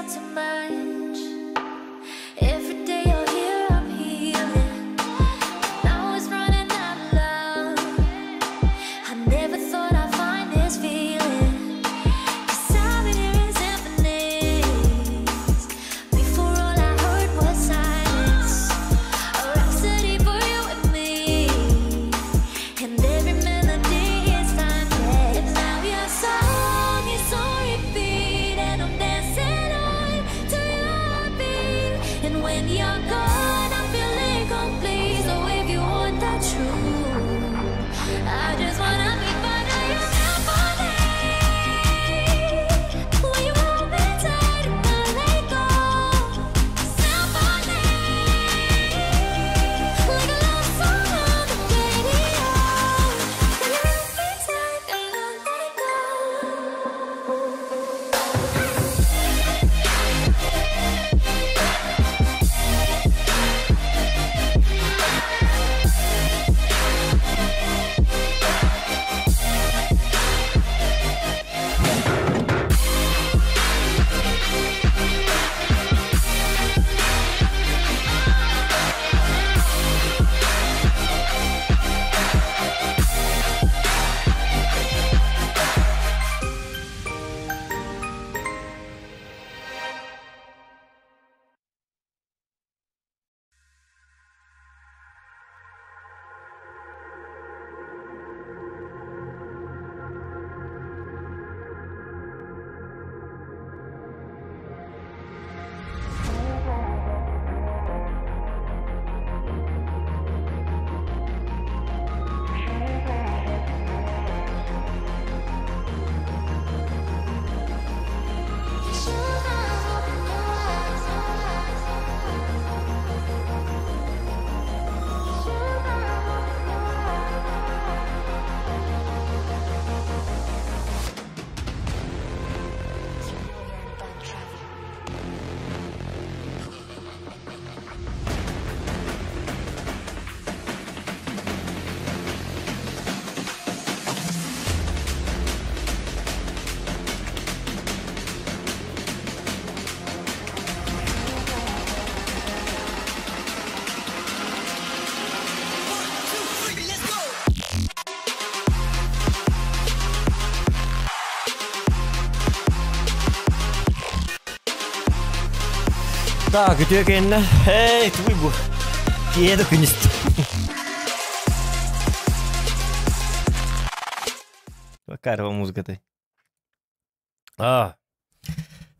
talk too much. Every day you're here, I'm healing. Now it's running out of love. I never thought I'd find this feeling. 'Cause I've been hearing symphonies. Before all I heard was silence. A rhapsody for you and me. And every melody is timeless. And now your song is on repeat, and I'm dancing on to your heartbeat. And when you're gone, I feel incomplete. So if you want the truth, I just wanna be part of your symphony. When you hold me tight and I let go, symphony, like a love song on the radio. When you hold me tight and I let go. Так, үтүө кэннэ. Эй, тугуй бу? Киһи да күнүс. Какая музыка А.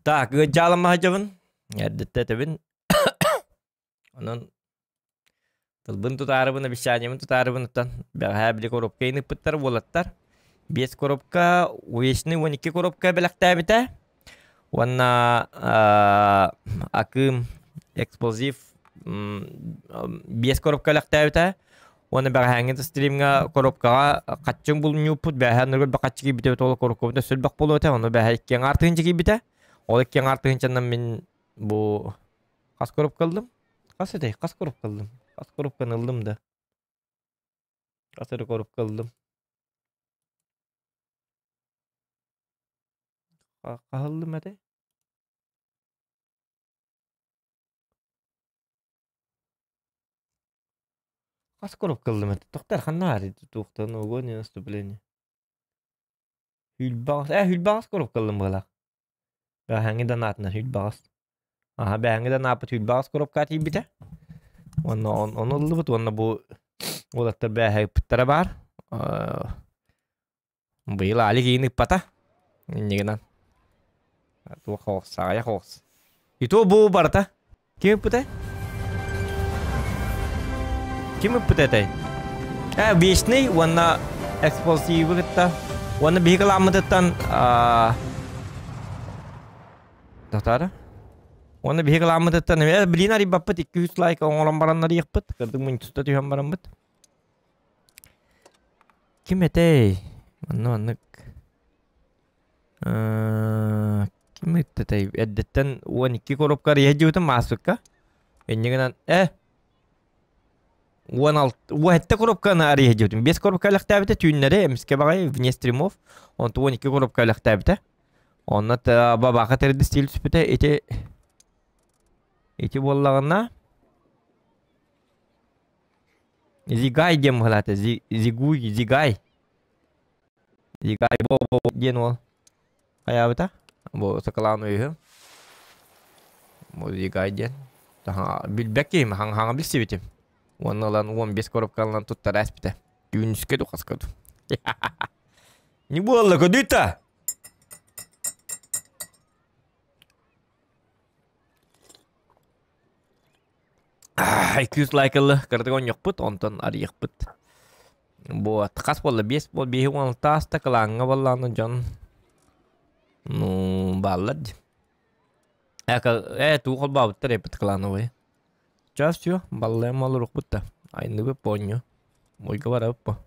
Так, ыалдьаалама сылдьабын. Эрдэттэ этэбин. Онон тылбын тутаарыбын, обещаниебын тутаарыбын оттон бэҕэһээ били коробка ыппыттар уолаттар. Биэс коробка, увесный 12 коробка бэлэхтээбитэ. Уонна акыым эксплозив биэс коробка бэлэхтээбитэ. Уонна бэҕэһээҥҥи стримҥа коробкаҕа хаччыҥ булунньууппут бэҕэһээ нөргөл хаччы киирбитэ ол коробкабыта сөлбөх буолуо этэ ону бэҕэһээ икки аҥаар тыһыынча киирбитэ. Ол икки аҥаар тыһыынчанан мин бу хас коробка ыллым? Хас этэй? Хас коробка ыллым? Хас коробканы ыллым да? Хас эрэ коробка ыллым? Хаһ ыллым этэй? Хас коробка ыллым этэ? Тохтор ханна баар туохтан огонь наступление. Хүлбаҕас ээ хүлбаҕас коробка ыллым быһалаах. Бэҕэһээҥҥи донаатынан хүлбаҕас. Аһа бэҕэһээҥҥи донааппыт хүлбаҕас коробка тиийбитэ. Уонна ону ыллыбыт уонна бу уолаттар бээһэ ыппыттара баар. Быйыл Алик иин ыппата. Иннигинэн. Туох оҕус, аҕыйах оҕус. И то бу барыта. Ким ыппытай? Ким ыппыта этэй? Э, вечный уонна эксплосивы кытта. Уонна биһиги кылааммытыттан Татара. Уонна биһиги кылааммытыттан эмиэ блин арыйбаппыт 200 лайк оҥорон баран арыйыахпыт. Кырдык мунчуста түһэн бараммыт. Ким этэй? Манна маннык Ким ыытта Эрдэттэн 12 коробка арыйа дьыбытым ааспыкка. Инньэ гынан э 16 17 коробканы арыйа дьыбытым. 5 коробка элэхтээбитэ түүннэри эмискэ баҕайы вне стримов. Онтон 12 коробка элэхтээбитэ. Онно бабака тэрди стиль түспүтэ ити ити буоллаҕына Зигай диэн быһалаата Зигуй Зигай Зигай бо диэн уол хайаабыта бу сакалаан үһү бу Зигай диэн билбэт киһим хаҥа билсибитим уонна ылан 15 коробкалынан туттара эспитэ түүнүскэ ду хаска ду не буолла көдүйта Күүс лайкылы кыратык оонньуохпут, онтон арыйыахпыт. Вот, хас буолла? Биэс буол, биэһи уон алта ааста, кылааҥҥа буоллаҕына дьон ну, бааллар дии. Э, тугу холбообуттар эппит клановый. Час все, баллайым олоруохпут да. Айныбыт понньу. Мойга барабыт по.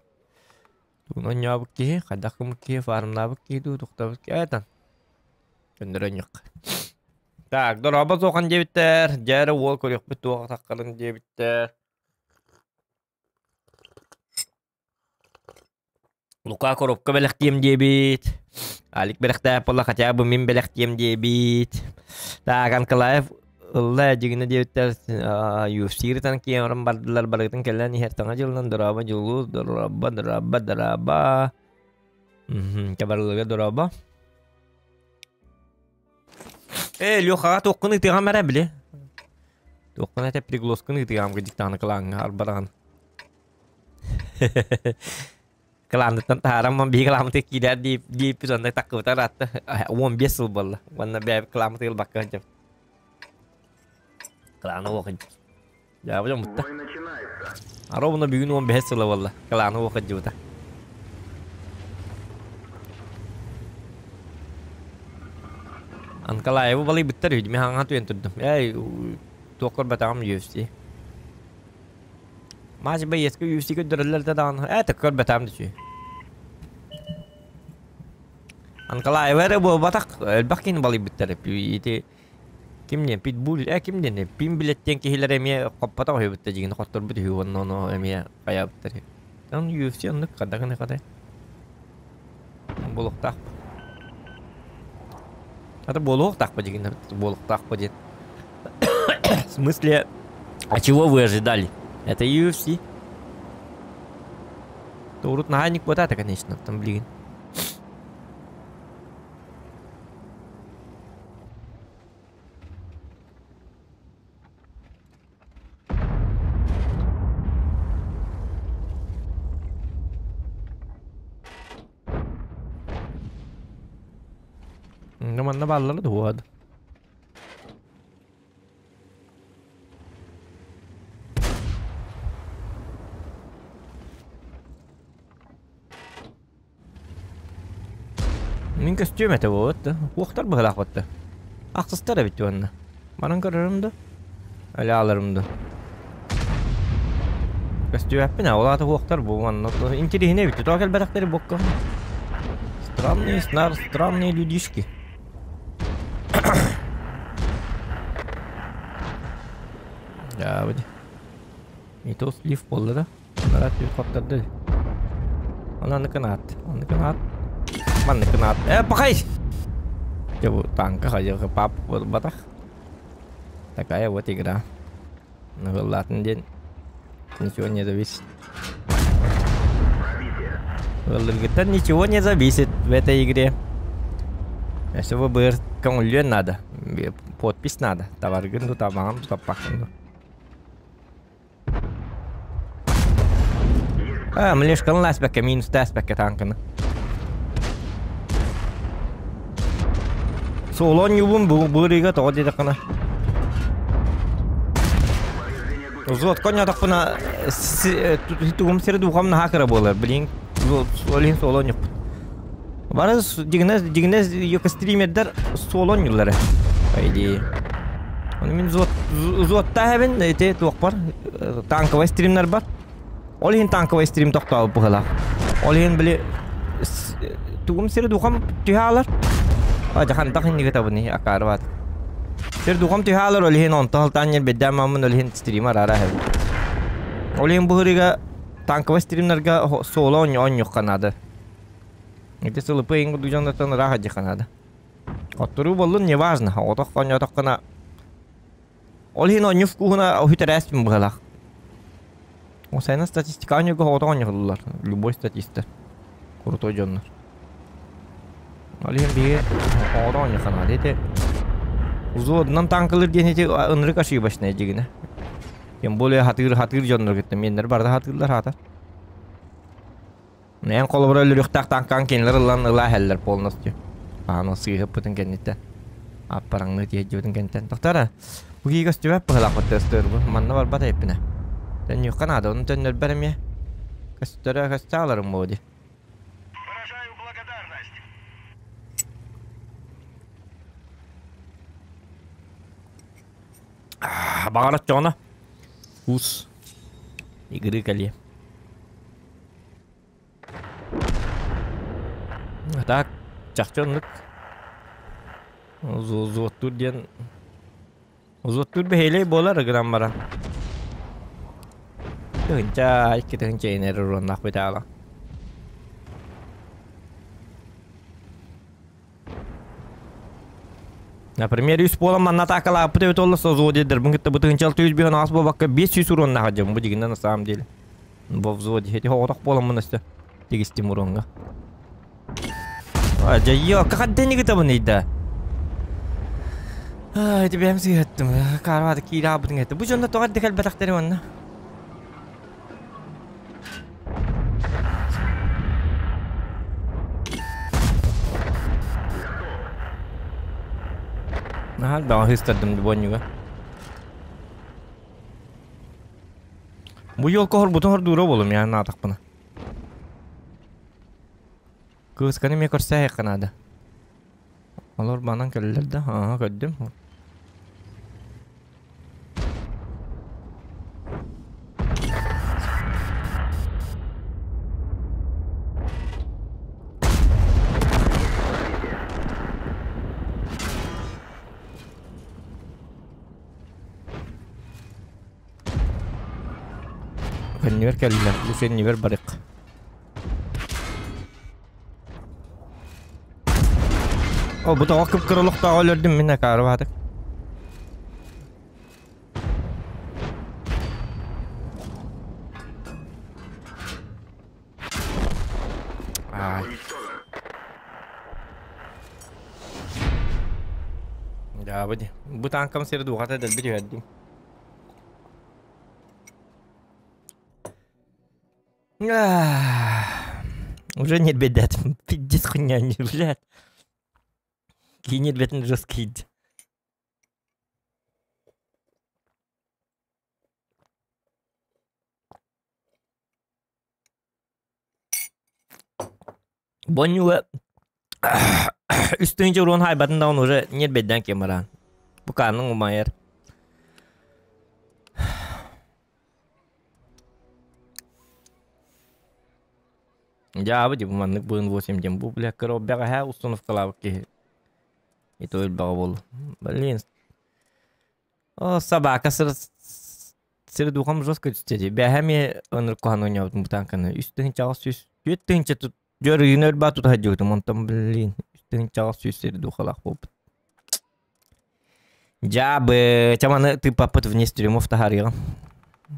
Тугун оонньообут киһи, хайдах гыммыт киһи, фармнаабыт киһи дуу, тохтообут киһи, этан. Көннөрөн Так, дорообо суохан диэбиттэр, дьэ эрэ уол көрүөхпүт туох атаххарын диэбиттэр. Лука коробка бэлэхтиэм диэбит. Алик бэлэхтээх буолла, хотя бы мин бэлэхтиэм диэбит. Так, Анкалаев ылла дьигинэ диэбиттэр UFC-рытан киэҥ бардылар барыгытын кэлэн иһэр таҥа дьылынан дорообо дьулуус дорообо дорообо дорообо Кабарлыга дорообо Ээ, Лехаҕа туоххун ыытыаҕым эрэ били. Туоххун этэ приглоскун ыытыаҕым диктаны кылааҥҥа арбараҕын. Кылаанныттан таһааран биһиги кылааммытыгар киирээр диэппит онно таккыбыта ыраатта. 15 сыл буолла. Уонна бэйэбит кылааммытыгар ылбакка сылдьабыт. Кылааны уох Дьаабы дьоммутта. Ровно бүгүн 15 сыла буолла. Кылааны уох дьыбыта. Анкалаевы балыйбыттар үһү, мин хаҥа туйан турдум. Эй, туох көрбөтөҕүм UFC. Маж боецка UFC көрдөрөллөр да даҕаны. Ээ, так көрбөтөҕүм да үчүгэй. Анкалаевы эрэ буолбатах, элбэх киһини балыйбыттар. Ити Ким диэн Питбуль э ким диэн Пим билет диэн киһилэр эмиэ хоппотох үһү бытта дьигин хотторбут үһү уонна ону эмиэ хайаабыттар үһү. Ону UFC оннук хадда гына хадай. Буолуохтаах. Это буолуохтаах по дьигин буолуохтаах по диэн. В смысле, а чего вы ожидали? Это UFC. Урут наһаа не хватает, конечно, там блин. Ну, манна бааллара дуо? Мин көстүөм этэ буолбут да. Уохтар быһылаах батта. Ахсыстар эбит уонна. Баран көрөрүм да. Өлө аларым да. Көстүбэппин а, ол аата уохтар бу манна интириһинэ эбит. Тоҕо кэлбэтэхтэри буокка. Странные снар, странные людишки. Да, вот. И то слив буолла да. Нарат хотторду. Онаныкын аат. Оннукун аат. Манныкын аат. Э, пахай! Дьэ бу танка хайыга пап буолбатах. Такая вот игра. Ыллаатын диэн ничего не зависит. Ыллыргыттан ничего не зависит в этой игре. Если бы көҥүллүөн надо. Подпись надо. Товаргын ду, табаҕын ду, таппаххын ду. А, млешканы ласпекке, минус таспекке танканы. Солон юбун бу бырыга тоҕо диэтэххинэ. Взвод конньотохпуна тугум сири духам наһаа кыра буолар. Блин, олин солон юппут. Бары дигнес дигнес стримердер солон юллары. По идее. Оны мин взводта хэбин ити туох бар танковый стримнер бар. Ол иһин танковый стрим тохтообут быһыылаах. Ол иһин били тугум сири духам түһэ алар. Дьахантах иннигэ табыны акаарыбат. Сир духам түһэ алар ол иһин онто халтаан бэддээн маммын ол иһин стрима арара хэбин. Ол иһин быһырыга танковый стримнерга соло онньухха наада. Ити сылыпы иҥ дьоннортон ыраах дьиха наада. Хотторуу буоллун, неважно. Оҕотох оонньоотоххуна Ол иһин оонньуу вкуһуна үтэрээспин быһалаах. Осайна статистика оонньууга оҕотох оонньууллар. Любой статиста. Крутой дьоннор. Ол иһин биһиги оҕотох оонньуохха Ити взводунан танкалыр диэн ити ынырык ошибочная дьигинэ. Тем более хатыыр хатыыр дьоннор кытта миэннэр барыта хатыыллар хаата. Эн холобура өлөрүөхтээх танкаҕын кинилэр ылан ыла иһэллэр полностью. Ааны сыыһыппытын кэнниттэн. Аппараҥныы тиһэрдибитин кэнниттэн. Тохтоо бу киһи көстүбэт быһылаахпыт тыастыырбын. Манна барбат эппинэ. Төннүөххэ наада, ону төннөрбөр эмиэ. Көстөрө көстө аларым буо дии. Выражаю благодарность. Баҕар оччоҕуна. Ус. Игры кэлиэ. Так, чахчы оннук. Взводтуур диэн взводтуур бэһиэлэй буолар гынан баран. Тыһынча, икки тыһынча инэр уруоннаах бүтаала. Например, үс буолан манна атаакалааппыт эбит уолла созводидербын кытта бу тыһынча 600 биһон аас буолбакка 500 уруоннаах дьон бу дигинэ на самом деле. Во взводе. Эти оҕотох буоламмын өстө тигистим уруонга. А, дьайыо, хадден игитабын ыйда. Ай, ити бэйэм сыыһаттым. Карвата киирэ аабытын этэ. Бу дьонно тоҕо эрдэ кэлбэтэхтэри уонна. Наһаа элбэҕи ыһыыстардым буонньуга. Бу елка хорбутун хордуура буолум я наатахпына. Кыысканы эмиэ көрсөөһүөххэ наада. Олор банан кэллэр да, ааһа көрдүм. Көннүгэр кэллилэр, бу кэннигэр барык. О, бу тоҕо кып-кыра олохтооҕу өлөрдүм мин акаары баатык. Ай. Дьаабы дии. Бу таанкам сири дууһата дэлби түһэрдим. Уже не бедят. Пиздец хуйня не, блядь. Кинет, блядь, жесткий. Бонньуга үстүнчэ уруон хайбатын даҕаны уже ньирбэйдээн киэн бараан. Бу кааныҥ умайар. Дьаабы дии бу маннык быын 8 диэн бу бля кыра бэҕэһээ установкалаабыт киһи и то элбэҕэ буолла. Блин. О, собака сыр сир духом жестко түстэ Бэһэ эмиэ ынырык куһаҕан оонньообутум бу таанканы. Үс тыһыынчаҕа сүүс түөрт тыһыынча тут дьөр ыйын өр баа тута сылдьыбытым. Онтон блин үс тыһыынчаҕа сүүс сир духалаах буолбут. Дьаабы, чаманы тыыппаппыт вне стримов таһаарыаҕым.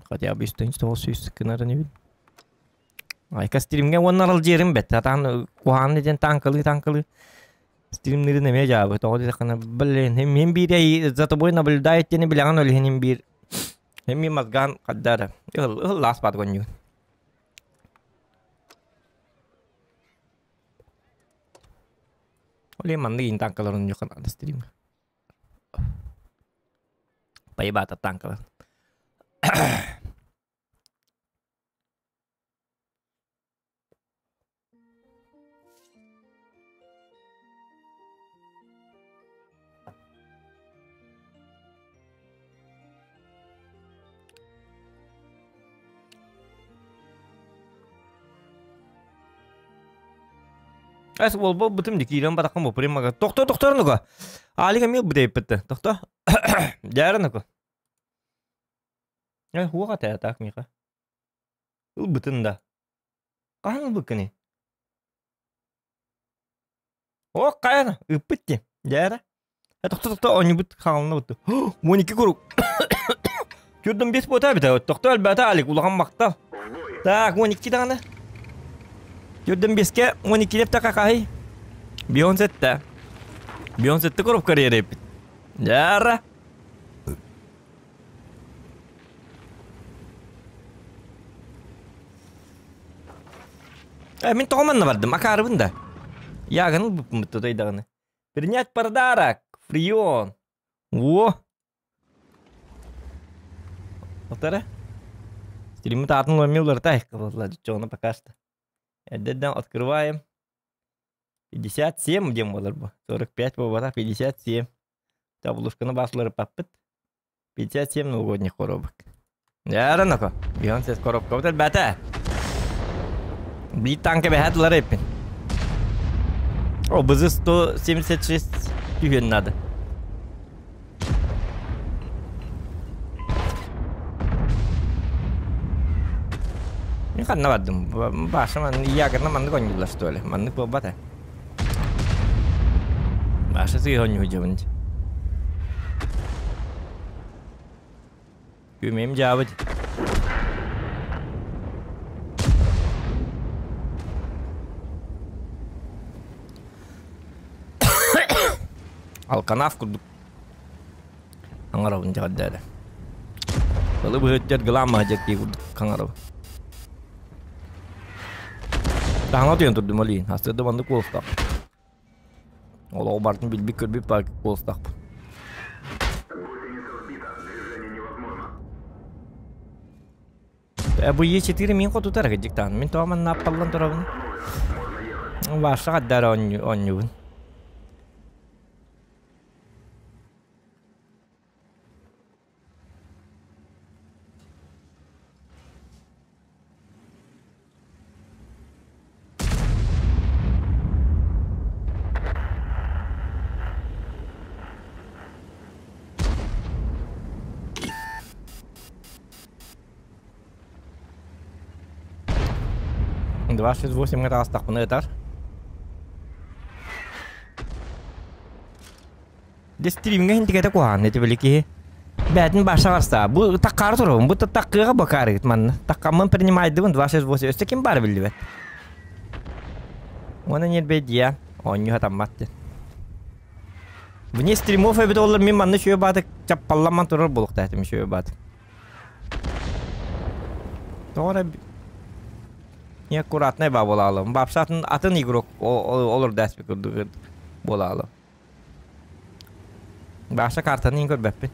Хотя бы үс тыһыынча тоҕус сүүс гынарын эбит. Айка стримҥэ уонна аралдьыйарым бэт. Атаан куһаҕан диэн таанкалыы-таанкалыы стримнирин эмиэ дьаабы. Тоҕо диэтэххинэ, блин, мин биир за тобой наблюдает диэни билэҕин ол иһин биир эмиэ мозган хаддара. Ыһыл ыһыллаас баат гонньугун. Ол иһин маннык иин таанкаларын ньухан ада стримҥэ. Поебата таанкалар. Эс уолба бытым ди киирэн бараххан бу мага. Тохто тохтор нуга. Алик эмиэ бутейппитте. Тохто. Дьээрэ нука. Э, хуаха тээ так миха. Ылбытын да. Хаһан ылбыккыный? О, хайана, ыппыт дии. Дьээрэ. Э тохто тохто оонньуубут хаалына бутtu. 12 курук. Күрдüm бес буота эбитэ. Тохто өлбөтө Алик улахан махтал. Так, 12 даҕаны. Күрдüm беске 12 лепте какаһый. Бион сетте. Бион сетте коробка карьера эппит. Дьээрэ. Э, мин тоҕо манна бардым? Акаарыбын да. Ягын ылбыппын бутта даҕаны. Принять подарок! Фрион! О! Отара? Стриммит атын ломил уларытай Чону пока что. Эрдэрдэн открываем. 57 диэн буолар бу. 45 буолбатах 57. Таблушканы баасыларыппаппыт. 57 новогодних коробок. Яра Бейонсе коробка элбээтэ. Биир танка бэһэт ылар эппин. О, бызы 176 түһүөн надо. Мин ханна бардым? Баша манны ягодна маннык оонньууллар что ли? Маннык буолбата. Баша сыыһа оонньуу дьабын. Күмэм дьаабыт. Алканаав курдук аҥарабын дьаҕардаары. Ылы быһыттар гылаан маһдьар кии курдук хаҥарабын. Таһаҥа утуйан турдум ол иһин. Астыда маннык куолустаах. Олоҕу барытын билбит-көрбүт баар куолустаахпын. Э, бу Е4 мин хотутар кырдьыктаан. Мин тоҕо манна аппаллан турабын? Ваша хаддара оонньуубун. 28 таҕыстахпына ытар. Дьэ стримҥэ иһин куһаҕан ити били киһи. Бээтин баша барса. Бу таккаары турабын. Бу таккыаҕа бакаарыгыт манна. Таккаммын принимайдыбын 268. Өссө ким баара биллибэт. Уонна ньирбэйдиэ. Оонньуу сатаммат диэн. Вне стримов эбит олор мин манна үчүгэй баатык чаппалламман турар буолуохтаах этим үчүгэй баатык. Тоҕо эрэ неаккуратнай баа буолаалым. Баапса атын атын игрок олор дэспит курдук буолаалым. Баша картаны иин көрбөппүн.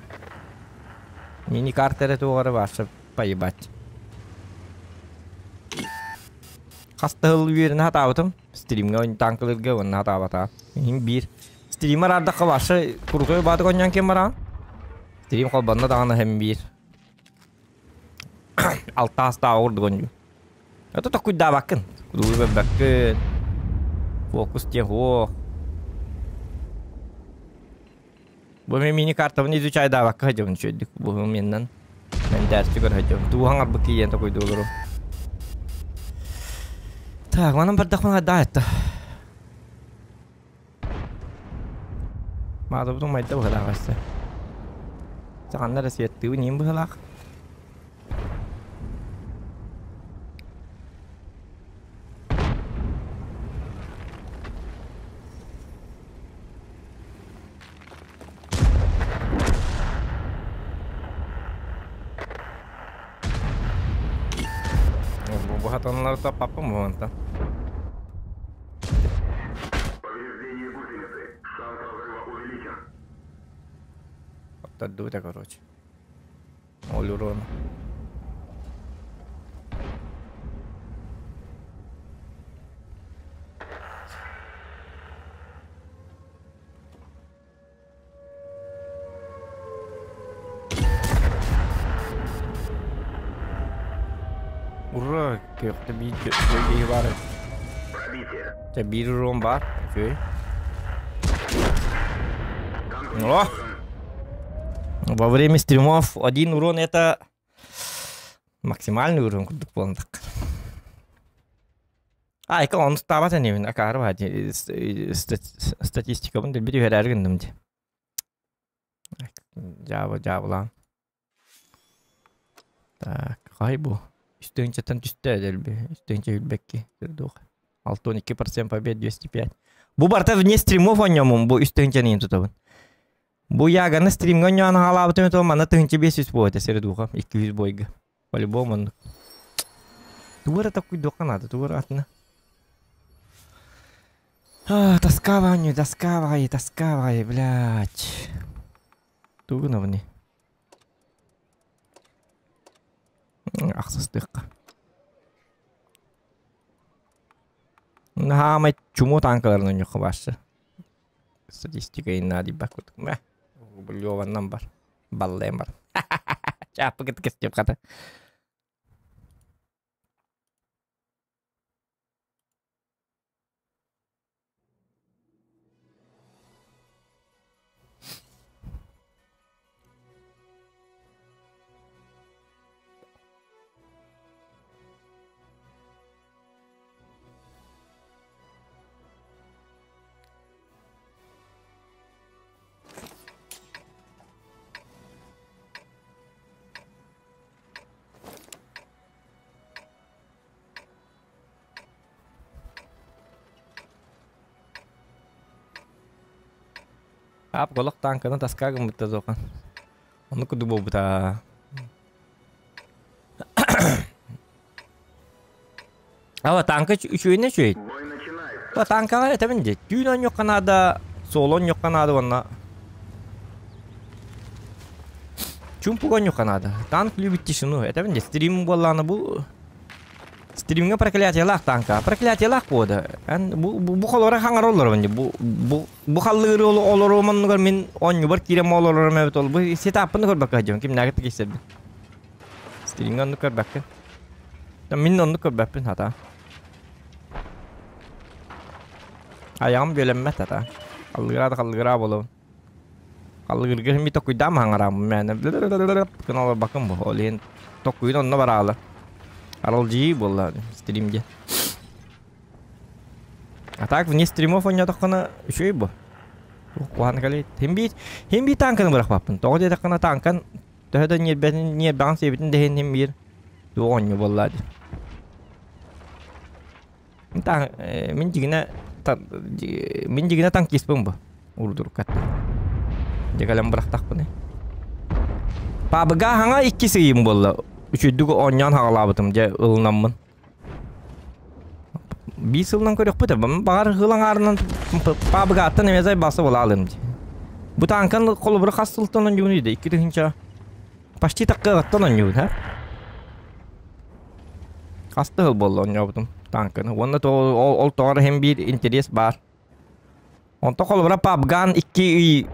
Мини карта эрэ туох эрэ Баша поебать. Хас да сыл үөрэнэ сатаабытым. Стримҥэ танкалыырга уонна сатаабатаҕым. Иһин биир. Стример ардахха Баша крутой баатык оонньоон ким бараҕын? Стрим холбонно даҕаны һэм биир. Алта астааҕы курдук оонньуу. Это токуйдаабаккын. Кудулу көрбөккүн. Фокус диэн суох. Бу мен мини-картабын изучайдаабакка сылдьабын үчүгэйдик. Бу меннан мэнтээрчи көрө сылдьабын. Тугу хаҥарбыт киийэн токуйдуу олору. Так, манан бардахпына хайдах этта. Маадабытын майда быһылаах өссө. Саҕанна эрэ светтыыбын иин быһылаах. Бу быһатаннар таппаппын бу мантан. Повреждение гусеницы. Шанс разрыва увеличен. Оттардыбыта короче. Ол урон. Ура! Көхтө биир киһи баар. Пробитие. Чэ биир урон баар. Үчүгэй. Танк О! уничтожен. Во время стримов один урон это максимальный урон курдук буолан. Айка онустаабат энибин акаары баа статистикабын дэлби түһэрээри гынным дии. Дьаабы дьаабылаан. Так, хай бу. Үстүнчэттэн түстэ дэлби. Үстүнчэ үрбэкки. Дуох. 62% побед 205. Бу барта вне стримов онньомун бу үстүнчэниин тутабын. Бу яганы стримҥа онньоон хаалаабытым этэ манна 1500 буолуо этэ сири дууха 200 бойга. По-любому оннук. Тугу эрэ токуйдуохха наада, тугу эрэ атына. А, тоска Ваню, тоска баҕайы, тоска баҕайы, блядь. Тугу гынабыный? Ахсыстыахха. Хаамай чуму танкаларын онньоххо баарса. Статистика наадыйбат курдук. Мэ, Леваннан бар. Баллайым бар. Чааппы кытта хата. Аап голох тааҥканы таска гыммыта суохан. Ону куду буолбута. Ава тааҥка үчүгэйинэ үчүгэй. Тааҥкаҕа этэбин дии. Түүн оонньуохха наада, суолу оонньуохха наада уонна чумпуга оонньуохха наада. Танк любит тишину. Этэбин дии. Стрим буоллаҕына бу Стримҥа проклятиелаах тааҥка. Проклятиелаах буода. Эн бу бу, бу холоро хаҥара олоробун дии. Бу бу бу халлыыры олоруом оннугар мин оонньуубар киирэн олорорум эбит ол. Бу сетаппын да көрбөккө сылдьабын. Кимнээҕи киирсэрбин. Стримҥа оннук көрбөккүн. Мин оннук көрбөппүн хата. Айаҕым бүөлэммэт хата. Халлыгыраа да халлыгыраа буолабын. Халлыгырга ми токуйдаам хаҥарааммын мээнэ гына олорбаккын бу. Ол иһин токуйун онно бараалы. Аралдьыйыы буолла стрим диэн. А так вне стримов оонньоотоххуна үчүгэй бу. Куһаҕан кэлий. Хим биир хим биир тааҥканы бырахпаппын. Тоҕо диэтэххинэ тааҥкан төһө да ньиэрбэтин ньиэрбэҕин сиэбитин да иһин хим биир туох оонньуу буолла дии. Таң, мин дьигинэ мин дьигинэ танкиспын бу. Урдуруккаттан. Дьэ кэлэн бырахтахпыный. Пабыга хаҥа иккис ыйым буолла. Үчүйдүк оонньоон хаҕалаабытым дьэ ылынаммын. Биир сылынан көрүөхпүт баҕар хыл аҥаарынан пабыгааттан эмиэ зайбаса буолаалым дии. Бу тааҥкан холобура хас сылтан оонньуубун да 2000 почти таккыаттан оонньуубун ха. Хас да сыл буолла оонньообутум тааҥканы. Уонна ол тоҕо эрэ иһин биир интэриэс баар. Онтон холобура PUBG икки ый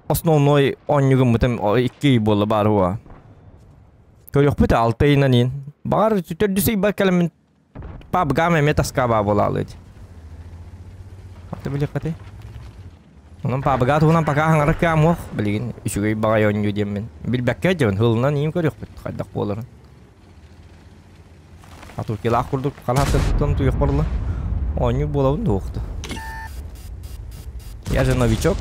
основной оонньуу гыммытым 2 ый буолла баар уо. Көрүөхпүт 6 ыйынан иин. Баҕар төрдүс ыйбар кэлэммин PUBG эмиэ таска баа буолаалыы. Аты билиэххитий? Онон PUBG туһунан пока хаҥара кыамуох билигин үчүгэй баҕайы оонньуу диэммин. Билбэккэ дьон хылынан иин көрүөхпүт хайдах буоларын. Атуркилаах курдук халааттан туйах барла. Оонньуу буолабын дуохту. Я же новичок.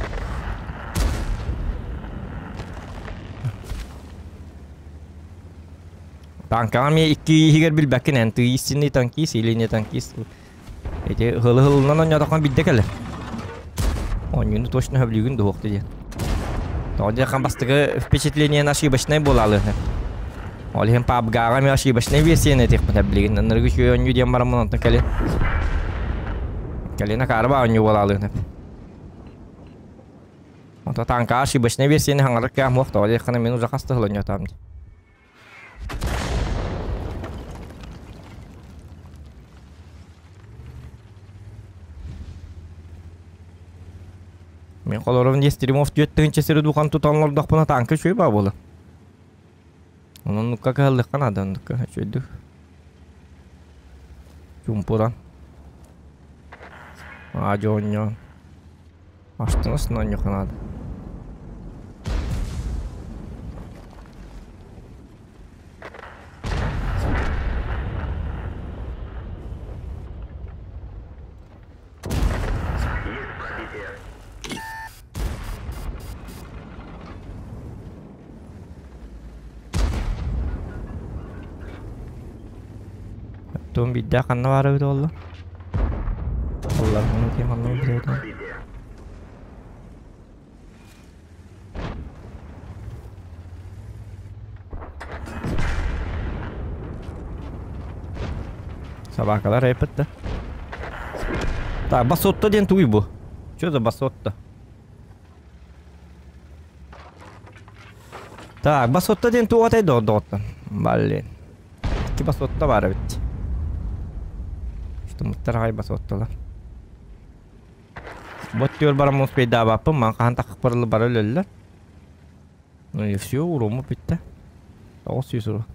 Танкаҕа эмиэ икки иһигэр билбэккин эн ты истинный танкист или не танкист. Эти хылы-хылынан оонньоотоххуна биирдэ кэлэр. Оонньууну точно сөбүлүүгүн дуһуохту диэн. Тоҕо диэххэ бастакы впечатление ошибочнай буолаалыһы. Ол иһин PUBG-ҕа эмиэ ошибочнай версияны этиэхпин билигин. Ынырык үчүгэй оонньуу диэн бараммын онтон кэлин. Кэлин акаарба оонньуу буолаалыһы. Онто танка ошибочнай версияны хаҥарар кыах муох тоҕо диэххинэ мин уже хас да сыл оонньоотоом дии. Мин холорум диэс Теремов 4000 сири духан тутан олордохпуна тааҥка үчүгэй баа буолар. Онон нукка кыһаллыахха наада оннукка үчүгэйдик. Чуумпуран. Аа дьонньоон. Астына оонньуохха наада. Туом биирдээх ханна баара эбит буолла? Алларынан ким ханна баар эбит? Собакалар эппит да. Так, басотто диэн тугуй бу? Что за басотто? Так, басотто диэн туох этэй доҕоттон? Блин. Икки басотто баар эбит. Штумуттар аҕай басоттолар. Бот түөр баран успейдаабаппын, ман хаһан тахпарылы бары өлөллөр. Ну и все, уруму бүттэ. 900 уру.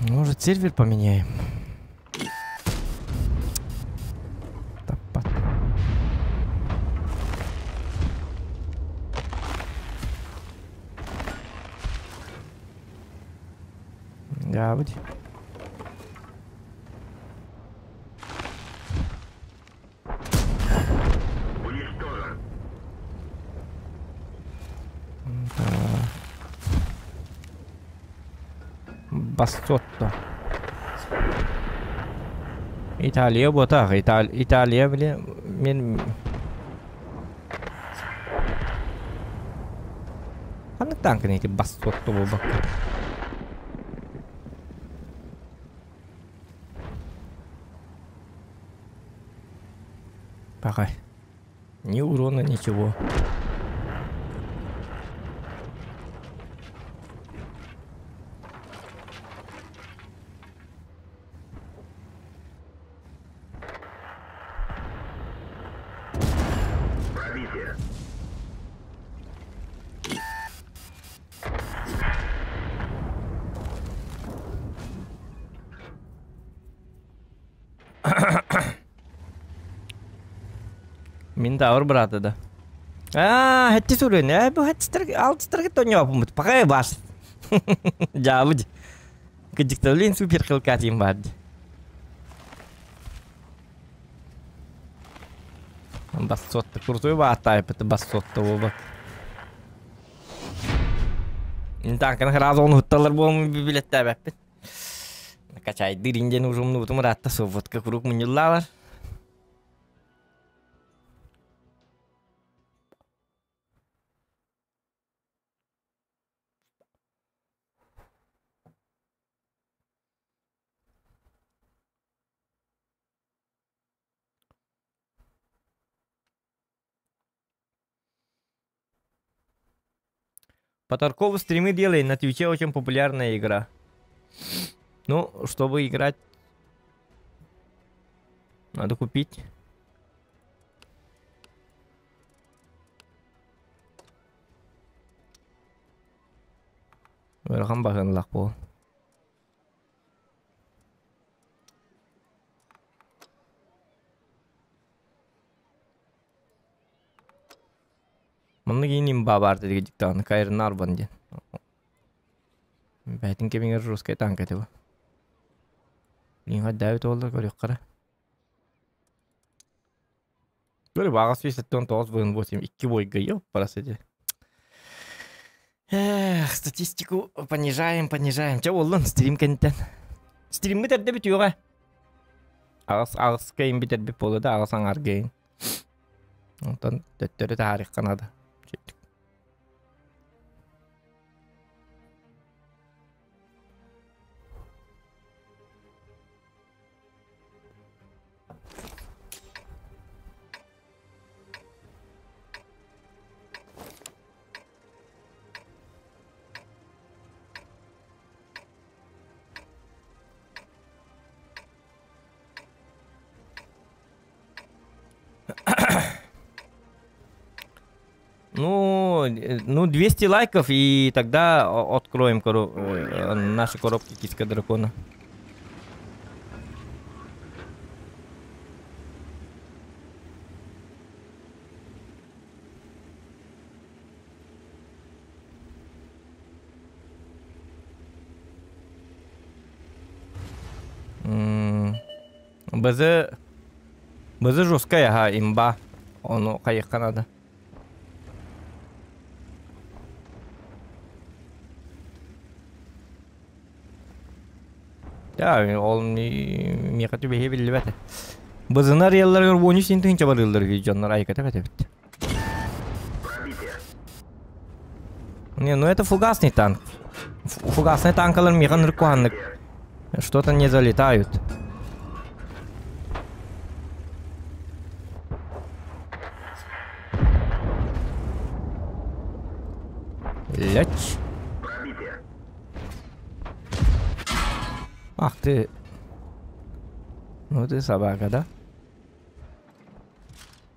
Может, сервер поменяем? Таппат. Дьаабыт. Уничтожен. Бассотто. Италия буотах. Италия били мен Ханнык танкын ити бассотто буолбакка. Пока. Ни урона, ничего. Пробитие. Минтавр брата да. Аа, хэтти сүрүн. Ээ, бу хэтстер алтыстарга тоньоопумут. Пакай бас. Жаабыд. Кыдьыкталын супер хилкатим бар. Бассотта. Крутой баатайпыт бассотта буолбат. Танканы сразу оны хутталар буолмун билеттээбэппит. Качайдыр инден ужумнубутум ыраатта совводка куруук мунньуллаалар. По Таркову стримы делай, на Твиче очень популярная игра. Ну, чтобы играть, надо купить. Ыарахан баһыанлаах буол. Манна киин имба баар диги диктааны Кайрын Арбан диэн. Бэйтин кэмигэр русскай танка этэ бу. Лиҥа дээбит уоллар көрүөххэ Көрү баҕас 179 быһын 8 икки бойга ёппарас эти. Эх, статистику понижаем, понижаем. Чэ буоллун стрим кэнниттэн. Стриммит эрдэ бүтүөҕэ. Аҕыс аҕыс гейм бүтэрбит буолуо да аҕыс аҥаар гейм. Онтон төттөрү таһаарыахха наада. Ну, ну 200 лайков, и тогда откроем наши коробки киска дракона. БЗ... БЗ жесткая, ага, имба. Ону хайыахха надо. Ол миэхэ түбэһиэ биллибэт. Бызынар ыалларыгар уонүс тыһыынча барыыллар үһү дьоннор айыката эбит. Не, ну это фугасный танк. Фугасный танкалар миэхэ ынырык куһааннык. Что-то не залетают. Леч. Ах ты. Ну ты собака, да?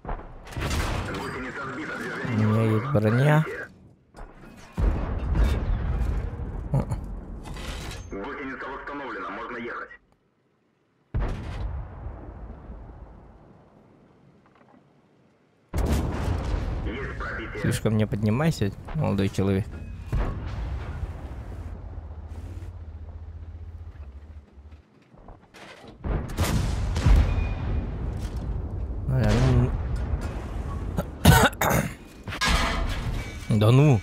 У меня есть броня. Гусеница восстановлена, можно ехать. Есть пробитие. Слишком не поднимайся, молодой человек. Да ну.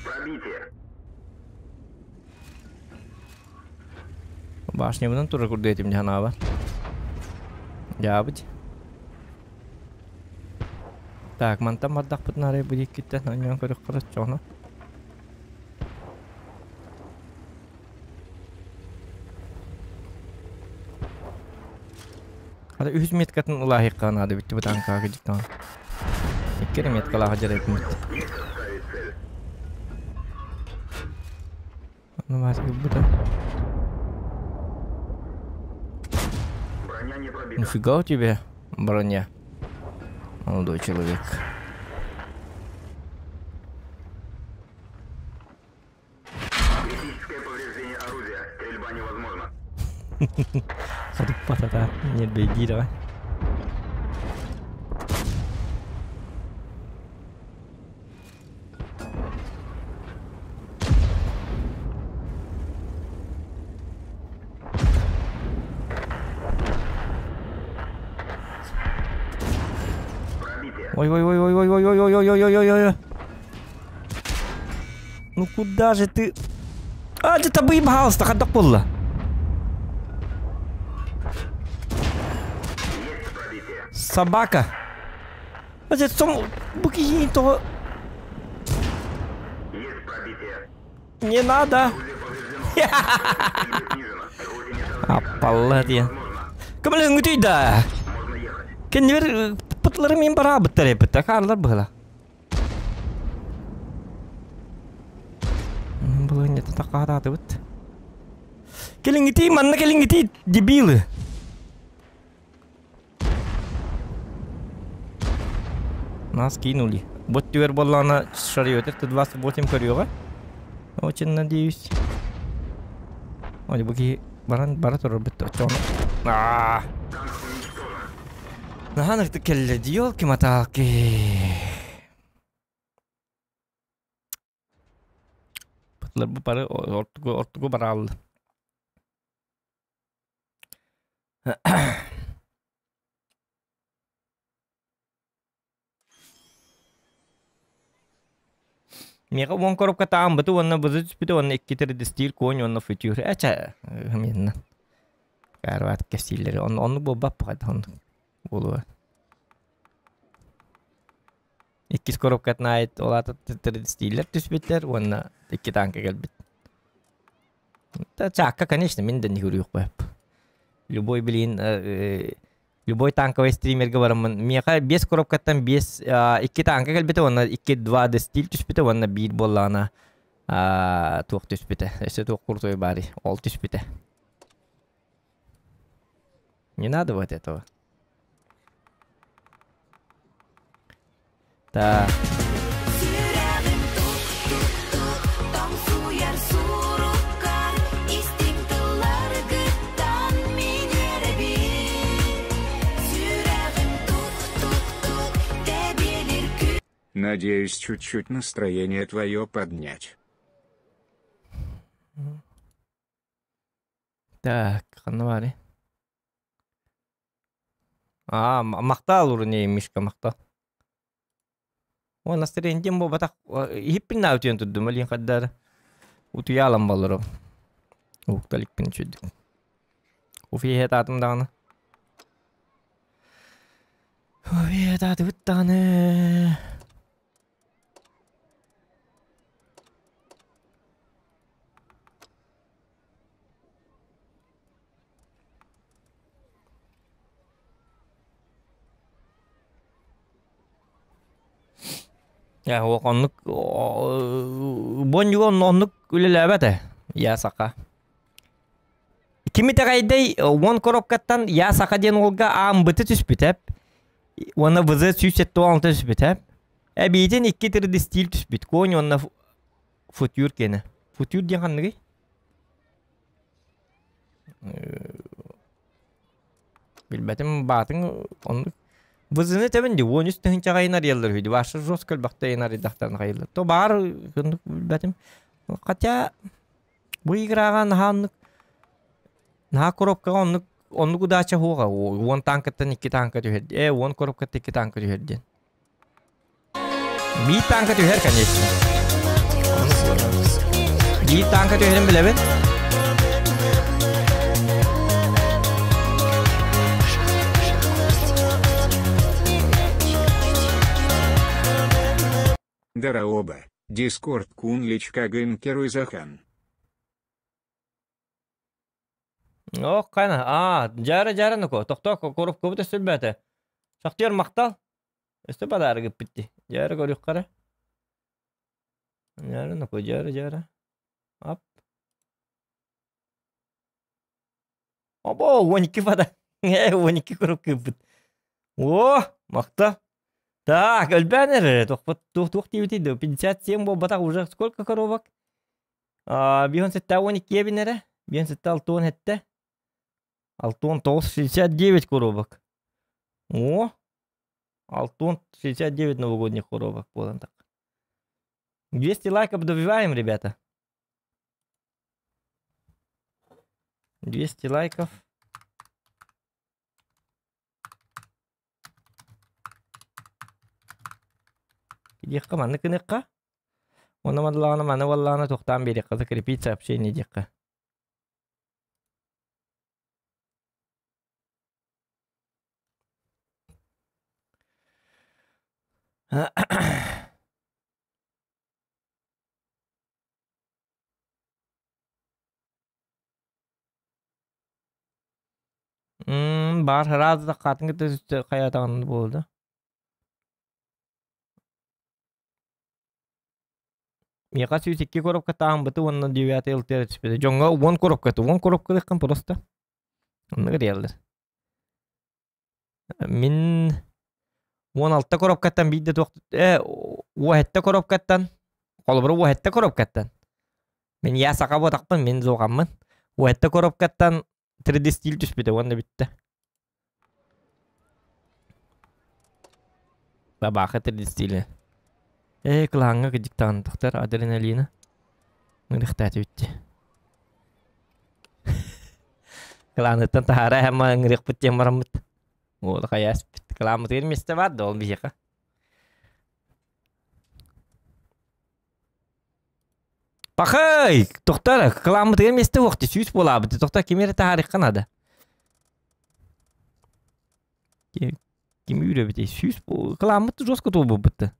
Башнябынан тура курду этим дьанаабар. Дьаабыт. Так, мантан бардахпытын арай бу диэккиттэн анньан көрөххө оччоҕуна. Хата үһүс меткатын ылааһыахха наада бүттү бу таанкаҕа кыдьыктаҕын. Икки эрэ меткалаах дьарайбыт. Ну, ылбыта. Нифига у тебя броня, молодой человек. Критическое повреждение орудия. Стрельба невозможна. Хотуппатата. Нет, беги давай. Ой, ой, ой, ой, ой, ой, ой, ой, ой, ой, ой, ой, ой. Ну куда же ты? А, где табы пожалуйста, ходок буолла. Собака. А это сом... Букини того... Не надо. Аппалла диэн. Көмөлөһүҥҥүтүй да. Кэннибэр пытлары мин бараабыттар эбит. Хааллар быһыла. Былыынньата такаатаатыбыт. Кэлиҥҥитий, манна кэлиҥҥитий, дебилы. Нас кинули. Вот түгэр буоллаҕына шариотер Т-28 көрүөҕэ. Очень надеюсь. Ой, бу киһи баран бара турар бүттэ. Оччоҕуна. Аа. Наһаа ытык кэллэ, елки-моталки. Бу бары ортугу ортугу бараалла. Миэхэ уон коробка таамбыты уонна бызы түспүтэ уонна икки тирдистиир конь уонна футюр. Эчэ минна. Карват кэпсииллэри. Онну оннук буолбаппа оннук буолуо. Иккис коробкатын аайыт ол аата тирдистииллэр түспүттэр уонна икки танка кэлбит. Чаакка, конечно, мин да не көрүөхпөп. Любой, блин, любой танковый стримерге бараммын. Миэхэ биэс коробкаттан биэс икки танка кэлбитэ уонна икки 2D стиль түспүтэ уонна биир буоллаҕына туох түспүтэ. Өссө туох крутой баарый? Ол түспүтэ. Не надо вот этого. Так. Сүрэҕим тук-тук-тук тоҥсуйар суруккар истиҥ тылларгыттан мин үөрэбин. Сүрэҕим тук-тук-тук тэбиэлир күү Надеюсь чуть-чуть настроение твое поднять. Так, ханна баарый? Аа, махтал уруней Мишка, махтал. О, настроение диэн буолбатах. Иһиппин наа утуйан турдум, илиин хардары. Утуйаалан балларым. Уһукталикпин үчүйдүк. Кофе иһэ таатым даҕаны. Кофе иһэ таатыбыт даҕаны. Э, оннук бонньуга оннук үлэлээбэт ээ я саха. Ким итэҕэйдэй уон коробкаттан я саха диэн уолга аамбыты түспүтэ уонна ВЗ 176 түспүтэ. Эбиитин икки 3D стиль түспүт. Конь уонна футюр киэнэ. Футюр диэн ханныгый? Билбэтим баатыҥ оннук. Бызыны тэбин ди 13 тыһыынчаҕа арыйаллар үһү. Ваша жестко элбэхтэ арыйдахтарына хайыллар. То баар оннук билбэтим. Хотя бу играҕа наһаа оннук наһаа коробкаҕа оннук оннук удача суоҕа. Уон танкаттан икки танка түһэр. Э, уон коробкаттан икки танка түһэр диэн. Биир танка түһэр, конечно. Биир танка түһэрин билэбин. Дараоба, Дискорд кун личка гынкеру захан. Ох, кана, аа, жара жара нуко, тохтоо коробкабыт өссүлбээтэ. Шахтер махтал. Өссө подарок ыппыт дии. Дьээрэ көрүөххэ эрэ. Дьээрэ нокой дьээрэ дьээрэ. Ап. Обо, 12 подарок. Э, 12 коробка ыппыт. О, махта. Так, өлбөөн эрэ. Туох туох диэбитий да 57 буолбатах уже сколько коробок? А, 57 12 эбин эрэ. 57 67. 69 69 коробок. О, 69 новогодних коробок буолан так. 200 лайков добиваем, ребята. 200 лайков. Диэххэ маннык гыныахха. Уонна мадалаҕына маны буоллаҕына туохтаан биэриэххэ закрепить сообщение диэххэ. Баар сразу да хаатын кытта хайаатаҕын буолла. Миэхэ 102 коробка таамбыты уонна девятый ЛТР түспүтэ. Дьоҥҥо уон коробкаты, уон коробкалыаххын просто. Оннук эрийэллэр. Мин 16 коробкаттан биирдэ туох э 17 коробкаттан холобура 17 коробкаттан мин я саха буотахпын мин зоҕаммын 17 коробкаттан 3D стиль түспүтэ уонна бүттэ. Бабаха 3D стиле. Ээ кылааҥҥа кыдьыктаан тахтар адреналина. Ырыхтааты бүтте. Кылааныттан таһаара эһэм ыҥырыахпыт диэн бараммыт. Уол хайааспыт. Кылааммытыгар миэстэ баар да ол биһиэхэ. Пахай! Тохтор, кылааммытыгар миэстэ уохти, сүүс буолаабыт. Тохтор, кими эрэ таһаарыахха наада. Ким үүрөбүтүй? Сүүс кылааммыт жестко туолбуппут.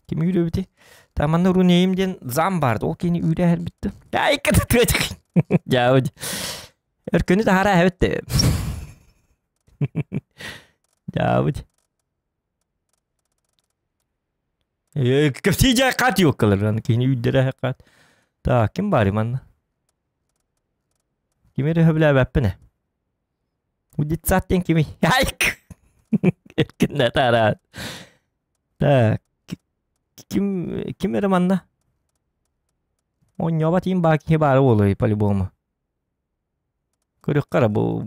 Ким үүрөбүтүй? Та манна рунейим диэн зам баар. Ол кини үүрэ эрбитти. Айка тыачык. Дьаабыт. Өркөнү таһара эбит. Дьаабыт. Кэпсии дьэ хат юккалар. Кини үүрдэрэ хат. Так, ким баар манна? Ким эрэ сөбүлээбэппин ээ. Бу детсад диэн кимий? Айк! Эркиннэ тараат. Так, ким ким эрэ манна? Оонньообот иин баа киһи баара буолуой по-любому. Көрүөххэ эрэ бу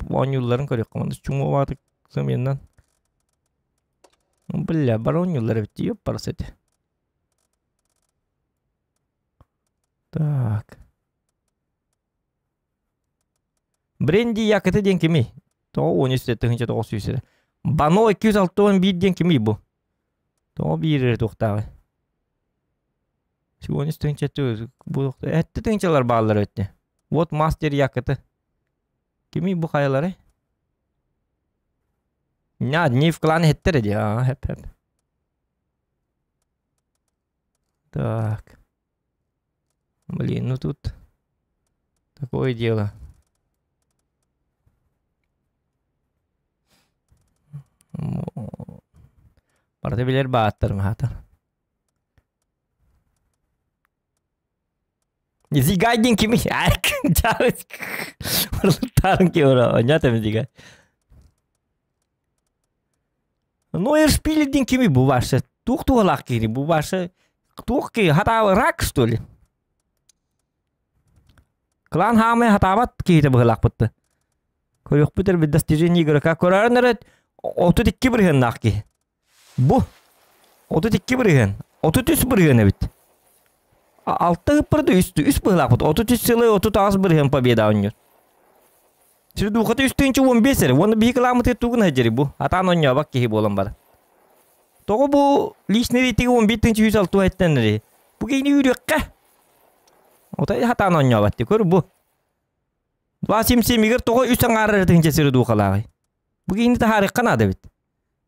оонньуулларын көрүөххэ манна чуҥуобаатык сымыйаннан. Бля, бары оонньууллар эбит дии, ёппарас этэ. Так. Бренди Якыты диэн кимий? Тоҕо 13 900 эрэ. Бано 261 диэн кимий бу? Тоҕо биир эрэ туохтааҕый? 13 тыһыынча бу этти тыһыынчалар бааллар эбит. Вот мастер якоты. Кимий бу хайалары? Ня, не в клан хеттер ди. А, хеп хеп. Так. Блин, ну тут такое дело. Барыта билэр бааттар маата. Зигайдин кими? Тарын кеура, онята зигай. Ну, эршпилидин кими бу ваше? Тух тугалак кири бу ваше? Тух ки хата рак что ли? Клан хаамай хатаабат киһитэ быһылаахпытты. Көрүөхпүт эрэ достижение игрока көрөрөн эрэ 32 бырыһыаннаах киһи. Бу 32 бырыһыан, 33 бырыһыан эбит. Алта ыппырды үс үс быһылаахпыт. 33 сылы 38 бырыһыан победа оонньуур. Сир духата үс тыынча 15 эрэ. Уонна биһи кылаамытыгар тугун сылдьарый бу? Атаан оонньообот киһи буолан баран. Тоҕо бу личный рейтинги 11 тыынча 106 эттэн эрэ? Бу киһини үүрүөххэ. Отой хатаан оонньообот дии. Көр бу. 277-игэр тоҕо үс аҥаар эрэ тыһыынча сири дуухалааҕый? Бу киһини таһаарыахха наада эбит.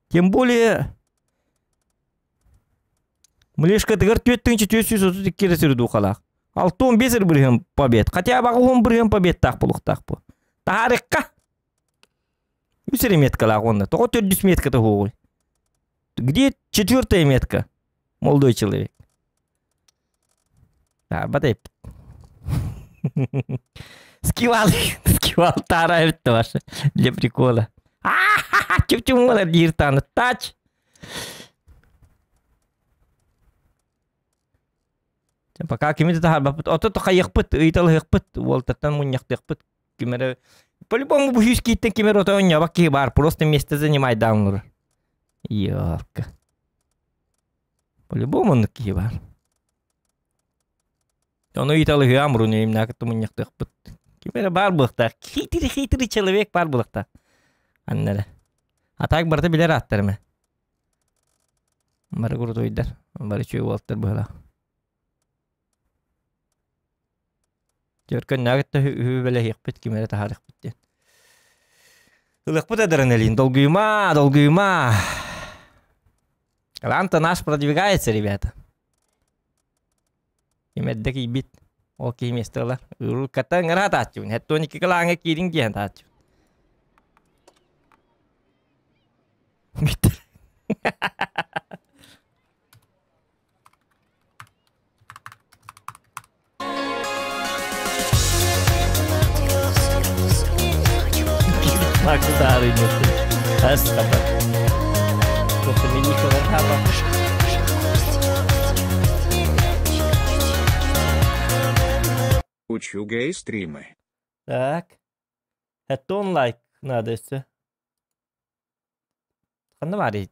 Тем более Млешкатыгар 4432 эрэ сири дуухалаах. 65 эрэ бырыһыан побед. Хотя бы 10 бырыһыан победтаах буолуохтаах бу. Таһаарыахха. Үс эрэ меткалаах уонна. Тоҕо төрдүс метката суоҕуй? Где четвертая метка? Молодой человек. Батай. Скивал, скивал таара эбит ваша для прикола. Чүп-чүп диир тааны тач. Пока кими да таһаарбаппыт. Ото хайыахпыт, ыйыталыһыахпыт, уолтаттан мунньахтыахпыт. Ким эрэ по-любому бу сүүс кииттэн ким эрэ ото оонньообот киһи баар, просто место занимай даунлур. Ёлка. По-любому оннук киһи баар. Ону ыйыталыһыам урун кытта мунньахтыахпыт. Ким эрэ баар буолуохтаах. Хитрый-хитрый человек баар буолуохтаах. Анна эрэ. А так барыта билэр ааттарым ээ. Бары курутуйдар. Бары үчүгэй уолаттар быһыылаах. Дьөркөннөөҕү кытта үһү-бэлэһиэхпит, ким эрэ таһаарыахпыт диэн. Ылыахпыт адреналин, долгуйума, долгуйума. Ланта наш продвигается, ребята. Ким эрдэ киирбит, ол киһи миэстэ ылар. Урукката ыҥыра тааччыбын, хеттон икки кылааҥҥа киириҥ диэн тааччыбын. Бүттэр. Учу гей-стримы. Так. Это лайк надо өссө. Ханна баарый?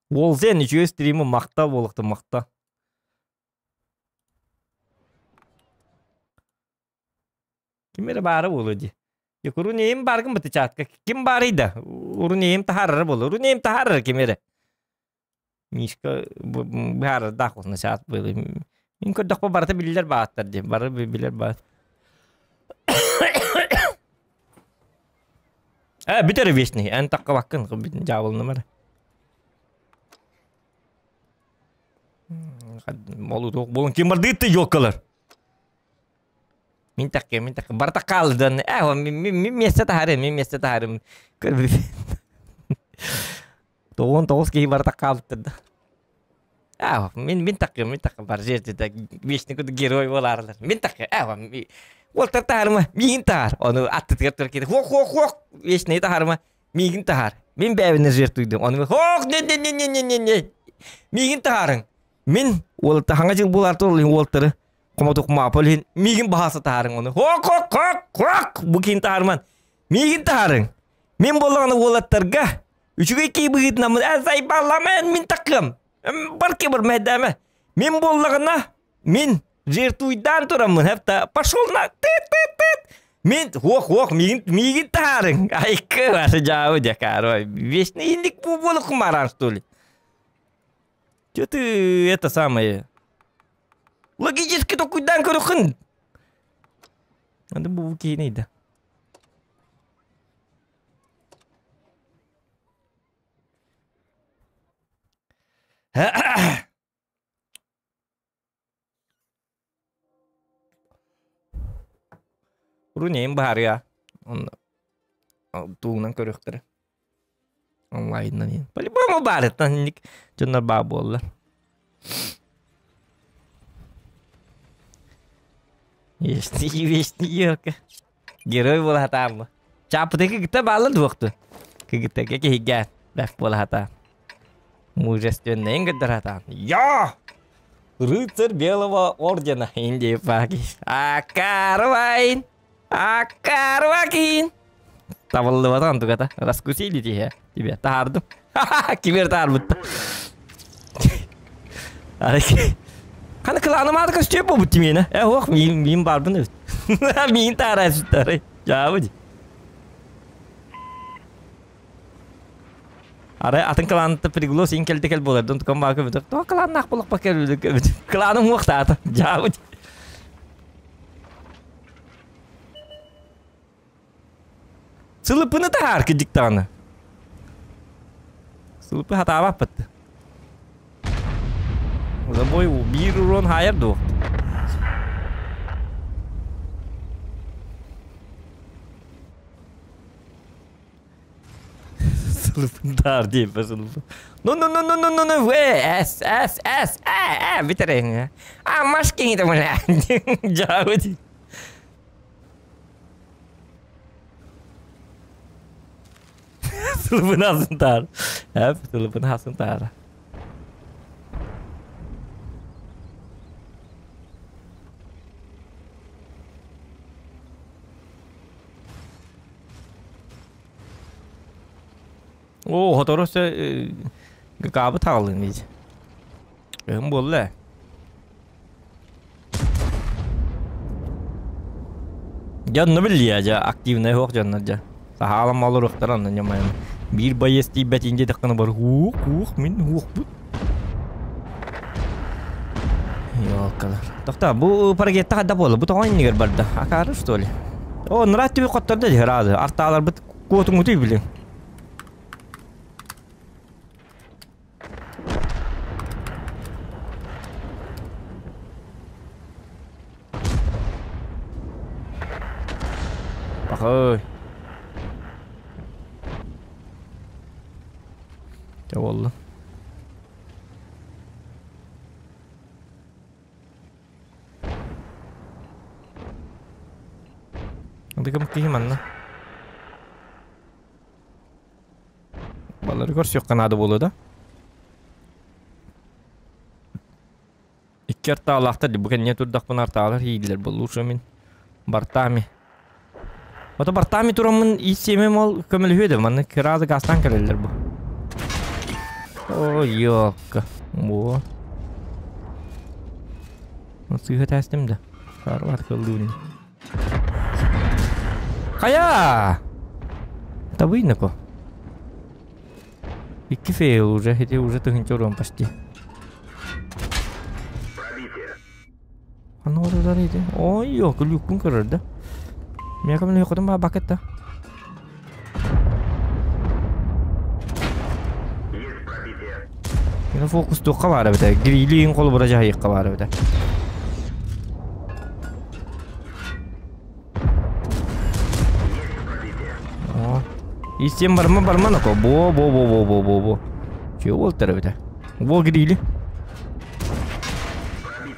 Уолзен үчүгэй стримы махта буолуохта махта. Ким эрэ баара буолуо дии. Урунейим бааргын бытычаатка. Ким баарый да? Урунейим таһаарара буолуо. Урунейим таһаарара ким эрэ. Мишка быһаарардаах уонна чаат буолуо. Мин көрдөхпө барыта биллэр бааттар дии. Бары билэр баат. Э, бүтэр вечный. Эн таққабаккын дьаабылным эрэ. Молутуох буолан ким бардыытты ёлкалар. Мин такке, мин такке. Барта хаалыдан. Э, мин месте таһарым, мин месте таһарым. Тоҕуон тоҕус киһи барта хаалыттар да. Аа, мин мин такке, мин такке бар жерде вечный курдук герой буолаарылар. Мин такке, аа, уолтар таһарыма, миигин таһар. Ону аттытыгар турар киһи, хуох хуох хуох, вечный таһарыма, миигин таһар. Мин бэйэбинэ жертвуйдум. Ону хоох, не не не не не не не. Миигин таһарыҥ. Мин уолта хаҥа жыл буолар тур уолтары хомотук маапал иһин миигин баһааса таһарыҥ ону. Хоох хоох хоох хоох бу киин таһарман. Миигин таһарыҥ. Мин буоллаҕына уолаттарга үчүгэй киһи быһыытынан э сайбаллама мин такыам. Барки бар мэдэме. Мин буоллаҕына мин жертвуйдаан тураммын хепта пошел на тыт тыт тыт мин хуох хуох миигин миигин таһаарыҥ айкы ваше дьаабы дьакаарой вечно инник буолук маран что ли че ты это самое. Логически токуйдаан көрөххүн. Аны бу киһини да. Рунейм баарыа. Онно тугунан көрүөхтэрэ. Онлайнынан иһин. По-любому баар инник дьоннор баа буоллар. Вести, вести, елка. Герой буола сатааммы. Чааппытыгы кытта баалла дуохту. Кыгыттарга киһигэ бэф буола сатаан. Мужественныйын кыттар сатаан. Я! Рыцарь Белого Ордена Индии Паки. Акарвайн! Акарвакин! Табыллыбатан тугата. Раскусили тебя. Тебя таһаардым. Кимер таһаарбытта. Хана кылааным ааты көстүө буолбут тимиэнэ. Э, ох, миин, миин баарбын эбит. Миин таарайсыттары. Жаабы. Арай атын кылаанытта приглос ин кэлдэ кэл буолар. Дон тукан баа көбүтөр. Тоҕо кылааннаах буолуохпа кэл көбүт. Кылааным уохтаата. Жаабы. Сылыппыны таһаар кыдьык даҕаны. Сылыппы хатаабаппыт. Забой биир урон хаайар дуо? Сылыппын таар диэппэ сылыппы. Ну ну ну ну ну ну ну В С С С А А бүтэрэ. А машкин это бля. Жабы. Сылыбын асын таар. Эп, сылыбын асын таара. Оо, хотору өссө ГК-быт хааллын дии. Өһүм буолла. Дьонно биллиэ дьэ активнай суох дьоннор дьэ. Саһаалам олоруохтара онно ньамайым. Биир байыас тиийбэтин диэтэххинэ бар уух уух мин уохпут. Ёлкалар. Тохтоо бу парагетта хайда буолла? Бу тоҕо иннигэр барда? Акаары что ли? О, нырат түбү хоттордо дии ыраады. Артааларбыт куотуҥутуй билин. Бахай. Дьэ буолла. Дыгым киһи манна. Балары көрсүөххэ наада буолуо да. Икки артаалаахтар бу кэннэ турдахпына артаалар иилэр бу лучше мин бартаами. Ото бартаами тураммын ииссиэмим ол көмөлөһүө да манна кыраазы гаастаан кэлэллэр бу. О, ёкка. Во. Сыыһа тээстим да. Саарбаат кыллыыбын. Хайа! Табыйнако. Икки фейл уже, эти уже тыһынча урон почти. Аны ордар ити. Ой, yok, люкпун көрөр да. Миэхэ мин хотум баа бакетта. Мин фокус туохха баар эбитэ. Грилиин холобура дьаһайыахха баар эбитэ. О, истиэн барма барма нако. Бо бо бо бо бо бо бо. Чего болтар эбитэ. Бо грили.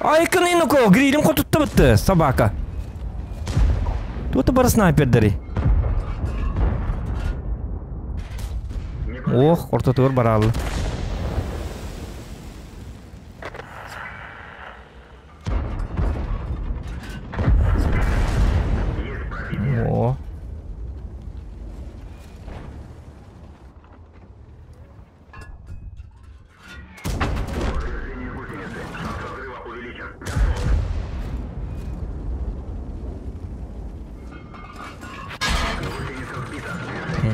Ай кыныноко, грилим хотутта бытты, собака. Туота бары снайпердери. Ох, ортотугар бараалла. О.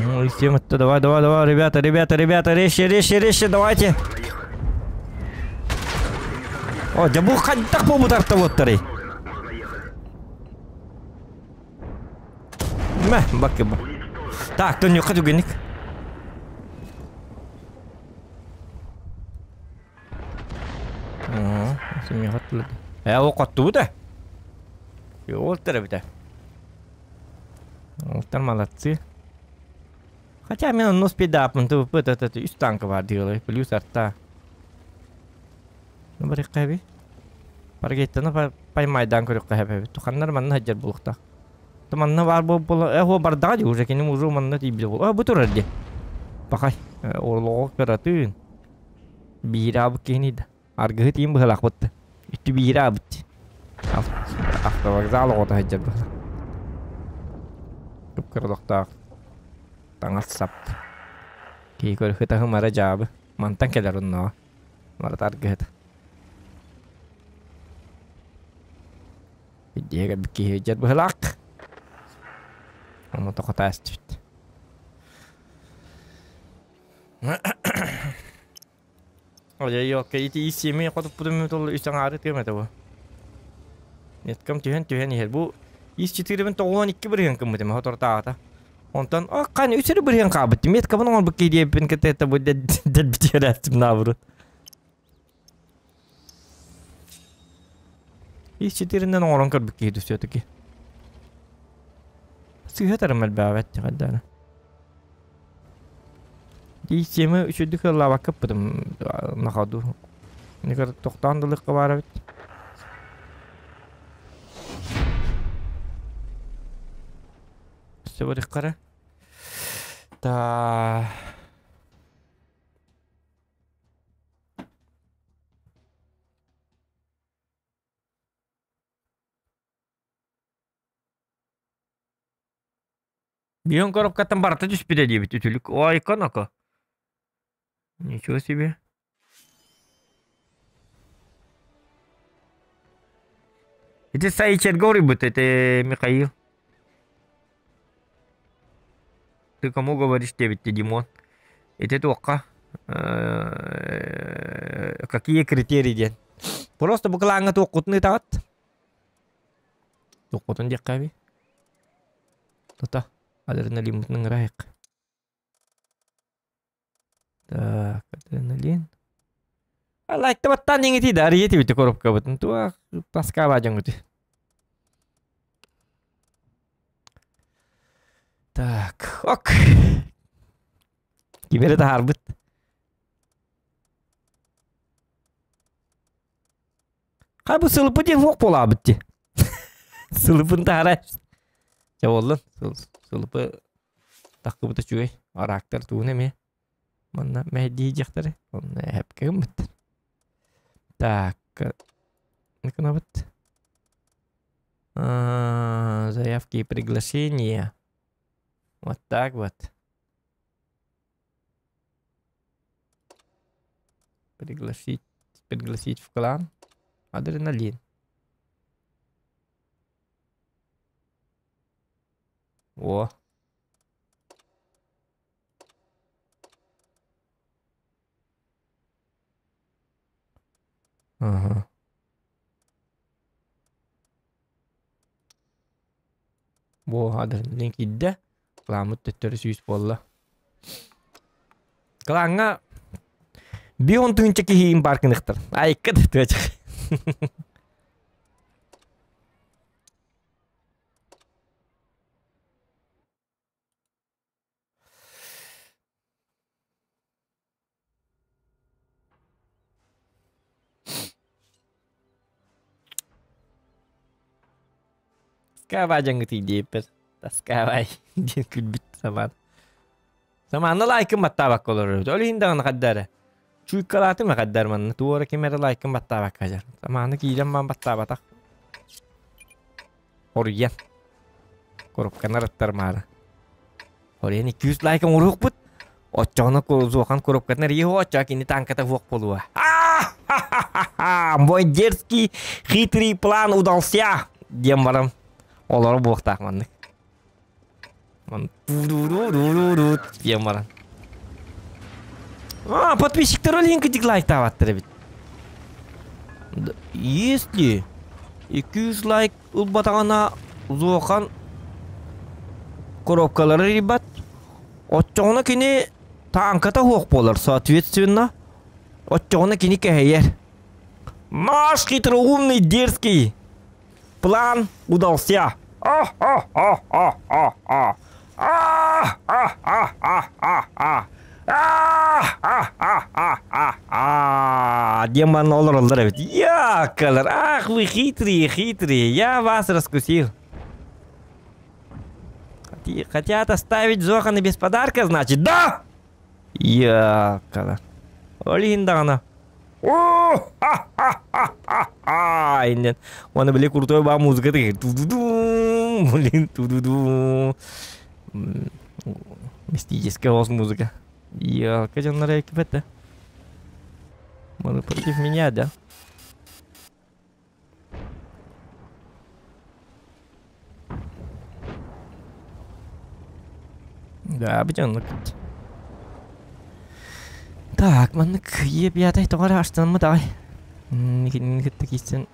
Ну, тема-то давай, давай, давай, ребята, ребята, ребята, резче, резче, резче, давайте. О, дьэ бу хайдах буолбут артоводтарый? Мэ, бакыба. Так, төннүөххэ түгэнник. Ээ, ол хоттубут ээ. Уолтар эбитэ. Уолтар молодцы. Хотя мен онно успейдааппын туппут это үс танка бар диэлэ плюс арта. Ну барыхха эби. Паргеттаны поймайдаан көрүөххэ эбит. Туханнар манна сылдьар буолуохтаах. Манна баар буолла э бардаҕа дии уже кини уже манна тиийбитэ буолла. А бу турар дии. Пахай орлоҕо кыратын. Биир аабыт киһини да. Аргыһы тиин быһалаахпыт. Үттү биир аабыт. Автовокзал оҕото сылдьар быһалаах. Кып-кыра таҥас сап. Киһи көрүхү мара дьаабы. Мантан кэлэр онноҕо. Марат аргыһыт. Идиэгэ киһи дьэр быһалаах. Ону тохотаастыбыт. Ой, окей, ити исеми хотуппутум тол үс аҥаары тыам этэ бу. Неткам түһэн түһэн иһэр. Бу ис четыребин тоҕуон икки бырыһыан кыммытым хотортаата. Онтон а кан үс эрэ бырыһыан хаабыт. Меткабын оҥорбут киһи кытта это бу дэлбитиэрээттим наоборот. Ис четыринен оҥорон көрбүт киһи все-таки. Сыыһа тарым элбээбэт хайдаана. Ди темы үчүдүк ыллаабаккаппытым на ходу. Никар тохтоон дылыкка баар эбит. Все барыххара. Та... Бион коробкаттан барыта түспүтэ диэбит үтүлүк. Ой, коноко. Ничего себе. Ити Сайчерга уруйбут, это Михаил. Ты кому говоришь диэбит Димон. Ити туохха? Какие критерии диэн. Просто бу кылааҥҥа туоххутун ыытаҕыт? Туоххутун диэххэ эбий. Тута адреналиммытын ыҥырайык. Так, адреналин. Лайктабаттаан иҥити да арыйа тибити коробкабытын туох таскаабаа дьоҥҥуту. Так, ок. Ким эрэ таһаарбыт. Хай бу сылыппыт диэн суох буолаабыт дии. Сылыппын таһаарай. Дьэ буоллун. Сылыпы таххыбыт үчүгэй. Араактар тугун эмиэ. Манна мэһэйдии диэхтэрэ. Онно эһэпкэ гыммыттар. Так. Гынабыт. Заявки и приглашения. Вот так вот. Пригласить, пригласить в клан. Адреналин. О. Ага. Бу адреналин киирдэ. Кыламмыт төттөрү сүүс буолла. Кылааҥҥа бион тыһыынча киһи баар гыныхтар. Айыкка да тыачах. Таскаабай дьаҥҥытый диэппэр таскаабай диэн күлбүт самаан. Самаанна лайкын баттаабакка олорор. Ол иһин даҕаны хайда эрэ. Чуйкалаатым хайда эрэ манна. Туора ким эрэ лайкын баттаабакка дьар. Самааны киирэн баан баттаабатах. Хоруйан. Коробканы арыттармаары. Хоруйан 200 лайк оҥоруохпут. Оччоҕуна Зохан коробкатын эрийиэ оччоҕо кини танката суох буолуо. Мой дерзкий хитрый план удался диэн баран олоро буохтаах маннык. Диэн баран. А, подписчиктар ол иһин кытык лайктаабаттар эбит. Если 200 лайк ылбатаҕына Зохан коробкалары ребят оччоҕуна кини тааҥката суох буолар, соответственно оччоҕуна кини кэһэйэр. Наш хитроумный дерзкий план удался. А-ха-ха-ха-ха-ха. А-ха-ха-ха-ха. А-ха-ха-ха-ха. Диэн манна олороллор эбит. Яколар, ах вы хитрые, хитрые, я вас раскусил. Хотят оставить Зохана без подарка, значит? Да! Яколар. Ол иһин даҕаны. О-ха-ха-ха-ха-ха! Иннен. Уонна били крутой баа музыка ту-ду-ду, блин, ту-ду-ду. Мистическая голос музыка. Елка дьоннор экипетте. Маны против меня, да? Да, бүтэн Так, маннык епятай тоҕо аштанмыт аҕай. Кинини кытта киирсэн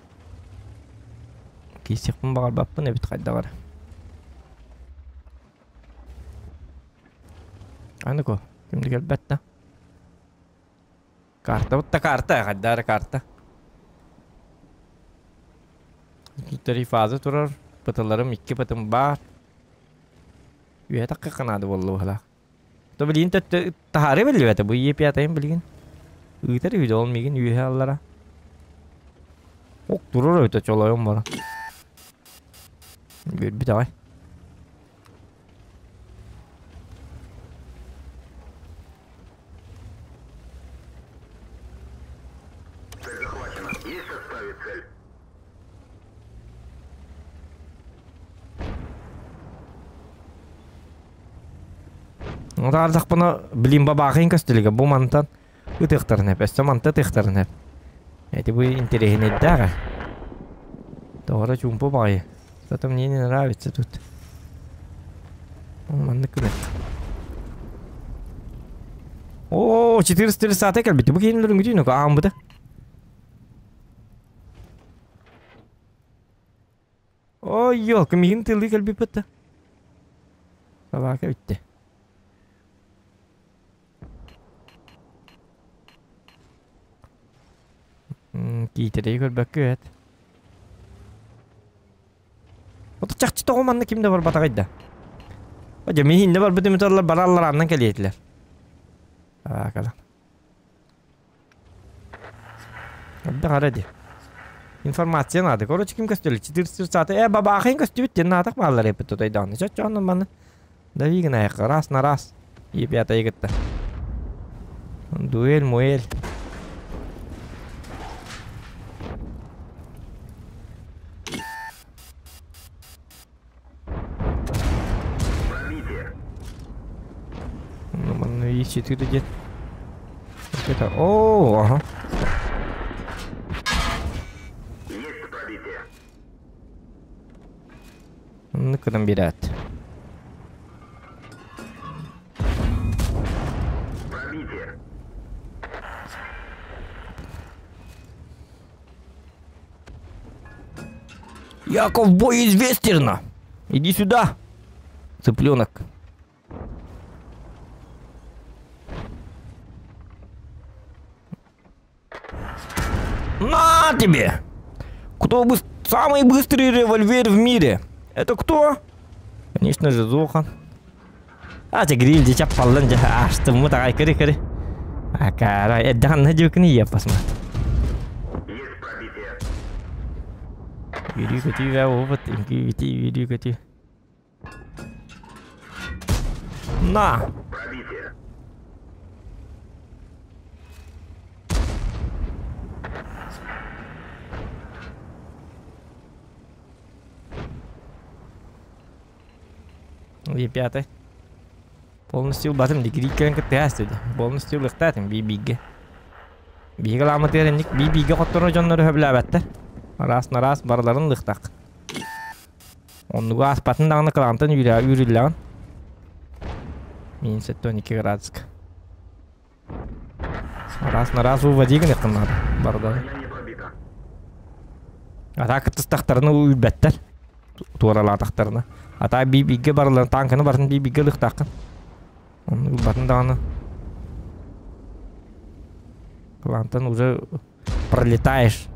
киирсиэхпин баҕарбаппын эбит хайдаҕар. Аны-ко, ким да кэлбэт да. Карта да карта, хайдара карта. Три фаза турар, пыталарым икки пытым баар. Үөһэ тахха наада буолла быһалаах. То билигин таһаары биллибэтэ бу Е5 билигин. Ыытар үһү ол мигин үөһэ аллара. Ок турар өтө чолойон бара. Үөрбүт аҕай. Цель захвачена. Есть оставить цель. Утаардахпына билим бабаахын көстүлүгэ бу мантан ытыахтарын эп, өссө манта ытыахтарын эп. Эти бу интэриэһинэйдээх. Тоҕо чуумпу баҕайы. Что-то мне не нравится тут. Маннык гынат. О, 430 кэлбит. Бу киһини лөрүнгүтүүнү аамбыта. Ой, ёлка, мигин тылы кэлбиппит. Собака бүтте. Киитэрэйи көрбөккө эт. Ото чахчы тоҕо манна ким да барбатаҕай да. Дьэ миһиннэ барбыт имиталлар бараллар аннан кэлиэтилэр. Аакала. Элбэх ара ди. Информация надо. Короче, ким көстүлү? 430 бабаахын көстүбүт диэн наатах бааллар эппит тутайдаҕына. Чоччоонун маны. Давигин айахха раз на раз. Епята кытта. Дуэль, муэль. Пробитие. Ну, манна И4 диэн. Это... О, ага. Есть пробитие. Ну-ка берет. Пробитие. Я ковбой из Вестерна. Иди сюда, цыпленок. На тебе! Кто бы самый быстрый револьвер в мире? Это кто? Конечно же, Зохан. А, те гриль, дича паллан, а, что мы так, кыри, кыри. А, кара, эддан на дюкни я посмотрю. Есть пробитие. Види, көтүү, вә, опыт, инки, види, көтүү. На! Пробитие. Е5. Полностью батым дикриккен кыттыас деді. Полностью лыктатым би-биге. Биге ламы теренник би-биге хоттору дьоннору хөбүлээбэттэр. Раз на раз барыларын лыктак. Оннугу аспатын даҕаны кылаантан үүрүллэҕин. Минус 12 градуска. Раз на раз выводи гыныккын надо. Барда. Броня не пробита. Атаа кыттыстахтарына үүрбэттэр. Туоралаатахтарына. Атаа би-бииргэ барыларын тааҥканы барытын би-бииргэ ылыахтааххын. Онно ылбатын даҕаны. Клантан уже пролетаешь.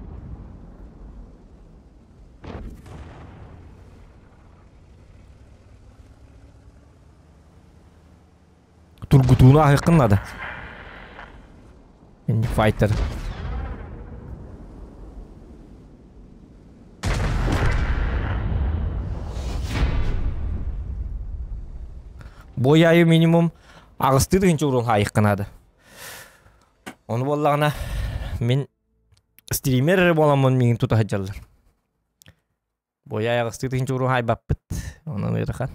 Тургутууну аһыаххын наада. Файтер. Бой айы минимум аҕыстыы тыһыынча уруон хаайыахха наада. Ону буоллаҕына мин стример эрэ буоламмын миигин тута сылдьаллар. Бой айы аҕыстыы тыһыынча уруон хаайбаппыт. Онон ыарахан.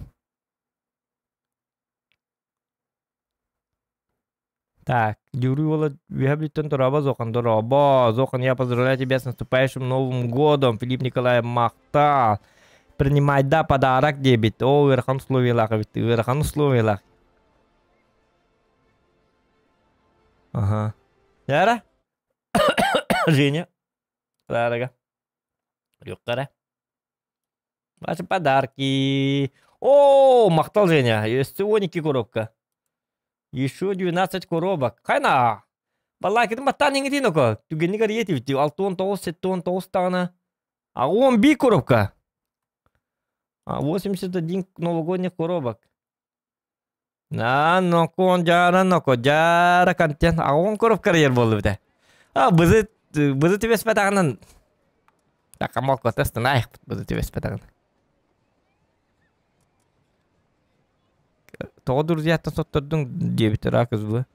Так, Юрий уола үөһэ бүттэн дорообо Зохан, дорообо. Зохан, я поздравляю тебя с наступающим Новым годом. Филипп Николаев махтал. Принимай да подарок диэбит. Оо, ыарахан условиялаах эбит. Ыарахан условиялаах. Ага. Яра? Женя? Рарага. Юккара. Ваши подарки. О, махтал, Женя. Есть 12 коробка. Еще 12 коробок. Хайна. Баллайкытын баттаан иҥитин око. Түгэнник арыйа 69, 79 даҕаны. А он би коробка. 81 новогодних коробок. На, нокон жара ноко жара контент. А он коробка арыйар буоллубута. А, бызы бызы түбэспэтаҕынан. Такамокко тестынаайхпыт бызы түбэспэтаҕына. Тоҕо друзьяттан соттордуҥ диэбитэ ракыс бу.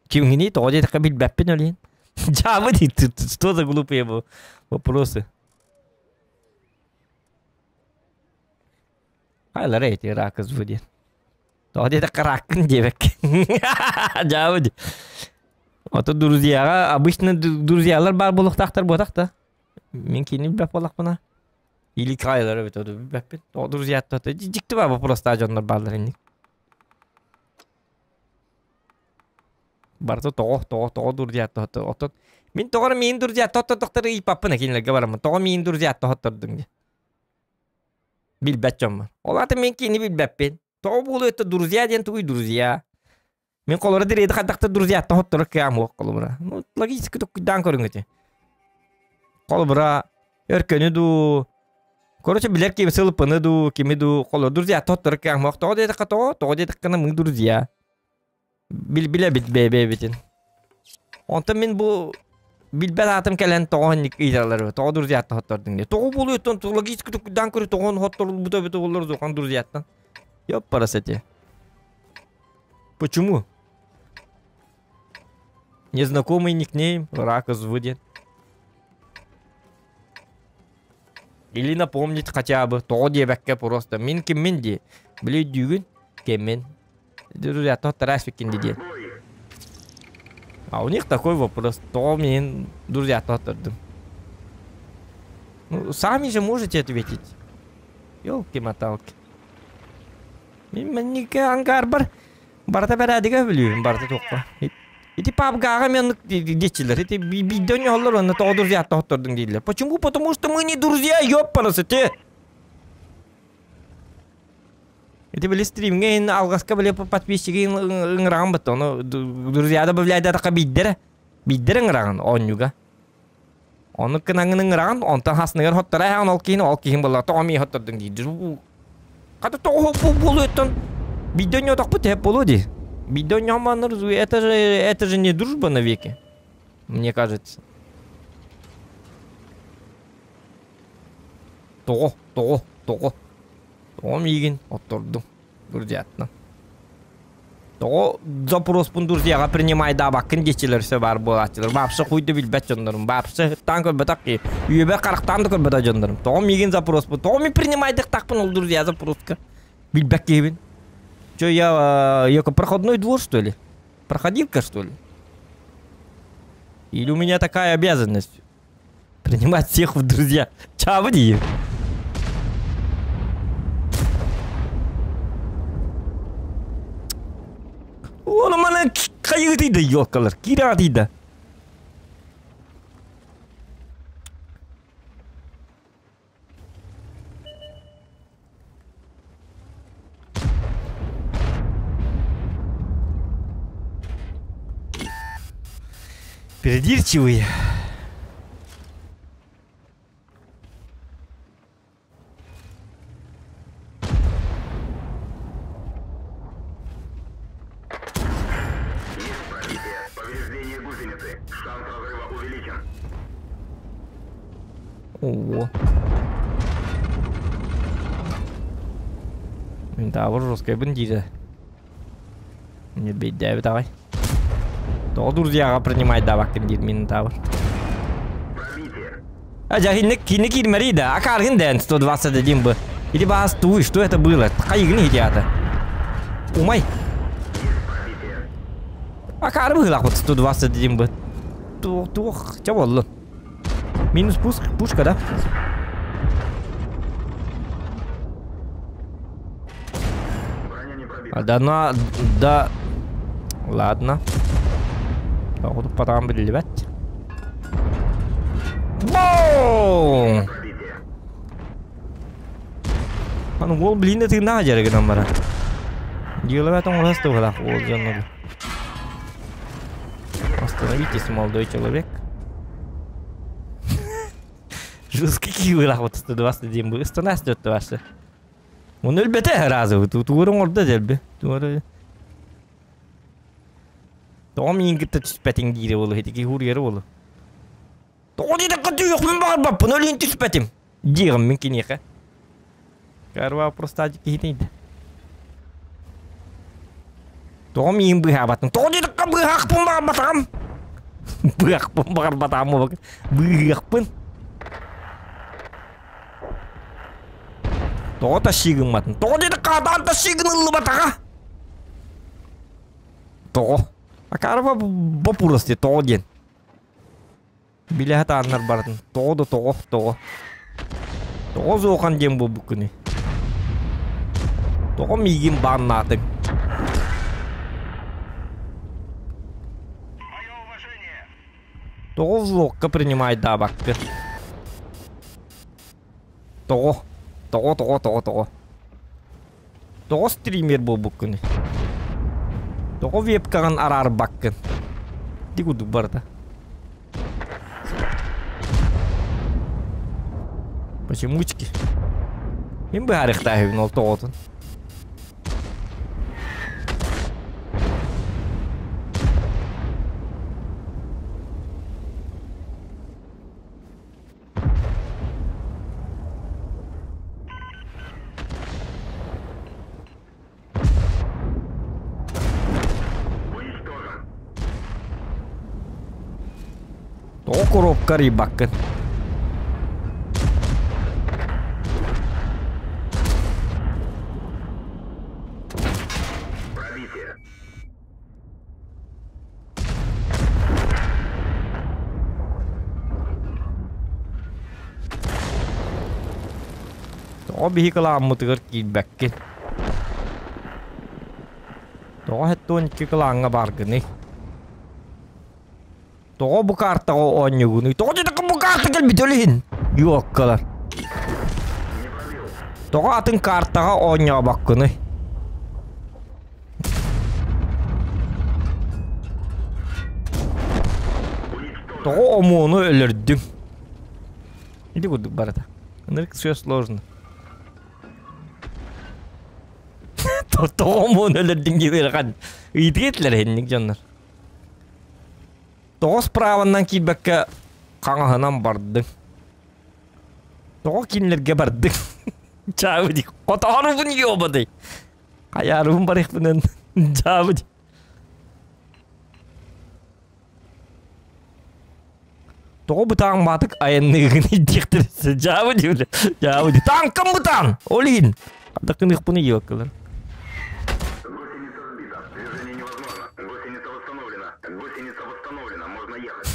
Кимҥиний тоҕо диэтэххэ билбэппин ол иһин. Дьаабы дии, что за глупые вопросы? Хайлара эти ракыс бу диэн. Тоҕо диэтэххэ раккын диэбэккин. Дьаабы дии. Ото друзьяҕа обычно друзьялар баар буолуохтаахтар буотах да. Мин кини билбэт буоллахпына. Или кайлар эбит оду билбэппин. Тоҕо друзьяттан дьикти баа вопростаах дьоннор бааллар инник. Барыта тоҕо, тоҕо, тоҕо друзьяттан оттон мин тоҕо эрэ миин друзьяттан оттотохтор ыйыппаппын кинилэргэ бараммын. Тоҕо миин друзьяттан оттордуҥ диэн. Билбэт дьоммун. Ол аата мин кини билбэппин. Тоҕо буолуо это друзья диэн тугуй друзья? Мин холоро дириэди хайдахта друзьяттан хотторор кыам суох холобура. Ну, логически туккуйдаан көрүҥ ити. Холобура, өркөнү дуу, короче, билэр кими сылыппыны дуу, кими дуу, холобура, друзьяттан хотторор кыам суох. Тоҕо диэтэххэ тоҕо, тоҕо диэтэххинэ мы друзья. Бил билэбит бэйэ-бэйэбитин. Онтон мин бу билбэт аатым кэлэн тоҕо инник ыйыталлар тоҕо друзьяттан хоттордуҥ диye. Тоҕо буолуоттан логически туккуйдаан көрү тоҕо хотторулбута эбитэ буоллар зохан друзьяттан. Ёппарас эти. Почему? Незнакомый никнейм, рак выйдет. Или напомнить хотя бы, тоҕо диэбэккэ просто мин киммин дии. Били өйдүүгүн, киммин. Друзья, тот Тарасикин диэн. А у них такой вопрос. Тоҕо мин друзья тоттурдум. Ну, сами же можете ответить. Ёлки-моталки. Мин манника ангар барыта бэрээдигэ бүлүүм барыта туохха. Ити папгаҕа мен диэччилэр. Ити биирдэ оҥоһоллор уонна тоҕо друзья тоһоттордуҥ дииллэр. Почему? Потому что мы не друзья, ёппарасы те. Ити били стримҥэ иһин алҕаска били подписчиги ыҥыраҕын бытта ону друзья добавляйдатахха биирдэрэ биирдэрэ ыҥыраҕын оонньууга. Ону кынаҥын ыҥыраҕын онтон хасныгар хоттора эһэҕин ол киһини ол киһин буолла тоҕо мии хоттордуҥ диир. Хата тоҕо буолуоттан биирдэ оонньоотохпут эһэп буолуо дии. Биирдэ оонньоон это же не дружба навеки, мне кажется. Тоҕо, тоҕо, тоҕо. Тоҕо миигин оттордуҥ, друзьяттан. Тоҕо запроспун друзьяҕа принимайдаабаккын диэччилэр өссө баар буолааччылар. Вообще хуй да билбэт дьоннорум. Вообще ыттаан көрбөтөх киһи. Үйэбэр харахтаан да көрбөтөх дьоннорум. Тоҕо миигин запроспун? Тоҕо мин принимайдыктаахпын ол друзья запроска? Билбэт киһибин. Че, я проходной двор, что ли? Проходилка, что ли? Или у меня такая обязанность? Принимать всех в друзья. Чабы дии. Ону маны хайыгытый да елкалар. Киирэ да. Придирчивый. Есть пробитие. Повреждение гусеницы. Шанс разрыва увеличен. Ого. Минтавр жесткайбын диирэ. Ньирбэйдээбит аҕай. Тоҕо друзьяҕа принимайдаабаккын диир Минотавр. Пробитие. А дьэ кини киирмэрий да, акааргын дээн 121 бы. Или баас туй, что это было? Хайыгын иһитиата. Умай. Пробитие. Акаары быһыылаахпыт 121 бы. Туох, туох, чэ буоллун. Минус пуск, пушка, да? Броня не пробита. А, да, на, да. Ладно. Тоҕо потом биллибэт. Боу! Пробитие. Аны уол билиин да тыыннаах дьэрэ гынан баран. Дьыалабат оҥорос туһалаах уол дьоннору. Остановитесь, молодой человек. Жесткий киилах вот 121 был. 112 ваши. Он өлбөтө разы. Туурун орда дельби. Тууру. Тоҕо миин кытта түспэтиҥ диирэ буолу, ити хуруйара буолу. Тоҕо диэтэххэ түһүөхпүн баҕарбаппын, ол иһин түспэтим. Диэҕим мин киниэхэ. Карва просто киһитийдэ. Тоҕо миин быыһаабатын? Тоҕо диэтэххэ быыһаахпын баҕарбатаҕым. Быыһаахпын баҕарбатаҕым буолбакка. Быыһыахпын. Тоҕо тащигымматын? Тоҕо диэтэххэ атаан тащигын ыллыбатаҕа. Тоҕо? Акаарба боппуруос дии тоҕо диэн. Билэ сатааннар барытын. Тоҕо да тоҕо, тоҕо. Тоҕо зохан диэн буолбуккунуй? Тоҕо миигин бааннаатыҥ? Мое уважение. Тоҕо влогка принимайдаабаккын? Тоҕо? Тоҕо, тоҕо, тоҕо, тоҕо? Тоҕо стример буолбуккунуй? Тоҕо вебкаҕын араарбаккын? Ити курдук барыта. Почемучки? Мин быһаарыахтаахыбын ол тоҕотун. Уничтожен. Тоҕо коробка арыйбаккын? Пробитие. Тоҕо биһи кылааммытыгар киирбэккин? Тоҕо 72 кылааҥҥа бааргыный? Тоҕо бу картаҕа оонньуугунуй? Тоҕо диэтэххэ бу карта кэлбит ол иһин? Юоккалар. Не пробил. Тоҕо атын картаҕа оонньообоккунуй? Уничтожен. Тоҕо омуону өлөрдүҥ? Ити курдук барыта. Ынырык все сложно. Тоҕо омуону өлөрдүҥ диэн ыарахан ыйытыы этилэр иһинник дьоннор. Тоҕо справаннан киирбэккэ хаҥаһынан бардыҥ? Тоҕо кинилэргэ бардыҥ? Чаабы дии. Хотоорубун ёбаный. Хайаарыбын барыахпынан дьаабы дии. Тоҕо бытаан баатык айанныыгын диэхтэрэ дьаабы дии бile. Дьаабы дии. Танкам бытаан! Ол иһин. Хардакыныахпын ийиэккэлэр. Гусеница сбита. Движение невозможно. Гусеница восстановлена. Гусеница восстановлена. Можно ехать.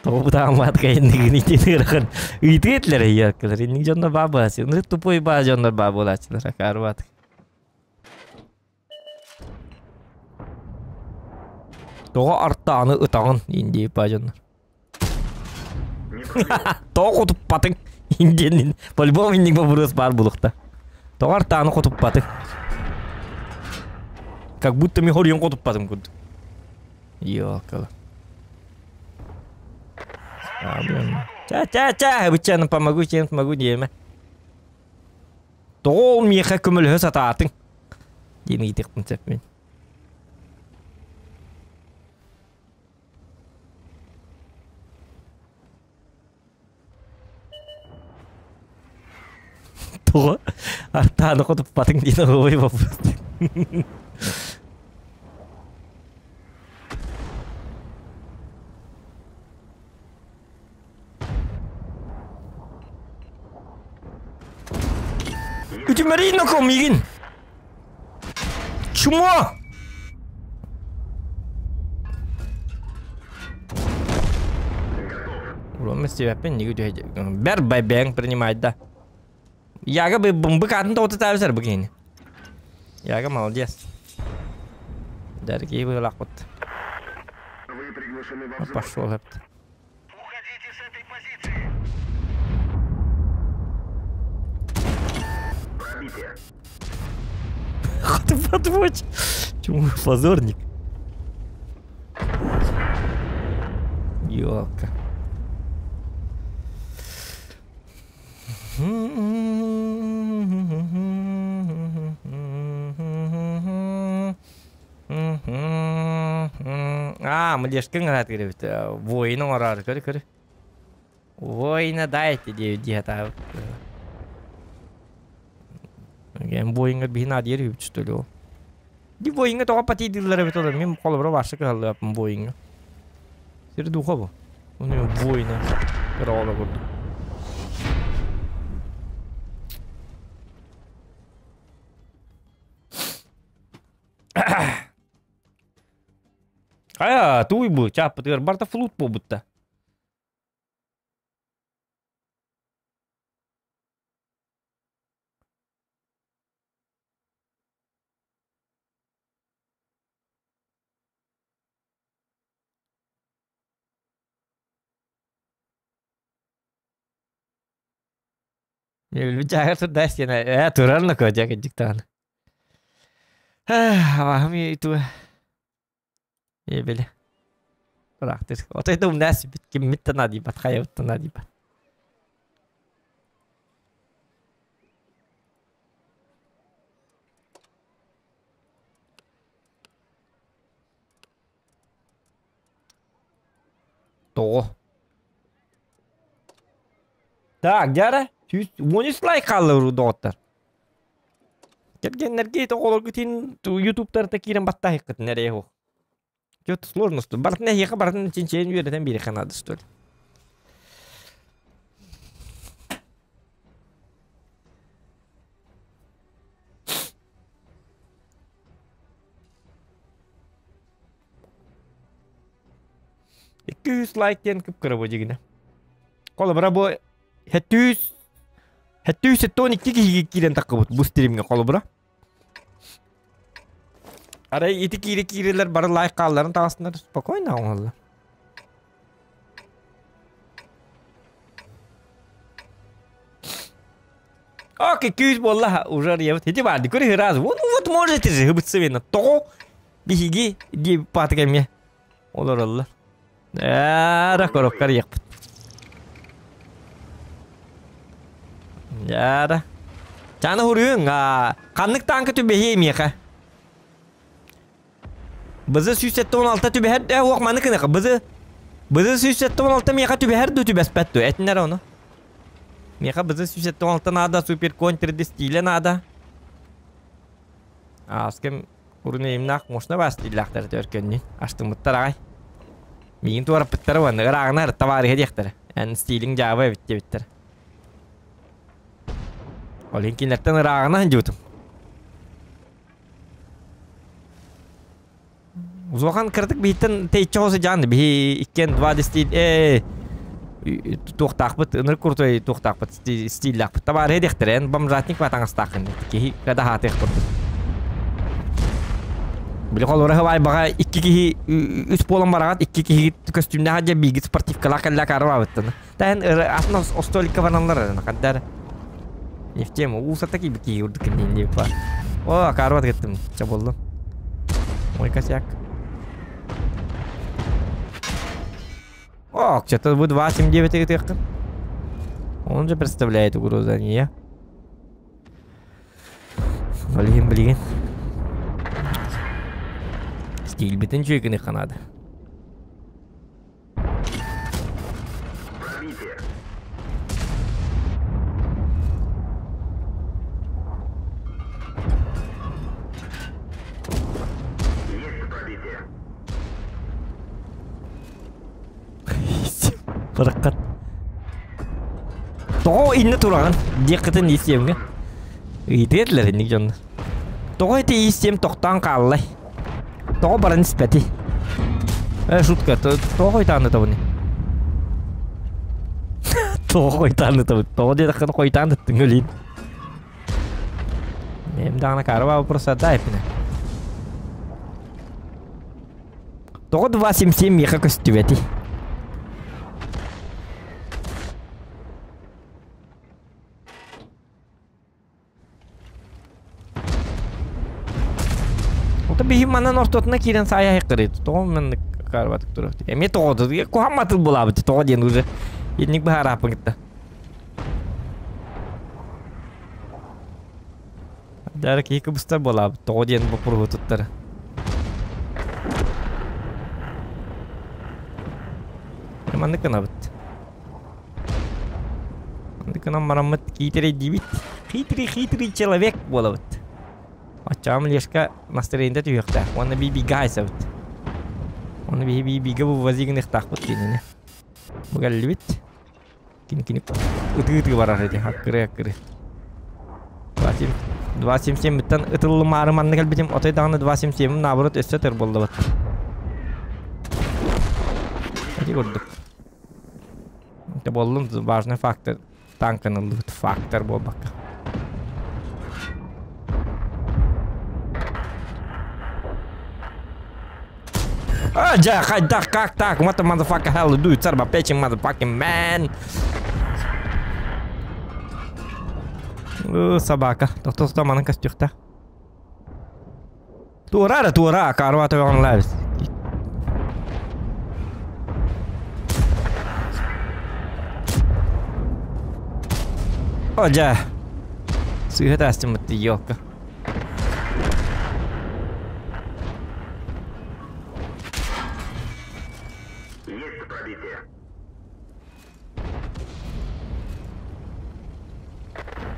Тоҕо бытаан баатык айанныыгын диэн ыарахан ыйытыы этилэр ийиэккэлэр. Инник дьоннор баа буолааччы. Ынырык тупой баа дьоннор баа буолааччылар. Акаары баатык. Тоҕо артааны ытаҕын диэн баа дьоннор. Не пробил. Тоҕо хотуппатыҥ диэн по-любому инник вопрос баар буолуохта. Тоҕо артааны хотуппатыҥ? Как будто мин хоруйун хотуппатым курдук. Ёкала. Ча ча ча быччаны помогу чем смогу диэмэ. Тоҕо ол миэхэ көмөлөһө сатаатыҥ? Диэн ыйытыахпын сөп мин. Тоҕо артааны хотуппатыҥ диэн оһуобай буолбут. Үтүмэрий ноком миигин! Чмо! Урон истибэппин ниги түһэ бэр бэйбэҥ принимает да. Яга бы бумбык атын тоҕута таабысар бу киһини. Яга молодец. Дорогие быылахпыт. Вы приглашены во взвод. Пошел эпт. Уходите с этой позиции. Пробитие. Ты подводь. Чему позорник? Ёлка. Аа, мылешкин гранат кирибит. Воин оҥороор, көр, көр. Воина дайте диэбит дии сатаабыт. Ген воиҥҥа биһи наадыйар үһүбүт что ли ол. Ди воиҥҥа тоҕо патийдыыллар эбит ол мин холобура барса кыһаллыбаппын воиҥҥа. Сир духа бу. Уну воина кыра оҕолор курдук. Хайа, туй бу, чааппытыгар барта флут буолбутта. Дьааһыр турда стена. Ээ, турар на дьэ кырдьык даҕаны. Абаһым иту Ебели. Ыраахтыр. Отой да умнаас бит киммит да наадыйбат, хайабыт да наадыйбат. Тоҕо? Так, дьара, 113 лайк хаалла доҕоттор. Кэргэннэргэ оҕолоргутун ютубтарта киирэн баттаһыккытын эрэ суох. Что-то сложно, что барытын эһиэхэ барытын чинчийэн үөрэтэн биэриэххэ наада, что ли? 200 лайк диэн кып-кыра бу дьигинэ. Холобура бу 772 киһигэ киирэн таххыбыт бу стримҥэ холобура. Арай ити киирэ киирэлэр бары лайк хаалларын таҕыстынар спокойно оҥоһуллар. Окей, күүс буолла уже арыйабыт. Ити баар, көрү раз. Вот, вот можете же хыбытсыбына. Тоҕо биһиги диэбит паатык эмиэ олороллор. Ара коробка арыйахпыт. Яра. Чаны хуруйуҥ, ханнык таанка түбэһиэ миэхэ? Бызы 176 түбэһэр э уох маны кыныха бызы бызы 176 миэхэ түбэһэр дуу түбэспэт дуу этинэр ону. Миэхэ бызы 176 наада супер контр стиле наада. Ааскым Урунаимнаах мощно баас стиллээхтэр төркөннүн астыммыттар аҕай. Миигин туораппыттара уонна ырааҕына табаарыһа диэхтэрэ. Эн стилиҥ дьаабы эбит диэбиттэр. Ол иһин кинилэртэн ырааҕына сылдьыбытым. Улахан кыратык биһиттэн тэйиччи хоһу сыдьаан биһи иккиэн два стиль ээ туохтаахпыт ынырык крутой туохтаахпыт стиллээхпит табаарыһа диэхтэрэ эн бомжатник ба таҥастааххын киһи када хаатыах курдук били холобура хыбайбаҕа икки киһи үс буолан бараҕат икки киһи көстүүмнээх дьэ биигит спортивкалаах кэллэ карабаабыттан таһын атын остуоликка бараллар хандар не в тему уусата киби киһи урдук кинини ба о карват кеттим ча боллум мой косяк. О, что-то вы 2,79 ытыаххын. Он же представляет угрозу, а не я. Блин, блин. Стилбитин чүйкіні қанады. Пробитие. Есть пробитие. Бараккат. Тоҕо иннэ тураҕын диэххитин истиэмҥэ. Ыйытыа инник дьонно. Тоҕо ити истиэм тохтоон хааллай? Тоҕо баран испэти? Э, шутка, тоҕо хойутаан ытабыный? Тоҕо хойутаан ытабыт? Тоҕо диэтэххинэ хойутаан ыттыҥ өлүүн. Эм даҕаны карва просто дай эппинэ. Тоҕо 277 миэхэ көстүбэтий? Ото биһи манан ортотуна киирэн саайа хайкырыйт. Тоҕо маннык карбатык турар? Эмиэ тоҕо куһамматыл булаабыт. Тоҕо диэн уже инник быһаарааппын кытта. Дара киһи кыбыстар буолаабыт. Тоҕо диэн боппуруоһу туттара. Маннык гынабыт. Маннык гынан бараммыт хитрый диибит. Хитрый-хитрый человек буолабыт. Оччоҕо Лешка настроениета түһүөхтээх. Уонна би-бигэ хайсабыт. Уонна биһи би-бигэ вывози гыныахтаахпыт кинини. Бу кэллибит. Кини-кини ытыы-ытыы барар ити. Аккыры-аккыры. 2.77-тэн ытыллымаары манна кэлбитим. Отой даҕаны 2.77 наоборот өссө ытыр буоллубут. Ити курдук. Это буоллун важный фактор танканы ыллыбыт фактор буолбакка. А, дьэ, хайдах, как так? What the motherfucker hell do? It's about bitching motherfucking man. Собака. Тохто манан көстүөхтэ. Туора эрэ туора, акаарба төбөҕүн лаабис. О, дьэ. Сыыһа таастыммыт елка. Есть пробитие.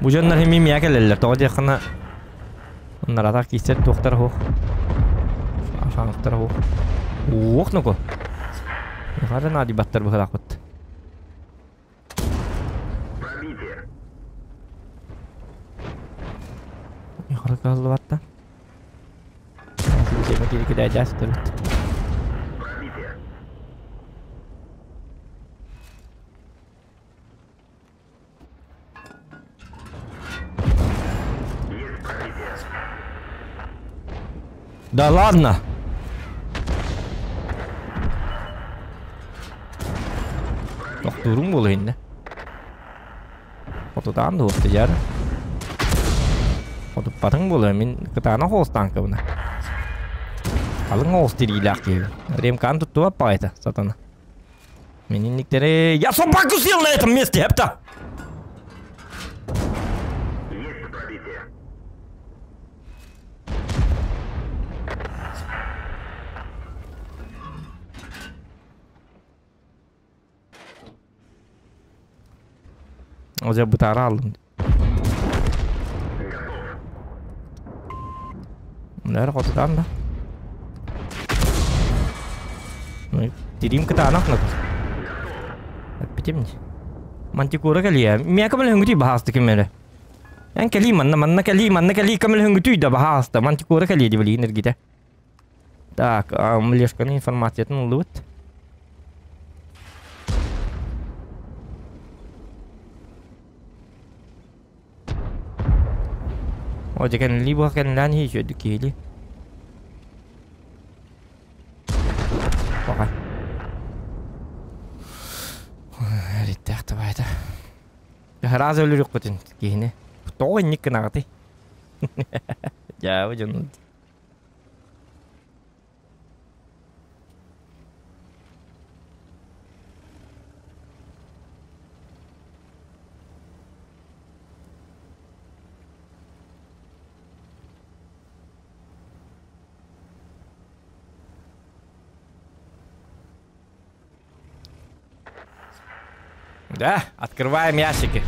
Бу дьоннор химии миэхэ кэлэллэр. Тоҕо диэххинэ наратах киистэр туохтар суох. Шанстар суох. Уох нуку. Хара наадыйбаттар быһылаахпыт. Пробитие. Хара кыһаллыбатта. Пробитие. Есть пробитие. Да ладно! Тохтуурум буолуо иннэ. Хотутаан дуо дьар. Хотуппатыҥ буолуо мин кытаанах оҕус тааҥкабына. Халыҥ оҕус тириилээх киһи. Ремканы туттубат баҕайыта сатана. Мин инниктэри... Я собаку съел на этом месте, эпта! Есть пробитие. Ол дьэ бытаара аллым. Готов. Нөр хотутаан да. Тириим кытаанах нагыр. Эппитим дии. Мантикора кэлиэ. Миэхэ көмөлөһүҥҥүтүй баһаалыста ким эрэ. Эн кэлии манна, манна кэлии, манна кэлии көмөлөһүҥҥүтүй да баһаалыста. Мантикора кэлиэ дии билигин эргитэ. Так, Млешканы информациятын ыллыбыт. О, дьэ кэннилии буха кэннилээн иһи үчүгэйдик киһилии. Пока. Ritteэх табайда. Раз өлүрүккүтүн киһини. Тоҕо инник гынаҕытый? Дьаабы дьонун. Да, открываем ящики.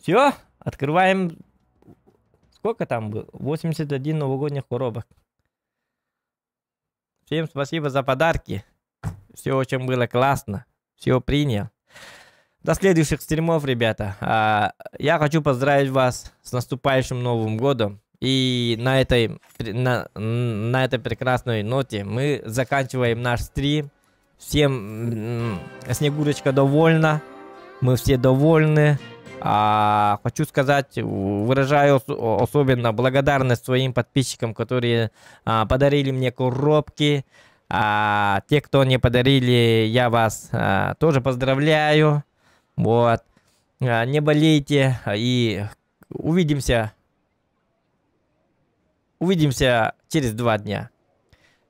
Все, открываем. Сколько там было? 81 новогодних коробок. Всем спасибо за подарки. Все очень было классно. Все принял. До следующих стримов, ребята. А, я хочу поздравить вас с наступающим Новым годом. И на этой, на, на этой прекрасной ноте мы заканчиваем наш стрим. Всем Снегурочка довольна. Мы все довольны. А, хочу сказать, выражаю особенно благодарность своим подписчикам, которые а, подарили мне коробки. А, те, кто не подарили, я вас а, тоже поздравляю. Вот. А, не болейте и увидимся. Увидимся через два дня.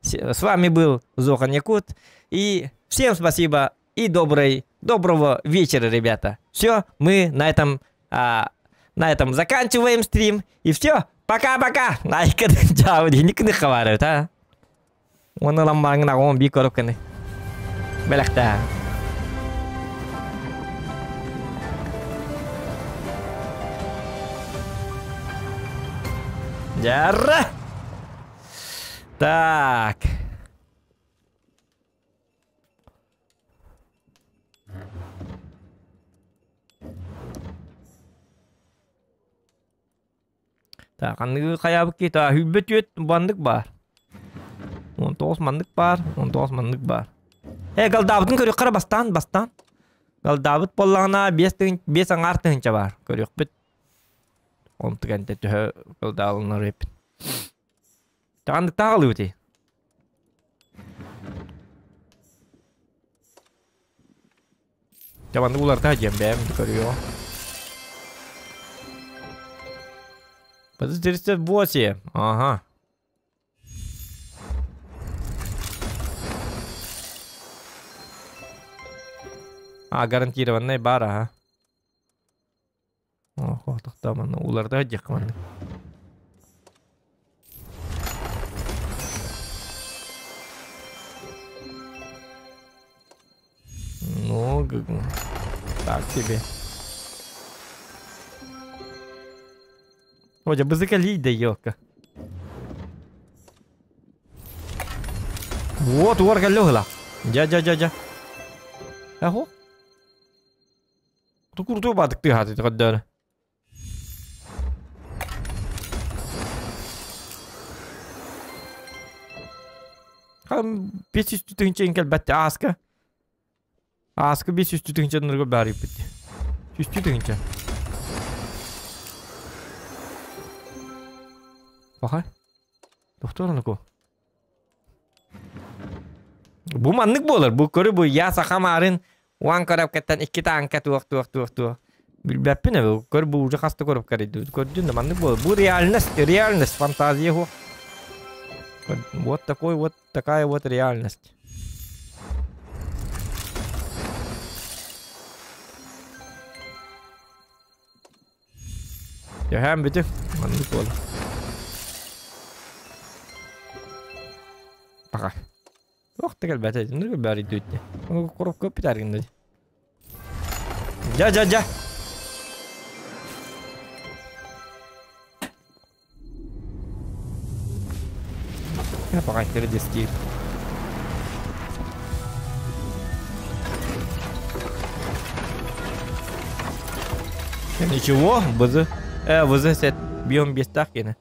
С вами был Зохан Якут. И всем спасибо и доброй, доброго вечера, ребята. Все, мы на этом, а, на этом заканчиваем стрим. И все, пока-пока. а? Оны ламбаңына он бий коробканы. Бэлэхтээ. Дьэ. Так. Так, аныгы хайабыт кита хүббэ түөт баннык бар. Он тоғыз маннык бар, он тоғыз маннык бар. Э, голдабытын көрүк қара бастан, бастан. Голдабыт боллағына бес тыгын, бес аңар тыгынча бар. Көрүкпүт. Он тыгынча төһө голдалынар эпит. Тағандык тағалы өте. Жабанды уларта жем бәм көрүө. 38. Ага. А, гарантированный бар, ага. Охо, тоқтаманы уларда дехманы. Ну, так тебе. Одя, бызыка лийда, елка. Вот, уорга легла. Дя-дя-дя-дя. Аго. Ту курту бадык ты хаты тыгаддары. Хам 500 түтүнче инкел бәтте аска. Аска 500 түтүнче ныргы бәрі бітті. 100 түтүнче. Бахай. Доктор аныко. Бу маннык болар. Бу көрү бу я сахамарын уан көрөп кеттен икки таанка туох туох туох туох. Билбэппин эбэ. Көр бу уже хаста көрөп карыйды. Көрдүн да маннык болар. Бу реальность, реальность, фантазия ху. Вот такой вот такая вот реальность. Төһәм бүтү. Маннык болар. Пока. Ох, ты бәтә, нурга бәри дүтте. Оны корып көп битәргин ди. Жа, жа, жа. Я пока диски. Ничего, бызы. Э, бызы сет биом бестах кене.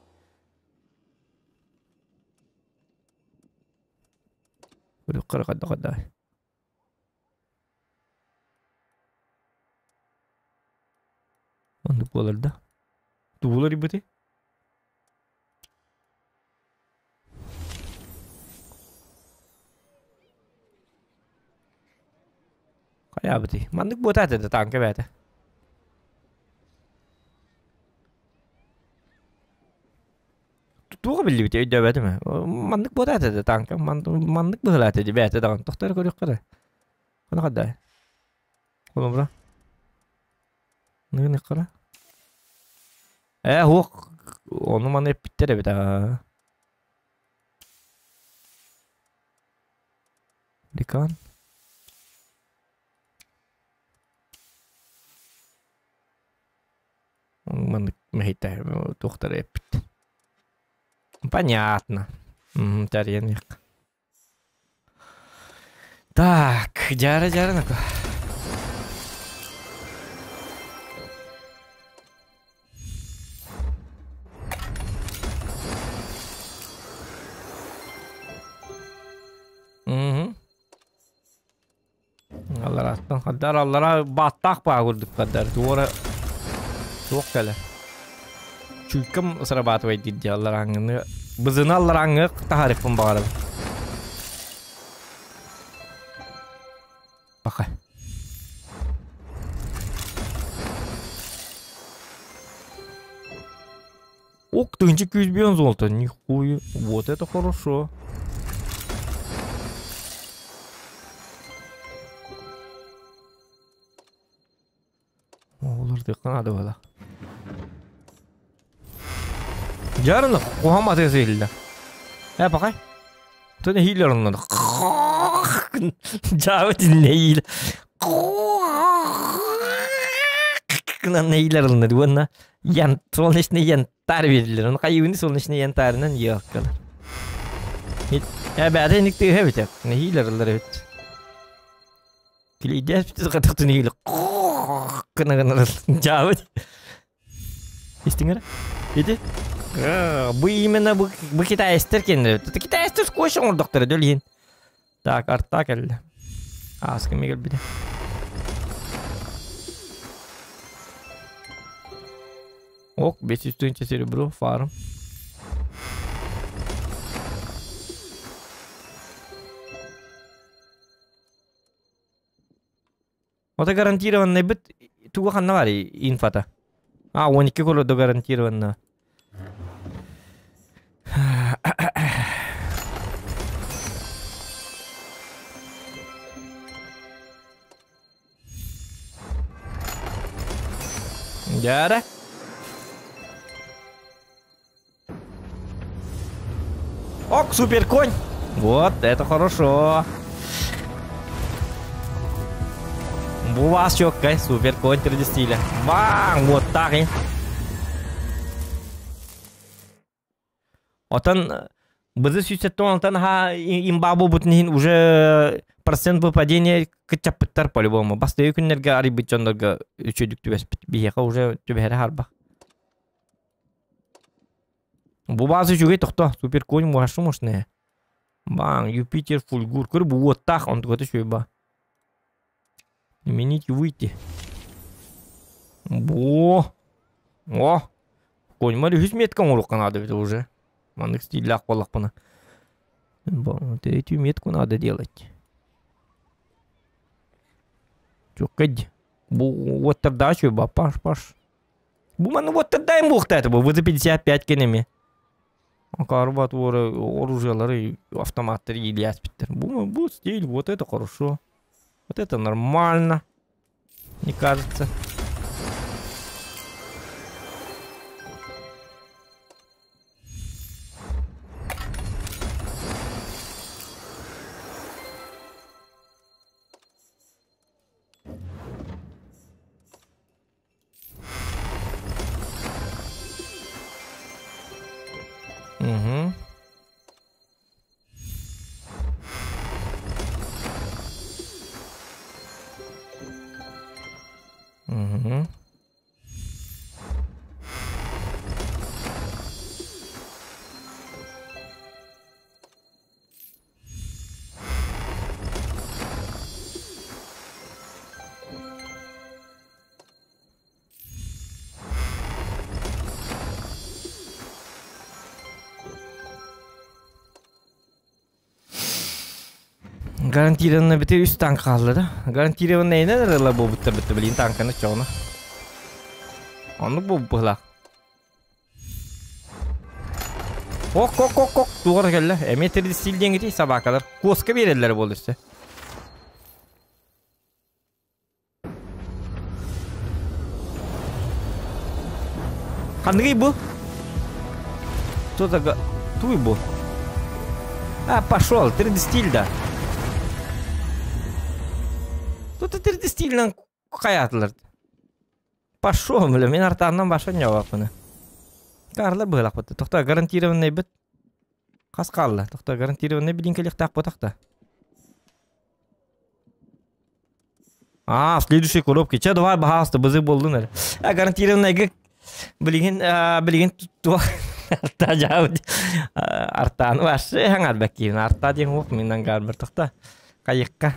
Қырық Онды болар да. Туулар ибити. Хайа бити. Мандык ботат это танка бәті. Туға билли бити өйдөбөтү ме. Мандык ботат это танка. Мандык быһылат эди бәті даган. Тохтар көрүк кара. Кана кадай. Коломра. Ныгы кара. Э, хук. Оны маны эппиттер эбит а. Декан. Маннык мэһэйтэһэ туохтара эппит. Понятно. Тэрийэн Так, дьара дьара нака. Угу. Аллараттан хаддар аллара бааттаах баа курдук хаддар туора туох кэлэ. Чуйкам срабатывай диир алларааҥҥыны бызыны алларааҥҥы таһаарыахпын баҕарабын. Пока. Ок, тынчик күүс золото. Нихуя. Вот это хорошо. Олордуохха наада буолла. Дьаарына куһаҕан атыыса иһиллэ. Ээ, пахай. Тон иһиилэр онно. Дьаабыт нэһиилэ. Гынан нэһиилэр ылынар уонна ян солнечный янтарь берилер. Оны хайыыны солнечный янтарынан елкалар. Ээ, бэйэтэ иник тыаһа эбит. Нэһиилэр ылар эбит. Килийдээспит хатыктын иһиилэ гына гына дьаабыт. Истиҥ эрэ. Ити бу именно бу, бу китайстар кэннэ. Китайстар скотч оҥордохторо дөл иһин. Так, арта кэллэ. Ааскы ми кэлбитэ. Ок, 500 серебро, фарм. Ото гарантированный бит туга ханна бар инфата. А, 12 колодо гарантированно. Дьара. Ок, супер конь! Вот, это хорошо. Бу вас четкой, супер конь 3D стиля. Бам, вот так и. Отон бызы сүүсэттэн ха имба буолбутун иһин уже процент выпадения кыччаппыттар по-любому. Бастайы күннэргэ арыйбыт дьоннорго үчүгдүк түбэспит. Биһиэхэ уже түбэһэрэ харбах. Бу бааза үчүгэй тохто. Супер конь муашы мощная. Баң, Юпитер, Фульгур. Көр бу уоттаах, онтугата үчүгэй ба. Изменить и выйти. Бо. О. Коньмар үһүс метка оҥоруохха наада эбит уже. Маннык стиллээх буоллахпына. Третью метку надо делать. Чукка Бу уоттардаах үчүгэй ба. Паш, паш. Бу маны уоттардаайым буохтаата бу. ВЗ-55 кэнэми. Карбат оружиялары, автоматтары иилээспиттэр. Бу, бу стиль, вот это хорошо. Вот это нормально. Мне кажется. Угу. Угу. Гарантированно бите үс танк хаалла да. Гарантированно инен ырыла буолбуттар битте билин танканы чоҕуна. Оннук буолбуһулаах. Ок ок ок ок тугар кэллэ. Эмиэ тирдистиил диэҥити собакалар куоска биэрэллэр буол өссө. Ханныгый бу? Что за... Туй бу? А, пошел, 3D стиль, да. 3D стилинэн хайаатылар. Пошел, бля, мин артааннан баша ньаваппыны. Карлар быһылахпыт. Тохто гарантированный бит. Хас хаалла? Тохто гарантированный билин кэлиэхтээх буотахта. А, в следующей коробке. Че, давай, баһаалыста, бызы буоллун эрэ. А, гарантированныйга билигин билигин туох арта жаабыт артааны вообще хаҥарбаккиин арта диэн уох миннан гаарбар тохто хайыкка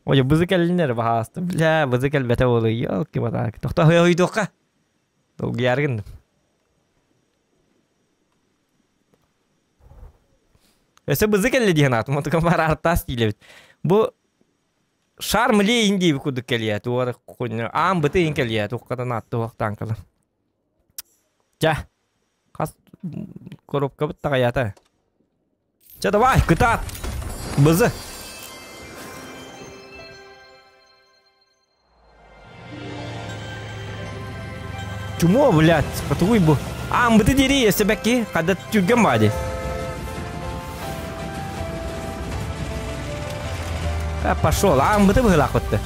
Ой, бызы кэллинэр баһаалыста. Бля, бызы кэлбэтэ буолуо. Ёлки-палки. Тохто ойдуохха. Долгуйааргын. Өссө бызы кэллэ диэн аатым. Отука бар артаас диилэбит. Бу шар мле индии курдук кэлиэ. Туора кунньа аан быты ин кэлиэ. Туохкатан аатты уохтаан калар. Ча. Хас коробкабыт таҕайаата. Чэ, давай, кытаат! Бызы! Чумо, блядь, потуй бу. А, мбыты дири, если бәкки, қада түрген бади. А, пошел, а, мбыты быһылаах бытты.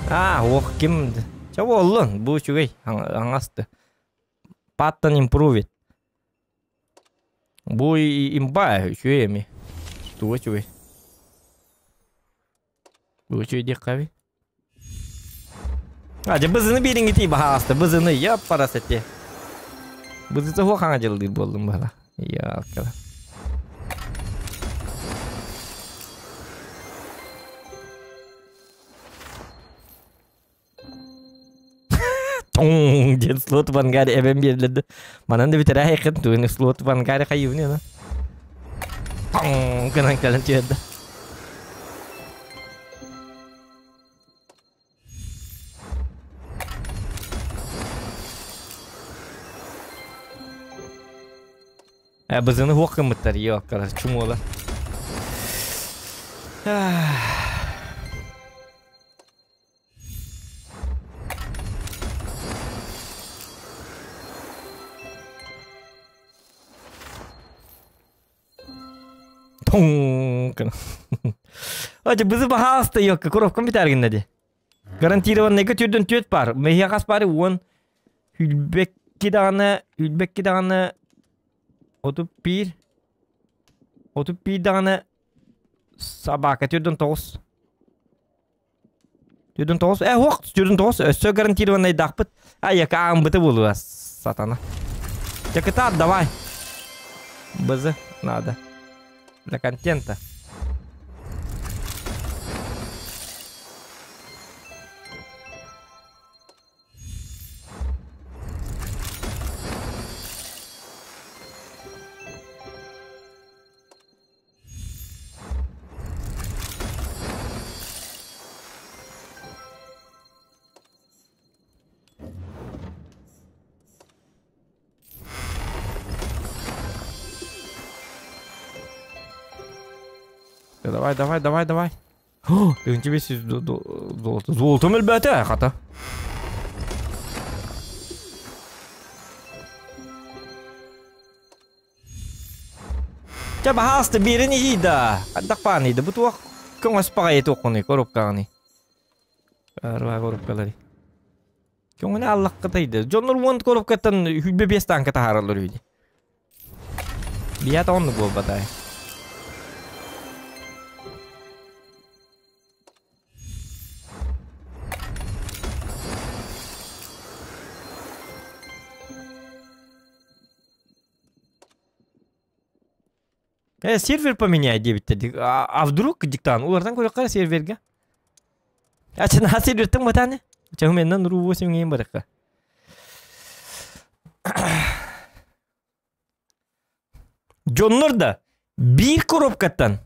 А, ох, ким... Чэ боллун, бу үчүгэй, аңасты. Паттан импровит. Бу имба үчүгэй эми. Туга үчүгэй. Бу үчүгэй диэххэ А, дьэ бызыны биэриҥҥитий баһааласта, бызыны, яппарас эти. Бызыта хуа хаҥа дьыллыыр буоллум баһала. Ялкала. Тоҥ диэн слот вангари эбэн биэрлэрдэ. Манан да бүтэрээйхин тугун слот вангари хайыыбын ына. Тоҥ гынан кэлэн түһэрдэ. Э, бызыны хуох гыммыттар, ёккалар, чумуола. Тоҥ Ачы бызы баһаалыста ёкка коробкам бүтээргиннэ ди. Гарантированныйга түрдөн түөт бар. Мэһиэ хас баары уон хүлбэкки даҕаны хүлбэкки даҕаны отут биир отут биир даҕаны собака түрдөн тоҕус Түрдүн тоҕус, э, ох, түрдүн тоҕус, өссө гарантированнайдаахпыт. Ай, яка аамбыты буолуо, сатана. Чакытаат, давай. Бызы надо. Для контента. Давай, давай, давай, давай. О, тебе золото. Золотом элбээтэ, хата. Чэ, баһаалыста биэрэн иһий да. Хайдах бааный да, бу туох көҥөс баҕайы туоххунуй коробкаҕыный? Арба коробкалары. Көҥүнэ аллаххытай да. Дьоннор уон коробкаттан хүлбэ биэс таанка таһаараллар үһү дии. Биһиэхэ оннук буолбатай. Э, сервер поменяй диэбиттэр. А, а вдруг диктант улардан көрөххө сервергэ? А чына сервертэн батааны? Чаһыменнан ру 8 ngeen барыкка. Дьоннор да биир коробкаттан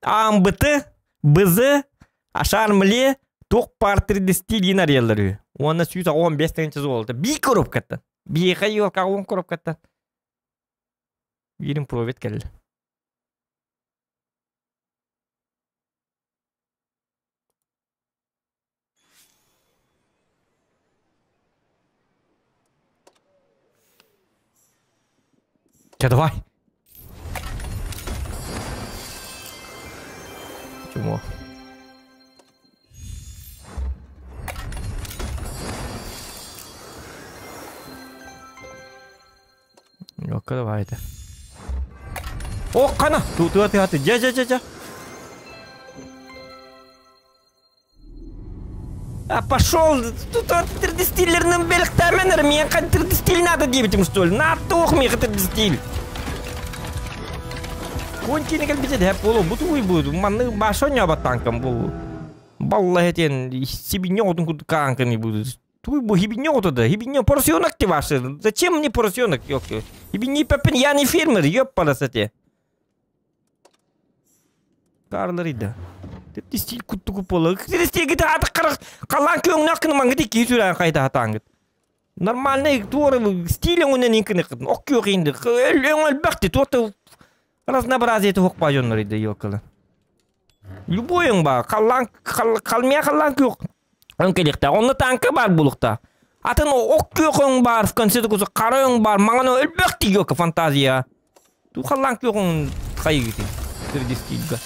АМБТ, БЗ, Ашармле, туох паар 3D диин арыйаллар үһү. Уонна 115 тыһыынча золото. Биир коробкаттан. Биэхэ елка уон коробкаттан. Биирин провед кэллэ. Чэ, давай. Чумо. Окка давайте. О, қана! Ту ты ты жа жа жа жа. А пошел! Тут 3D стиллерінің беліктәменір, мен 3D стиль надо дейбітім, что ли? На тух мен 3D стиль. Кончини кэлбитэ дэп болу, бу тугуй бу, манны баша ньоба танкам бу. Балла этен сибиньо отун курдук каанканы бу. Тугуй бу хибиньо отуда, хибиньо поросенок ты ваши. Зачем мне поросенок, ёпты? Хибиньи пеппин, я не фермер, ёппарасате. Карлар ида. Ты стиль куттуку пола. Ты стиль гита аты карак калан көңнө акын маңгы ки сүрән кайда атаңгыт. Нормальный туоры стиль оңунан инкини кытын. Ок күйө кыйынды. Өң өлбәкти туорты разнообразие туок ба жоннор иде ёкалы. Любой оң ба калан калмия калан күйө өң келикта. Онны танка бар булукта. Атын ок күйө өң бар, в конце концов кара өң бар. Маңаны өлбәкти ёка фантазия. Ту калан күйө өң кайгы. 3D стильга.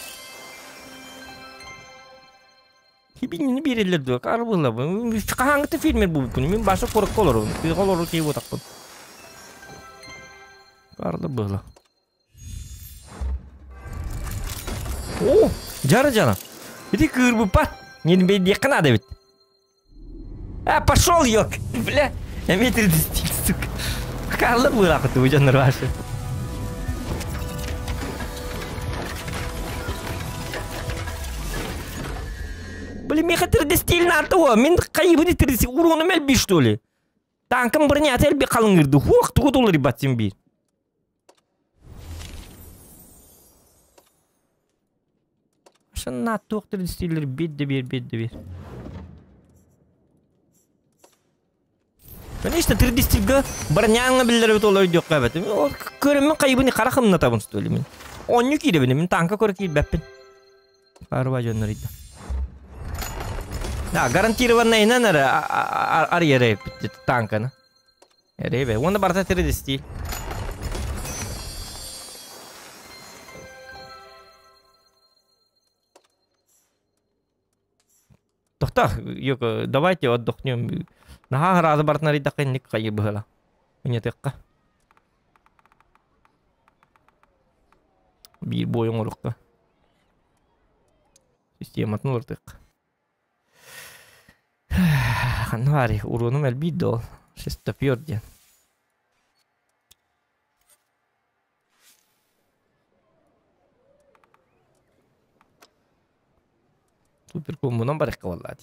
Хибинини берелер дө, карбыла. Кахаңгы фермер бу күн. Мен башы корок колор. Колор кейб отакпын. Карлы было. О, жары жана. Иди кырбы пат. Не бей надо ведь. А, пошел, ёк. Бля, я метр стиль, сука. Карлы было, ты уже нормально. Блин, меха 3D стиль на то. Мен кайыбы 3D стиль. Урону мел что ли? Танкым броня ателби қалыңырды. Хух, тугу доллар батсен бир. Ашын туқ 3D стиллер бет де бер, бет де бер. Конечно, 3D стильге броняңы билдер бит олар жоқ қабат. Көрімін кайыбыны қарақымна табын что ли мен. Онню кире мен танка көрі киіп бәппін. Арба жоннор иді. Да, гарантированно инан арьере танканы. Эребе, онда барта 3D стиль. Тохта, ёка, давайте отдохнем. Наха разы бартна рида кенник кайы была. Мне текка. Бир бойын орукка. Систематын ортык. Ханвари, уроном элбидол. Шестопёрден. Супер комбунан барыкка боллады.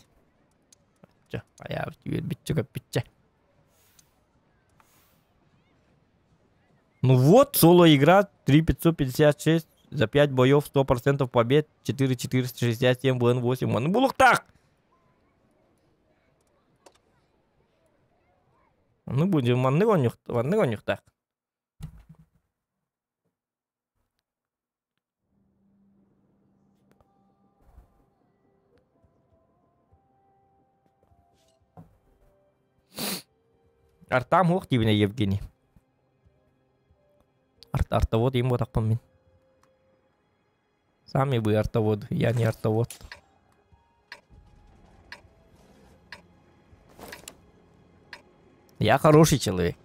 Ая, битче битче. Ну вот, соло игра 3556 за 5 боев, 100% побед, 4467 ВН8. Ну булуктак! Ну будем манны гонюхтак. Артам ух дибине Евгений. Артовод им вот так помин. Сами вы артовод, я не артовод. Я хороший человек.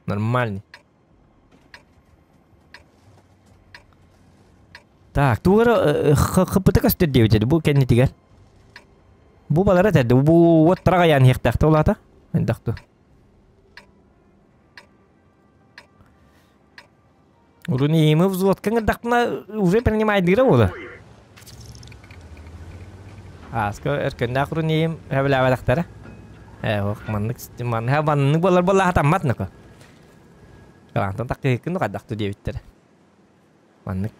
Нормальный. Так, тугара хпт кастер девять, бу кенни тигер. Бу балара тәдде, бу вот трагаян хехтахты олата. Эндахты. Руни мы взвод кыңырдахтына уже принимает дыра ола. Аска эркендах руни хәбеләбәдәхтәре. Ох, маннык ман ха маннык болар бола хатаммат нако. Калантан такы күн кадахты дебиттер. Маннык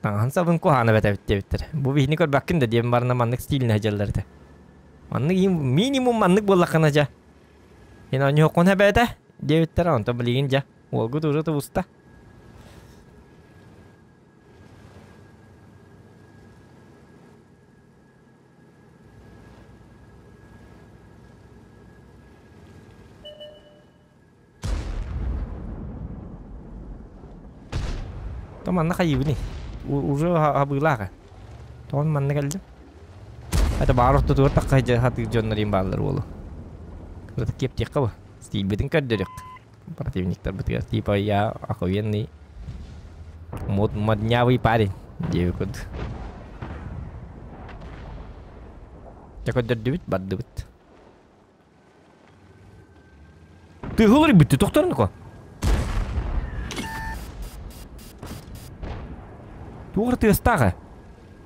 таңхан сабын кухана бәтә дебиттер. Бу бихни көр баккин да дем барна маннык стиліне хаҗалларды. Маннык минимум маннык бола кана жа. Ен аны хокон хәбәтә дебиттер онта билген жа. Олгу уже туста. Манна хайыбыны. Уже хабылага. Тон манна келди. Это бар тутур такка хаты жоннорин баалар болу. Кырды кеп текка бу. Стилбетин көрдөрүк. Противниктарбытыгар типа я охуенный мод моднявый парень диэбит курдук. Дьэ көрдөрдүбүт, бардыбыт. Тыһылыр бүттү тохторнуко. Туох тыастааҕа?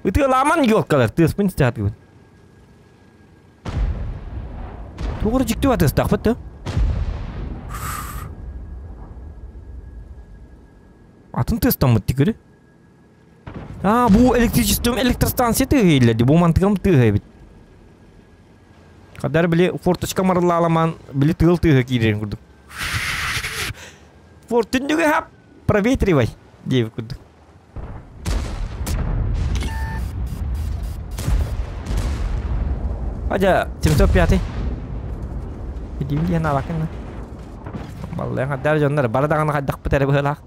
Ытыалааман елкалар тыаспын истэхатыгын. Туох эрэ дьикти батыастаахпыт да? Атын тыастаммыт тикири. А, бу электричеством электростанция тыаһа бу мантыгам тыаһа эбит. Хадар били форточка марылааламан били тыал тыаһа киирэрин курдук. Фортүндүгү хап проветривай диэбит курдук. Адя, 705. Билим диэн алакын. Баллаан хаддар дьоннор бары даҕаны хайдахпыт эрэ быһыылаах.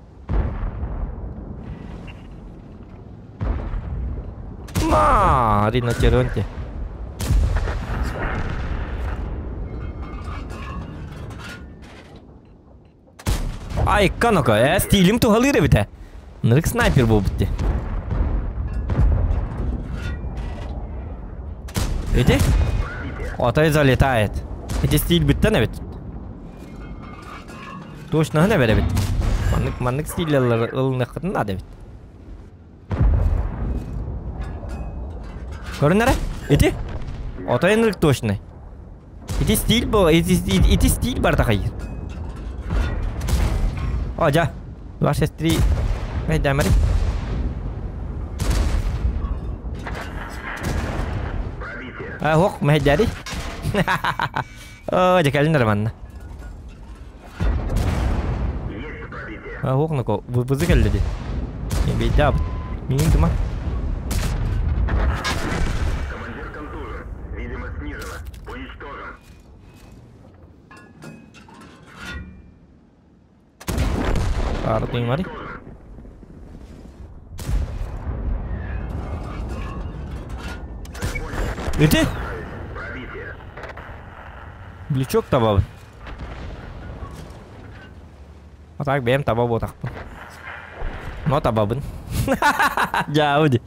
Ма, риночеронте. Айка ноко, э, стилим туһалыыр эбит э. Нырык снайпер буолбут дии. Эти? Отой залетает. Эти стиль бүттэн эбит. Точно эбит эбит. Маннык маннык стиллер ылыныаххытын наада эбит. Көрүнэрэ? Ити? Отой нырык точный. Ити стиль бу, ити, ити стиль барда хайыр. О, жа. 2, 6, 3. Мэйдэмэри. А, хок, мэйдәри. О, жа кэлин манна. А, хок, нако, вызы кэлле ди. Бейдә Мин тума. Командир контужен. Видимо, снижена. Уничтожен. Ардын бар. Ити? Блючок табабын. А так бэйэм таба буотахпын. Но табабын. Дьаабы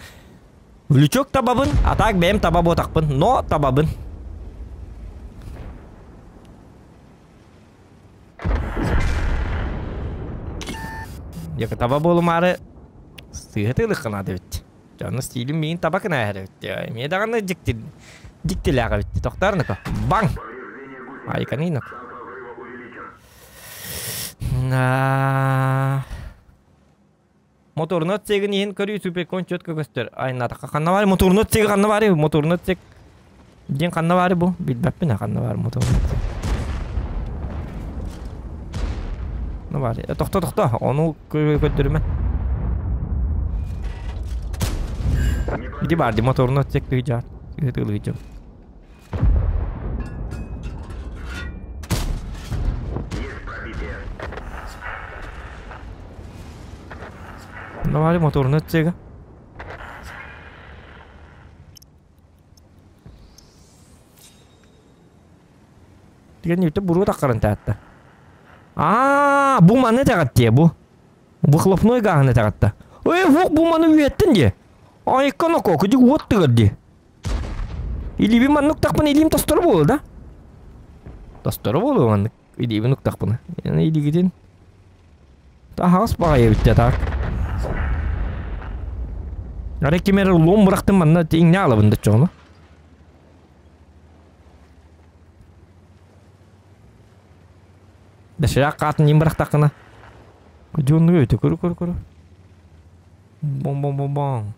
Лючок табабын, а так бэйэм таба буотахпын, но табабын. Яка таба буолумаары сыыһа тыылыхханаат эбит. Дьону стилим миин таба кынааһар эбит. Эмиэ даҕаны дьикти дьиктилээх эбит. Тохтоор Баҥ! Айканынок. На Моторун отсегин иһин көрүү суперкон четко көстөр. Айнатахха ханна баар моторун отсеги ханна баар моторун отсек диэн ханна баар бу билбэппин ханна баар моторун отсек. Ну баар. Тохто тохто ону көрдөрүмэн. Иди бар ди моторун отсек тыгыжаар. Тыгыжаар. Давай моторун отсега. Деген үтө буру таккарын таатта. Аа, бу маны тагат дие бу. Выхлопной гааһына тагатта. Ой, фук бу маны үйеттин дие. Айкка ноко, кыдык уот тыгар дии. Илиби маннык тахпын илиим тостору буолу да? Тостору буолу маннык илиибин уктахпына. Илигитин Таһаҕас баҕайы эбит так. Ары ким эрэ лом бырахтым манна иҥнэ алабын да чоҕуну. Дашыраак хаатын иин бырахтаххына. Дьоннуга өтө көрү көрү көрү. Бом бом бом бом.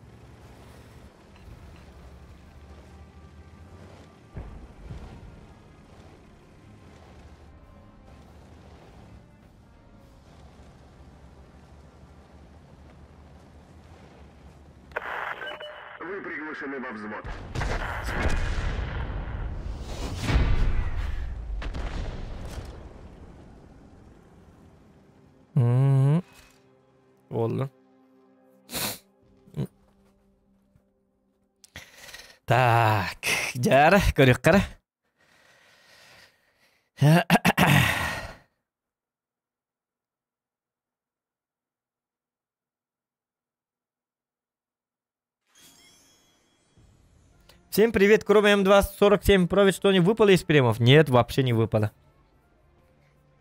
Вы приглашены во взвод. М-м. Буоллун. Так, дьэ көрүөххэ эрэ. Всем привет, кроме М247 Провид, что не выпало из премов? Нет, вообще не выпало.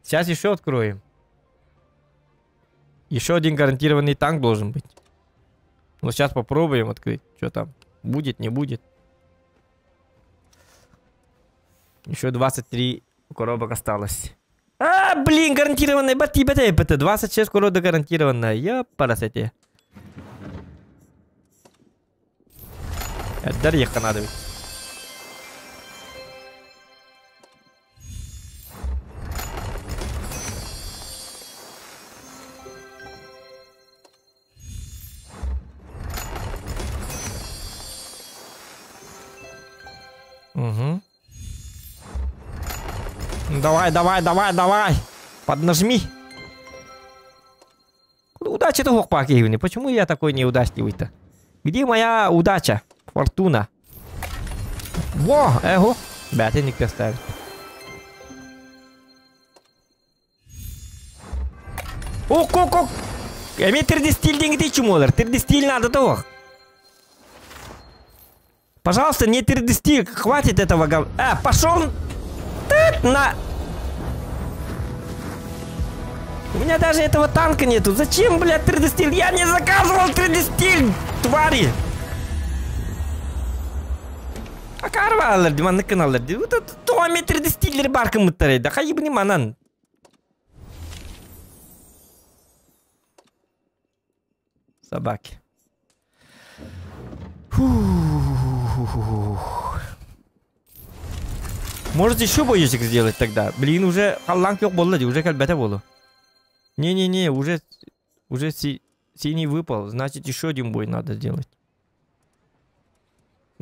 Сейчас еще откроем. Еще один гарантированный танк должен быть. Ну, сейчас попробуем открыть. Что там? Будет, не будет. Еще 23 коробок осталось. А, блин, гарантированная. Бати, бати, бати. 26 коробок гарантированная. Я парасете. Дарья надо ведь. Угу. Давай, давай, давай, давай. Поднажми. Удача-то хохпакивни. Почему я такой неудачливый-то? Где моя удача? Фортуна. Во, эго. Бятенник поставил. Ок, ок, ок. Эми 3D стиль деньги чумолар. 3D стиль надо того. Пожалуйста, не 3D стиль. Хватит этого гов... А, пошел ты на... У меня даже этого танка нету. Зачем, блядь, 3D стиль? Я не заказывал 3D стиль, твари. Акарва алыр, манныкын алыр. Томе 3D стиллер бар кымыттар да. Хайыбны манан. Собаки. Фух. Может еще боечек сделать тогда? Блин, уже халланг yok болду, уже кальбете болу. Не-не-не, уже синий выпал. Значит, еще один бой надо сделать.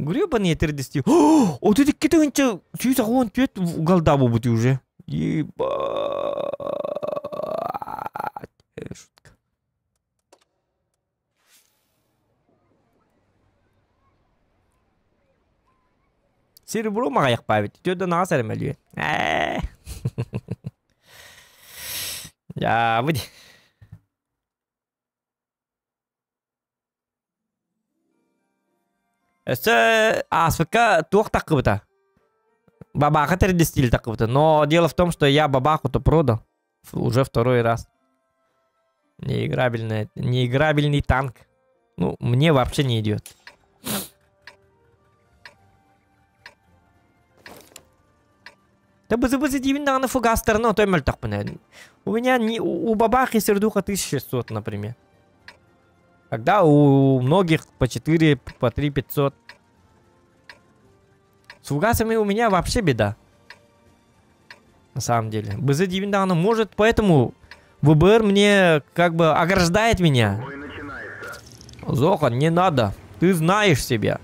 Гребаные 3D стил. О, вот это какие-то вон голда будет уже. Ебать. Шутка. Серебро мағаяқ павит. Тёда нас әрмәлі. Я выйди. Өсө асфыка туох такыбыта. Бабаха 3D стиль такыбыта. Но дело в том, что я бабаху-то продал. Уже второй раз. Неиграбельный танк. Ну, мне вообще не идет. Да бызы-бызы дивин на фугастер, но той У меня не, у бабахи сердуха 1600, например. Когда у многих по 4, по 3 500. С фугасами у меня вообще беда. На самом деле. БЗ Дивиндана может, поэтому ВБР мне как бы ограждает меня. Зохан, не надо. Ты знаешь себя.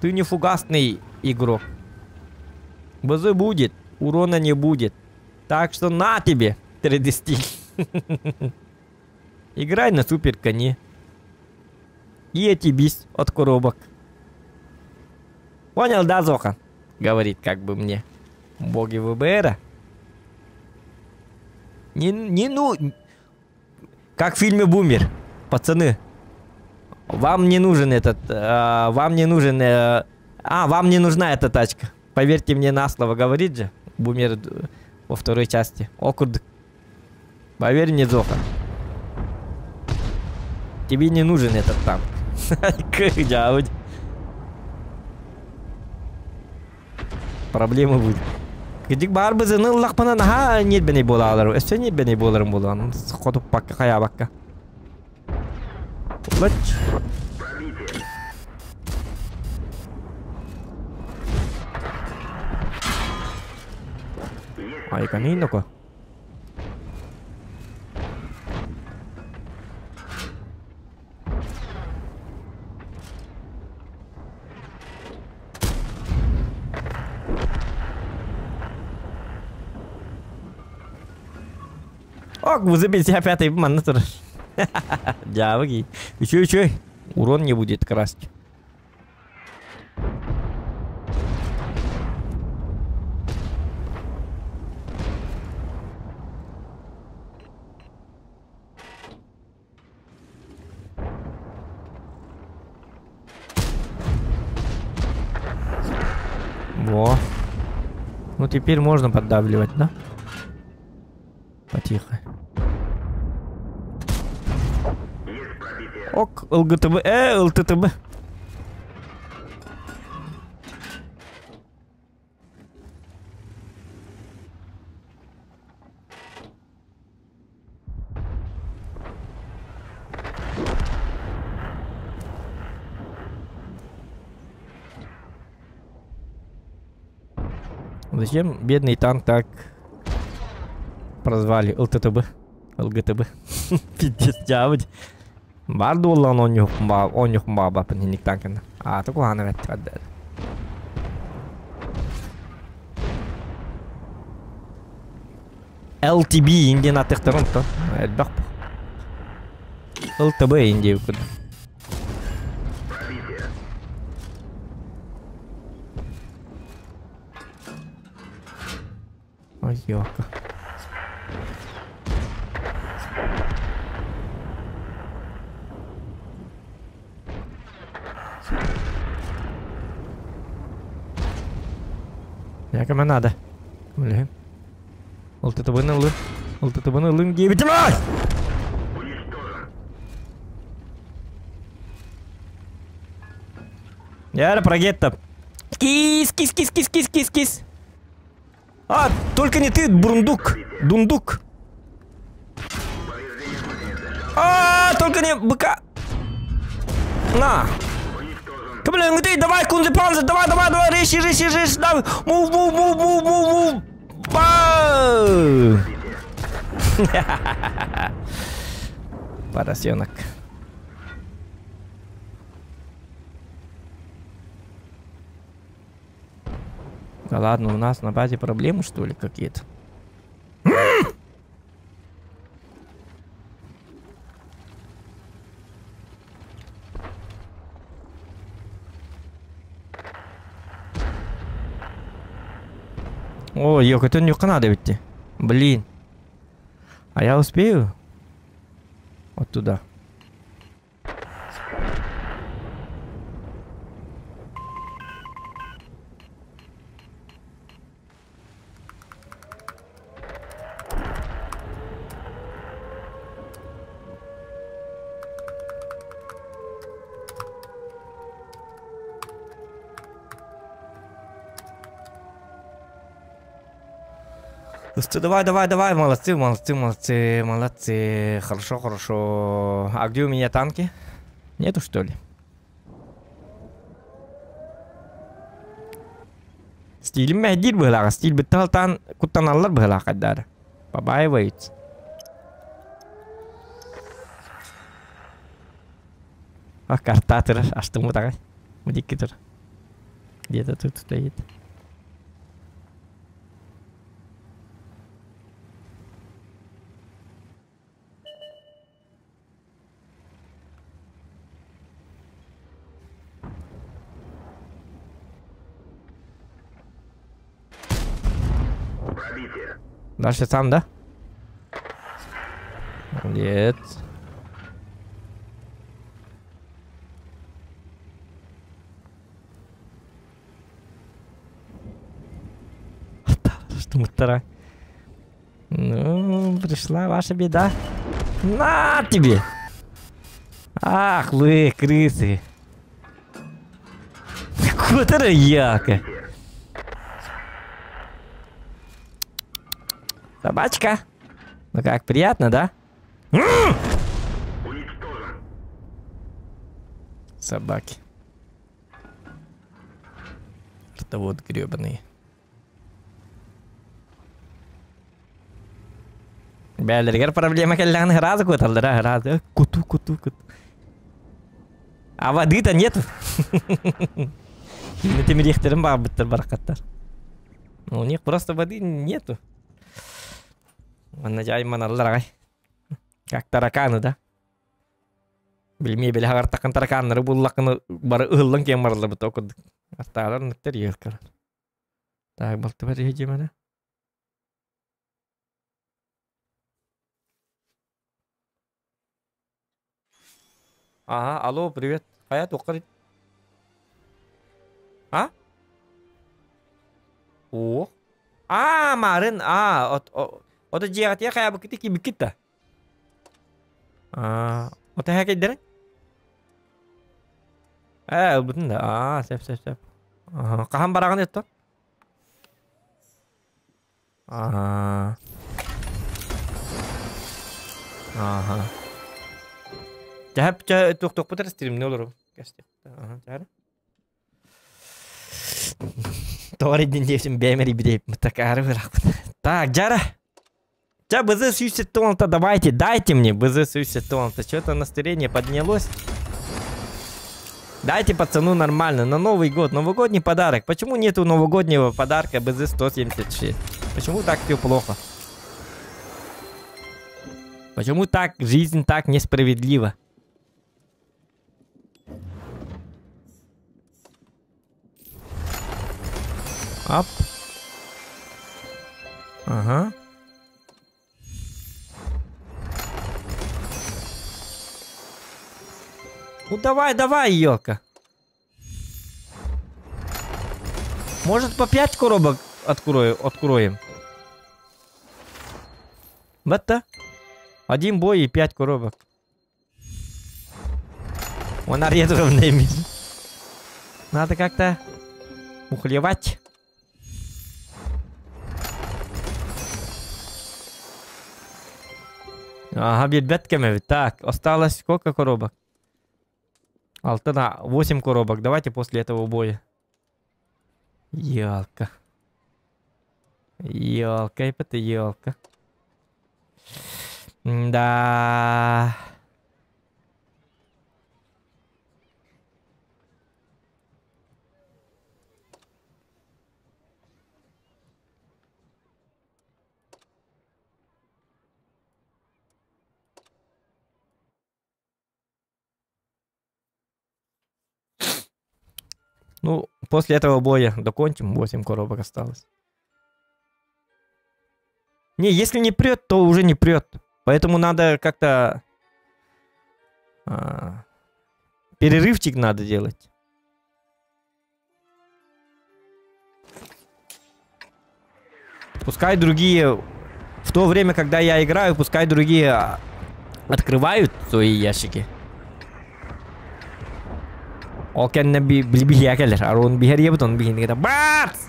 Ты не фугасный игрок. БЗ будет, урона не будет. Так что на тебе, 3D стиль. Играй на супер коне. И отебись от коробок. Понял, да, Зохан? Говорит как бы мне. Боги ВБРа. Не, ну... Как в фильме «Бумер». Пацаны. Вам не нужен этот... вам не нужен... вам не нужна эта тачка. Поверьте мне на слово, говорит же. Бумер во второй части. Окурд. Поверь мне, Зохан. Тебе не нужен этот танк. Проблема будет. Гидик бар бызыны лакпана наха нет бене болалар. Өсө нет бене боларым болан. Хотуп бакка кая бакка. Лач. Ай, каниноко. Ок, ВЗ-55 манна турар. Дьявоги. Еще, еще. Урон не будет красть. Во. Ну теперь можно поддавливать, да? Потихо. Ок, ЛГТБ, ЛТТБ. Зачем бедный танк так прозвали ЛТТБ? ЛГТБ. Пиздец, дьабыт. Бар дуоллан онньук баабапын хинник танкына. Аата куһаана бэт LTB индиэн атыктарын то элбэх бу. LTB индия курдук. Ой, ёлка. Якобы надо. Блин. ЛТТБ-ны ылын. ЛТТБ-ны ылын диэбитим ай! Яра прогетта. Кис, кис, кис, кис, кис, кис, кис. А, только не ты, бурундук. Дундук. А, только не быка. На. Блин, ты давай, кунзи панзер, давай, давай, давай, рыщи, рыщи, рыщи, давай. Мув, мув, мув, мув, мув, мув. Поросенок. Да ладно, у нас на базе проблемы, что ли, какие-то? О, ёк, это не надо ведь. Блин. А я успею? Вот туда. Давай, давай, давай, молодцы, молодцы, молодцы, молодцы. Хорошо, хорошо. А где у меня танки? Нету, что ли? Стиль мәдир быһылаҕа, стиль бытталтан куттаналлар быһылаахайдара. Побаиваются. А картатыр, аштымы тагай. Мудикки тур. Где-то тут стоит. Дальше сам, да? Нет. Что мы Ну, пришла ваша беда. На тебе! Ах вы, крысы! Куда яка? Собачка. Ну как, приятно, да? Собаки. Это вот гребаные. Бәлергер проблема кэллэҕин ыраас куталлара ыраас. Куту куту куту. А воды-то нет. Темирихтерим баабыттар баракаттар. У них просто воды нету. Как тараканы, да? Билмей били хагартакын тараканнары буллакыны бары ыһыллан киэн бараллар бу токурдук. Аттаалар ныктар иһэр Так, балты бар иһи Ага, алло, привет. Хаят оқыр. А? О. А, марын, а, от, ото дьиэҕитигэр хайаабыккыт киирбиккит да? Аа, ото эһэкэйдэрин? Ээ, ылбытын да. Аа, сөп, сөп, сөп. Аха, хаһан бараҕын оттон? Аа. Ааха. Дьэһэп чэ туохтуохпут эрэ стримни олору. Кэстиэх. Аха, чаары. Тоҕо эрийдин диэбитим бэйэм эрийбит такаары бырахпыт. Так, Жара. Ча, БЗ 176, давайте, дайте мне БЗ 176. Что-то настроение поднялось. Дайте пацану нормально, на Новый год, новогодний подарок. Почему нету новогоднего подарка БЗ-176? Почему так все плохо? Почему так жизнь так несправедлива? Ап. Ага. Ну давай, давай, елка. Может по 5 коробок открою, откроем? Вот-то. Один бой и 5 коробок. Он арендованный. Надо как-то мухлевать. Ага, бетками. Так, осталось сколько коробок? Алтына, 8 коробок. Давайте после этого боя. Елка. Елка, это елка. Да. Ну, после этого боя докончим. 8 коробок осталось. Не, если не прет, то уже не прет. Поэтому надо как-то... перерывчик надо делать. Пускай другие... В то время, когда я играю, пускай другие открывают свои ящики. Ол кэннэ билбиһиэ кэлэр. Арон биһэр ебут, он биһини кета бац!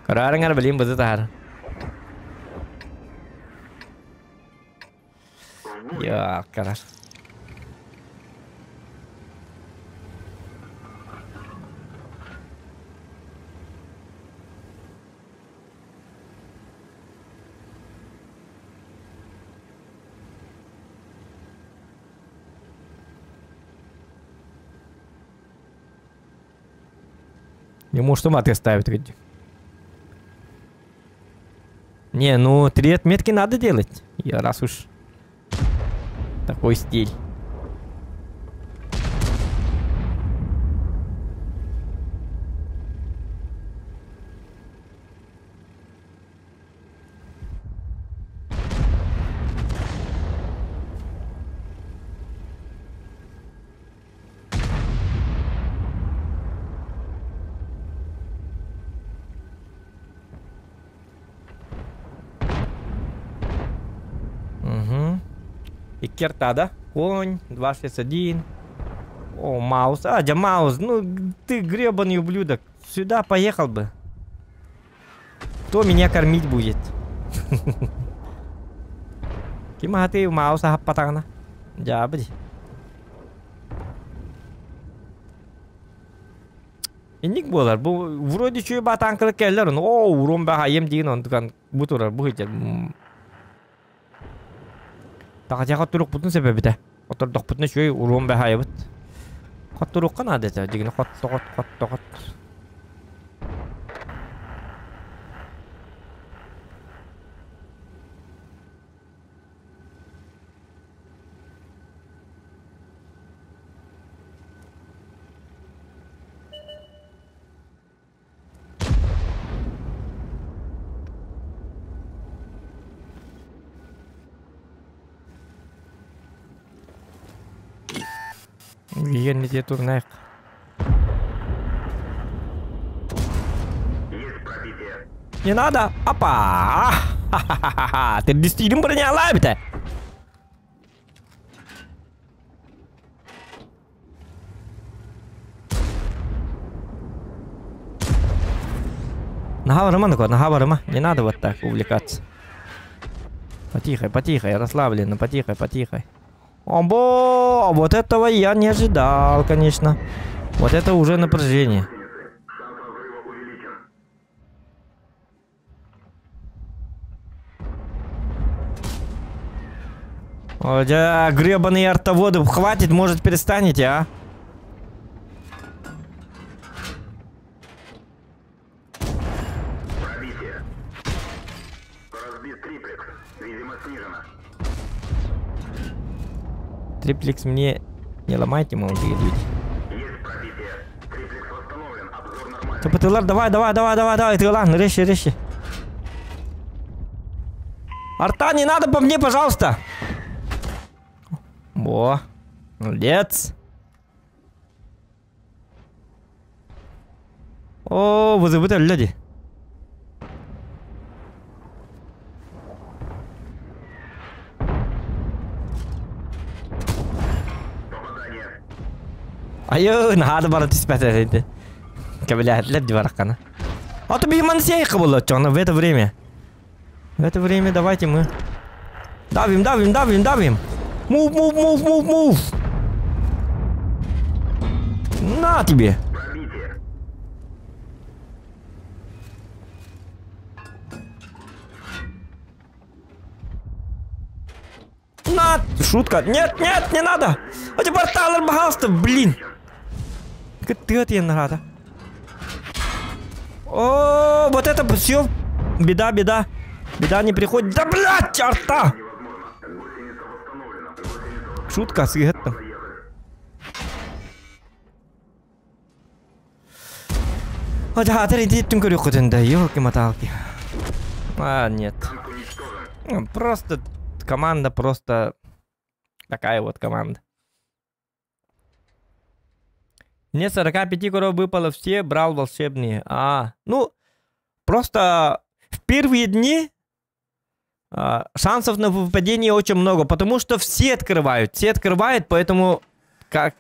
Карарыңар билим бызы тахар. Я карар. Ему что маты ставят, ведь? Не, ну 3 отметки надо делать. Я раз уж такой стиль. Керта, да? Конь, 261. О, Маус. А, да, Маус, ну ты гребаный ублюдок. Сюда поехал бы. Кто меня кормить будет? Кима ты Мауса хаппатана? Жабри. Инник болар. Бу вроде чуй батанкылык келлер. О, урон баха ем деген он бу турар, бу хитер. Тағатяға тұруқ бұтын себебі де. Отырдық бұтын шөй урон бәхайы бұт. Қат тұруққа нады әті. Дегені қат, тоғат, қат, тоғат. Ген не турнайк. Есть Не надо. Опа! Ха-ха-ха-ха! Ты действительно броня эбитэ. Нога барыма, нога барыма. Не надо вот так увлекаться. Потихо, потихо, расслабленно, потихо, потихо. Обо, вот этого я не ожидал, конечно. Вот это уже напряжение. О, да, гребаные артоводы, хватит, может, перестанете, а? Пробитие. Разбит триплекс. Видимо, снижено. Триплекс мне не ломайте, молодые люди. Есть пробитие. Триплекс восстановлен. Обзор нормальный. Топотылар, давай, давай, давай, давай, давай, ты ладно, резче, резче. Арта, не надо по мне, пожалуйста. Во, молодец. О, вы забыли, люди. Попадание. Айы, надо было түспәтә Кабеләтләр дип аракана. А то биман сейхы было, чё, в это время. В это время давайте мы давим, давим, давим, давим. Мув, мув, мув, мув, мув. На тебе. Пробитие. На! Шутка. Нет, нет, не надо. А теперь портал пожалуйста, блин. Ты я надо. О, вот это все. Беда, беда. Беда не приходит. Да, блядь, арта! Шутка с этим. Ёлки-моталки. А, нет. Просто команда просто... Такая вот команда. Мне 45 коров выпало все, брал волшебные. А, ну, просто в первые дни шансов на выпадение очень много, потому что все открывают. Все открывают, поэтому как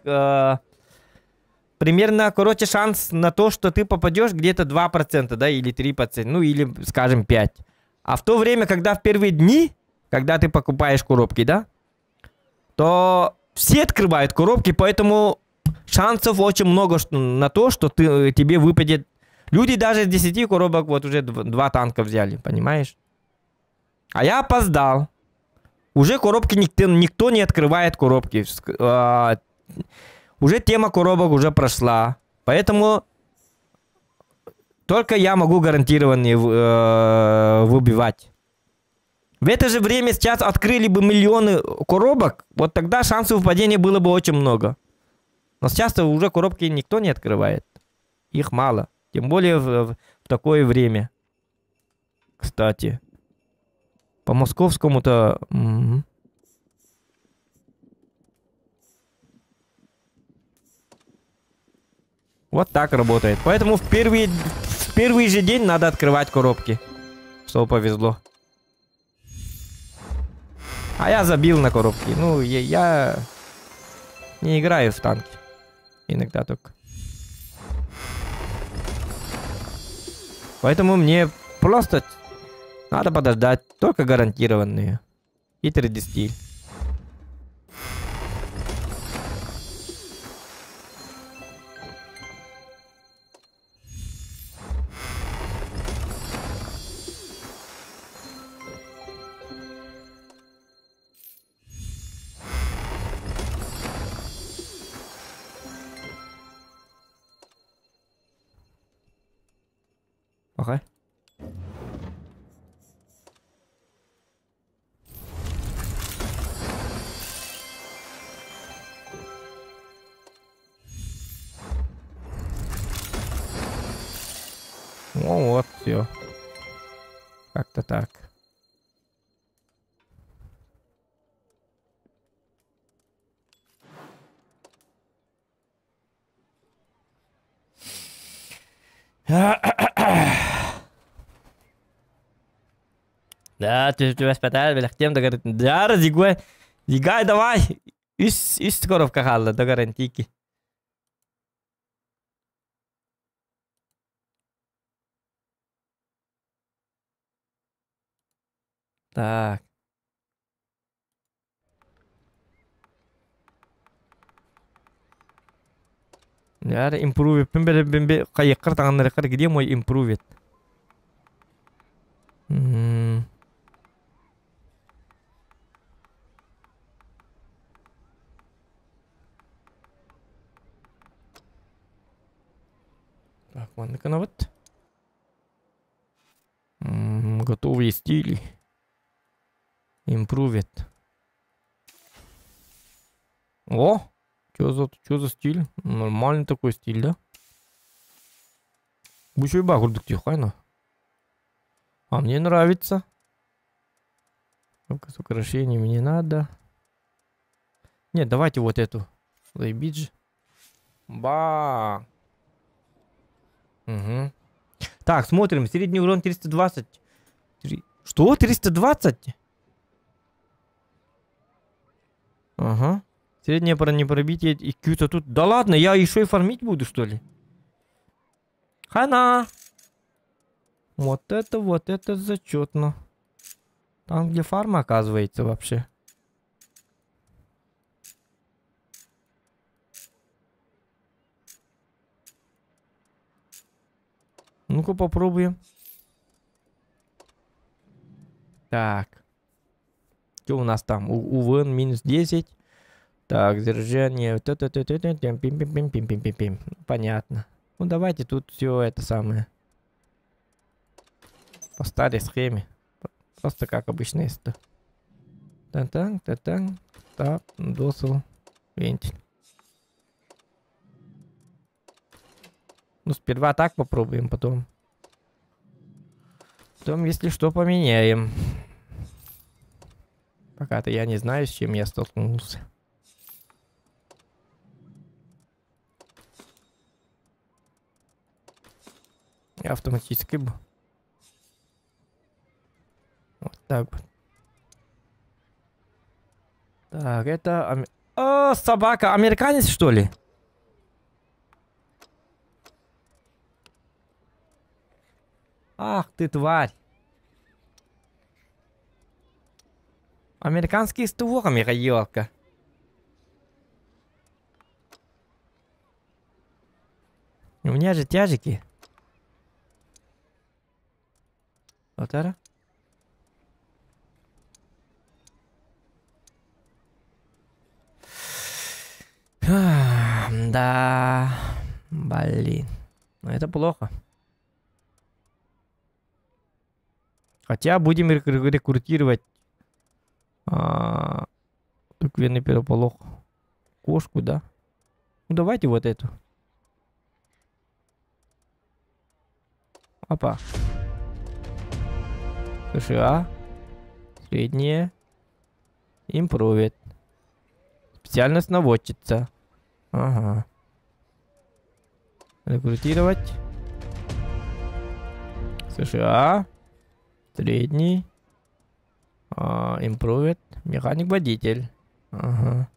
примерно, короче, шанс на то, что ты попадешь где-то 2%, да, или 3%, ну, или, скажем, 5%. А в то время, когда в первые дни, когда ты покупаешь коробки, да, то все открывают коробки, поэтому шансов очень много на то, что тебе выпадет. Люди даже с 10 коробок вот уже 2 танка взяли, понимаешь? А я опоздал. Уже коробки никто не открывает коробки. Уже тема коробок уже прошла. Поэтому только я могу гарантированно выбивать. В это же время сейчас открыли бы миллионы коробок, вот тогда шансов выпадения было бы очень много. Но сейчас-то уже коробки никто не открывает. Их мало. Тем более в такое время. Кстати. По московскому-то... Угу. Вот так работает. Поэтому в первый же день надо открывать коробки. Что повезло. А я забил на коробки. Ну, я не играю в танки. Иногда только. Поэтому мне просто надо подождать. Только гарантированные. И 3D стиль. Окей. Ну вот, все. Как-то так. Да, түбэспэтэ бэлэхтиэм да Дара, зигуай. Зигай, давай. Үс, үс коробка хаалла, да гарантийки. Так. Яр импрувеппин бэлэбин би хайыккар таҥыннарыккар где мой импрувет? М. Так, маннык гынабыт. Готовые стили. Импрувет. О! Чё за стиль? Нормальный такой стиль, да? Бу үчүгэй баа курдук диэххэ А мне нравится. С украшениями не надо. Нет, давайте вот эту. Заебись же. Ба. Угу. Так, смотрим. Средний урон 320. Три... Что? 320? Ага. Среднее бронепробитие и Q-то тут. Да ладно, я еще и фармить буду, что ли? Хана! Вот это зачетно. Там, где фарма, оказывается, вообще. Ну-ка попробуем. Так. Что у нас там? УВН минус 10. Так, заряжание. Пим-пим-пим-пим-пим-пим-пим. Понятно. Ну давайте тут все это самое. По старой схеме. Просто как обычно есть. Тан-тан, тан-тан. Так, досыл, вентиль. Ну, сперва так попробуем, потом. Потом, если что, поменяем. Пока-то я не знаю, с чем я столкнулся. Я автоматически был. Вот так вот. Так, это... О, собака! Американец, что ли? Ах ты, тварь! Американские с творами, ёлка. У меня же тяжики. Вот это. Да, блин. Но это плохо. Хотя будем рекрутировать тыквенный переполох. Кошку, да? Ну давайте вот эту. Опа. США. Среднее. Импровит. Специальность наводчица. Ага. Рекрутировать. США. Средний. Импровит. Механик-водитель. Ага.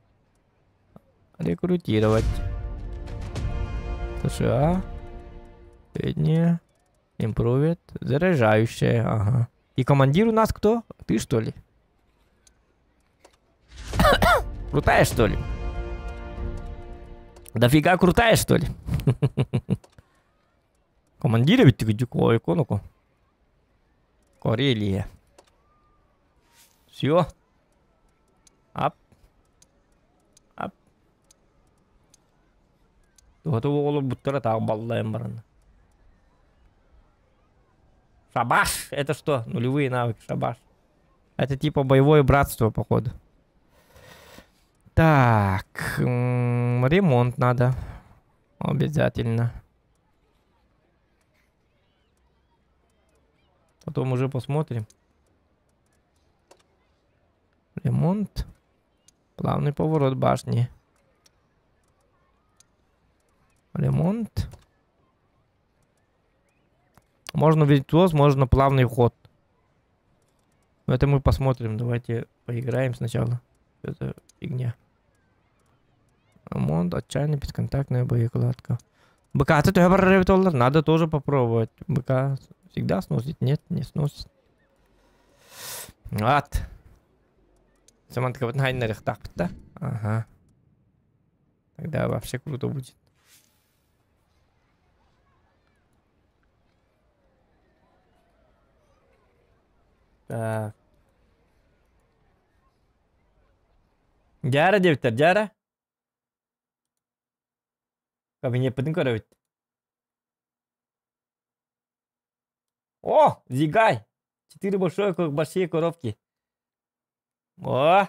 Рекрутировать. США. Среднее. Импровит. Заряжающая. Ага. И командир у нас кто? Ты, что ли? Крутая, что ли? Дофига крутая, что ли? Командир ведь ты икону. Карелия. Все. Ап. Ап. Шабаш! Это что? Нулевые навыки, шабаш. Это типа боевое братство, походу. Так, ремонт надо. Обязательно. Потом уже посмотрим. Ремонт. Плавный поворот башни. Ремонт. Можно виртуоз, можно плавный ход. Но это мы посмотрим. Давайте поиграем сначала. Это фигня. Ремонт, отчаянный бесконтактная боекладка. БК-то төһө барар эбит оллар? Надо тоже попробовать. БК всегда сносит? Нет, не сносит. Ат. Самантыкабытын хайыннарыахтаахпыт да? Ага. Тогда вообще круто будет. Так. Дьаара диэбиттэр, дьаара. Кабинеппытын көрөбүт. О, зигай! Четыре большой, большие коробки. О,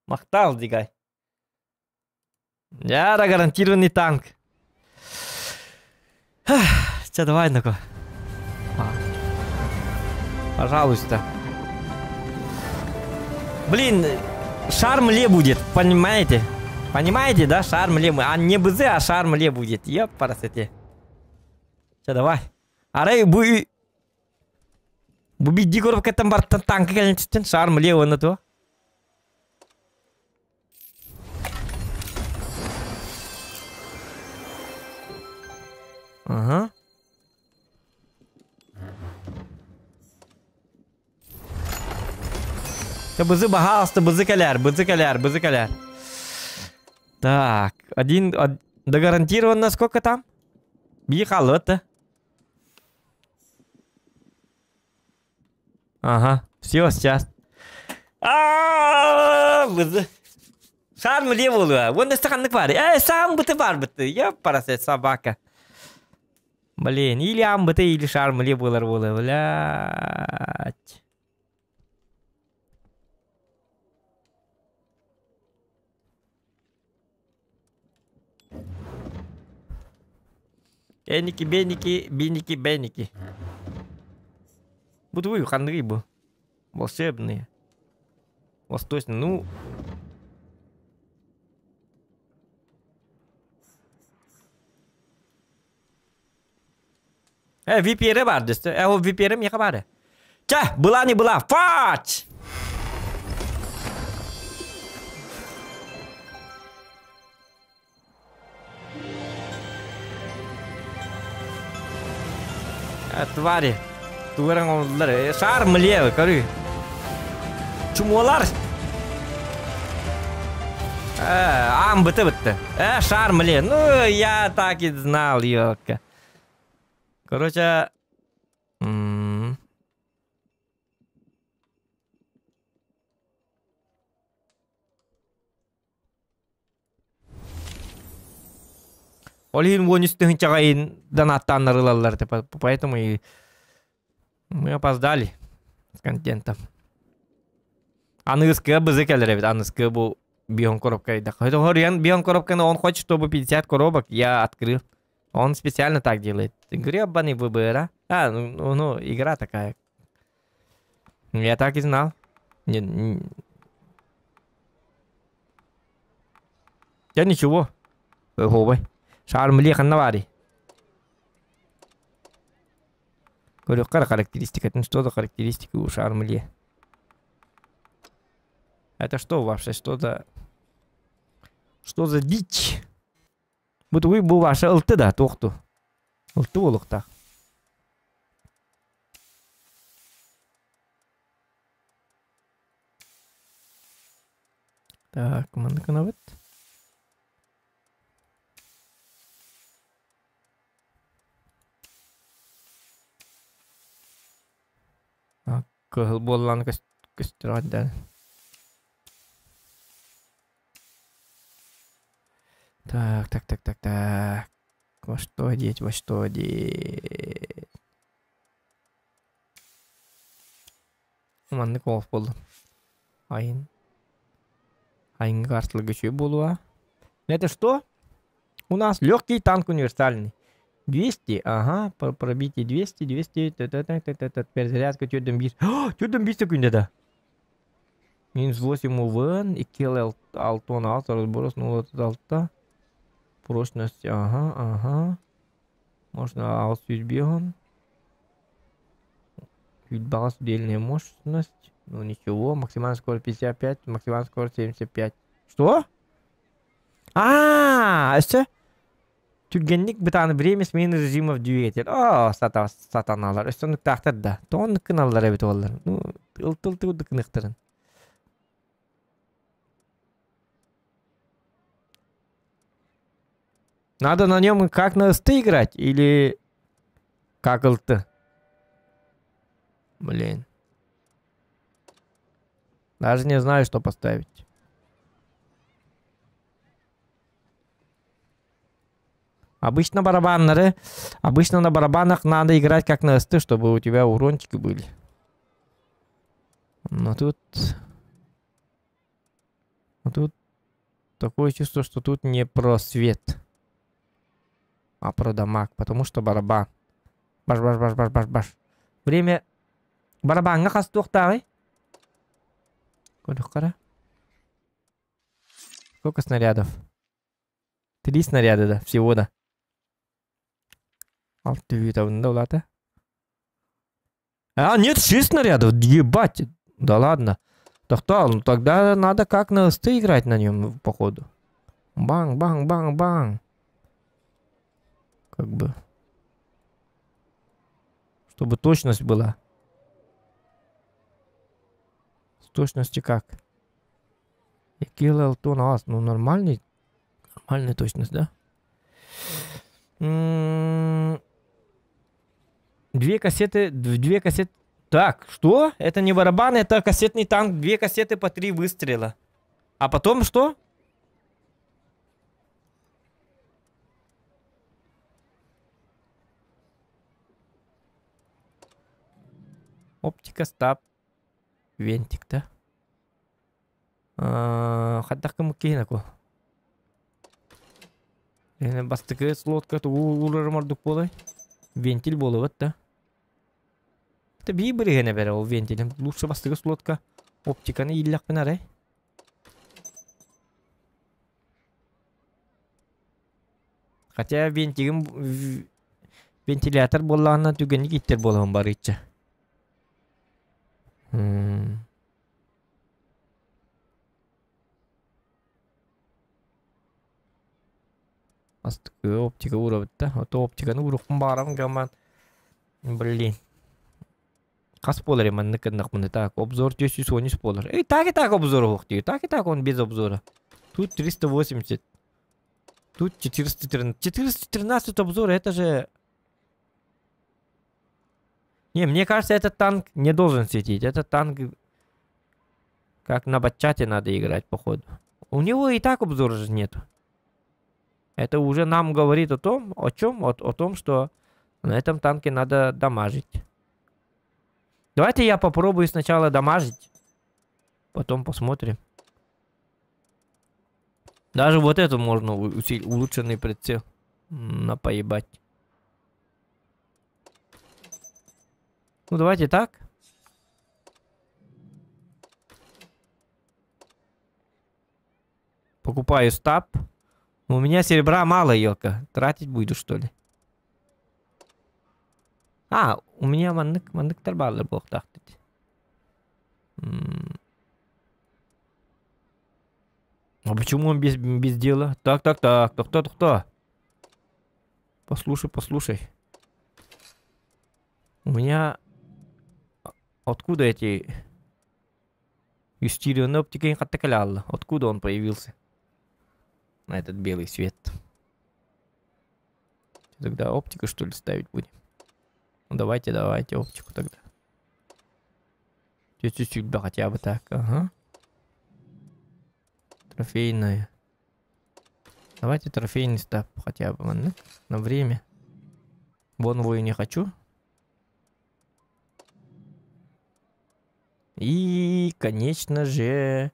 махтал, зигай. Дьаара гарантированный танк. Чэ, давай, ну-ка. Пожалуйста. Блин, шарм ле будет, понимаете? Понимаете, да? Шарм ле. А не БЗ, а шарм ле будет. Ёпарасоте. Че, давай. Арай бу... Бу бидди коробкаттан бартан танка кэлэн түстэн шарм ле уонна туо. Ага. Бызы баһаалыста, бызы кэлээр, бызы кэлээр, бызы кэлээр. Так, один, да гарантированно сколько там? Биир хааллыбат да? Ага, все, сейчас. А-а-а, бызы. Шарм ле буолуа. Уонна ханнык бар. Э, сам быты бар быты. Ёпарасы, собака. Блин, или амбыты, или шарм ле буолар буолуа. Блядь. Эники, беники, биники, беники. Бу ханныгый бу. Волшебные. Восточные. Ну. Э, VPR бар дэстэ. Э, ол VPR миэхэ баар. Чэ, была не была. Фач! Э, твари. Тугарын оҥордулар. Шар млевый, көрүй. Чумолар. Э, ам быты бытты. Э, шар мле. Ну, я так и знал, ёлка. Короче... Ол иһин уон үс тыһыынчаҕа донаттааннар ылаллар, поэтому и мы опоздали с контентом. Аныгыскыга бызы кэлэр эбит, аныгыскыга бу бион коробка Бион коробканы он хочет, чтобы 50 коробок я открыл. Он специально так делает. Гребаный ВБР, а? А, ну, ну, игра такая. Я так и знал. Не, не... Я ничего. Ой, Шарм ханна баарый. Көрүөххэ характеристика. Ну что за характеристика у Шармле? Это что вообще? Что за... Что за дичь? Бу тугуй бу ваша ылты да, туохту. Ылты буолуохтаах. Так, манна гынабыт. Кыһыл буоллаан көстөр да. Так, так, так, так, так. Во что одеть, во что одеть? Маннык олох буоллум. Айын. Айынга артылыгы үчүгэй буолуо. Это что? У нас легкий танк универсальный. 200, ага, пробитие 200, 200, т т т т т т перезарядка төрдөн бир. Төрдөн бир секунда да. Минус 8 УВН, 2 алтон алты, разброс 0,36. Прочность, ага, ага. Можно алты беган. Баҕас удельная мощность. Ну ничего, максимальная скорость 55, максимальная скорость 75. Что? А, өссө түргэнник бытааны время смены режимов двигатель. О, сата сатаналар. Өссө оннуктаахтар да. Тоҕо гыналлар эбит оллар. Ну, ыл-тыл тыл гыныхтарын. Надо на нем как на СТ играть или как ЛТ? Блин. Даже не знаю, что поставить. Обычно барабаннары, обычно на барабанах надо играть как на СТ, чтобы у тебя урончики были. Но тут... Но тут такое чувство, что тут не про свет, а про дамаг, потому что барабан. Баш, баш, баш, баш, баш, баш. Время барабанга хас туохтааҕый? Көрүөххэ. Сколько снарядов? Три снаряда, да, всего, да. Алты. А, нет, шесть снарядов, ебать. Да ладно. Так то, ну тогда надо как на СТ играть на нем, походу. Бang, бang, бang, бang. Как бы. Чтобы точность была. С точностью как? Килл нас, ну нормальный. Нормальная точность, да? Две кассеты, две кассеты. Так, что? Это не барабан, это кассетный танк. Две кассеты по три выстрела. А потом что? Оптика, стаб. Вентик, да? Хаттаққа мұккейін Бастыкы слотка улар болай. Вентиль болы да. Это би бірігіне бәрі ол вентиль. Лучше бастыкы слотка оптиканы илләкпен арай. Хотя вентилем вентилятор боллағынан түгенік иттер болған бар итчі. Астыкы оптика урабыт да. Ото оптиканы уруккун баарам гаман. Блин. Кас болар эми ныкыннак муну. Так, обзор 413 болар. Эй, так и так обзор ох Так и так он без обзора. Тут 380. Тут 413. 413 обзор, это же... Не, мне кажется, этот танк не должен светить. Этот танк как на батчате надо играть, походу. У него и так обзора же нету. Это уже нам говорит о том, о чем? О том, что на этом танке надо дамажить. Давайте я попробую сначала дамажить. Потом посмотрим. Даже вот эту можно улучшенный прицел на поебать. Ну давайте так. Покупаю стаб. У меня серебра мало, елка. Тратить буду, что ли? А, у меня маннык, маннык тарбалар буолуохтаах. А почему он без дела? Так, так, так, так, так, так, так. Послушай, послушай. У меня... Откуда эти... Юстирионные оптики Откуда он появился? На этот белый свет. Тогда оптику, что ли, ставить будем? Ну, давайте, давайте оптику тогда. Чуть-чуть, да, хотя бы так. Ага. Трофейная. Давайте трофейный стаб хотя бы. Ну, на время. Бонвою не хочу. И, конечно же...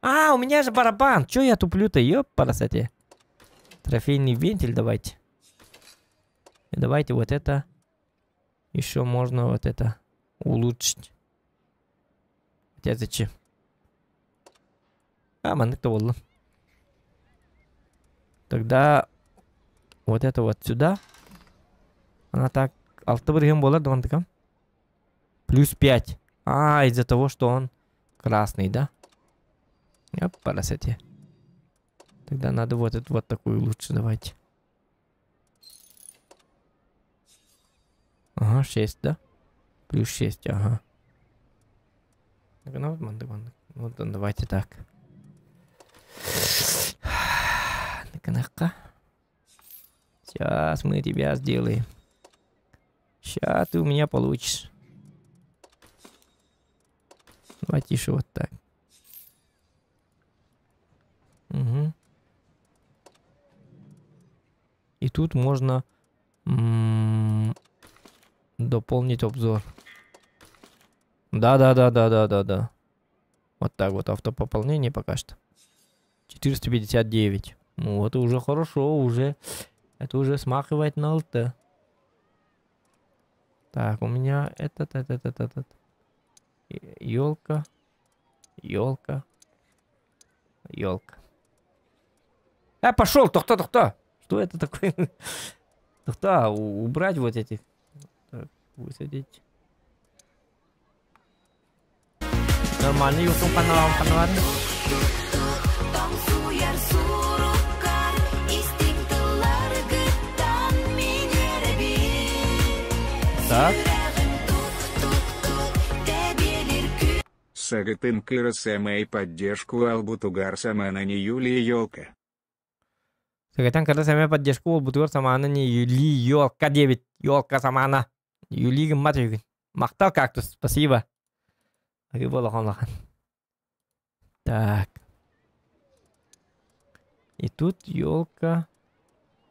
А, у меня же барабан. Чё я туплю-то? Ёпарасоте. Трофейный вентиль давайте. И давайте вот это. Еще можно вот это улучшить. Хотя зачем? А, маннык болла. Тогда вот это вот сюда. Она так, алты бырыһын буолар да Плюс 5. А, из-за того, что он красный, да? Оп, красоте. Тогда надо вот эту вот такую лучше давайте. Ага, 6, да? Плюс 6, ага. Ну, вот, давайте так. Сейчас мы тебя сделаем. Сейчас ты у меня получишь. Давайте еще вот так. Угу. И тут можно дополнить обзор. Да-да-да-да-да-да-да. Вот так вот автопополнение пока что. 459. Ну это уже хорошо, уже. Это уже смахивает на ЛТ. Так, у меня этот. Елка. Елка. Елка. А, пошел, тохта, тохта. Что это такое? Тохта, убрать вот этих. Так, высадить. Нормально, елкам каналам, каналам. Так. Сагатын Кыра поддержку Албутугар Самана не Юлия Елка. Сагатын Кыра Сама поддержку Албутугар Самана не Юли Елка 9. Елка Самана. Юли Гыммат Махтал кактус. Спасибо. Так. И тут елка.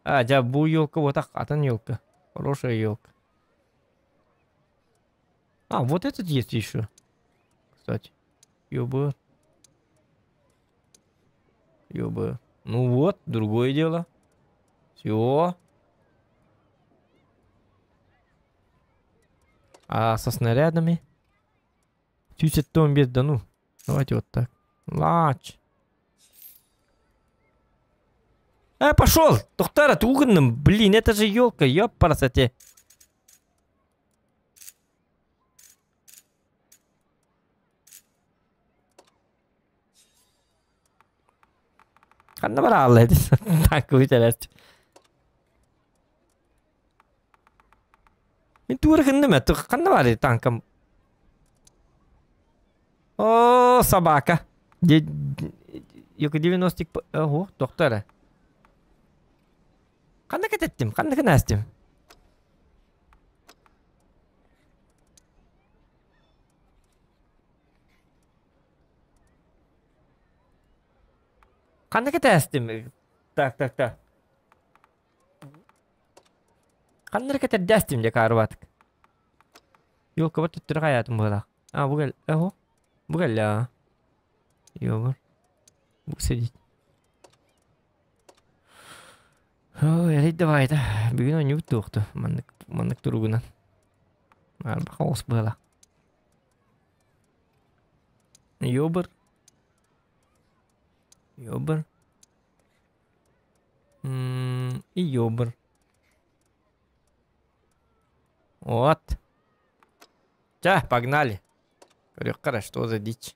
А, я бу елка вот так, атын елка. Хорошая елка. А, вот этот есть еще. Кстати. Ёбы. Ёбы. Ну вот, другое дело. Всё. А со снарядами? Чуть том без, да ну. Давайте вот так. Лач. Пошел! Тохтара, ты угодным. Блин, это же елка, ёпарасоте. Ханна бара алла танк үтәрәт. Мин тура кынным это ханна бар танком. О, собака. Йока 90 ого, доктора. Ханна кететтим, ханна кынастим. Ханна кетестим. Так, так, так. Ханна кетердестим де карватык. Йолка вот тут хаятым была. А, бугел, ого. Бугел, Ёбар. Сидеть. Ой, давай, да. Бүгін ойны тоқты. Маннык туругунан. Хаос была. Ёбар. Ёбар. И ёбар. Вот. Ча, погнали. Говорю, что за дичь?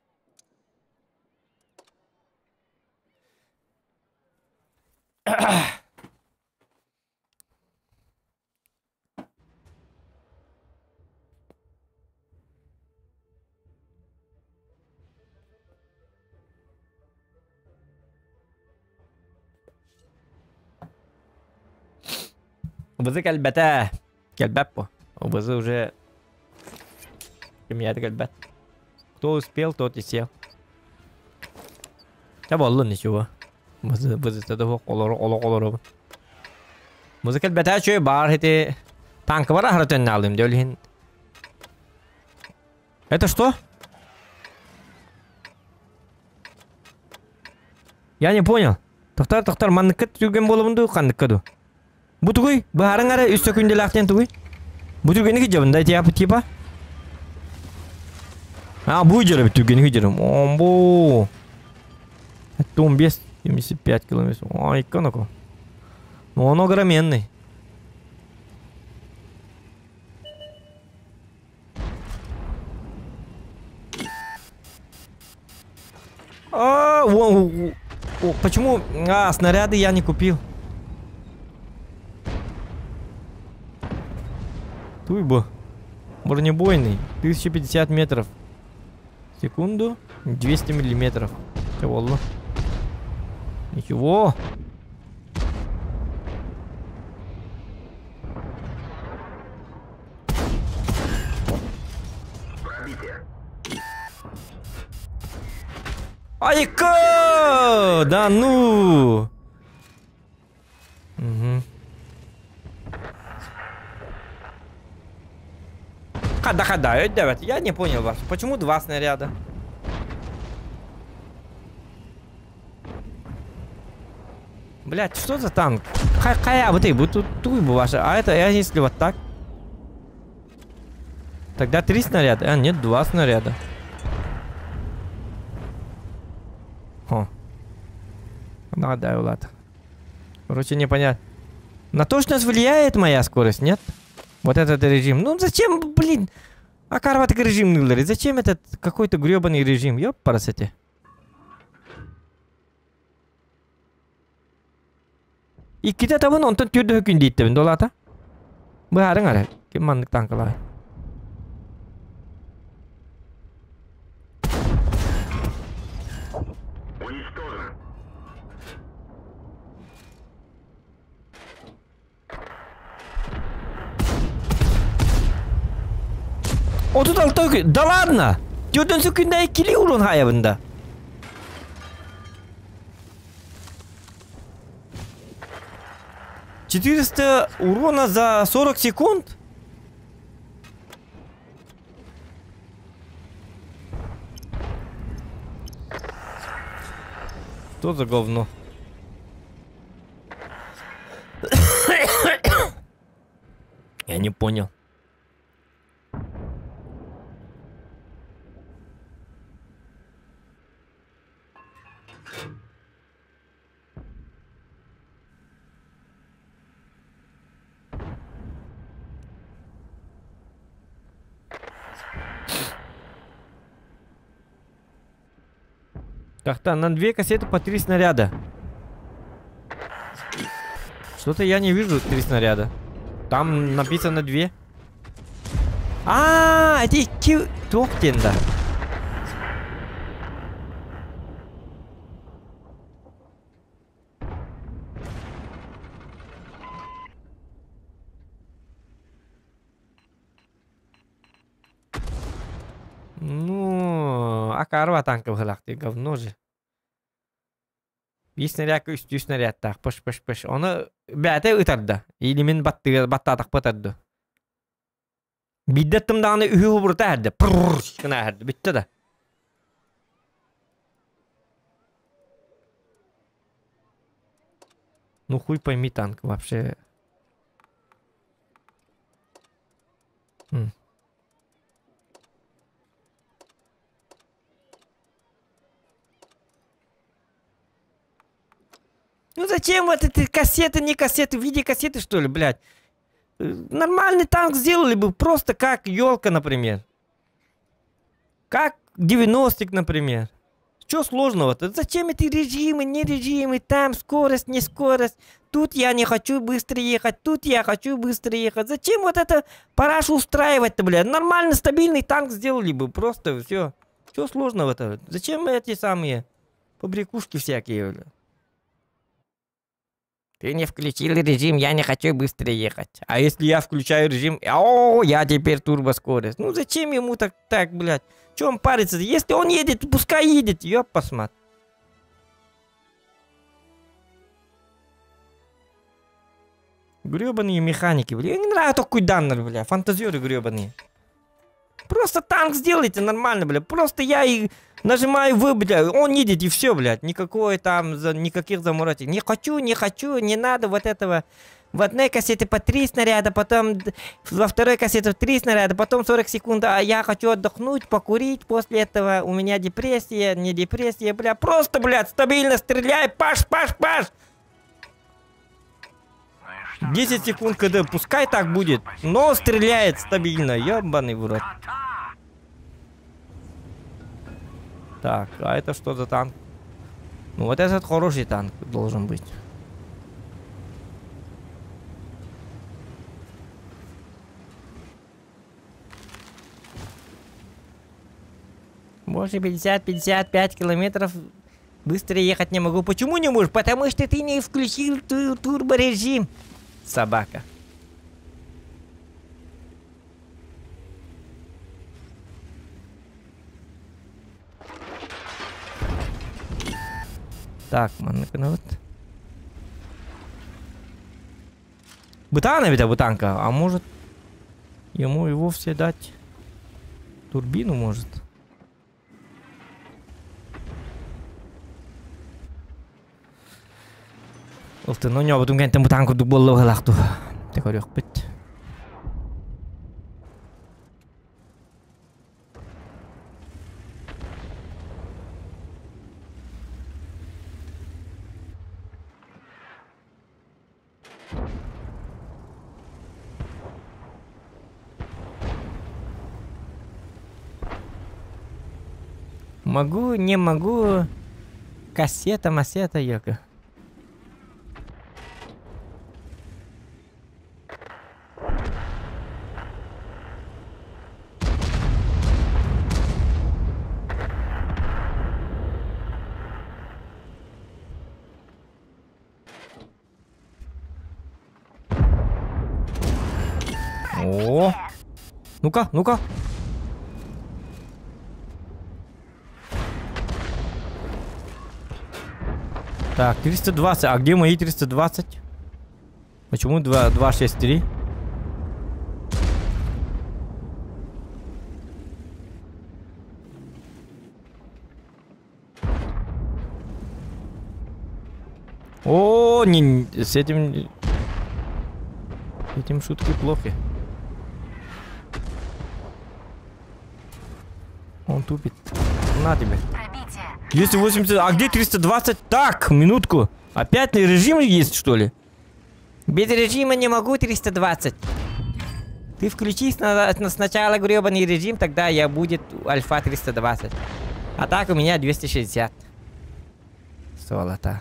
Убызы кэлбэтэ. Кэлбэт по. Убызы уже... Кимия кэлбэт. Кто успел, тот и сел. Да боллу ничего. Бызы того олору. Музы кэлбэтэ чөй бар хити... Танк бара харатын алдым дөлхин. Это что? Я не понял. Тохтар, тохтар, манныкка түрген болобунду, канныкка ду. Бу тугуй, баарың ара үстө күнделактен тугуй. Бу түргени кижебин да типа. А, бу жере түргени кижерим. Омбу. 15, 75 километров. Ой, коноко. Ну он огроменный. А, о, о, почему? А, снаряды я не купил. Туйбо. Бронебойный. 1050 метров. Секунду. 200 миллиметров. Чего? Ничего. Айка! Да ну! Угу. Хада-хада, давайте. Я не понял вас. Почему два снаряда? Блять, что за танк? Хая, вот и вот тут ваша. А это, а если вот так? Тогда три снаряда. А, нет, два снаряда. Хо. Да, ладно. Короче, непонятно. На точность влияет моя скорость, нет? Вот этот режим. Ну зачем, блин? А карватик режим, зачем этот какой-то гребаный режим? Ёпарасоте. Икките табын онтон түрдө күн дейттебин долата. Баарың ара. Ким маннык танкалай. Уничтожен. 36 күн. Да ладно! Төрдүнчү күндө кили урун хаябында. 400 урона за 40 секунд? Что за говно? Я не понял. Так-то, на две кассеты по 3 снаряда. Что-то я не вижу 3 снаряда. Там написано 2. А, это Токтен, да. Ну, а карва танков галактик, говно же. Bir снаряд, үстүү снарядтаах, пыш пыш пыш. Оны бәте ытарда. Или мен баттаатах батарды. Биддеттим дааны үһү хубурта әрді. Пырр, гына әрді. Битте да. Ну хуй пойми танк вообще. Ну зачем вот эти кассеты, не кассеты, в виде кассеты что ли, блядь? Нормальный танк сделали бы, просто как елка, например. Как 90-ик, например. Чё сложного-то? Зачем эти режимы, не режимы, там скорость, не скорость. Тут я не хочу быстро ехать, тут я хочу быстро ехать. Зачем вот это парашу устраивать-то, блядь? Нормально, стабильный танк сделали бы, просто все. Чё сложного-то? Зачем эти самые побрякушки всякие, блядь? Ты не включил режим, я не хочу быстро ехать. А если я включаю режим, о, я теперь турбоскорость. Ну зачем ему так, блядь? Чё он парится? Если он едет, пускай едет. Ёппасмат. Грёбаные механики, бля. Не нравится такой данный, бля. Фантазеры грёбаные. Просто танк сделайте нормально, бля. Просто я и нажимаю В, бля. Он едет и все, блядь. Никакой там, никаких заморочек. Не хочу, не хочу, не надо вот этого. В одной кассете по 3 снаряда, потом во второй кассете 3 снаряда, потом 40 секунд. А я хочу отдохнуть, покурить. После этого у меня депрессия, не депрессия, бля. Просто, блядь, стабильно стреляй. Паш, паш, паш. 10 секунд КД, пускай так будет, но стреляет стабильно, ёбаный в рот. Так, а это что за танк? Ну вот этот хороший танк должен быть. Больше 50-55 километров быстро ехать не могу. Почему не можешь? Потому что ты не включил турборежим. Собака. Так, маннык вот. Бытана ведь, бытанка. А может ему и вовсе дать турбину, может? Уф ну не, потом кентен бытанку дуболлу халахту. Ты хорёх бит. Могу, не могу. Кассета, массета, ёка. О! Ну-ка, ну-ка. Так, 320. А где мои 320? Почему 2, 2, 6, 3? О, не, с этим шутки плохи. Он тупит. На тебе. 280, а где 320? Так, минутку. Опять на режим есть, что ли? Без режима не могу 320. Ты включи сначала гребаный режим, тогда я будет альфа 320. А так у меня 260. Золото.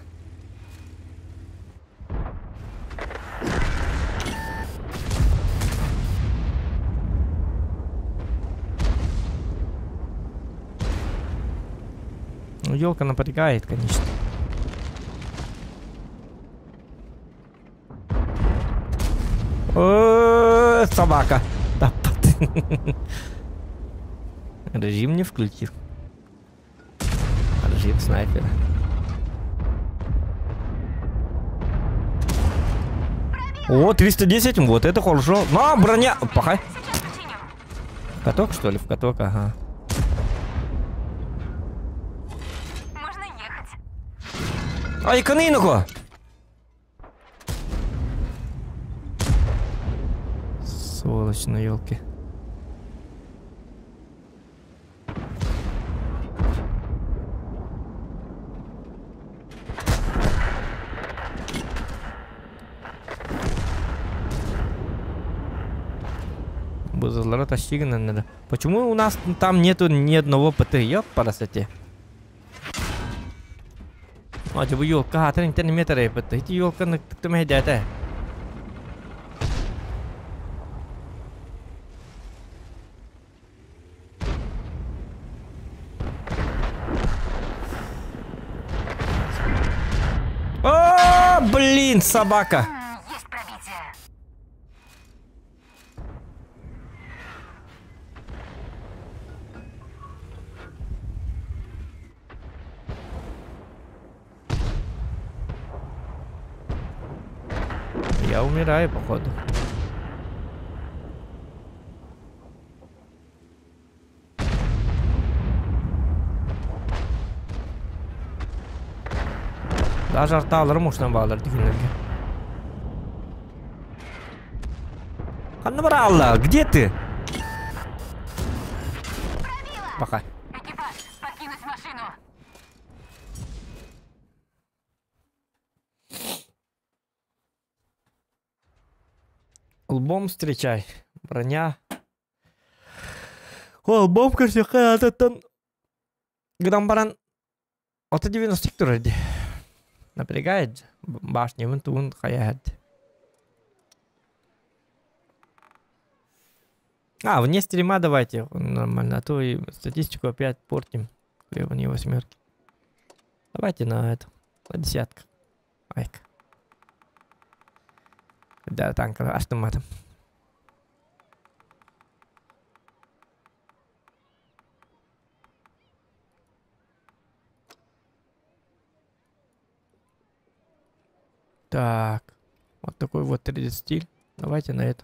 Ну, елка напрягает, конечно. О, собака. Режим не включил. Режим снайпера. О, 310, вот это хорошо. На, броня. Пахай. В каток, что ли? В каток, ага. Ай, канинку! Сволочь на елке. Почему у нас там нету ни одного ПТ? Ёп, парасоте. А, типа елка, 30 метров, эти елка на кто дята. О, блин, собака. Есть пробитие. Я умираю, походу. Даже арта алырым ушнан bağlar дегенлерге. Ханна Алла, где ты? Пока. Экипаж, покинуть машину. Лбом встречай. Броня. О, лбом көрсөккө ататтан грамбаран. Ото 90 турар дии. Напрягает же. Башнябын тугун хайа А, вне стрима давайте нормально, а то и статистику опять портим. Гребаные восьмерки. Давайте на это, на десятка. Айка. Да, танка, автоматом. Так, вот такой вот 3D стиль. Давайте на это.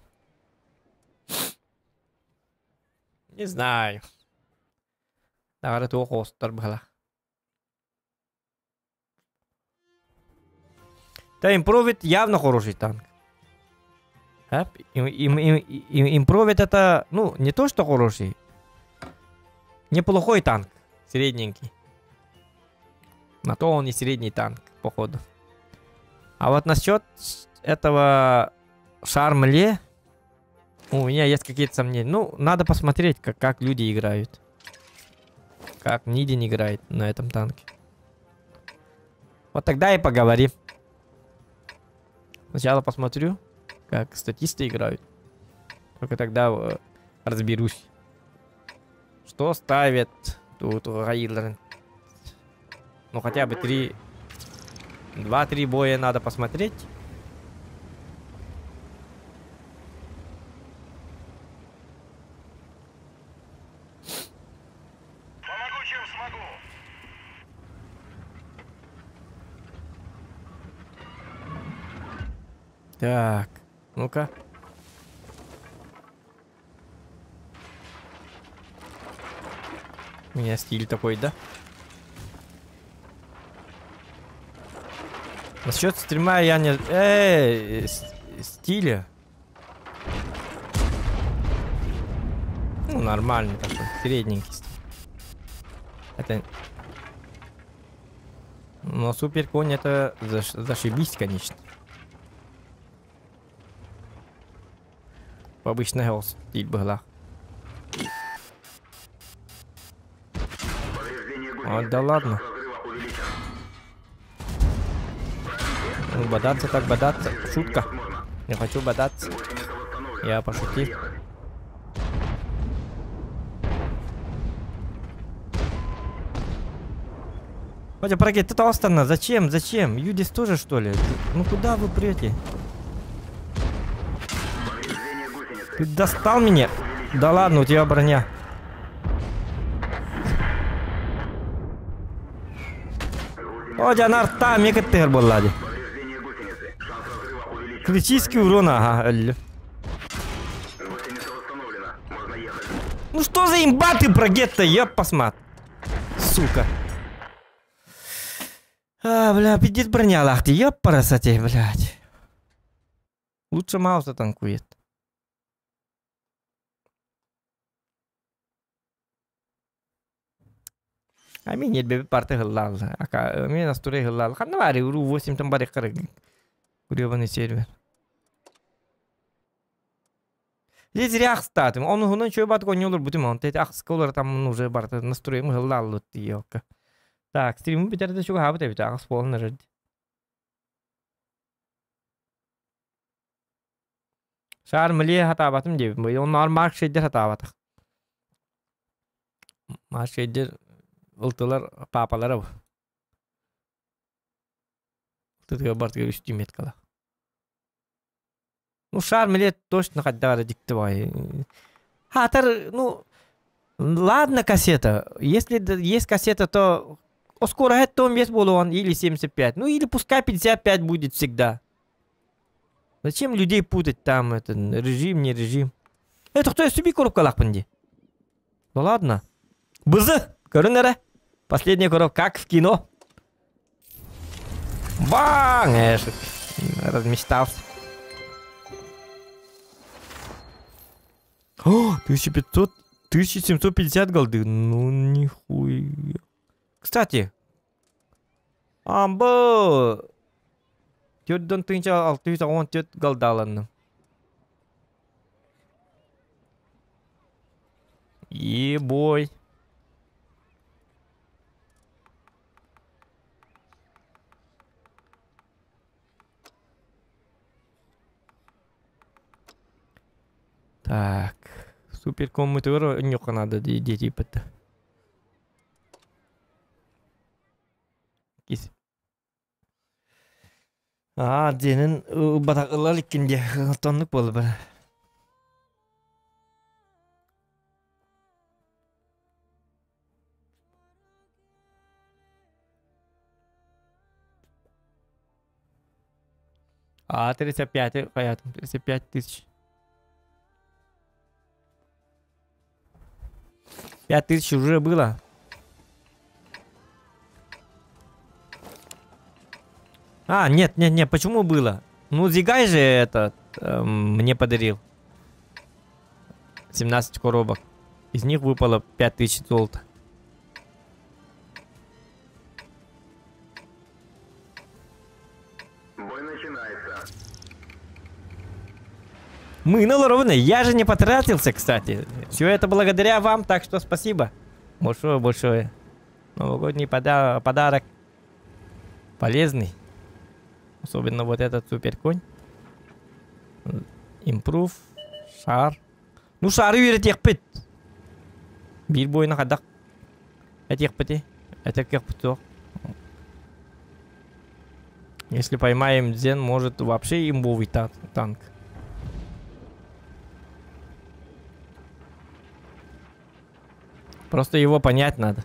Не знаю. Даҕара туох оҕустар быһалаах. Да, импровит явно хороший танк. Импровит это, ну, не то, что хороший. Неплохой танк. Средненький. На то он и средний танк, походу. А вот насчет этого Шармле у меня есть какие-то сомнения. Ну, надо посмотреть, как, как люди играют. Как Нидин играет на этом танке. Вот тогда и поговорим. Сначала посмотрю, как статисты играют. Только тогда э, разберусь. Что ставит тут Раилер. Ну хотя бы три... Два-три боя надо посмотреть. Помогу, чем смогу. Так, ну-ка. У меня стиль такой, да? Насчет стрима я не... Эй, стиля. Ну, нормальный такой, средненький стиль. Это... Но супер конь это заш... зашибись, конечно. Обычный ол стиль была. А, да ладно. Ну, бодаться так бодаться. Шутка. Не хочу бодаться. Я пошутил. Хотя прокет, ты Остана, зачем? Зачем? Юдис тоже что ли? Ну куда вы прете? Ты достал меня? Да ладно, у тебя броня. О, арта, мекаттыр боллади. Критический урон, ага. Ну что за имба ты прогет-то, ёб посмат. Сука. А, бля, пиздец броня лахти, ёб парасате, блядь. Лучше Мауса танкует. А меня бебе парты гыллал. Ака, меня настуре гыллал. Ханна уру 8 там бари кырык. Гребаный сервер. Здесь зря статым. Он угунан чой батко не олар бутым. Он тет ахс колор там уже барты настроим гыллал ёлка. Так, стрим битерде чуга хабы тебит ахс полный рыд. Шар мле хатабатым деп. Оннар марк шейдер хатабатых. Марк шейдер ылтылар папалары. Ылтыга бартыга үстü меткала. Ну, шар мле точно хаддара дикти бай. Хатар, ну, ладно кассета. Если есть кассета, то скоро это вес был он или 75. Ну, или пускай 55 будет всегда. Зачем людей путать там, это, режим, не режим? Это кто я себе коробка лахпанди? Ну ладно. Бызы! Көрүнэрэ. Последняя коробка, как в кино. Бang! Размечтался. О, 1500, 1750 голды. Ну, нихуя. Кстати. Амбо. Төрдөн тыынча 614 голдаланным. Ебой. Так. Супер коммутугар онньуохха наада дии диэтииппит. Кис. Аа, диэнин ылбатах ылар иккин диэ. Тоннук буолла бара. А, 35 хайаатым, 35 тысяч. 5 тысяч уже было. А, нет, нет, нет, почему было? Ну, Зигай же этот мне подарил. 17 коробок. Из них выпало 5000 золота. Бой начинается. Мы на ровно. Я же не потратился, кстати. Все это благодаря вам, так что спасибо. Большое, большое. Новогодний подарок. Полезный. Особенно вот этот супер конь. Импрув. Шар. Ну, шары верит Биир буойуна хайдах этиэхпитий? Этэр кыахпыт суох. Если поймаем Дзен, может вообще имбовый танк. Просто его понять надо.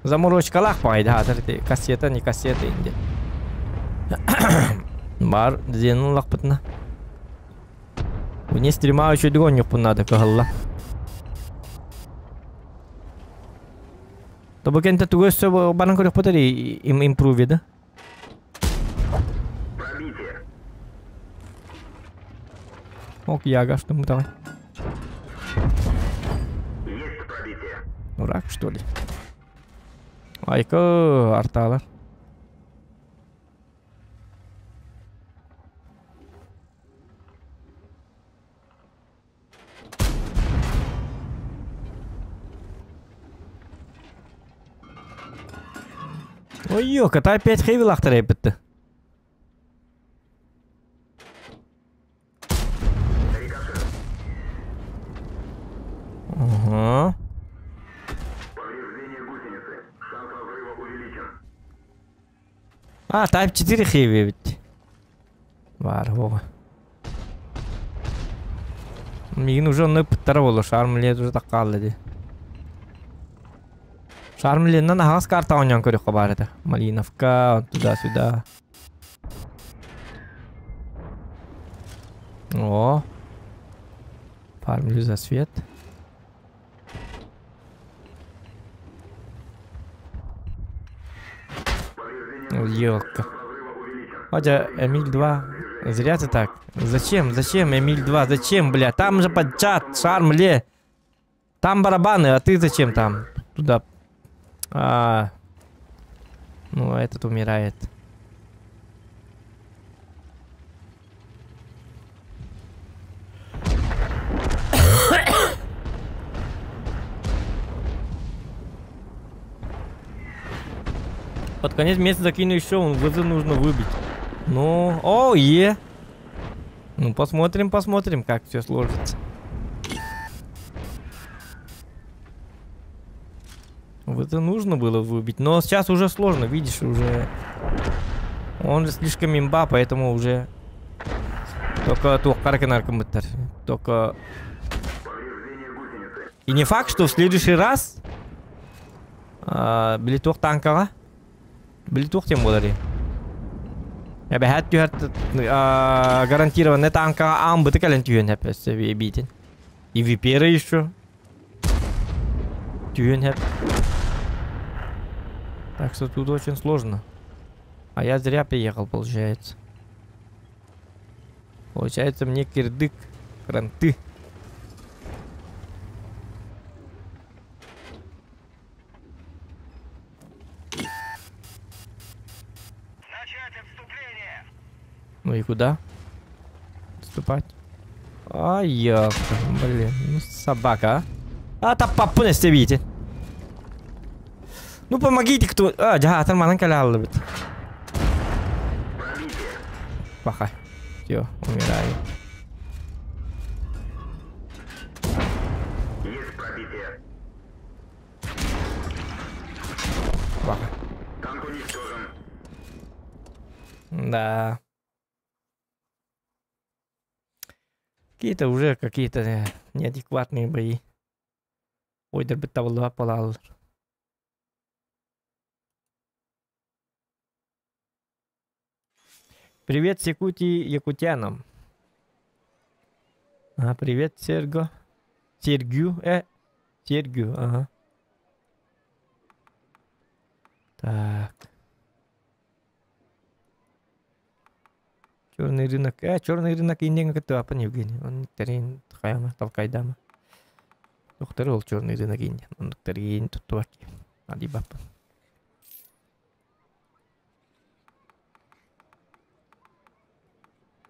Заморочкалаах баҕайда кассета не кассета инде. Бар Дзенин ыллахпытына. Вне стрима үчүгэй оонньуохпун наада кыһалла. Тобу кэнтэ тугу өссө баран көрүөхпүт им импруви да? Пробитие. Ок, яга, что мы давай. Есть пробитие. Дурак, что ли? Айка, арталар. Ой, ёка, та опять хэви лахтар эпитті. Ага. Повреждение гусеницы. Шанс разрыва увеличен. А, Type 4 хэви ведь. Бар, вова. Мигин уже онно ыппыттара буолуо, Шармлет уже таккаалла дии. Шармленнан аһаҕас карта оонньоон көрүөххэ баар этэ. Малиновка, туда-сюда. О, фармлю за свет. Елка. Хотя, Эмиль 2. Зря ты так. Зачем? Зачем Эмиль 2? Зачем, бля? Там же под чат, Шармле. Там барабаны, а ты зачем там? Туда. А. Ну, этот умирает. Под конец месяца закину еще, он ВЗ нужно выбить. Ну, о, е. Ну, посмотрим, посмотрим, как все сложится. Вот это нужно было выбить, но сейчас уже сложно, видишь, уже. Он же слишком имба, поэтому уже... Только туохкарканаркамыттар. Только... И не факт, что в следующий раз... Били туох танкаҕа. Били туох тем буолар. Эбэһээт түһэр гарантированный танкаҕа аан быты кэлэн түһүөн сөп өссө эбиитин. И виперы еще. Түһүөн сөп. Так что тут очень сложно. А я зря приехал, получается. Получается, мне кирдык, кранты. Начать отступление. Ну и куда? Отступать? Ай, ёпта, блин, ну собака, а? А, та папу не видите. Ну помогите кто... А, дьа, там манан калял бит. Паха. Все, умираю. Есть пробитие. Паха. Танк уничтожен. Да. Какие-то уже какие-то э, неадекватные бои. Ойдырбыт табыллыбат буолаллар. Привет, Якутии, якутянам. А, привет, Серго. Сергю, э, Сергю, ага. Так. Черный рынок. Э, черный рынок индиҥ кытта Евгений. Он терин хайама толкайдама. Доктор ол черный рынок индия. Он терин туттуаки. Адибаппын.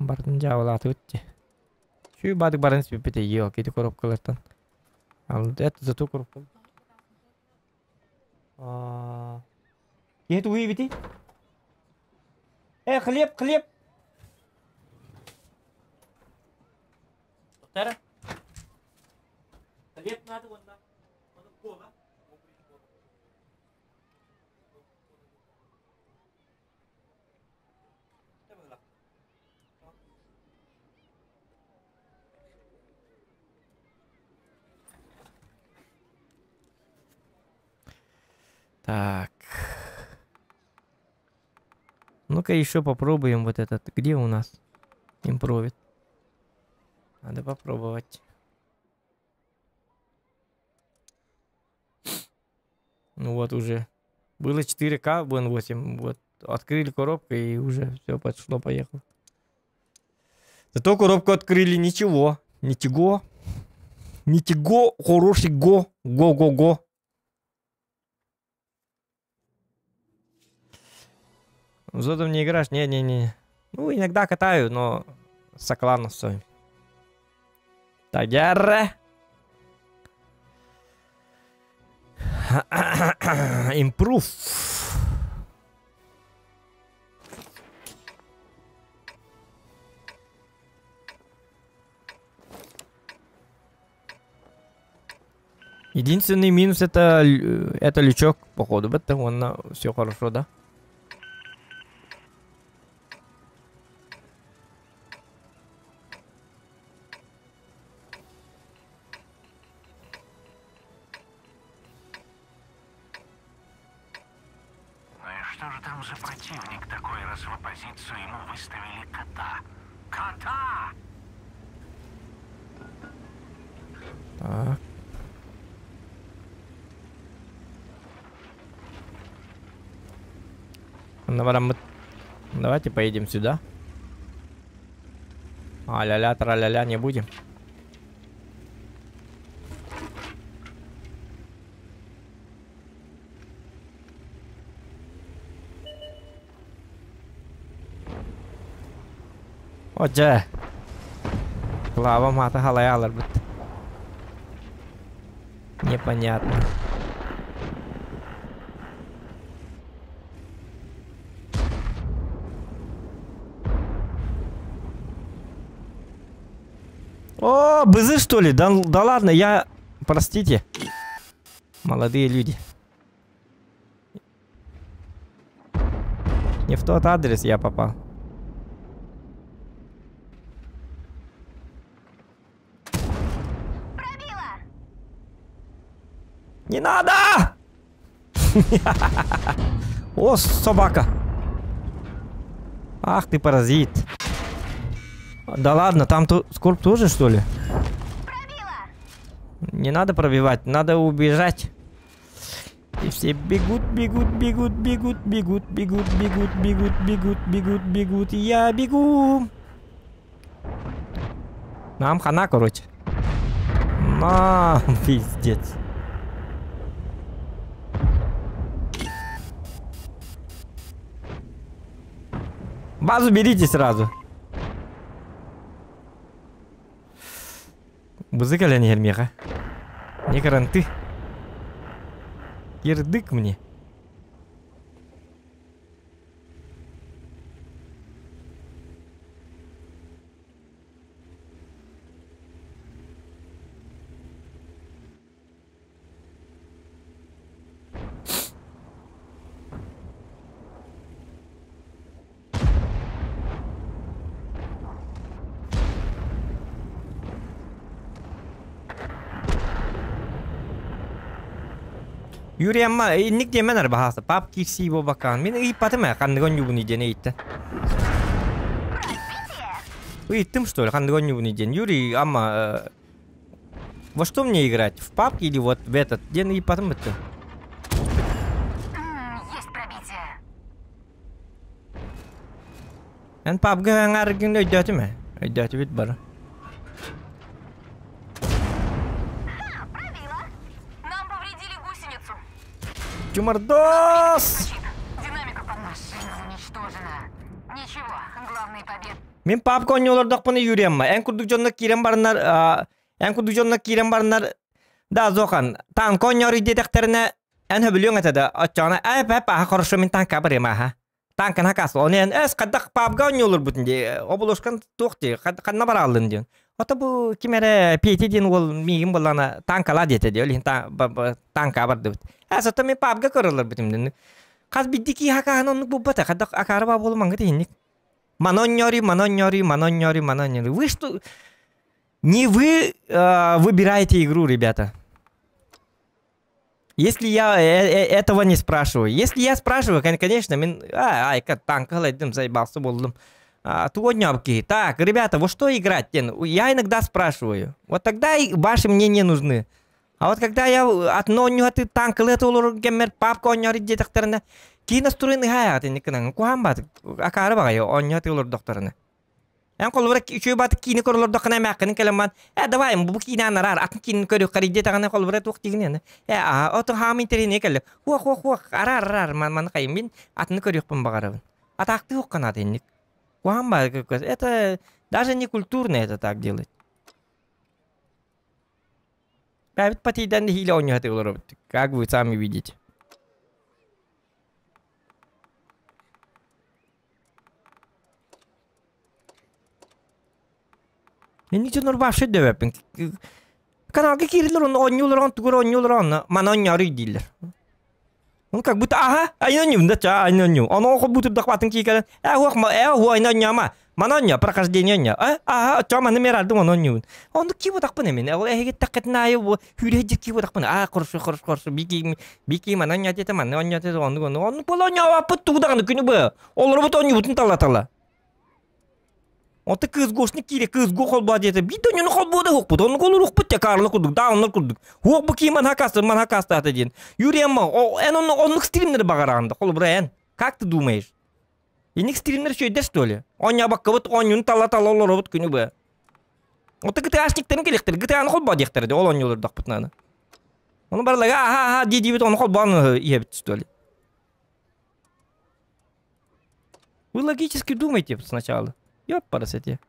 Бартын дьаабылаатыбыт дии. Сүү баадык барын испиппит ел кити коробкалартан. Ал это зато коробка. А, Киһи тугуй эбитий? Э, хлеб, хлеб! Тара. Хлеб надо вон на. Кола. Так. Ну-ка еще попробуем вот этот. Где у нас импровит? Надо попробовать. Ну вот уже. Было 4К в N8. Вот. Открыли коробку и уже все пошло, поехало. Зато коробку открыли, ничего. Ничего. Ничего, хороший го. Го-го-го. Зодом не играешь? Не-не-не. Ну, иногда катаю, но с кланом своим. Тагерре. Improve. Единственный минус это, это лючок, походу. Это он все хорошо, да? Ну и что же там за противник такой, раз в оппозицию ему выставили кота? Кота! Так. Давайте поедем сюда. А-ля-ля, тра-ля-ля, не будем. Отже. Клава мата халаялар бит. Непонятно. О, бызы что ли? Да, да ладно, я... Простите. Молодые люди. Не в тот адрес я попал. Пробила! Не надо! О, собака! Ах ты паразит. Да ладно, там то скорб тоже, что ли? Пробила! Не надо пробивать, надо убежать. И все бегут, бегут, бегут, бегут, бегут, бегут, бегут, бегут, бегут, бегут, бегут. Я бегу. Нам хана, короче. На, пиздец. Базу берите сразу. Бызыкали они, Гермеха. Не каранты. Кирдык мне. Юрий Амма инник диэмэн ар баһааса пап киирсии буолбаккаан мин ыйыппатым ээ ханныгы онньуубунуй диэн ыйытта. Ыйыттым что ли ханныгы онньуубунуй диэн. Юрий Амма э, во что мне играть? В папки или вот в этот? Диэн ыйыппатым бытты. Есть пробитие. Эн папга аҥааргын өйдөөтүм ээ. Өйдөөтүбүт бары. Ха, пробила. Нам повредили гусеницу. Чумардос! Динамика под машина уничтожена. Ничего, главный побед. Мин папка оонньуулордохпуна Юриямма. Эн курдук дьонно киирэн бараннар, эн курдук дьонно киирэн бараннар, да, Зохан, танка оонньоору диэтэхтэринэ, эн хөбүлүөҥ этэ да, оччоҕуна, ээ, пап, аха, хорошо, мин танка барыам, аха. Танканы хакас, оны эн эс хаддах пабга оонньуулурбутун дии, оболошкан туох дии, ханна барааллын диэн. Ото бу ким эрэ Петя диэн уол миигин буоллаҕына танкалаа диэтэ дии, ол иһин танка бардыбыт. Эс ото мин пабга көрөллөрбүтүм дин. Хас бидди кии хакаһын оннук булбата, хаддах акаары баа буолу мангыт иһинник. Маны оонньоору, маны оонньоору, маны оонньоору, маны оонньоору. Вы что... Не вы э, выбираете игру, ребята. Если я э, э, этого не спрашиваю. Если я спрашиваю, конечно, мин а, ай, танка заебался болдум. А, тугоднёбки. Так, ребята, во что играть? Я иногда спрашиваю. Вот тогда и ваши мнения нужны. А вот когда я от ты танкалы олорор кэммэр папка оонньоор диэтэхтэринэ киин настроен ыһаайаҕыт инникинэн куһаан баат акаары баҕайы оонньоот олордохторуна Эн холобура үчүгэй баат киини көрөлордоххуна эмээххинин кэлэн баан э давай бу киини анараар атын киинин көрүөххэ диэтэҕинэ холобура туох диигин э аа ото хаам интэриэһинэй кэллэ хуох хуох хуох араар араар маны хайым мин атыны көрүөхпүн баҕарабын атаахтыы хуохха наада инник куһаан баат это даже не культурно это так делать Бэбит патийдан нэһиилэ оонньоһо олоробут. Как вы сами видите. Инник дьоннор вообще дөбөппүн. Каналга киирилэр онно оонньуулар он тугур оонньуулар онно маны оонньоору дииллэр. Ну как будто ага, айнонньум да ча айнонньум. Ону хобутурдах батын киикэлэн э хуох э хуо айнонньома. Манонньо прохождение онньо. Э ага чо маны мерардым ононньуун. Ону ки бутахпын эмин. Ол эһиги таккытын аайы бу хүрэ ки бутахпын. А коршу коршу коршу бики бики манонньо дете маны онньо дете ону ону ону полоньо аппыт тугудаганы күнү бу. Олорбут онньубутун талла-талла. Ота кыыс гошник киире кыыс го холбоо диэтэ биир да онньону холбоо да уһукпут оннук олор уһукпут те Карла курдук дауннар курдук уһук бу кии манха каста манха кастаата диэн Юрий Амма эн онно оннук стримнери баҕараҕын да холобура эн как ты думаешь инник стримнер үчүгэйдэр что ли оонньообоккобут оонньууну тала-тала олоробут күнү быһа Ота ГТАшниктарын кэлиэхтэр ГТАны холбоо диэхтэрэ дии ол оонньуулордохпутуна ону барыларга аха аха дии диибит ону холбоон иһэбит что ли Вы логически думайте сначала. Ёпарасоте.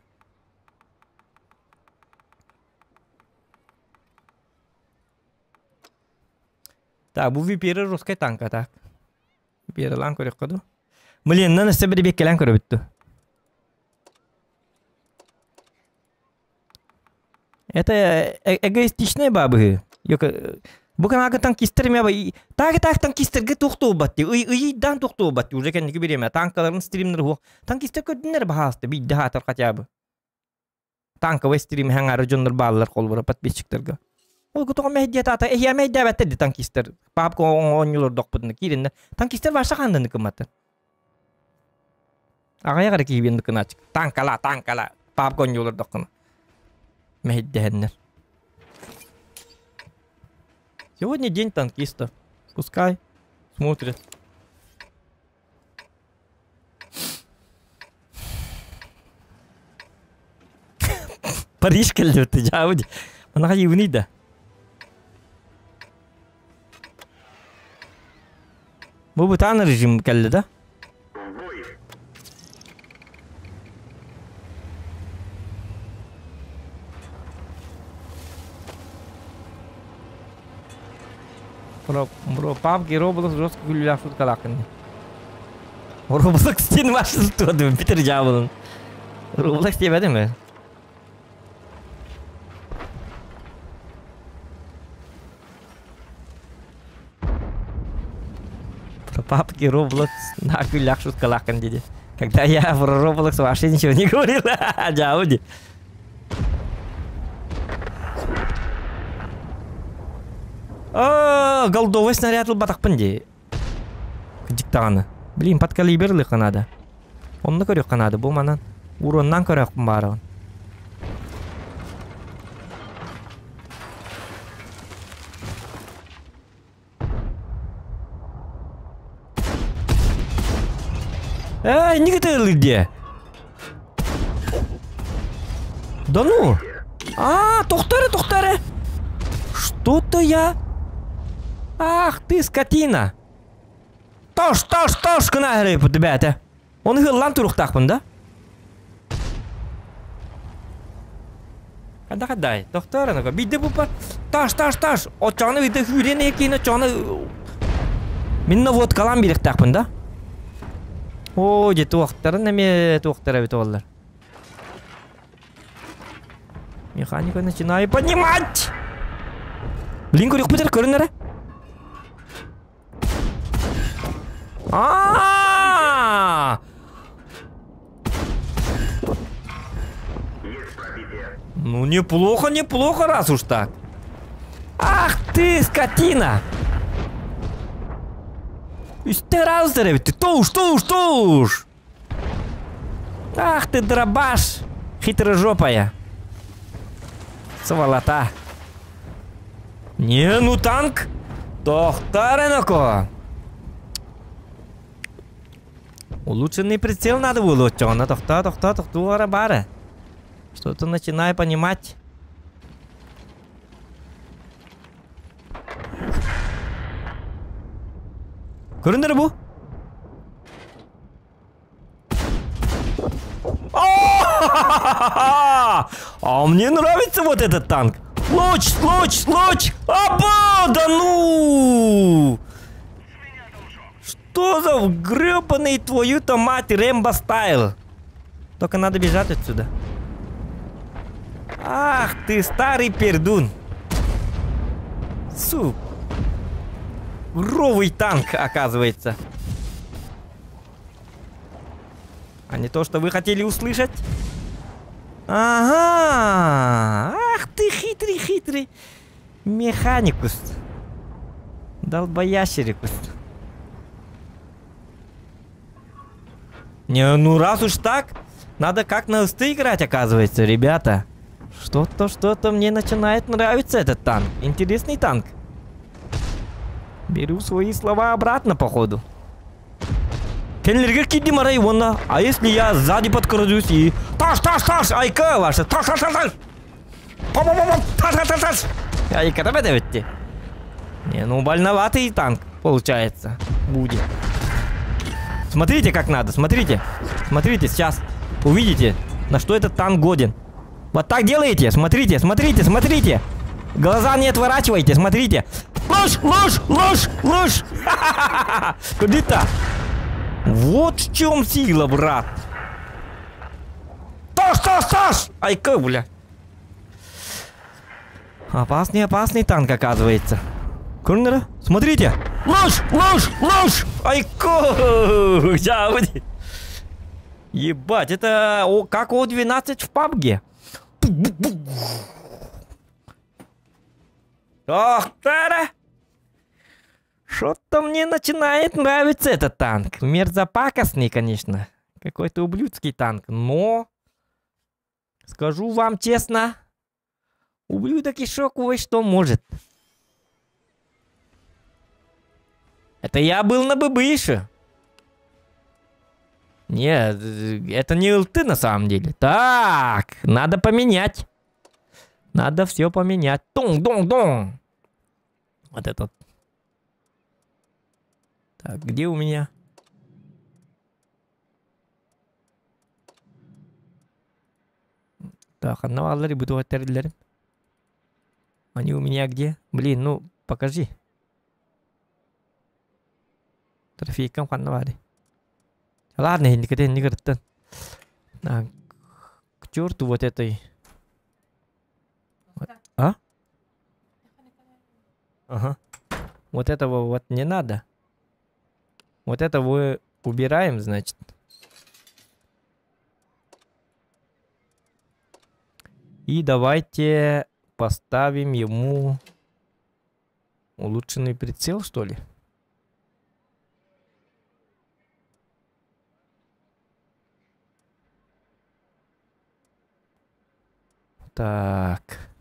Так, бу первый русская танка, так. Первый көрөккө ду. Блин, нан өссө бір беккелен көрөбүттү. Это эгоистичные бабы. Бу каналга танкистер ме так так танкистерге тохтообат ый ыйдан тохтообат уже кэнники бириэмэ танкаларын стримнер хуох танкистер көрдүннэр баһааста биирдэ хаатар хотя бы танковый стрим хаңары дьоннор бааллар холбура подписчиктарга ол тоҕо мэһдиэтаата эһиэ мэһдээбэттэр ди танкистер папка оонньуулордохпутуна киириннэ танкистер ваша ханданы кымматтар аҕайах эрэ киһи биэн кынаачык танкала танкала папка оонньуулордоххуна мэһдээһиннэр Сегодня день танкистов. Пускай смотрят. Париж кэллибит дьаабы Манаха ювный да. Бу бытаан режим кэллэ да? Бро, бро, PUBG, Roblox жестко күлүүлээх шуткалааххын. Roblox диэн вашы туодум, Питер дьаабылын. Roblox диэбэтим ээ. Про PUBG, Roblox, на күлүүлээх шуткалааххын диди. Когда я про Roblox вообще ничего не говорил. Дьаабы А, голдовый снаряд ылбатахпын дии. Кырдьык даҕаны. Блин, подкалибер ылыахха наада. Онно көрүөххэ наада бу манан. Уруоннаан көрөөхпүн баарабын. Эй, не гытыылыр диэ. Да ну! А, тохтары, тохтары! Что-то я... Ах ты, скотина! Тош, тош, тош гына эрэ ребята. Оны хыллан туруктаахпын да? Хада хадай, тохтоор анака. Бидде бупа. Таш, таш, таш. Очоны виде хүрен екин очоны. Минна вот калан бириктаахпын да? О, же туохтарын эме туохтара бит оллар. Механика начинаю поднимать! Блин, көрүк көрүнөрө. А! Ну неплохо, неплохо, раз уж так. Ах ты, скотина! Үстэ ты туш, туш, туш! Ах ты, дробаш! Хитрожопая. Сволота. Не, ну танк. Тохтареноко. Улучшенный прицел надо было. Чона, тохта, тохта, тохтуара бара. Что-то начинаю понимать. Көрүнөр бу? А мне нравится вот этот танк. Луч, луч, луч! Аба, да ну! Что за гребаный твою-то мать Рэмбо style? Только надо бежать отсюда. Ах ты, старый пердун. Суп. Ровый танк, оказывается. А не то, что вы хотели услышать. Ага! Ах ты хитрый-хитрый механикус. Долбоящерикус. Не, ну раз уж так, надо как на ЛСТ играть, оказывается, ребята. Что-то, что-то мне начинает нравиться этот танк. Интересный танк. Беру свои слова обратно, походу. Кенлерге кидим арай вона. А если я сзади подкрадусь и... Таш, таш, таш! Айка ваша! Таш, таш, таш, таш! Па-па-па-па! Таш, таш, таш, таш! Айка, давай давайте. Не, ну больноватый танк получается. Будет. Смотрите, как надо, смотрите. Смотрите, сейчас увидите, на что этот танк годен. Вот так делаете, смотрите, смотрите, смотрите. Глаза не отворачивайте, смотрите. Ложь, ложь, ложь, ложь. Куда-то. Вот в чем сила, брат. Таш, таш, таш! Айка, бля. Опасный, опасный танк, оказывается. Корнера, смотрите. Ложь, ложь, ложь! Айко! Ебать, это как О-12 в пабге. Ох, тара! Что-то мне начинает нравиться этот танк. Мерзопакостный, конечно. Какой-то ублюдский танк. Но, скажу вам честно, ублюдок еще кое-что может. Это я был на ББ еще. Нет, это не ЛТ на самом деле. Так, надо поменять. Надо все поменять. Дон-дон-дон. Вот этот. Так, где у меня? Так, одного буду. Они у меня где? Блин, ну, покажи. Трофейкам ханнавари. Ладно, никогда не говорит. Так, к черту вот этой. А? Ага. Вот этого вот не надо. Вот это вы убираем, значит. И давайте поставим ему Улучшенный прицел, что ли? Так.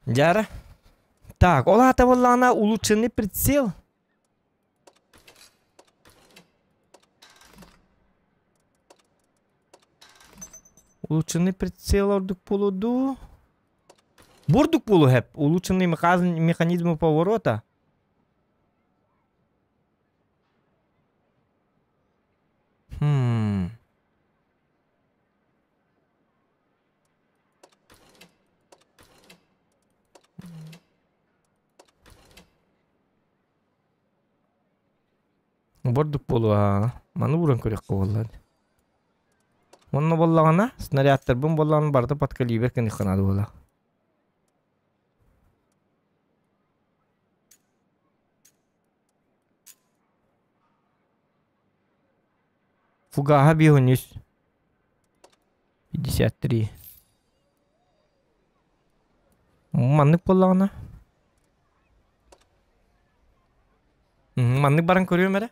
Дьара. Так, ол аата буоллаҕына улучшенный прицел. Улучшенный прицел ордук буолуо дуу? Бурдук буолуо хэп. Улучшенный механизмы поворота. Хм. Бордук буолуо Маны ууран көрүөххэ буолла. Онно буоллаҕына снарядтарбын буоллаҕына барыта подкалибер гыныахха наада буолла. Фугаһа биэһүнүс. 53. Маннык буоллаҕына. Маннык баран көрүөм эрэ.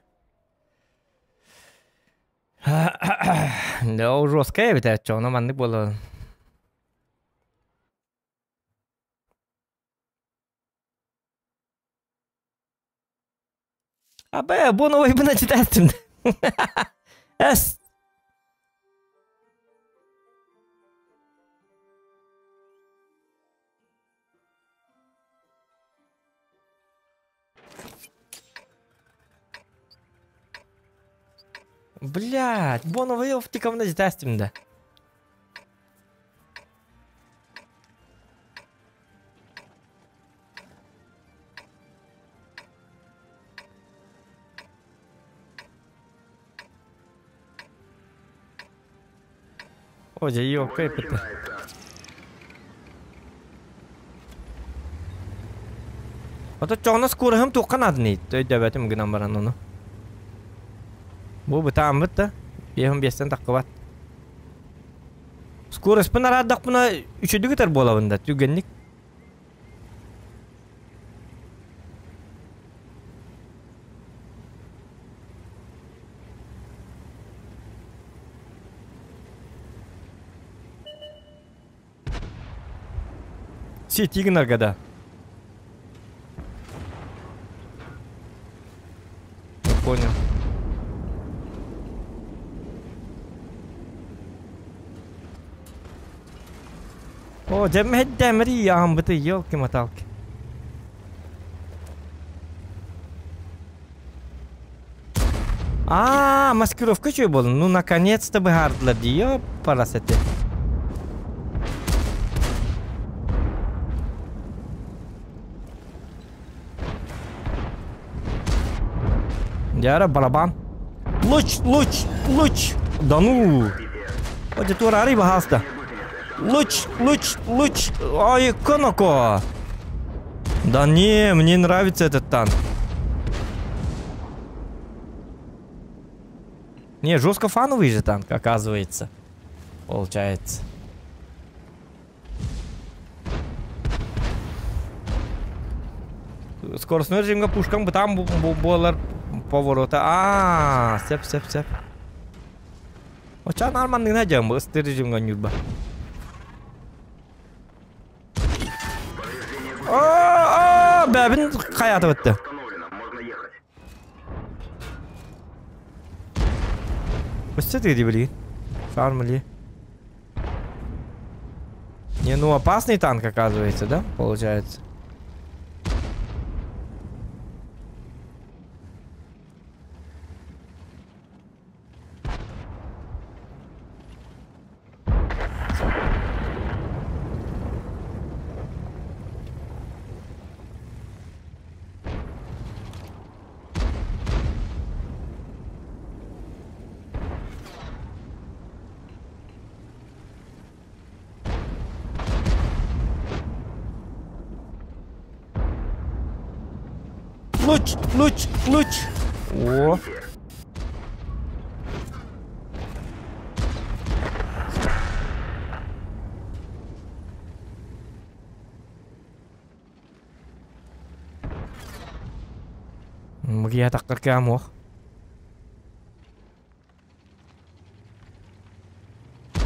Да, жесткая эбит ээ, маннык буолла. Абэ, бу новый читать. Эс. Блядь, боновый оптикамна жетастым да. О, дьэ, ёлка эппитэ. Ото чоҕуна скороһым туохха наадыный? Өйдөөбөтүм гынан баран ону. Бу бытааммыт да. Биэһин биэстэн таххыбат. Скоростьпын араардахпына үчүдүк ытар буолабын да түргэнник. Сети гынарга да. Понял. О, дьэммэһэддэмэри яамбыты елки-моталки. А, маскировка үчүгэй буолла. Ну, наконец-то быһаардылар дии, ёппарас эти. Дьара барабан. Луч, луч, луч. Да ну. Оде туораары баһааста. Луч, луч, луч. Ай, коноко. Да не, мне нравится этот танк. Не, жестко фановый же танк, оказывается. Получается. Скоростной режимга пушкам бытаан буолар поворота. Аа, сеп, сеп, сеп. Оча нормальный дьам, ыстыр режимга нюрба. Аа, бэбин хаята бытты. Өссө тыгди билигин. Фармли. Не, ну опасный танк оказывается, да? Получается. Луч, луч, луч. О. Мгия таққар кәмуох.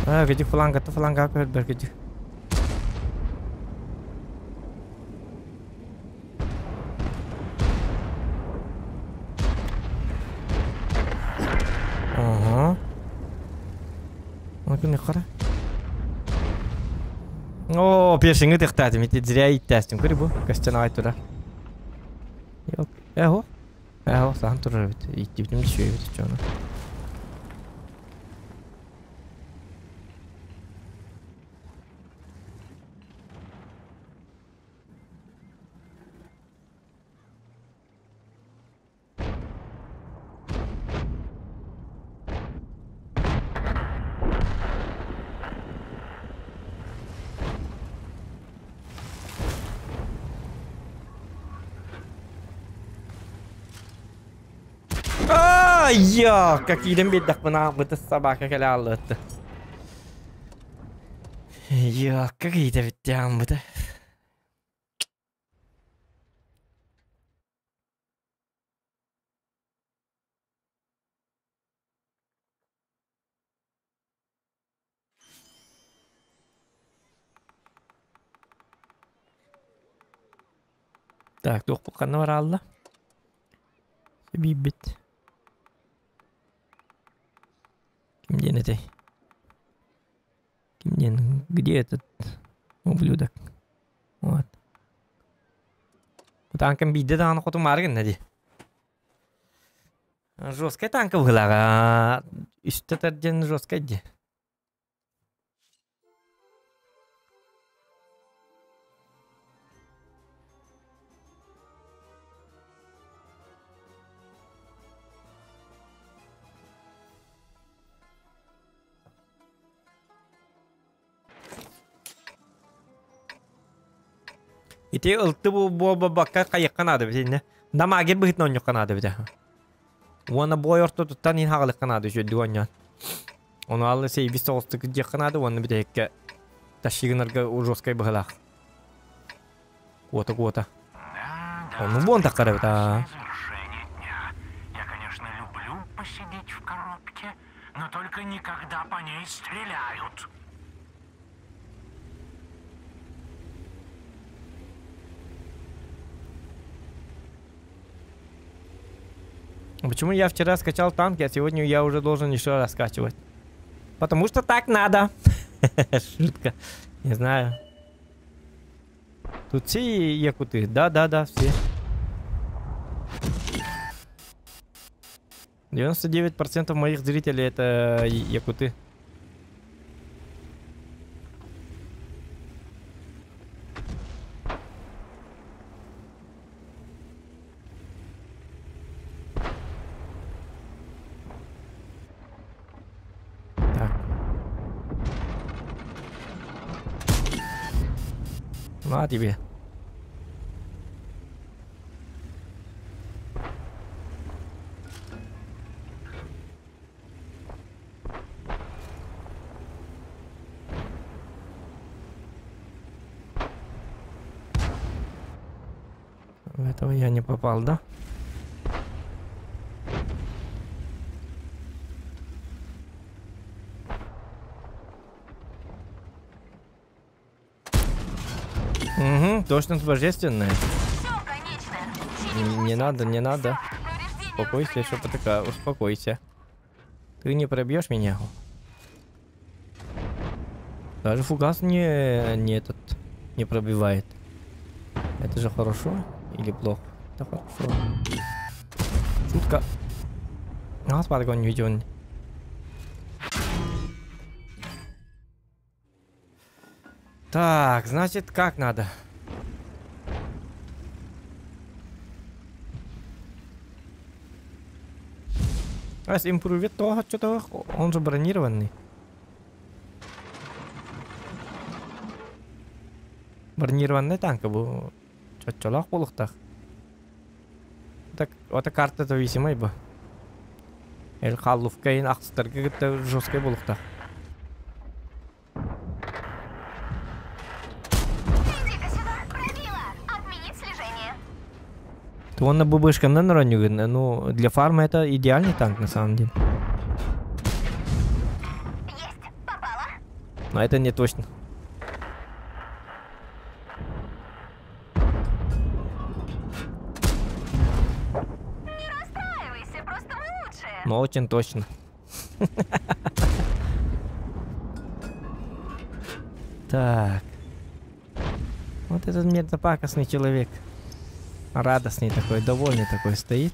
А, кыдьык флангатта фланга көрбөр кыдьык. Ага. Оны кара. О, пешиңи тыктаатым, ити зря иттээстим. Көрү бу, көстөн ай турар. Yok. Эхо. Эхо, сахан турар бит. Иттибитим түшөйбүт чону. Я, как идем бедах быты собака кэлэ аллытты. Я, как иде биттям быты. Так, туох ханна бар алла? Бибит. Ким диэн этэй? Ким диэн? Где этот ублюдок? Вот. Танкам биирдэ даҕаны хотумаары гынна дии. Жесткая танка быһыылааҕа. Үстэ тардьан жесткай дии. Ити ылты бу бу бакка хайыкка наада бит Дамагер быһытын онньукка наада бит. Уонна бой ортотуттан ин хагалыкка наада үчүдү онньон. Ону аллы сейбис соҕустук диэххэ наада уонна бүтэһиккэ тащигынарга жесткай быһылаах. Куота куота. Да, Ону буон таххара бит аа. завершение дня. Я, конечно, люблю посидеть в коробке, но только никогда по ней стреляют. Почему я вчера скачал танки, а сегодня я уже должен еще раз скачивать? Потому что так надо. Шутка. Не знаю. Тут все якуты. Да, все. 99% моих зрителей это якуты. Так. На тебе. В этого я не попал, да? Угу, точно божественное. Все, конечно. Чиним Не надо, не гусеницу. надо. Всё, повреждения Успокойся, устранены. что такая, успокойся. Ты не пробьешь меня. Даже фугас не этот не пробивает. Это же хорошо или плохо? Это хорошо. Шутка. А, спаргон не видел. Так, значит, как надо? А если импровит, то что-то он же бронированный. Бронированный танк был. Чочолах булуктах. Это, это карта зависимая бы. Эл Халловка ин ахсытарга кытта жесткай буолуохтаах. Иди-ка сюда, пробила. Отменить слежение. Уонна бу бышканнан оронньугун, ну, для фарма это идеальный танк на самом деле. Есть, попала. Но это не точно. Не расстраивайся, просто мы лучшие. Но очень точно. Так. Вот этот мерзопакостный человек. Радостный такой, довольный такой стоит.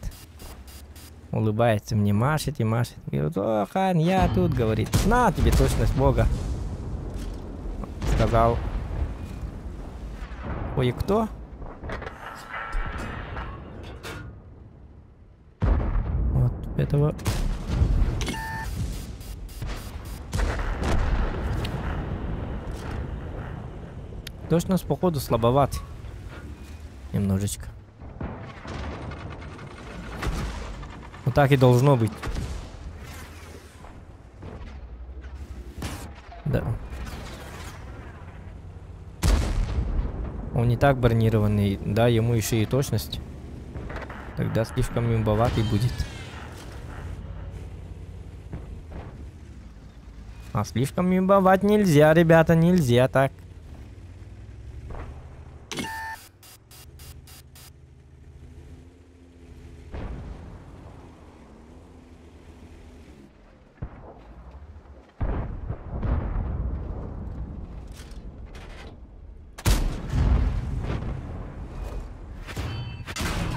Улыбается мне, машет и машет. Говорит, о, Хан, я тут, говорит. На тебе точность Бога. Сказал. Ой, кто? Вот этого. Точность, походу, слабоват. Немножечко. Вот так и должно быть. Да. Он не так бронированный, да, ему еще и точность. Тогда слишком имбоватый будет. А слишком имбовать нельзя, ребята, нельзя так.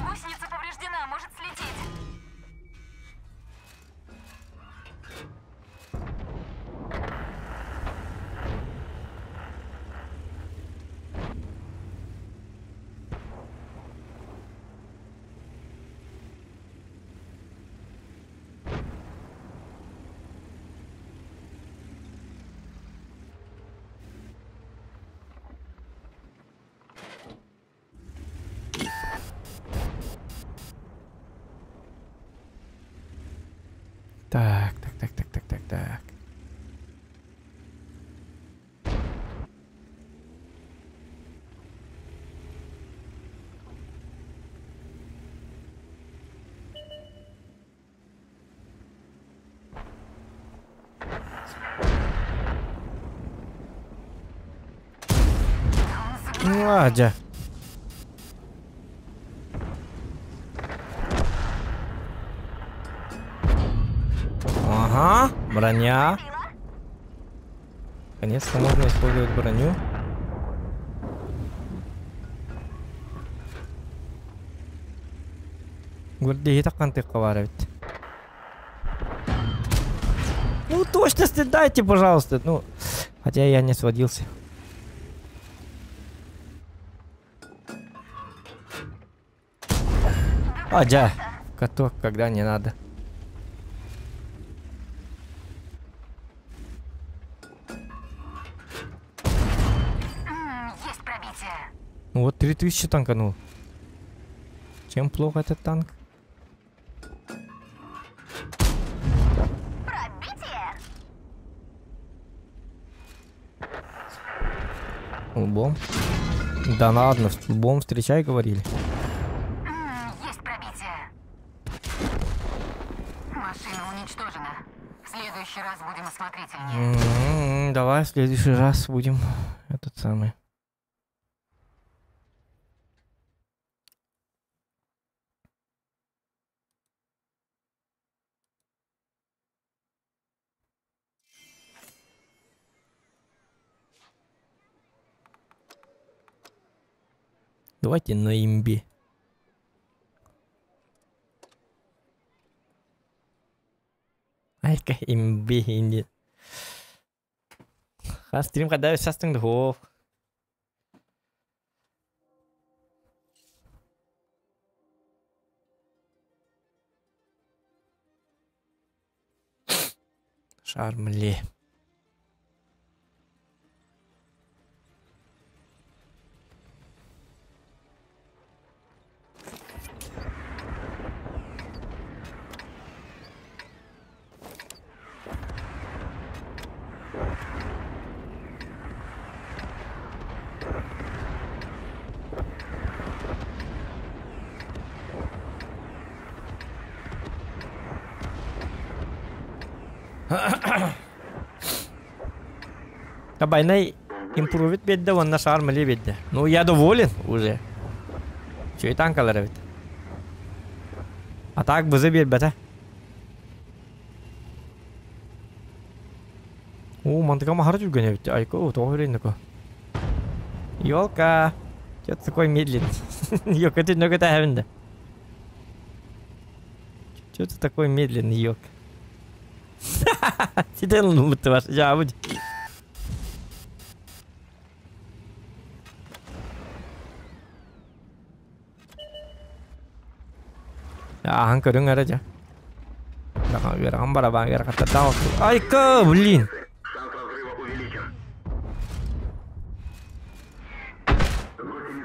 Гусеница повреждена, может слететь. Так, так, так, так, так, так, так. Ладя. Ага, броня. Наконец-то можно использовать броню. Ну точности дайте, пожалуйста. Ну, хотя я не сводился. А, да. Каток, когда не надо. Есть пробитие. Вот 3000 танканул. Чем плохо этот танк? Пробитие. Лбом. Да ладно, лбом встречай, говорили. Есть пробитие. Машина уничтожена. В следующий раз будем осмотрительнее. Давай в следующий раз будем этот самый. Давайте на имбе. Айка имбе инди. Ха стрим когда сейчас хов. Шармле. Табайнай импровит биэрдэ уонна шар мали биэрдэ. Ну я доволен уже. Үчүгэй танкалар эбит. А так бызы биэрбэтэ. Оо, мантыкам аһара түргэн эбит. Айка, о, тоҕо үрэннэко. Ёлка! Чё ты такой медленный? Ёлка, ты нога да. Чё ты такой медленный, ёлка? Ситэн ылбытты бар. Жаабыт. Ааһан көрүҥ эрэ дьэ. Үөрэҕин барабаан үөрэхаттардаах Айка, блин!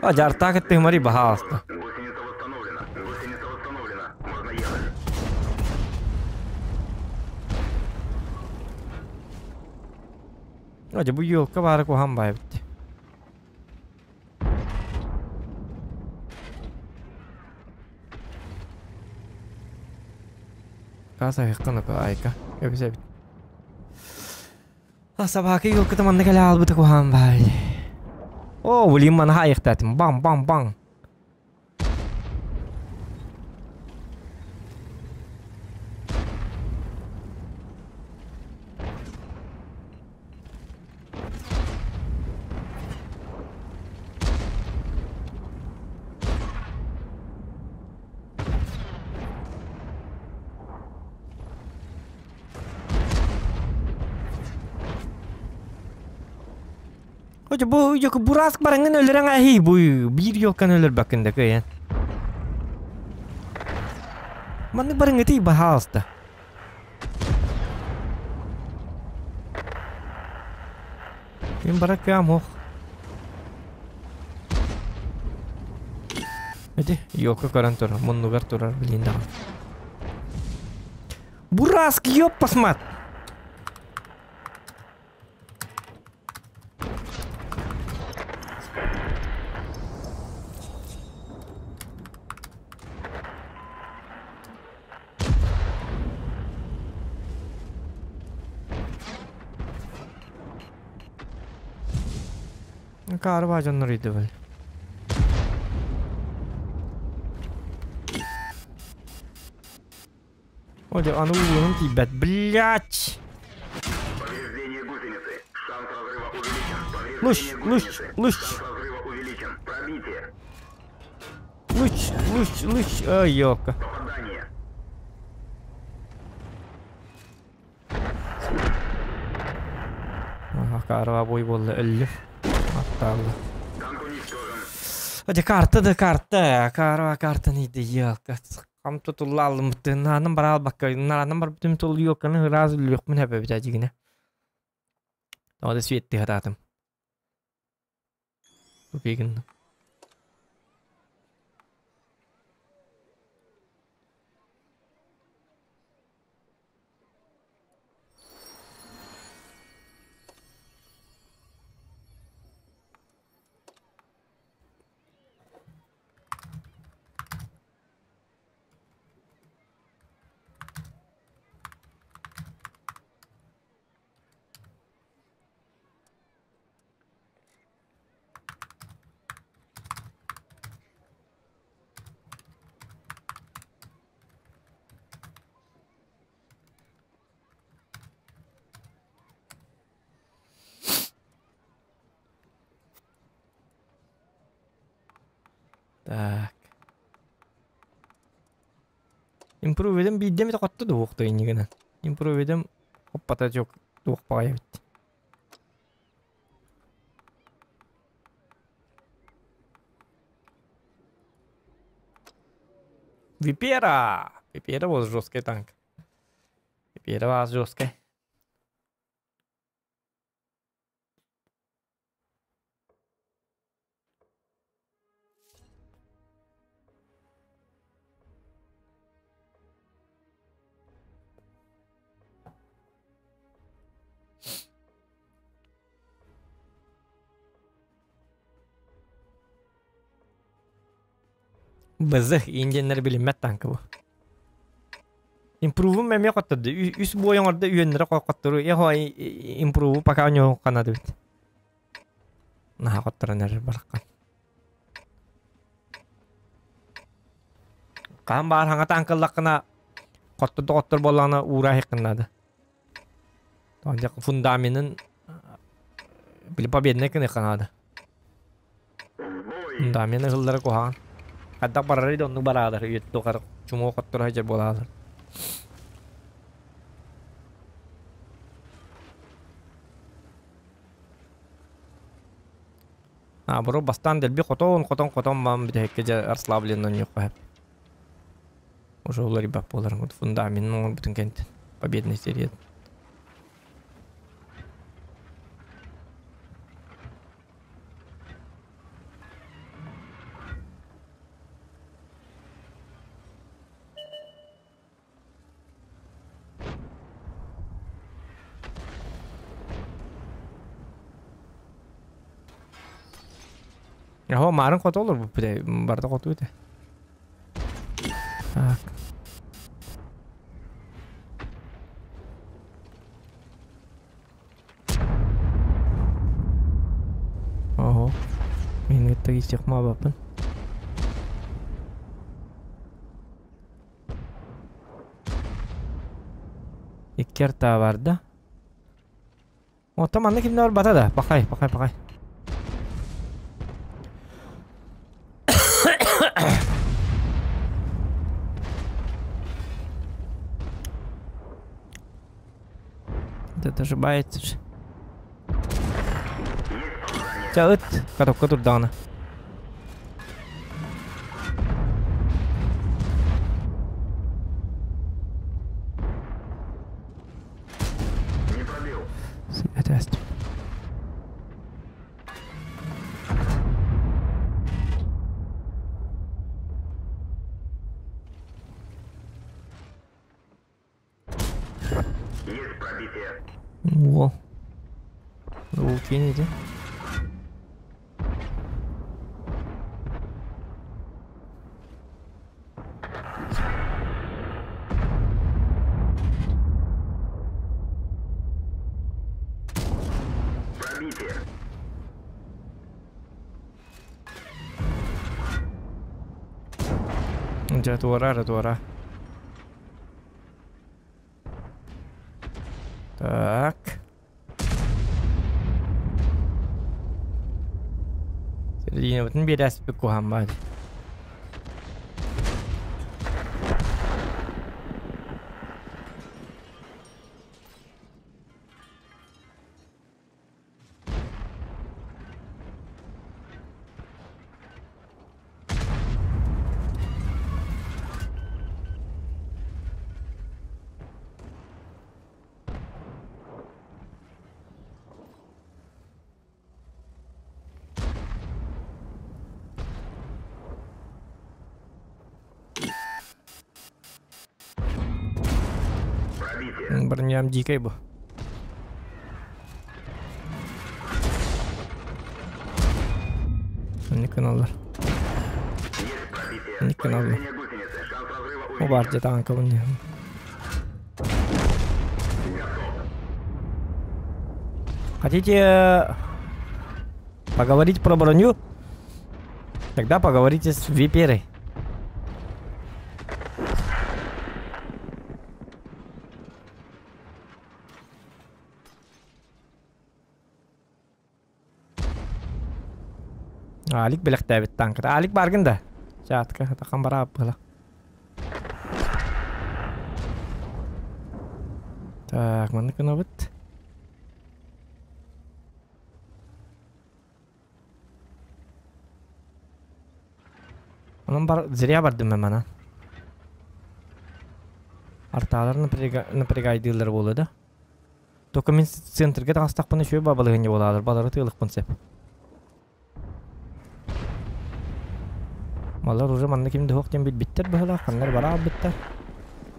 А, дьартаах ыттыһымари баһаалыста. Дьэ бу елка баара куһаҕан баайбыт дии. Каасаһыаххын айка эбис эбит. А собака елката манна кэлэ хаалбыта куһаҕан баай. О, блин, манаха айахтаатым. Бам, бам, бам. Хотя бу йоку бураск бараңын өлөрөҥ аһый бу биир ёлканы өлөрбөккүн да кыайан. Маннык барыҥытый баһаалыста. Мин барар кыам ох. Эти ёлка көрөн турар, муннугар турар билин даҕаны. Бураск ёппасмат! Акаары дьоннор ыйдыбыл. О, аны уунум тиийбэт. Блять! Повреждение гусеницы. Шанс разрыва увеличен. Луч, Повреждение луч, гусеницы. луч. Шанс разрыва увеличен. Пробитие. Луч, луч, луч. Ой, ёлка. Попадание. Акаарыга бой буолла өллүм. Аттаалла. Танк уничтожен. Дьэ карта да карта. Акаарыга картаны иди ёлка. Хам тутуллаалыммыт. Наанан бара албакка. Наанан барбытым тул ёлканы ыраас үллүөхпүн хэбэбит дьигинэ. Тоҕо да свет хатаатым. Тупигин. Так. Импроведем биирдэ эмит хотто дуохта иннигинэн. Импроведем хоппата жок туох баҕайы эбит. Випера! Випера был жесткий танк. Випера была жесткая. Бызых индианнар билиммэт танка бу. Импрувум эмиэ хотторду. Үс бой оҥордо үөннэрэ хоттору. Эхо импруву пока у канадыбыт. Наһаа хотторон эрэр бараххан. Хаһан баар хаҥа таҥкыллаххына хотторду хоттор буоллаҕына уура иһиккин наада. Фундаменын били победный гыныахха наада. Фундамент ыһыллара куһаҕан. Хайдах барарый да оннук бараалар үйэтэ тухары чумуо хотторо сылдьар буолаалар. Наоборот, бастаан дэлби хотон, хотон, хотон баан бүтэһиккэ дьэ расслабленный ньуохха сөп. Уже уларыйбат буолар фундаменын оҥорбутун кэнниттэн победный серия. Аһо маарын хоту олорбут бile барда хоту этэ. Так. Ого. Мин кытта киирсиэх маабаппын. Икки артаа барда. Оттон манна кимнэ барбата да? Пахай, пахай, пахай. Это ошибается же. Чэ ыт, коробка турдаҕына. Этээстим. Есть пробитие. Во. Кинете. Пробитие. Дьэ туора эрэ туора. Так. Серединабытын биэрээспит куһаан баар. Броням дикой бу. Они каналлар. Они каналлар. О, бар где танк не. Хотите поговорить про броню? Тогда поговорите с Виперой. Алик бэлэхтээбит танката. Алик баргын да? Чаатка, тахан бараап была. Так, маннык гынабыт. Онон бар, зря бардым мен мана. Артаалар напрягайдыылар буолуо да. Только мин центрге таҕыстахпына үчүгэй бабалыһынньа буолаалар, балары тыалыкпын сөп. Малар уже манна ким да суох диэн билбиттэр быһыылаах, ханна эрэ бара хаалбыттар.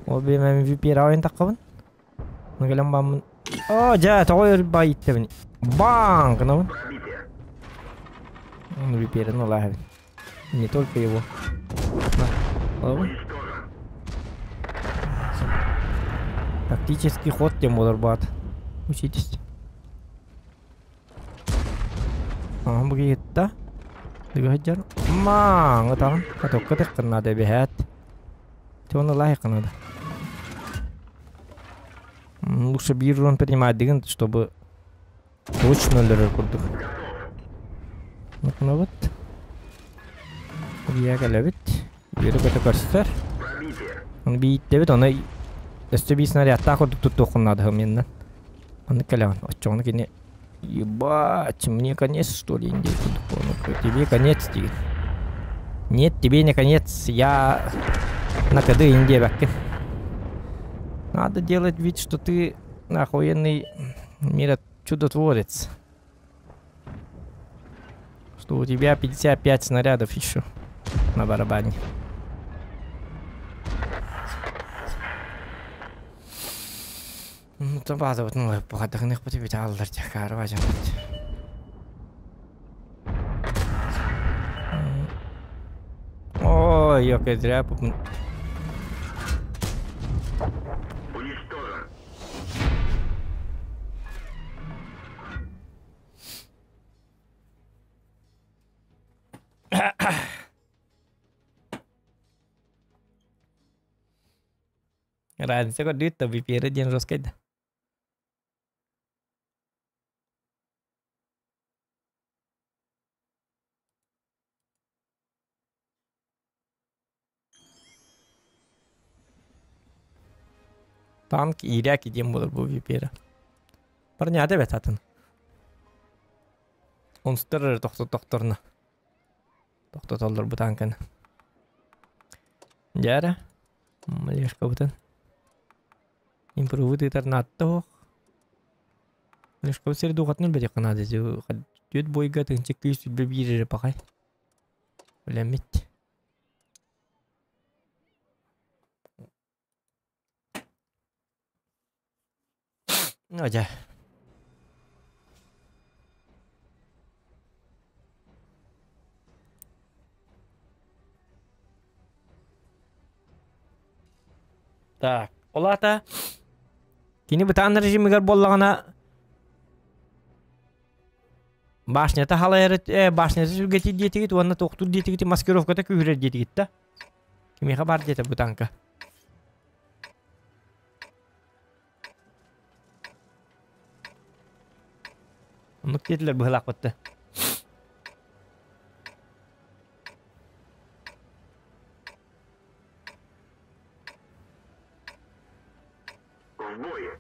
Ол биэм MVP эрэ таххабын. Ону кэлэн бааммын. Оо, дьэ, тоҕо өр баайыттабын. Баң гынабын. MVP-рин улааһабын. Не только его. На, алабын. Тактический ход диэн буолар баат. Учитесь. Аһан бу киһитта. Дыгыһыдьар. Мааҥы таҕын. Катокка тыххын наада эбэһээт. Чону лайыххын наада. Лучше биир урон принимать дигин, чтобы точно өлөрөр курдук. Вот. Бия кэлэбит. Үөрэ көтө көрсөр. Оны бииттэбит, оны өссө биир снарядтаах курдук туттуоххун наада меннен. Оны кэлэҕин. Оччоҕуна кини Ебать, мне конец, что ли, индейку Тебе конец, диир. Нет, тебе не конец. Я на КД индиэбэккин. Надо делать вид, что ты охуенный мира чудотворец. Что у тебя 55 снарядов еще на барабане. Ну, табаатыбыт бухатыгыныхпыт эбит ааллар дьакаарба дьоммут. Ой, окей, зря Уничтожен. Разница көрдүүт да VPR диэн жесткай да. Танк иирээки диэн буолар бу VPR. Парнята эбэт атын. Онстар эрэ тохтотохторуна. Тохтотоллор бу танканы. Дьэ эрэ. Малешкабытын. Импровы тыытар наатта оһох. Малешкабыт сири духатын өлбөтөххө наада түөрт бойга тыһынча күүс сүрбэ биир эрэ пахай. Үлэммит. Дьэ. Так, ол аата кини бытаан режимигэр буоллаҕына башнята халайар э, башнята сүргэтий диэтигит уонна туохтуур диэтигит маскировката күүһүрэр диэтигит да кимиэхэ баар диэтэ бу танка Оннук диэтилэр быһылаахпытты. В бой.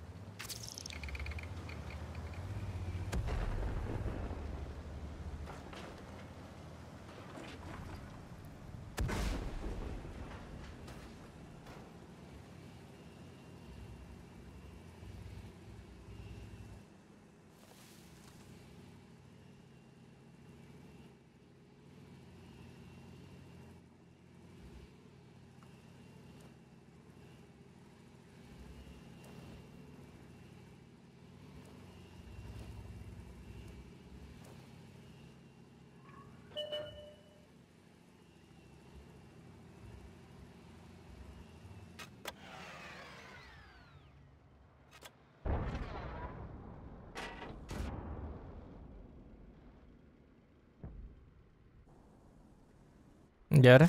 Дьэ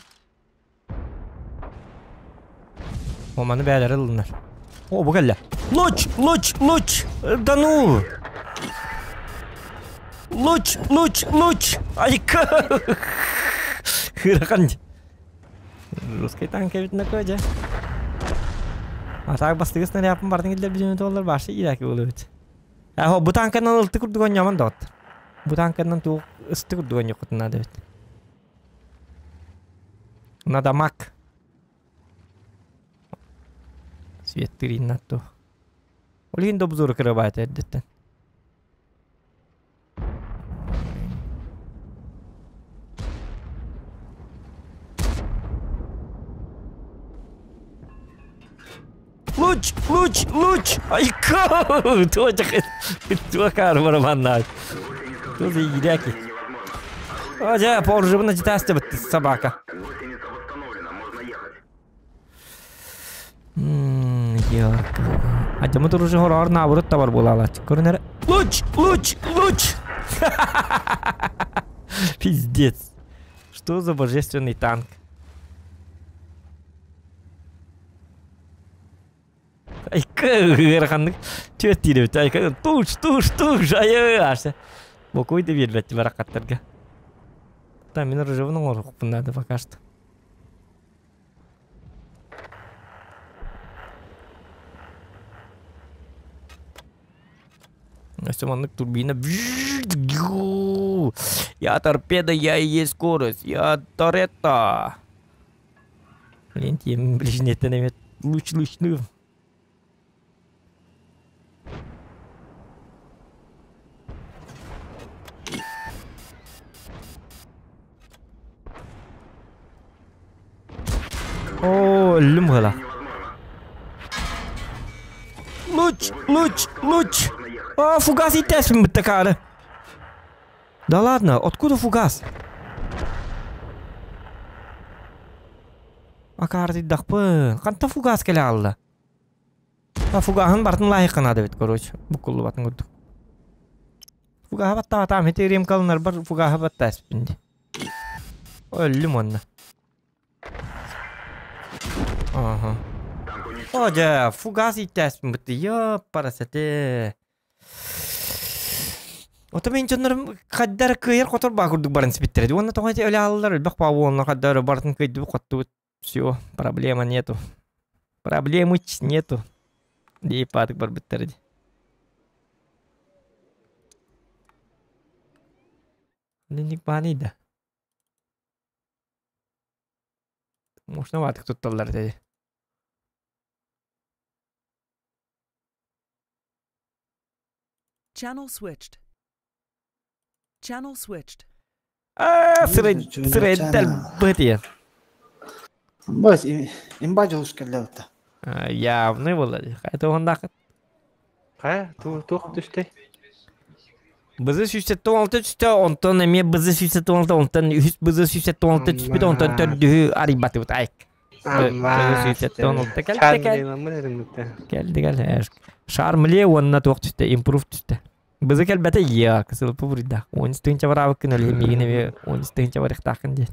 О, маны бээлэри ылыннар. О, бу кэллэ. Луч, луч, луч! Да ну! Луч, луч, луч! Айка! Хырахан. Русский танк эбит накой дьэ. А так бастыгы снарядпын бардын киллер биземе туоллар башы ирэки болубут. Ахо бу танканан ылты курдук онньаман доҕот. Бу танканан туох ысты курдук онньоккутун наада эбит. Надо мак. Светтырин туох. Ол иһин да обзору кырабаата эрдэттэн. Луч, луч, луч! Айка! Туох каар манна. Туох иирээки. А, дьэ, поржубuna житаастыбыт собака. Гусеница восстановлена, можно ехать. Ммм, ярко. Адьамыт оружие хороҕор наоборот табар буолаалааччы. Көрүн эрэ. Луч! Луч! Луч! Пиздец. Что за божественный танк? Айка ыараханнык түөрт диир эбит. Айка туш туш туш айы аша. Бокуй да биэрбэт баракаттарга. Там мин оружиебын оҥоруохпун надо пока что. Өссө маннык турбина Я торпеда, я и есть скорость, я Торетто. Блин, тиэмин ближнеттен эмет луч лучную. Оо, өллүм быһыла. Луч, луч, луч! А, фугас иттээспин бытта каары. Да ладно, откуда фугас? Акаардыйдахпын. Хантан фугас кэлэ хаалла? А фугаһын бартын лайык наада эбит, короче. Буккуллубатын курдук. Фугаһа баттаатаам, ити ремкалынарбар фугаһа баттааспын дии. Өллүм уонна. Ага. О, дьэ, фугас иттээспин бытты. Ёппарасете. Ото мин дьоннорум хайдара кыайар хотор баа курдук баран сипиттэрэ. Уонна тоҕо ити өлө ааллар элбэх баа уонна хайдара барытын кыайдыбыт хоттубут. Все, проблема нету. Проблемыч нету. Дии паатык барбыттар ди. Ник бааный да. Можно ватык тутталлар дии. Channel switched. Channel switched. Аа, сырайдал бытыйан. Бас имба дьолус кэллэ бытта. Явный буолла дии. Хайа туһуннаахыт? Хайа, туох түстэй? Бызы 176 түстэ, онтон эмиэ бызы 176, онтон үһүс бызы 176 түспүт, онтон төрдүһү арыйбатыбыт. Айк. Амма. 176 кэлтэ кэл. Кэлди кэл. Шармле уонна туох түстэ, импрув түстэ. Бызы кэлбэтэ я, кысылпы буруйдаах. Он тыһыынча бараабыккын өлүһү миигин эмиэ он тыһыынча барыахтааххын диэн.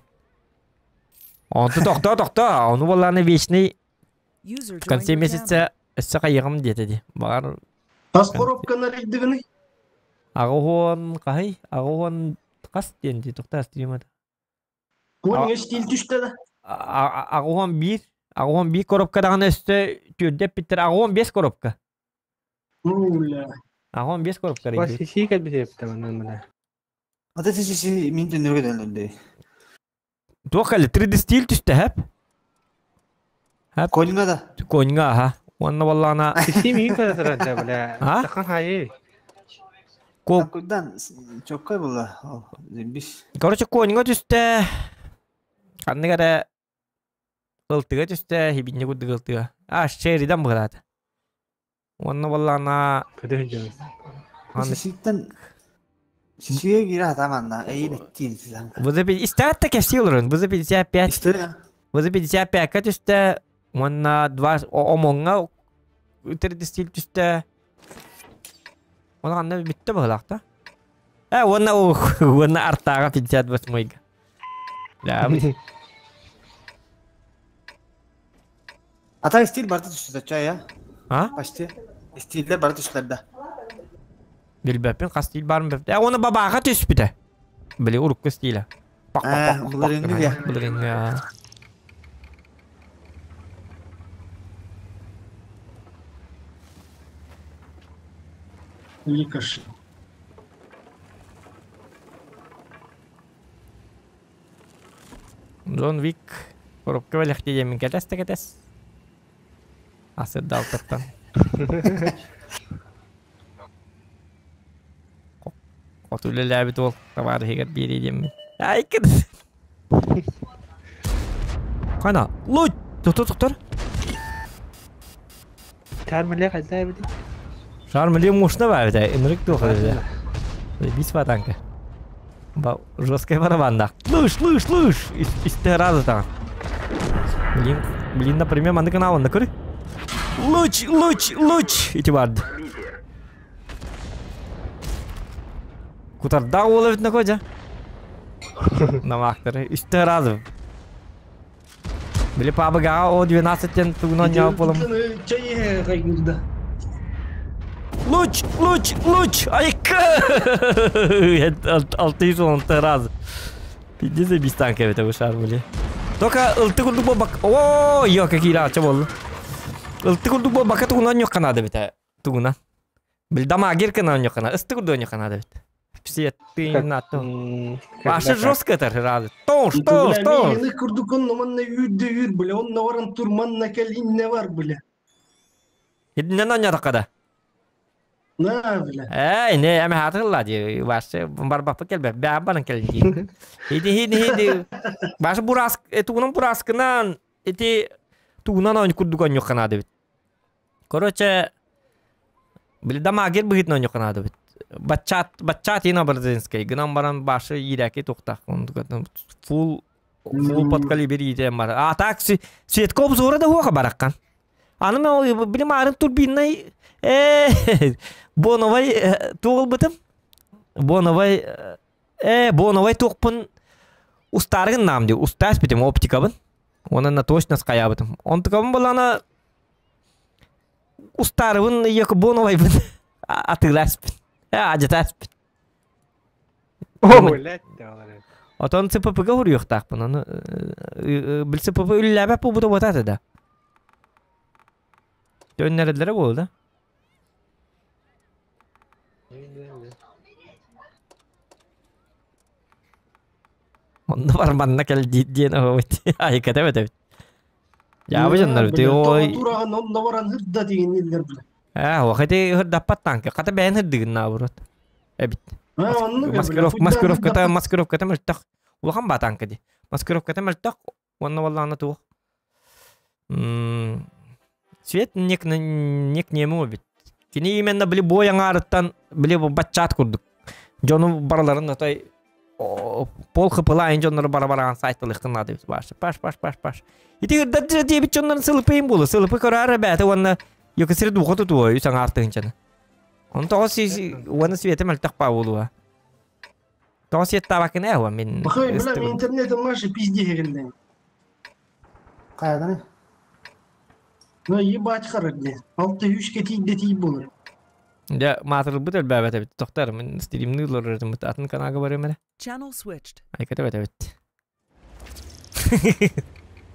Онту тохтоо тохтоо, ону буоллаҕына вечный User в конце joined your channel. месяца өссө хайыҕым диэтэ дии. Баҕар Тас коробканы арыйдыгыный? аҕыһуон хаһый? Аҕыһуон хас диэн дии тохтоо стримата. Куон стиль түстэ да? Аҕыһуон биир, аҕыһуон биир коробка даҕаны өссө түөрдэ эппиттэр аҕыһуон биэс коробка. Уля. Аҕыһуон биэс коробка арыйдыбыт. Сисии кэлбит эбит манан мына. Ата сиси мин төннөргө дөллөрдө. Туох кэлли 3D стиль түстэ хэп? Хэп. Коньга да. Коньга аха. Уонна буоллаҕына Сисии миин көрө турар да бля. А? Сахан хайы. Ко... Кудан чоккай була. Бис. Короче, коньга түстэ. Ханнык эрэ ылтыга түстэ, хибинньи курдук ылтыга. А, Шеридан быһыраата. Уонна буоллаҕына Көтө дьон. ханнык Сиситтен сисиге кире хатаманна. Эйин эттиин сизан. Буза истэҕит да кэпсии олорун. Буза 55. Истэ. Буза 55-ка түстэ. Уонна два омоҥҥа 3D стиль түстэ. Оны ханна бүттэ быһылаах да. Э, уонна уонна артааҕа 58-га. Да, Ата стиль барда түстэ чай А? Почти. Стильдер барда түстүлэр да. Билбэппин хас стиль баарын билбэт. Э, уонна бабааха түспүтэ. Били урукку стиля. Пак пак Э, пак пак былырыыҥҥы гына. Былырыыҥҥы. Ликаш. Джон Вик коробка бэлэхти диэммин кэтэс да кэтэс. Асырдаалтаттан. Хоту үлэлээбит уол табаарыһыгар биэрии диэммин. Айкын! Хана, луч! Тоқтор, тоқтор. Чармале хайда эбит. Шармале мощно баар эбит, ынырык туох эбит. Бис танка. Ба, жесткая барабанда. Слышь, слышь, слышь! Исте раза там. Блин, блин, например, манны канал на көрү. Луч, луч, луч! Ити барды. Кутардаах уол эбит Накодя. Намаактары. Үстэ разы. Били пабыгаҕа о 12 тен тугунан ньаап болом. Чай кайгырда. Луч, луч, луч! Айка! 610 раз. Пиздец без танка это вышар были. Только ылты курдук бо бак. О, ё, какие рача болду. Ылты курдук бо бака тугунан ньох канада бит. Тугунан. Бил дамагир канан ньох канада. Ысты курдук ньох канада бит. Все ты на то. Башы жестко это разы. То, что, что? Мени курдук он манна үрдө үр бля, он наваран тур манна кел инне бар бля. Хидне на ньох На бля. Эй, не, эми хатырла ди. Башы барбапы келбе. Бә баран кел ди. Хиди хиди хиди. Башы бурас, тугунан бураскынан, эти тугунан он курдук он ньох канада бит. Короче, били дамагир быгыт на ньох канада бит. Бачат, бачат ина бардинский. Гынан баран башы иреки тоқтақ. Фул фул подкалибер иде бар. А так светкоп зора да хуака бараккан. Аны мен билим арын турбинный боновай тугыл бытым. Боновай боновай туқпын устаргын нам ди. Устас битим оптикабын. Оны на точно скаябытым. Он тукабын болана устарыбын екі боновайбын. Атыгласпын. Ажатаспын. О, блядь, Отон ЦПП-га уруйуктаакпын. Аны бил ЦПП үлләбәп бу бу бататы да. Төннәреләре булды да. Онда бар манна кел диэн оҕобут. Айката бөтөбүт. Жабы дьоннор бит ой. Тураган он наваран хырда деген эллер бля. Аа, вахати хырдаппат танка. Ката бэйэн хырдыгын наоборот. Эбит. Маскировка, маскировката, маскировката мөлтөх. Улахан ба танка ди. Маскировката мөлтөх. Онна валлаана туох. Свет нек нек нему бит. Кини именно били бой аңарыттан били баччат курдук. Жону бараларын атай пол хыпылайын дьоннору бара-бараан сайтылыхтын бит башы. Паш, паш, паш, паш. Ити ырдадыр диэбит дьоннорун сылыпыйын булу. Сылыпы көрөр бәте уонна йокысыр духу тутуо үс аңаартыгынчаны. Он тоҕо уонна свете мөлтөх па булуа. Тоҕо свет табакын ээ мен. Бахай, бля, мен интернетим маши пизде хегелден. Каядан? Ну, ебать харагде. Алты үшке тиидде тиип болор. Дьэ, маатырылбыт өлбөөбөт эбит. Тохтор, мен стримни ылар атын канага барым эле. Channel switched. Айката бөтөбүт.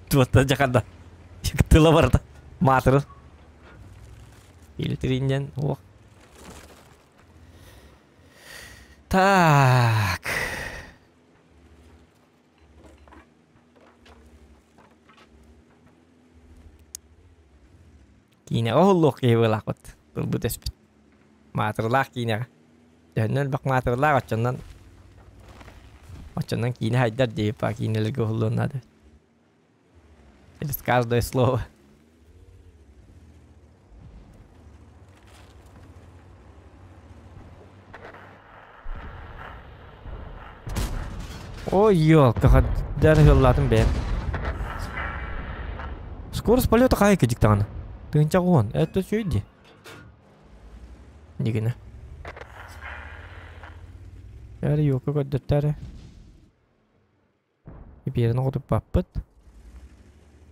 Туотта жаканда. Тыла барда. Маатырыл. Илтиринен ох. Так. Киинэҕэ уһуллуох киһи быылаахпыт. Тылбыт өспүт. Маатырылаах киинэҕэ. Төһөннөн элбэх маатырылаах оччоннон оччоннон киинэ хайдар диэбит па киинэлэргэ уһуллуон наада. Через каждое слово. Ой, ёлка, дәрі бәм. Скорость полета қайы кедік Тыгынча он, это все иди. Нигіне. Бәрі ёлка көддөттәрі. Берін отып баппыт.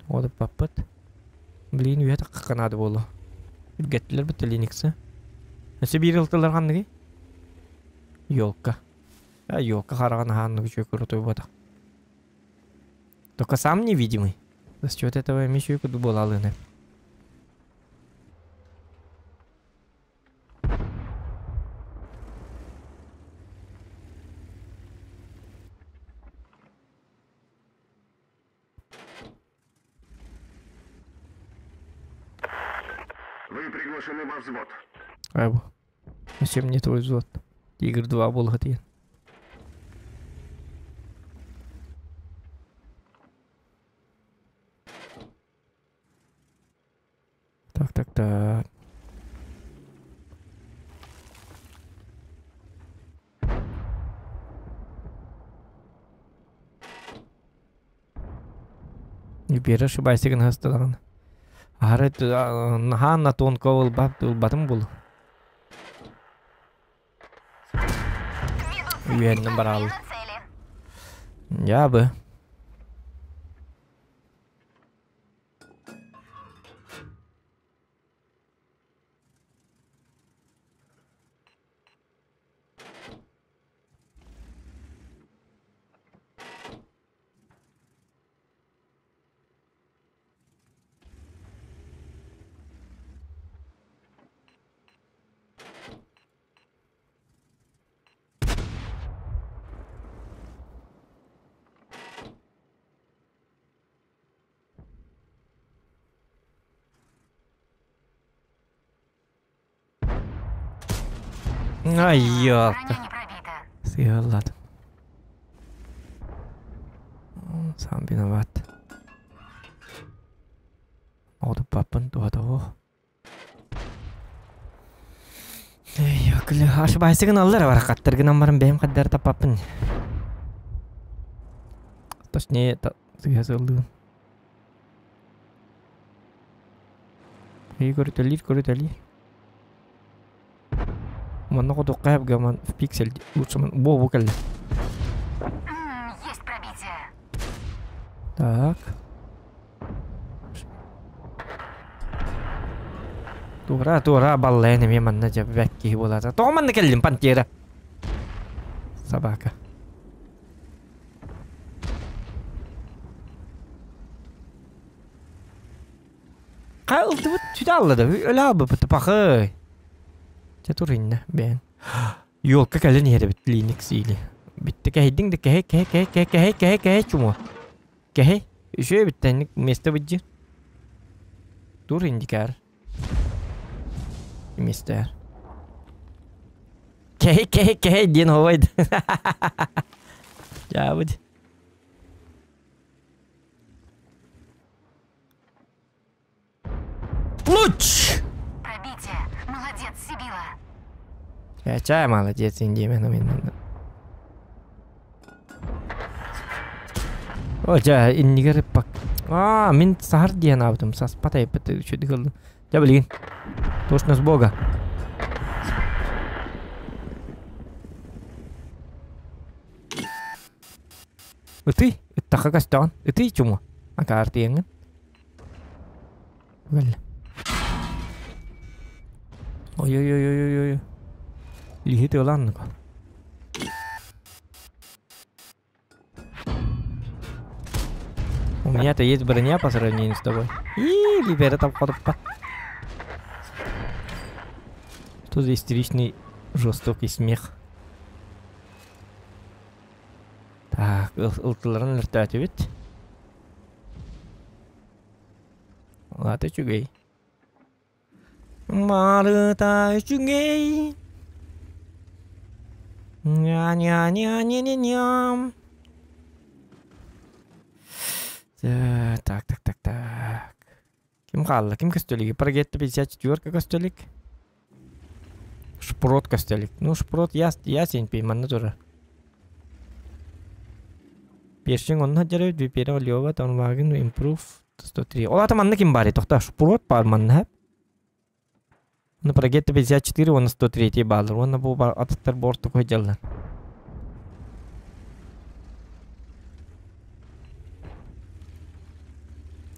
Отып баппыт. Блин, үйе таққанады болу. Үргеттілер бітті Линуксы. Өсі бір ылтылар қанныги? Ёлка. А, ёлка қараған ханныгы чөй крутой бота. Только сам невидимый. За счет этого еще и куду была. Вы приглашены во взвод. Айбу. Зачем мне твой взвод? Тигр 2 был хотел. Так, так, так. Не берешь, ошибайся, гнастадан. Аһары наһаа на тонко ылбатым бул. Үөһэннэн барааллар. Дьаабы. Ай, ёпта. Сыаллатым. Сам виноват. Оҕутуппаппын туһата суох. Эй, ошибайсыгын аллар барахаттар гынан баран бэйэм хаддар таппаппын. Точнее, сыыһа сыллыын. Эй, көрүтэлиир, көрүтэлиир. Манна хотуохха гаман в пиксель лучше ман бо бу кэллэ. Есть пробитие. Так. Туора, туора баллайын эмиэ манна дьэ бэт киһи буолаата. Тоҕо манна кэллим, пантера? Собака. Хайа ылтыбыт сүтэ алла да өлө албыппыт пахы. Чэ тур иннэ бэйэн. Елка кэлэн иһэр эбит Линекс или. Битте кэһэйдиҥ да кэһэй кэһэй кэһэй кэһэй кэһэй кэһэй кэһэй чумо. Кэһэй. Үчүгэй эбит место быдьы. Тур индикар. Мистер. Кэһэй кэһэй кэһэй диэн ховайд. Дьаабыт. Луч! Пробитие. Молодец, Сибила. Чай, молодец, индимен мен. О, жа, иннигер пак. А, мин сахар диэн аабытым, саспат айыппыт үчүдүк ыллым. Жа билигин. Точно с Бога. Ытый, ыттахха көстөҕүн. Ытый чума. Акаартыйаҥҥын. Кэллэ. Ой-ой-ой-ой-ой. Лиһи тыалаанныка. У меня-то есть броня по сравнению с тобой. И теперь это вход. Что за истеричный жестокий смех? Так, ылтыларын өлтөөтүбүт. Улаата үчүгэй. Марыта үчүгэй. Ня-ня-ня-ня-ня-ням. Так, так, так, так. Ким хаалла? Ким көстөлүгүй? Прогетто 54 көстөлүк. Шпрот көстөлүк. Ну, шпрот ясень пейманна турар. Першин онно дьэрэ Випера Лева Тонваген Improve 103. Ол ата манна ким баар? Тохта шпрот бар манна. Ну, Прогетто 54, он 103 баллар. Уонна бу атыттар борту көдьаллар.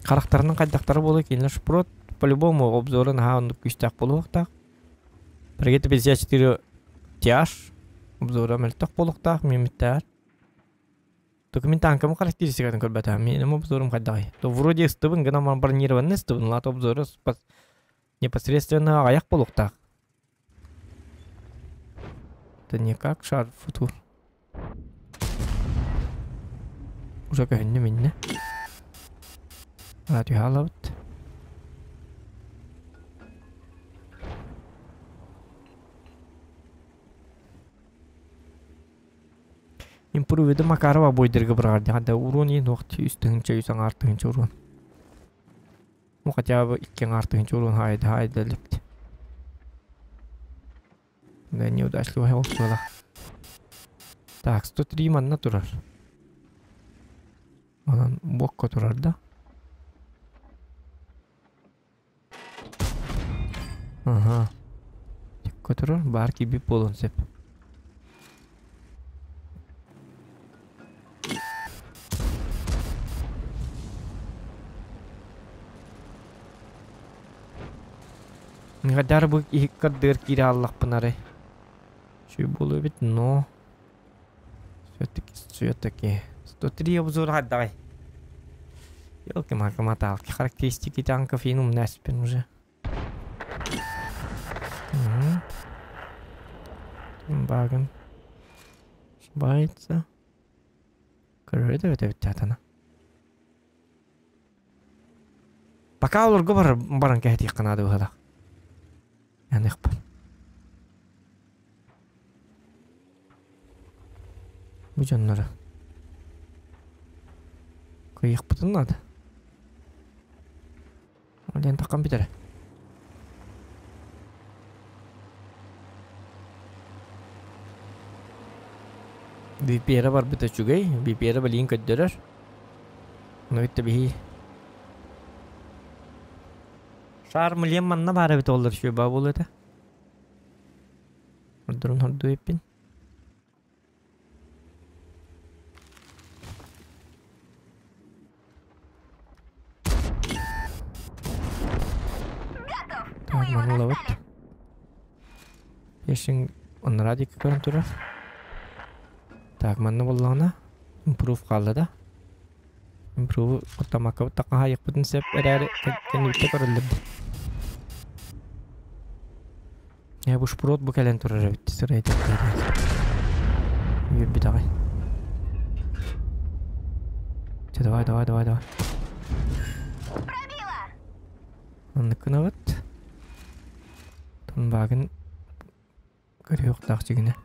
Харахтарынан хайдахтара буолуо кинилэр шпрот по-любому обзорун наһаа оннук күүстээх буолуохтаах. Прогетто 54 тяж обзора мөлтөх буолуохтаах мимиттээр. Только мин танкам характеристикатын көрбөтөм. Менин обзорум хайдаҕый? То вроде ыстыбын гынан бронированный ыстыбын, лат обзору непосредственно аяк буолуохтаах. Это не как шар футур. Уже көһүннү минне. Ана түһэ алабыт. Импровиды Макарова бойдырга быраҕар ханта урон иин уох үс тыһыынча үс аҥаар тыһыынча урон. Ну хотя бы икки аҥаар тыһыынча урон хайда хайда иликт. Да неудачливый ол суола. Так, 103 манна турар. Онон буокка турар да. Аха. Көтөрөр баар киирбит буолуон сөп. Гадар бу иһиккардыгар киирэ аллахпын арай. Үчүгэй буолуо эбит, но все-таки, все-таки 103 обзор хайдаҕай? Елки-макы-маталки, характеристики танков и умнаспин уже. Багын. Ошибается. Көрөрү да бит Пока олорго бар баран кэһэтиэххэ наада быһыылаах. Яныхпын. Бу дьоннору кыйыахпытын наада. Диэн таххан бүтэрэ. Випера барбыта үчүгэй. Випера билигин көрдөрөр. Ону кытта биһи Шар млем манна баар эбит оллар үчүгэй баа буолуо этэ. Ордорун хордуу эппин. Так, маны ылабыт. Пешин оннараа диэки көрөн турар. Так, манна буоллаҕына импрув хаалла да. Импруву куттамаккабыт тақаһайықпытын сөп эрээри кэннибиттэ көрөллөр. Ээ бу шпрот бу кэлэн турар эбит сырай Үөрбүт аҕай. Чэ давай давай давай давай. Оннук гынабыт. Тунбаагын көрүөхтаах дьигинэ.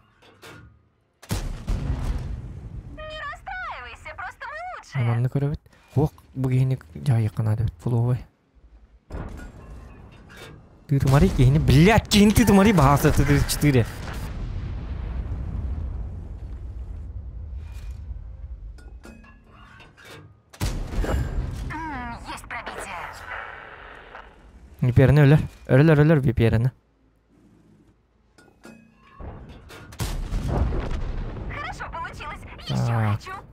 Манны көрөбүт. Уох бу киһини дьаһайыахха наада эбит фловой. Тытымари киһини, блядь, киһини тытымари баһааса четыре. Есть пробитие. Випераны өлөр. Өлөр, өлөр випераны. Хорошо получилось. Еще хочу.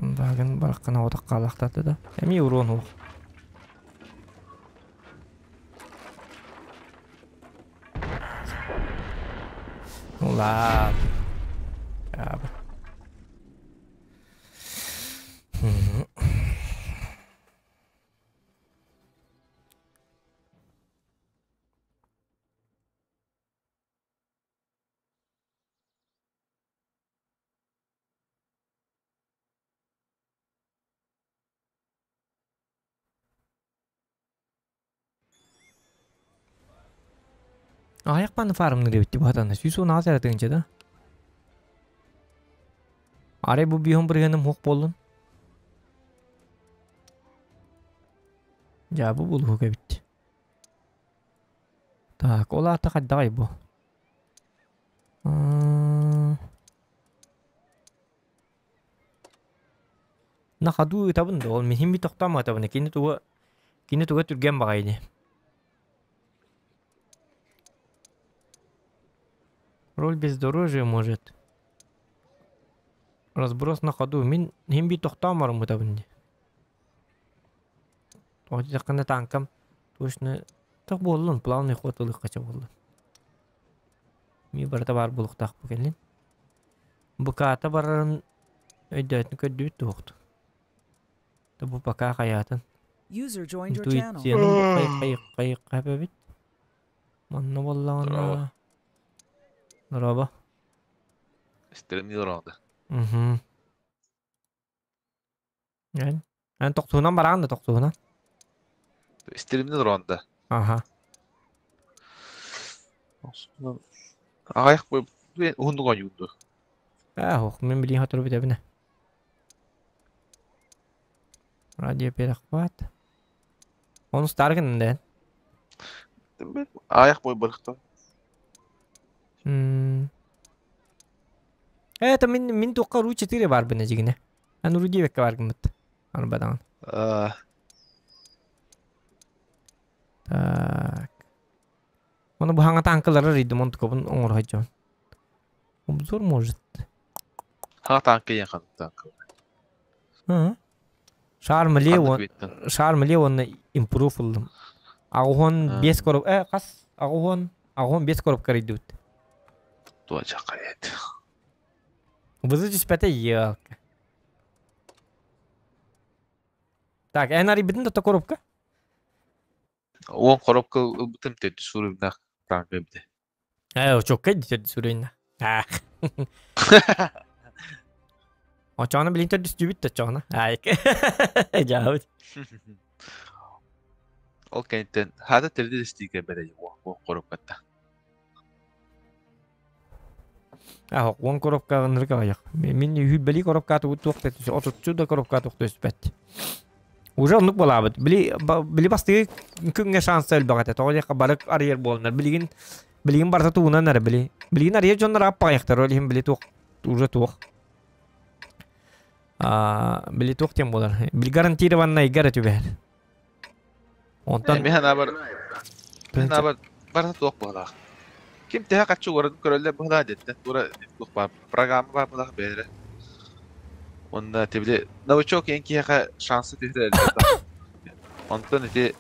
Багын бараххана отақ қалақтады да. Эми урон уох. Ну ладно. Аяқ паны фармныр эбит бу 116 эрэ тыһыынча да. Арай бу биһон бырыһыаным хуох буоллун. Дьаа бу булуһук эбит. Так, ол аата хайдаҕай бу? На ходу ытабын да ол миһин би тохтооммотобуна кини туга кини туга түргэн баҕайы ини. Роль бездорожья может. Разброс на ходу. Мин иһин би тохтоон баран ытабын дии. Тоҕо диэтэххинэ танкам точно так буоллун плавный ход ылыаххача буоллун. Ми барыта баар буолуохтаах бу кэлин. Буката барарын өйдөөтүн көрдүбүт туохту. Бу пока хайаатын. User joined your channel. Интуицияны хай хай хай Манна буоллаҕына Дорообо. Истэрин дорообо. Угу. Эн эн тохтуһунан бараҕын да тохтуһунан. Истэримни дороонда. Аха. Аҕайах уһуннук оонньуурду. Ээ, ох, мин билиин сотору бүтэбинэ. Радио перехват. Оны устаары гыннын да Аҕайах бой барыхта. Это мин мин туохха ру 4 бар бина дьигинэ. Ан ру диэбэккэ бар гыммыт. Арбадаҕын. Так. Оны бу хаҥа танкалары рейдим онтукабын оҥоро дьон. Обзор может. Хаҥа танка диэн ханнык танка? Шармле Шармле уонна импрув ыллым. Аҕуһун 5 короб э хас аҕуһун аҕуһун 5 коробка рейдибит. Туоча хайат. Вызы түспэтэ елка. Так, эн арыйбытын да коробка? Уон коробка ылбытым төрдүс суруйбунах танка эбитэ. Э, чоккай төрдүс суруйна. Ах. Очоҕуна билин төрдүстүүбүт да очоҕуна. Айк. Дьаабыт. Ол кэнниттэн хаата төрдүс истиигэ бэрэй уон коробкатта. Аһок уон коробка ынырык аҕыйах. Мин үһүбэли коробка тугут туох отуччу да коробка туох түспэт. Уже оннук буолаабыт. Били били бастыгы күҥҥэ шанса элбэх этэ. Тоҕо диэххэ бары арыйар буоланнар. Билигин билигин барыта тугунан эрэ били. Билигин арыйар дьоннор аппаҕайахтар. Ол иһин били туох уже туох. А били туох диэн буолар. Били гарантированнайга эрэ түбэһэр. Онтон Мин санаабар мин санаабар барыта туох быһалаах. Ким тэһэ хаччы уоран көрөллөр быһалаах диэттэн тура туох баар программа баар быһалаах бэйэлэрэ. Уонна ти били новичок эн киһиэхэ шансы түһэрэр элбэх. Онтон ити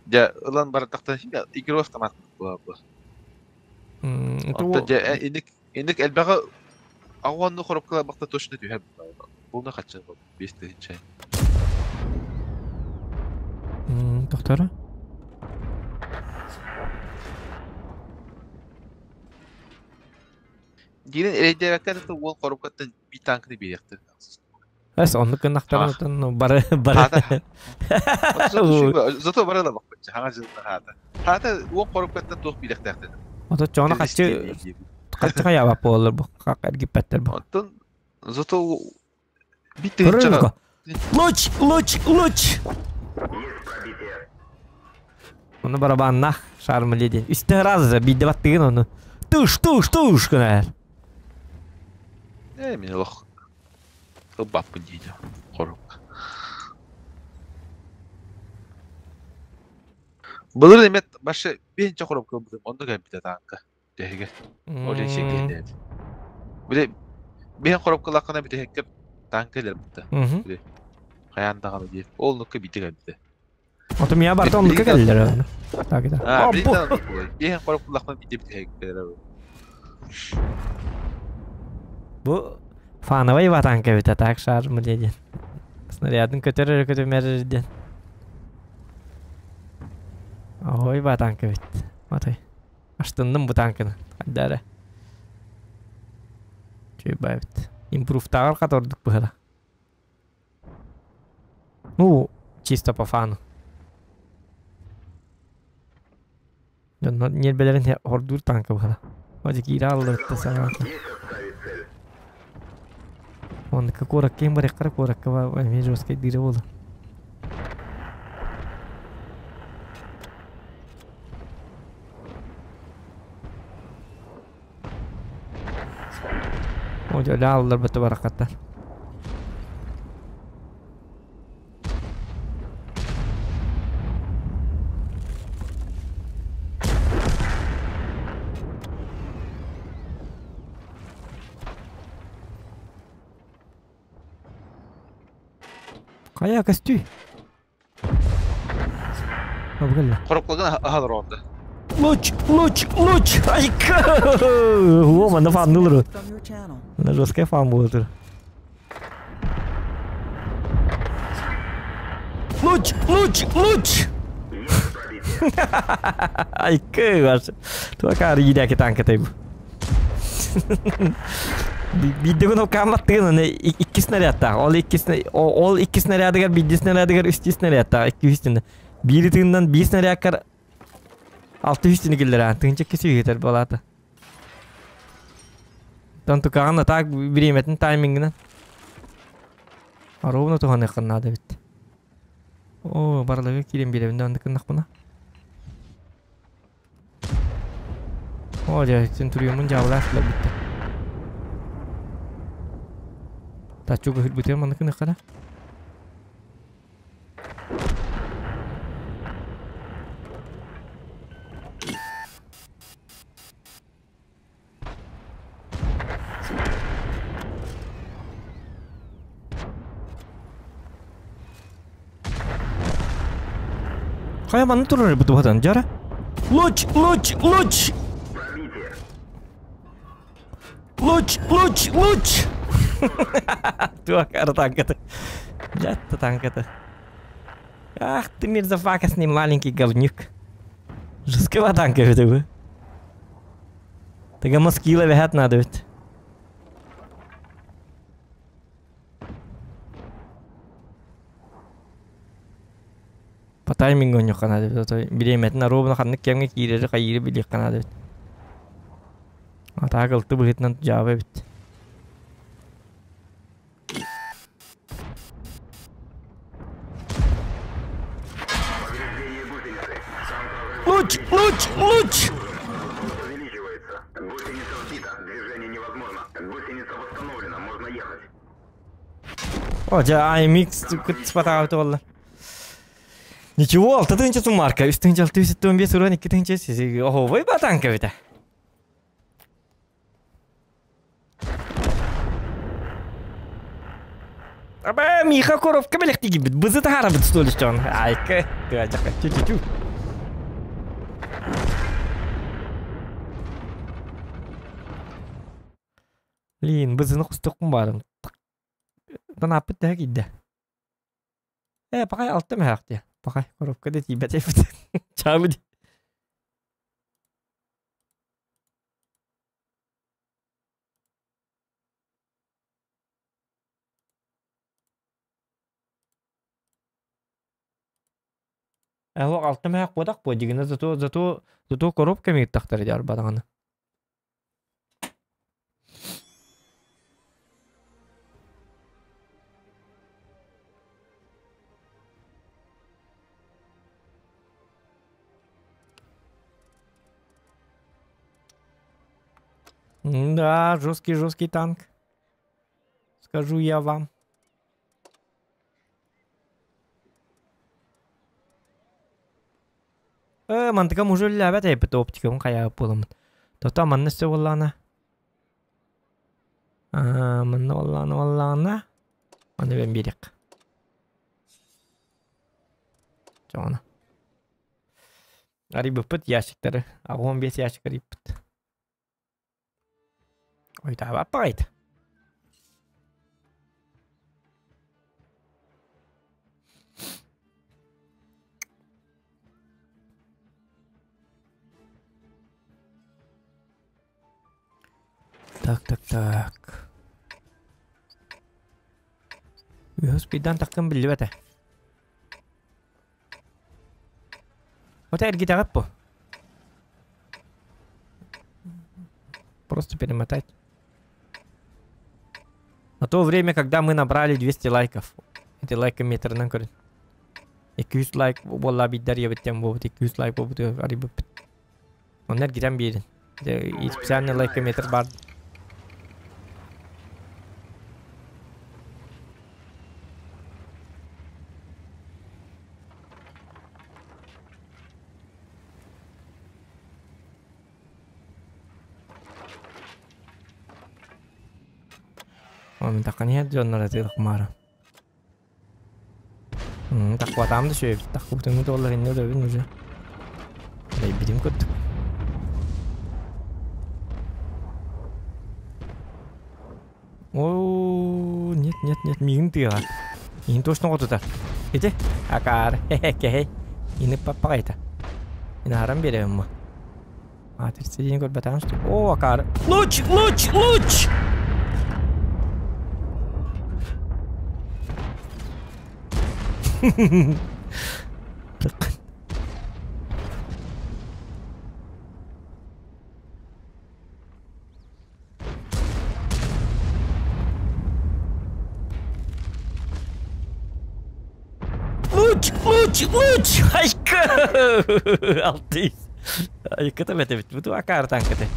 дьэ ылан бардахтан игру автомат буолар. Онтон дьэ инник инник элбэҕи аҕуонну коробкалар бахта точно түһэр. Буна хаччы 5000. Тохтора. Диирин эрэйдээбэккэ да уол коробкаттан биир танканы биэриэхтэр. Эс оннук гыннахтарына бары бары. Зато бары да бакпытча хаҥа жылда хаата. Хаата уол коробкаттан туох биэриэхтээхтэр. Ото чоона хаччы хаччы хаябап буоллар бу эргиппэттэр бу. Оттон зато Биир Луч, луч, луч! Ону барабаннах шармали диэн. Үстэ раза биирдэ баттыгын ону. Туш, туш, туш гынар. Э, мин олох ылбаппын диэдэ. Хорук. Былыр эмет башы бенче хорук ылбытым, онно кэлбитэ таанка. Тэһигэ. Ол сиэккэйдээт. Били биһэн коробкалааххына бүтэһиккэ танка кэлэр бутта. Били хайаан даҕаны диир. Ол оннукка биирдэ кэлбитэ. Ото мия барта оннукка кэллэр. Так это. А, биһэн коробкалаахпына биирдэ бүтэһик кэлэр. Бу фановай ватанка эбит так шар диэн. Снарядын көтөр эрэ көтөмөр диэн. Ой, ватанка эбит. Матай. Астынным бу танканы. Хайда эрэ. Чуйбаабыт. Импровтааҕар хат ордук быһыла. Ну, чисто по фану. Дьоннор ньиэрбэлэрин ордуур танка быһыла. Одьа киирэ алларытта саҥата. Оннука куоракка им барыаххара куоракка эмиэ жесткайдыыра буолар. Өлө алларбыты барахаттар. Хайа көстүү? Коробкаларын аһалар онда. Луч, луч, луч! Айка! О, манна фаннылыр. Мына жесткая фан болотыр. Луч, луч, луч! Айка, ваш. Туакар иидәки танка тайбы. Биирдэ күн камматтыгын аны икки снарядтаах. Ол икки ол икки снарядыгар биирдэ снарядыгар үстүү снарядтаах икки үстүнэ. Биири тыыннан биир снарядкар алты үстүнэ киллэр тыынча икки сүүһүтэр балаата. Тон тукаҕын атаак бириэмэтин таймингынан. Ровно туһаныаххын наада эбит. О, барыларга киирэн биэрэбин да оннук гыннахпына. О, дьэ, Центурионмун дьаабылаах билбиттэр. Таччу көһүрбүтүгэр маннык гыныахха да. Хайа манна турар бу туһатан жара. Луч, луч, луч! Луч, луч, луч! Туох ара танката. Жатта танката. Ах ты мерзопакостный маленький говнюк. Жесткого танка это вы. Тага маскила вехат надо ведь. По таймингу оонньуохха наада эбит отой бириэмэтин оруобуна ханнык кэмҥэ киирэри хайыыры билиэххэ наада эбит. А так ылты быһыытынан дьаабы эбит. Луч! Луч! Луч! Увеличивается. Гусеница сбита. Движение невозможно. Гусеница восстановлена. Можно ехать. О, дьэ, IMX кыт буолла. Ничего, алта тыһыынча суммарка, үс тыһыынча алта жүз сэттэ биэс уран икки тыһыынча оһуобай батанка эбитэ. Аба, Миха коровка бэлэхтигибит, бызы таһаарабыт столичтон. Айка, тыачака, чу-чу-чу. Блин, бызыны кустукпун баарым. Танааппыт тэһэ киирдэ. Ээ, пахай алта мөһөөх диэ. Пахай, коробка да тиийбэт эбит. Чаабы дии. Ээ, алта мөһөөх буотах буо дьигинэ зато зато зато коробка мииттахтара дьэ арбадаҕына. Да, жесткий жесткий танк. Скажу я вам. Э, мантыкам уже үлэлээбэт эбит оптикабын хайаабыт буоламмын. Тото манна өссө буоллаҕына Аа, манна буоллаҕына буоллаҕына маны бэн биэриэххэ. Чоҕуна. Арыйбыппыт ящиктары. 85 ящик арыйбыт. Ойдообоппайт. Так, так, так. Үһүс пидан тахтым биллибэтэ. Вот эргитэҕит бу. Просто перемотать. На то время, когда мы набрали 200 лайков. Эти лайкометрынан көрүн. 200 лайк буолла биддар ебиттен буолбут 200 лайк буолбут арыйбыппыт. Онно эргитэн биэрин. Специальный лайкометр бар. Мин таххан дьоннор атыылах маара. Тахпатаам да сүөбүт. Тахпытыҥы доллар инне өлөбүн уже. Битим курдук. О, нет, нет, нет, миигин тыаҕа. Миигин точно хотутар. Ити, акаар, хе-хе, Ини паппаҕайта. Ини харан биэрэбин ма. А, 31 көрбөтөҕүм что? О, акаар. Луч, луч, луч! Луч, луч, луч! Айка! Алтыс. Айката бэтэбит. Бу акаар танкаты.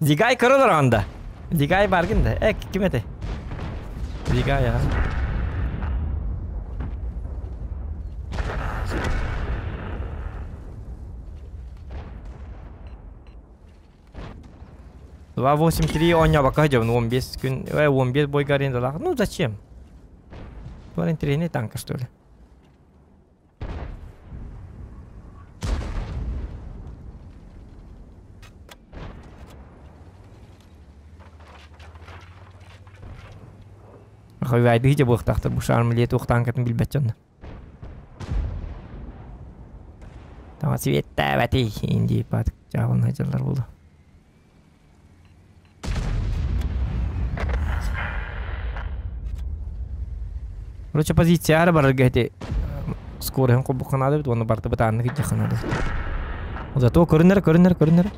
Дигай көрөлөр анда. Дигай баргын да. Э, ким этэй? Дигай а. 2-8-3 оонньообокко сылдьабын 15 күн, 15 бойга арендалаах. Ну зачем? Туар интересный танка, что ли? Хойвайды же буохтахтар бу шарм лет уохтаанкатын билбэт дьонно. Тама светтээбэти инди пат жаалын хажалар булу. Короче, позиция барарга эти скорыһын холбукханаада бит уонна барты бытааннык иддьахханаада. Зато көрүнэр, көрүнэр, көрүнэр.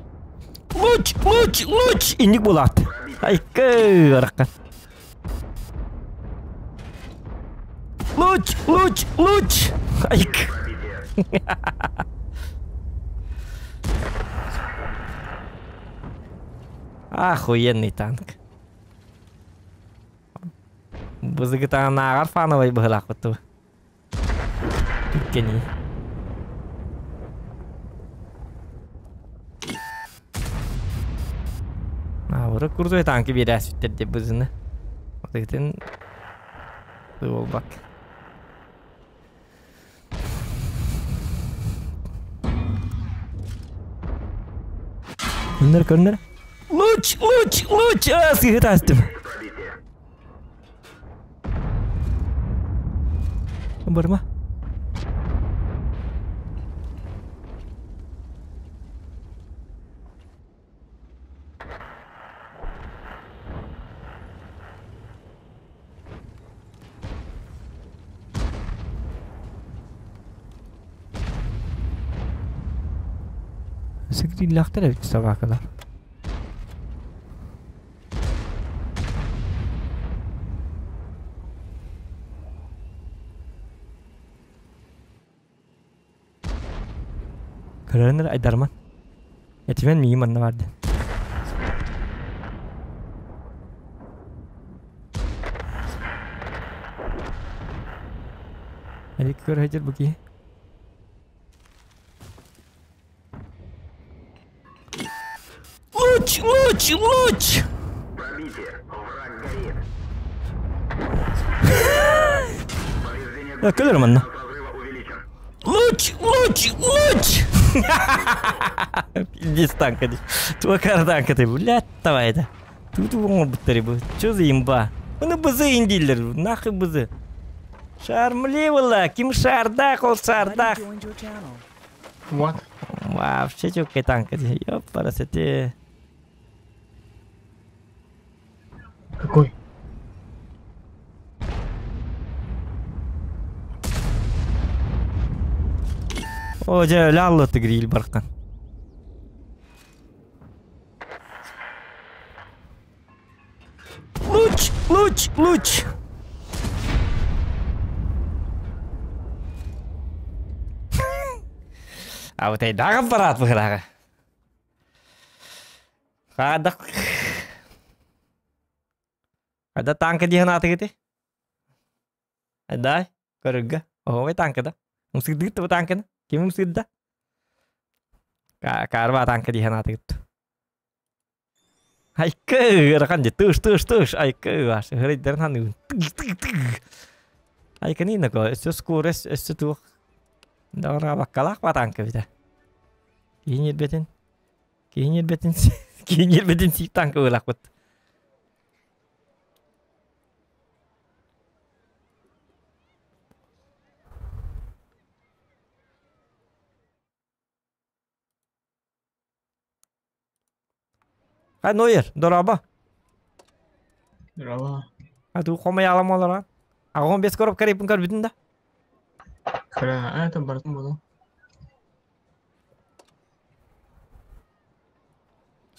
Луч, луч, луч! Инник булаат. Айкы, аракка. Луч, луч, луч! Айк. Охуенный танк. Бызыгытаанааҕар фановай быһылаахпыт ту. Түккени. Аабыра курдуй танки биэрээсүттэр деп бызыны. Отыгытын буолбак. Көрүнөр, көрүнөр. Луч, луч, луч! А, сыһыт астым. Барма. Сыгриллахтар эбит собакалар. Көрөнөр айдарман. Этимен миим манна барды. Әлик көр хәҗер бу ки. Луч, луч, луч! Пробитие. Враг горит. Көлөр манна. Разрыва увеличен. Луч, луч, луч! Пиздец танка. Туакар танка ты, блядь, давай это. Тут оңорбуттар бу. Чё за имба? Оны бызы индилер, нахуй бызы. Шармли была, ким шардах, ол шардах. What? Вообще чёткая танка. Ёпарасоте. Какой? О, дьэ, өлө тигриил бархан. Луч, луч, луч! А вот айдаҕа аппарат быһыраҕа. Хаадах. Ада танка диэн аатыгыты? Дай, көрүггэ. Оһуобай танка да. Умсыгдыгыт бу танканы? Ким умсыгда? Карва танка диэн аатыгыт. Айкы, ыарахан дии. Тыш, тыш, тыш. Айкы, аш. Хырыйдарын ханыгын. Тыг, тыг, тыг. Айкы нинако. Өссө скорость, өссө туох. Дара баккалаах ба танка битэ. Киһи Киһи ньирбэтин киһи ньирбэтин сиик танка ылахпыт. Хай Нойер, дороба. Дороба. А ту хомай алам олора. Агон бес короб карипын көр бүтүн да. Кыра, это бартын буду.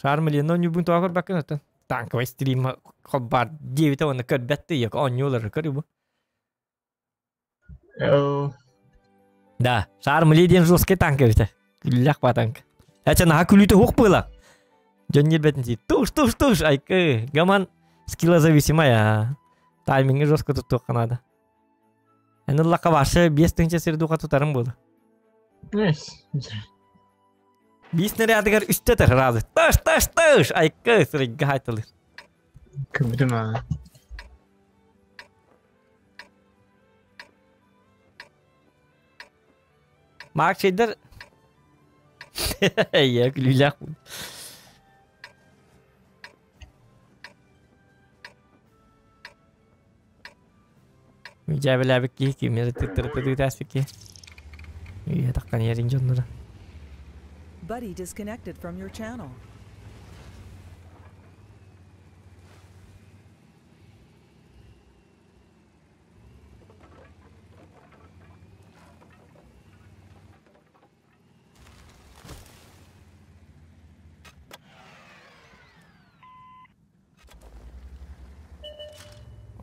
Шармали, но нюбун туагыр бакын оттон. Танковый стрим хобар 9 оны көр бетти як онюлар көр бу. Да, Шармали ден жесткий танк бите. Күллях ба танк. Әче наха күлүтө хук было. Жон нербетин си. Туш, туш, туш, айкы. Гаман скилла зависимая. Тайминги жестко туттук надо. Эни лака башы 5 тынча сир духа тутарым булды. Нес. Бис нарядыгар үстө разы. Таш, таш, таш, айкы сырыгга хайтылыр. Көбүтүм а. Марк Шейдер Иә, күлүүлээх. Дьээбэлээбит киһи кимиэрэ тыттарытыытааспыт киһи. Үйэ таххан иэрин дьонноро. Buddy disconnected from your channel.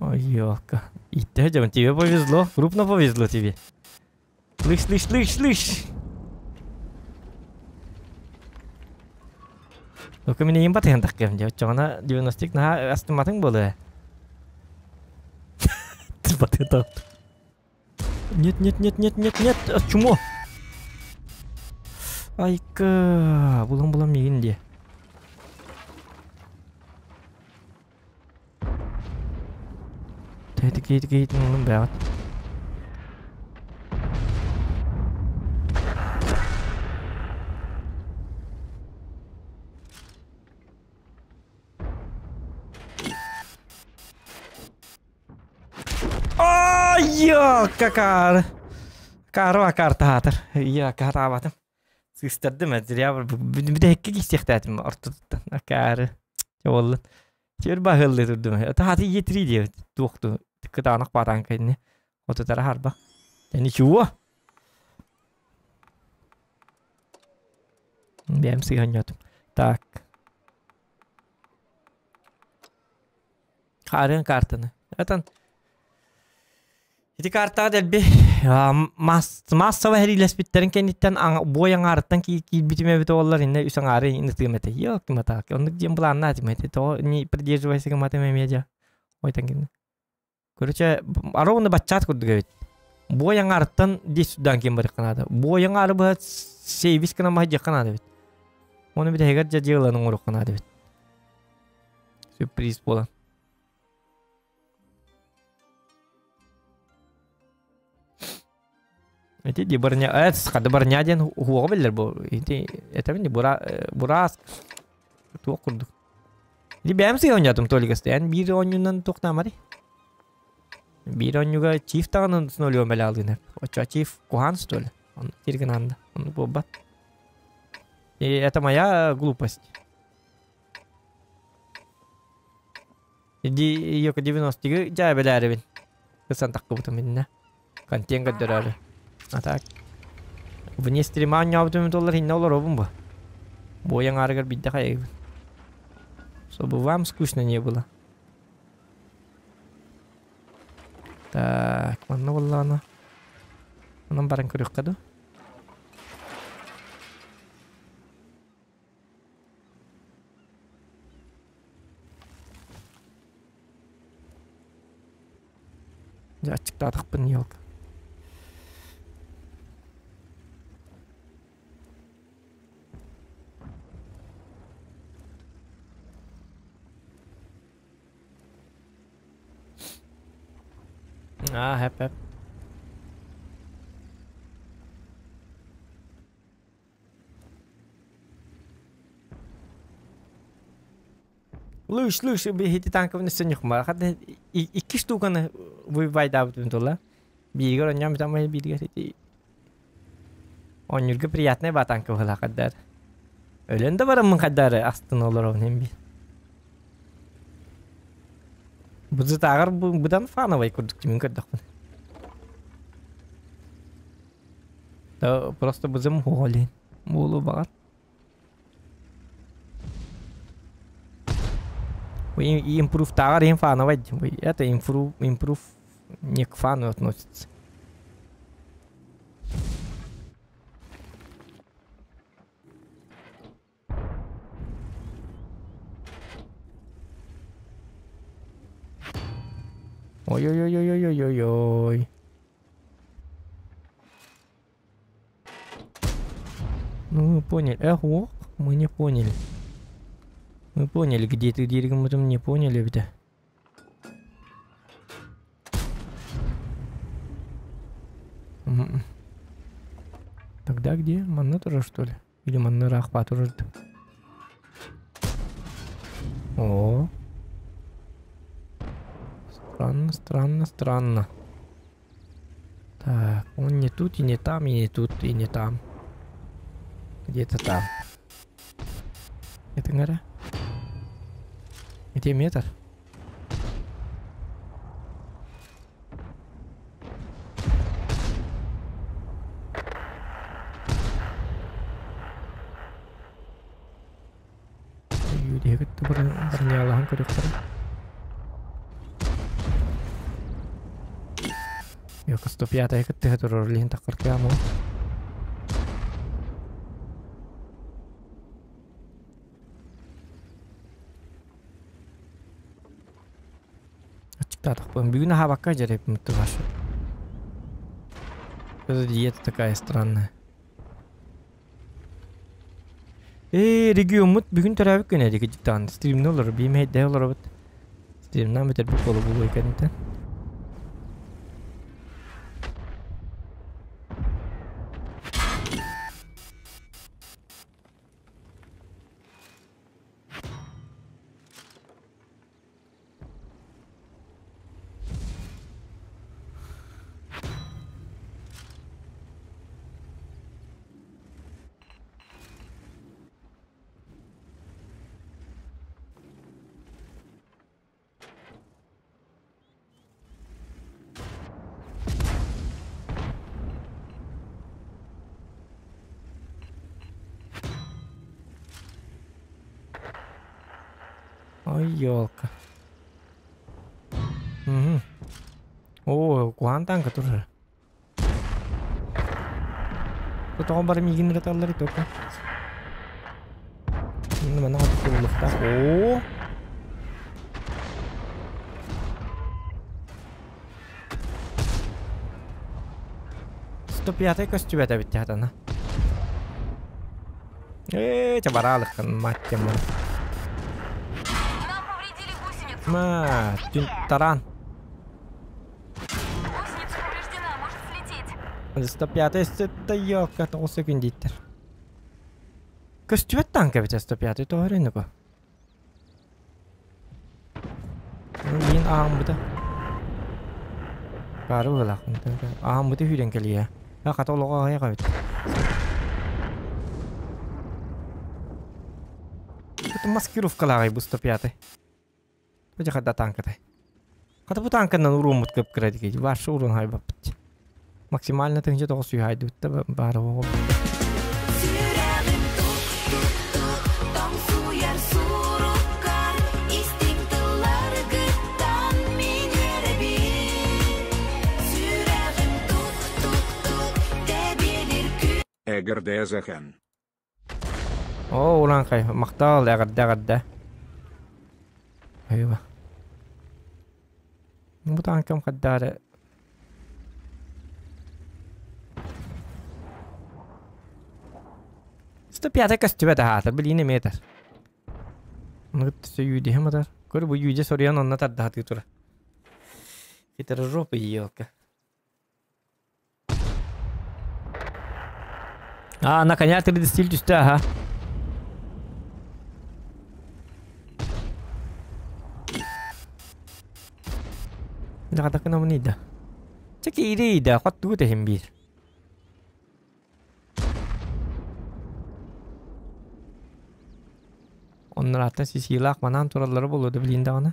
Ой, ёлка. И дядя, тебе повезло, крупно повезло тебе. Слышь, слышь, слышь, слышь. Только меня им батыган таккем, девчона 90 на астыматын болы. Батыган. Нет, нет, нет, нет, нет, нет, чмо. Айка, булам-булам мигин де. Тэти кейт мунун бәгат. Ай, какар. Карва картатыр. Я караватым. Сыстырдым, зря бүтэһиккэ киисиэхтээтим ортотуттан. Акаары. Чоболлун. Чөр баһыллы турдум. Тааты Е3 диэбит. Туохту. Кытаанах баатаан кэнни. Отутара харба. Ничего. Бэм сыһанньотум. Так. Хаарыан картаны. Этан Ити картаҕа дэлби массовай сэриилэспиттэрин кэнниттэн буой аҥаарыттан киирбитим эбитэ буоллар иннэ үс аҥаары ытыам этэ. Ёлки-маталки, оннук диэн былааннаатым этэ. Тоҕо не придерживайся гымматым эмиэ дьэ. Ойтон гиннэ. Короче, ровно баччаат курдук эбит. Буой аҥаарыттан дии судаан киэн барыахха наада. Буой аҥаары быһа сейвис гынан баһа наада эбит. Оны бүтэһигэр дьэ дьыаланы оҥоруохха наада эбит. Сюрприз буолан. Ити ди барня, хады барня диэн уһуоҕа биллэр бу. Ити этэбин ди бура бураас туох курдук. Ити бэйэм сыа оонньоотум Толика стоян биир оонньуунан туохтаамарый? Биир оонньууга Чиф даҕаны с нулем бэлэҕалыынар. Оччо Чиф куһаан что ли? Оннук тиргин Оннук буолбат. И это моя глупость. Иди Йоко 90-тигы дьээбэлээрибин. Кысан таххыбытым иннэ. Контент көрдөрөөрү. А так. Вне стрима оонньообутум доллар иннэ олоробун бу. Буойаҥ аарыгар биирдэ хайыгын. Чтобы вам скучно не было. Так, манна буоллаҕына. Онон баран көрүөххэ дуу. Дьэ аччыктаатахпын елка. Аа, хэп хэп. Лыш, лыш, биһити танковын өссө ньухма. Хата икки штуканы выбайдаабытын тула. Бииргэр онньоон бүтэн бииргэр ити Онньуурга приятный ба танка быһыла хаддар. Өлөн да бараммын хаддары астын олоробун hem бир. Бузытааҕар быдан фановай курдук тимин көрдөхпүн. Просто бузым хуолин. Буолу баҕар. Импрув тағар им фановай. Это импрув, импрув не к фану относится. Ой-ой-ой-ой-ой-ой-ой. Ну, мы поняли. Эх, ох, мы не поняли. Мы поняли, где ты, где мы там не поняли, где. Тогда где? Манна турар что ли? Или манна ыраах турар О. Странно, странно, странно. Так, он не тут, и не там, и не тут, и не там. Где-то там. Это гора? Где метр? Бронялаһан көрүөхтэрэ. Йока 105 кыттыһа турар лиһин таххыртыаму. Ачыктаатахпын. Бүгүн аһаабакка дьэрепмитти баш. Это диета такая странная. Ээ, региоммут бүгүн төрөөбүт күнэ диги диктан. Стримне олор, биим хейдэ олоробут. Стримнан бүтэрбит болу булуй кэннитен. Ой, елка. Угу. О, куһаан танка турар. Тоҕо бары миигин ырыталлар только. Манна хоту О! 105 көстүбэтэ битти хатана. Э, чабаралыккын мать мой. Ма, түн таран. Гусеница повреждена, может слететь. 105 это ёлка, тоғыз секундиттер. Көстүбэт танка бит 105 тоҕор ko. Блин, аам бута. Бары булак. Аам бута хүрен келия. Я католога ая кабит. Это маскировкалаагай бу 105. Бу хадда танкатай. Хата бу танканан урумут көп кирэдиги. Ваш урун хайбаппыт. Максимально тыгынча тоҕус сүй хайдыбытта бары оҕо. Сүрэҕим тук-тук-тук, тоҥсуйар суруккар, истиҥ тылларгыттан мин үөрэбин. Сүрэҕим тук-тук-тук, тэбиэлиир күү Эгерде Захан. О, уран кай мактал эгерде эгерде. Айба. Бу танкам хаддары. 105 көстүбэт аһаатар, билиини метр. Мыгыт сөйүүдиһэ матар. Көр бу юдэ соруйан онно тардаһатыы тура. Хитрожопый елка. А, на коня 3D стиль түстэ, ага. Дагатакына мунида. Чеки ирида, хаттуу тэхим бир. Оннор сисилаах манан тураллары болуоду билин даҕаны.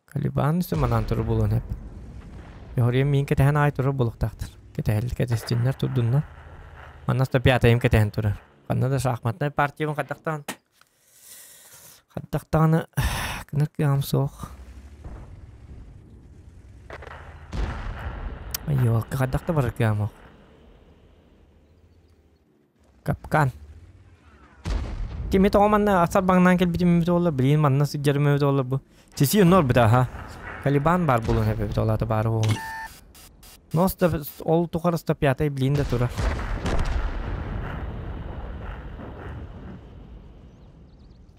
Калибан үсө манан турар буолуон эп. Йоһорием миин кэтэһэн аай турар буолуохтаахтар. Кэтэһэл кэтэстиннэр турдуннар. Манна 105 кэтэһэн турар. Ханна да шахматнай партиябын хаттахтаан. Хаттахтааны кынар кыам суох. Айо, хаттахта барар кыам ох. Капкан. Кими тоҕо манна асар баҥнаан кэлбитим олла, билин манна сыдьарым олла бу. Сиси нор быта ха. Калибан бар булун хэпэ бит олата бары буолун. Но ол тухары 105 билин да тура.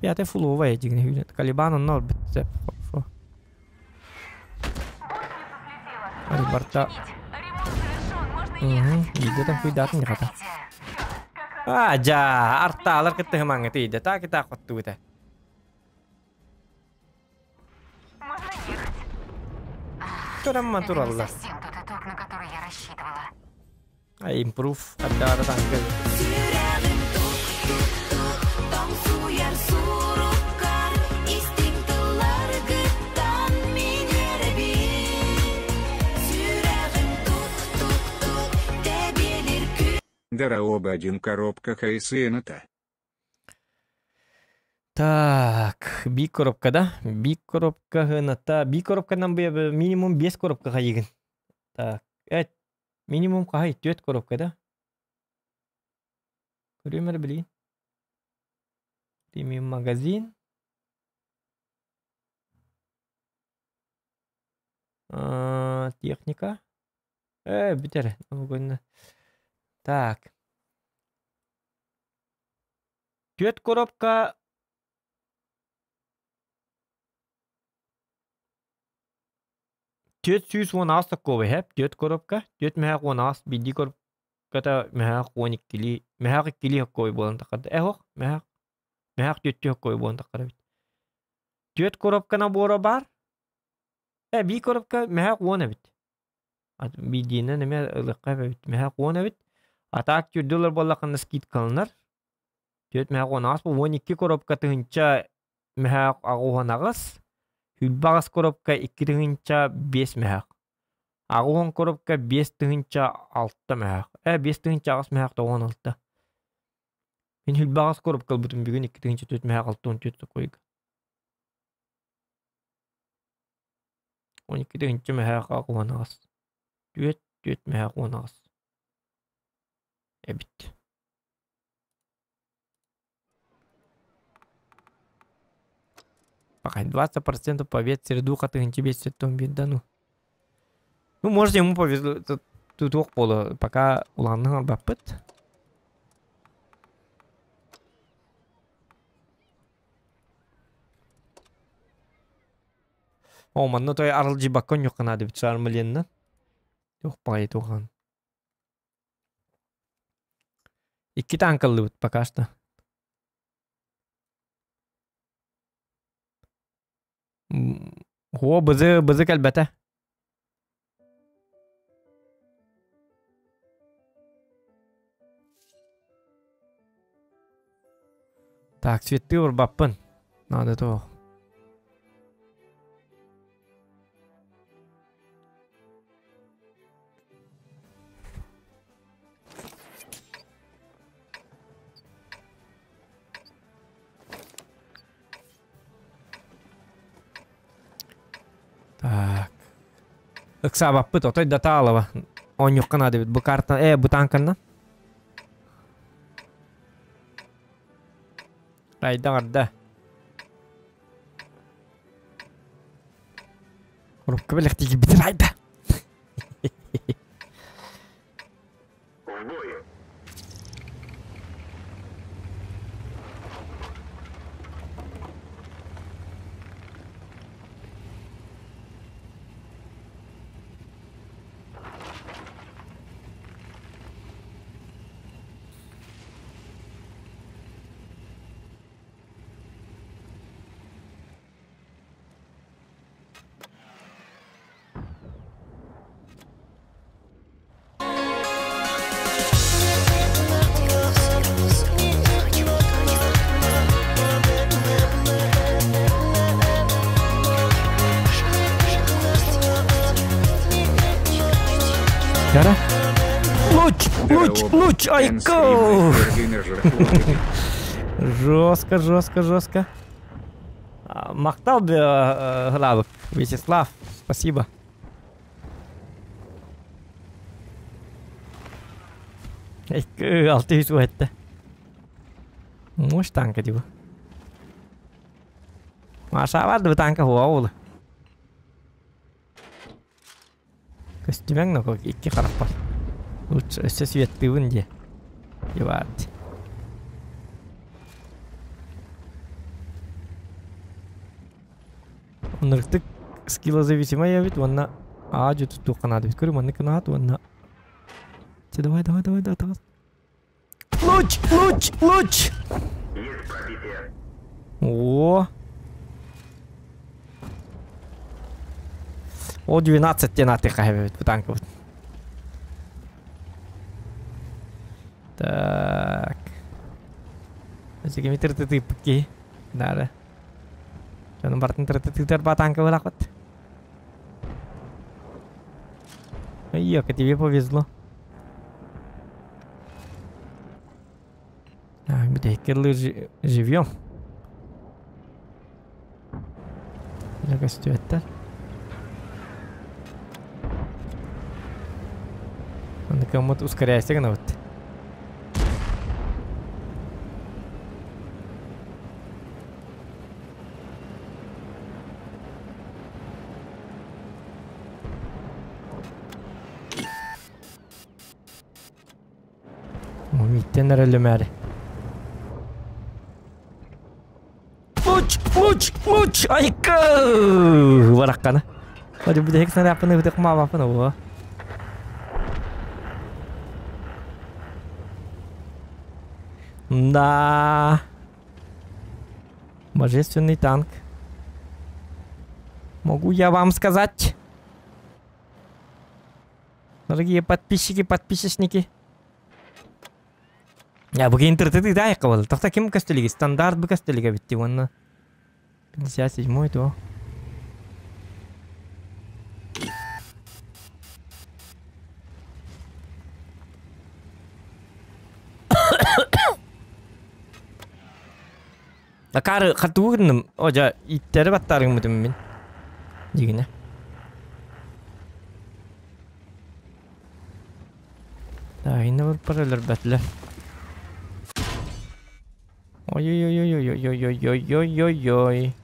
Пятый фуловая дигни хүнет. Калибан оннор бит хорошо. Али барта. Ремонт завершен, можно Биирдэ таҥкуйдаатын дьахата. Аа, дьаа, артаалар кытта хымаҥҥа тиийдэ. Таак итаах хоттубута. Турамма тураллар. Ай, импрув хаддаара таҥка. Дороба один коробка хайсыната. Так, би коробка да? Би коробка гыната. Би коробканан минимум 5 коробка хайыгын. Так, эт, минимум хай 4 коробка да? Көрүм эрэ билигин. Премиум магазин. Техника. Бүтэр. Так. Түөрт коробка 418 такого хэп, түөрт коробка, түөрт мөһөөх уон аҕыс, биирдии коробката мөһөөх уон иккилии, мөһөөх иккилии хоккой буолан таххарда. Э, ох, мөһөөх, мөһөөх түөртүү хоккой буолан таххар эбит. Түөрт коробка набора баар. Э, биир коробка мөһөөх уон эбит. Биирдиинэн эмиэ ылыахха эбит. Мөһөөх уон эбит. А так түрдүү ылар буоллаххына скидкаланар. Түөрт мөһөөх уон аҕыс, уон икки коробка тыһыынча мөһөөх аҕыс уон аҕыс, сүүрбэ аҕыс коробка икки тыһыынча биэс мөһөөх, аҕыс уон коробка биэс тыһыынча алта мөһөөх, ээ биэс тыһыынча аҕыс мөһөөх тоҕус алта. Мин сүүрбэ аҕыс коробка ылбытым бүгүн икки тыһыынча түөрт мөһөөх алта уон түөрт сокуойга. Он икки тыһыынча мөһөөх аҕыс уон аҕыс. Түөрт түөрт мөһөөх уон аҕыс. Эбит. Пока 20% побед среду хатыгынчы бессеттон бир да ну. Ну, может, ему повезло. Тут ох боло. Пока уланның албаппыт. О, манна той арылдьыбакка онньукканаады бит саармаленна. Туох баҕайы тухан. Икки танкаллыбыт пока что. О, бызы, бызы кэлбэтэ. Так, цветы урбаппын. Надо то. Так. Ыксаабаппыт, отой да таалаба. Оонньуохха наада эбит. Бу карта, бу танканнан. Райда барда. Коробка бэлэхтии киирбит Райда. Яра. Луч, луч, луч, айко! Жестко, жестко, жестко. Махтал Главик, Вячеслав, спасибо. Алты жүз этте. Муж танка диbu. Маша барды танка хуа oldu. Көстүмэҥ ноко икки харахпар. Лучше өссө светтыыбын диэ. Ебать. Оннуктук скиллозависимай эбит уонна аа дьэ туттуохха наада эбит. Көрү маннык гынаат уонна Давайте, давай, давай, давай, давай, давай. Луч, луч, луч! О! О, 12 тен аты хайбет бу танк вот. Так. Эчеге ты пки. Надо. Жаным бартын тыр ба танка вылақпат. Ой, тебе повезло. А, где кирлы живьем. Көстүөттэр. Онно кыммыт ускоряйся гынабыт. Миттен эрэллэмээри. Луч, луч, луч! Айка! Бараккана. Hadi bu da hek sana yapını bir de kuma yapını bu. Да. Божественный танк. Могу я вам сказать? Дорогие подписчики, подписчики. Я бу интернети да якабыл. Тохта ким кастелиги? Стандарт бу кастелиге битти онна. 57 то. Акары хатугыным. Ожа иттери баттарың мутум мен. Дигине. Да, инне бар паралар бәтле. Ой-ой-ой-ой-ой-ой-ой-ой-ой-ой.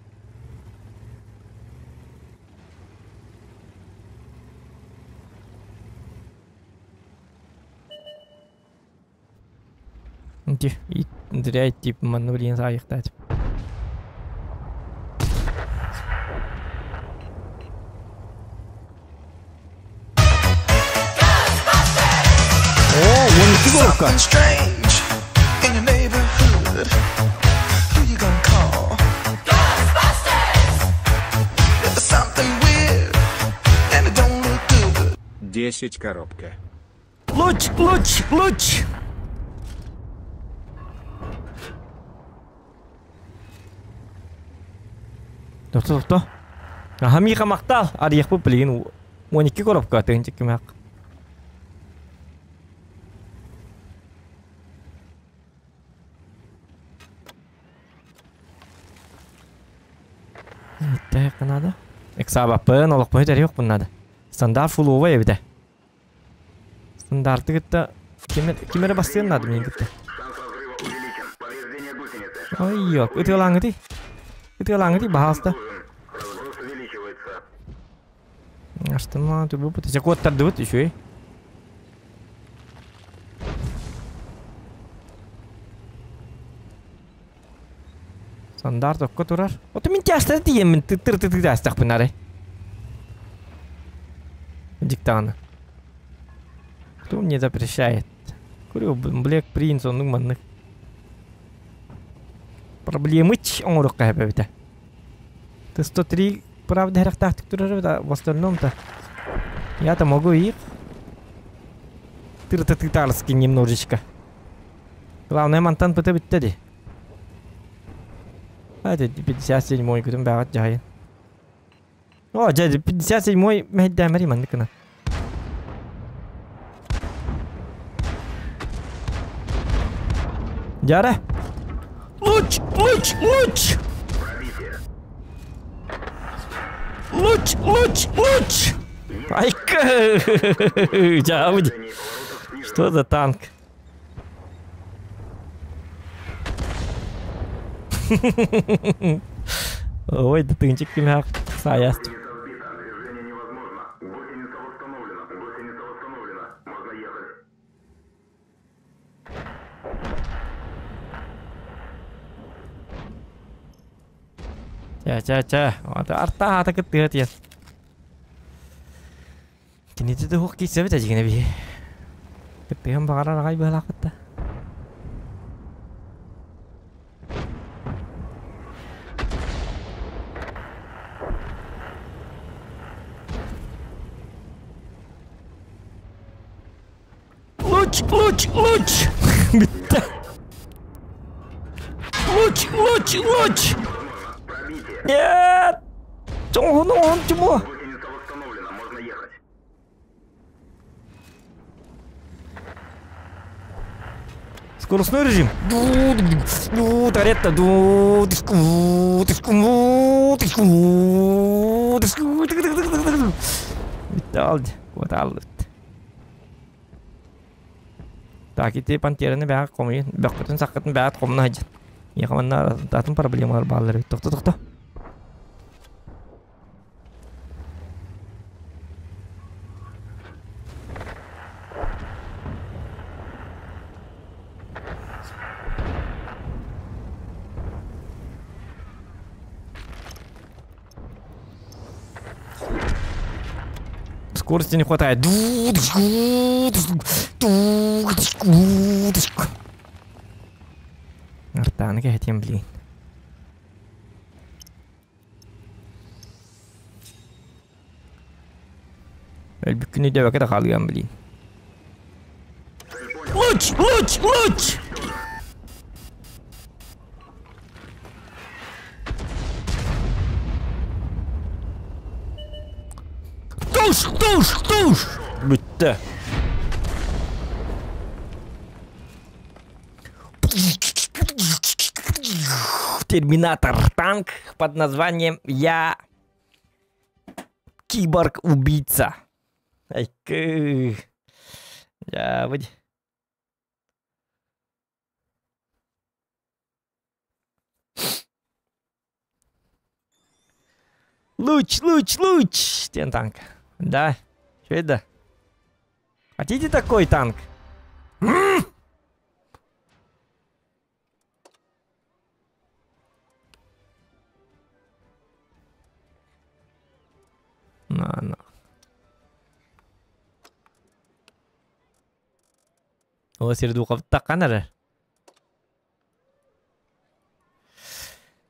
Зря тип маневрин заехать. О, вон фигурка. Десять коробка. Луч, луч, луч! Тохто, тохто. Аха, миха мактал. Арыйах бу билигин 12 коробка тыгынчык кимак. Так, надо. Эксабапын, олох бу yok bunlarda. Стандарт фулова evde. Стандарты гытта кимере бастыгын надо мен гытта. Ой, yok, ытылаңы ди. Ытылаңы ди, бахалста. Аштыма, ты бу ты код тардыбыт еще и. Стандарт окко турар. Ото мен тястар диемин, ты тыр ты ты астак бунары. Диктаны. Кто мне запрещает? Курю, Блэк Принц, он думанных. Проблемы он рука бэбите. Ты 103, правда, да, в остальном-то. Я-то могу их. Тыр-ты-ты-тарский немножечко. Главное, монтан ПТ-битте. А это 57-й, куда бегать жайын. О, дядя, 57-й, мэддэмэри мандыкына. Дяра! Луч! Луч! Луч! Луч! Луч! Луч! Айка! Что за танк? Ой, да тынчик кимяк. Саяст. Ча-ча-ча. Арта атакы тыат ес. Кинити да хок кисебит ажигине би. Кыттыһан баҕарар аҕай быһалаахпыт да. Луч, луч, луч! Бүттэ. Луч, луч, луч! Нет! Оҥоһун, оҥоһун, чмо! Гусеница восстановлена, можно ехать. Скоростной режим. Так, ити пантераны бэҕэ хомуйун, бөхпүтүн саххытын бэҕэт хомуна сылдьын. Миэхэ манна атын проблемалар бааллар эбит. Тохто, тохто. Скорости не хватает. Артаны кэһэтиэм, блин. Өлбүккүн өйдөөбөккө да хаалыам, блин. Луч! Луч! Луч! Туш! Туш! Туш! Бүттэ. Терминатор танк под названием Я киборг-убийца. Айкы. Я выйди. Луч, луч, луч! Тен танк. Да. Что это? Хотите такой танк? На, на. Ол сирдуухабыттаххан эрэ.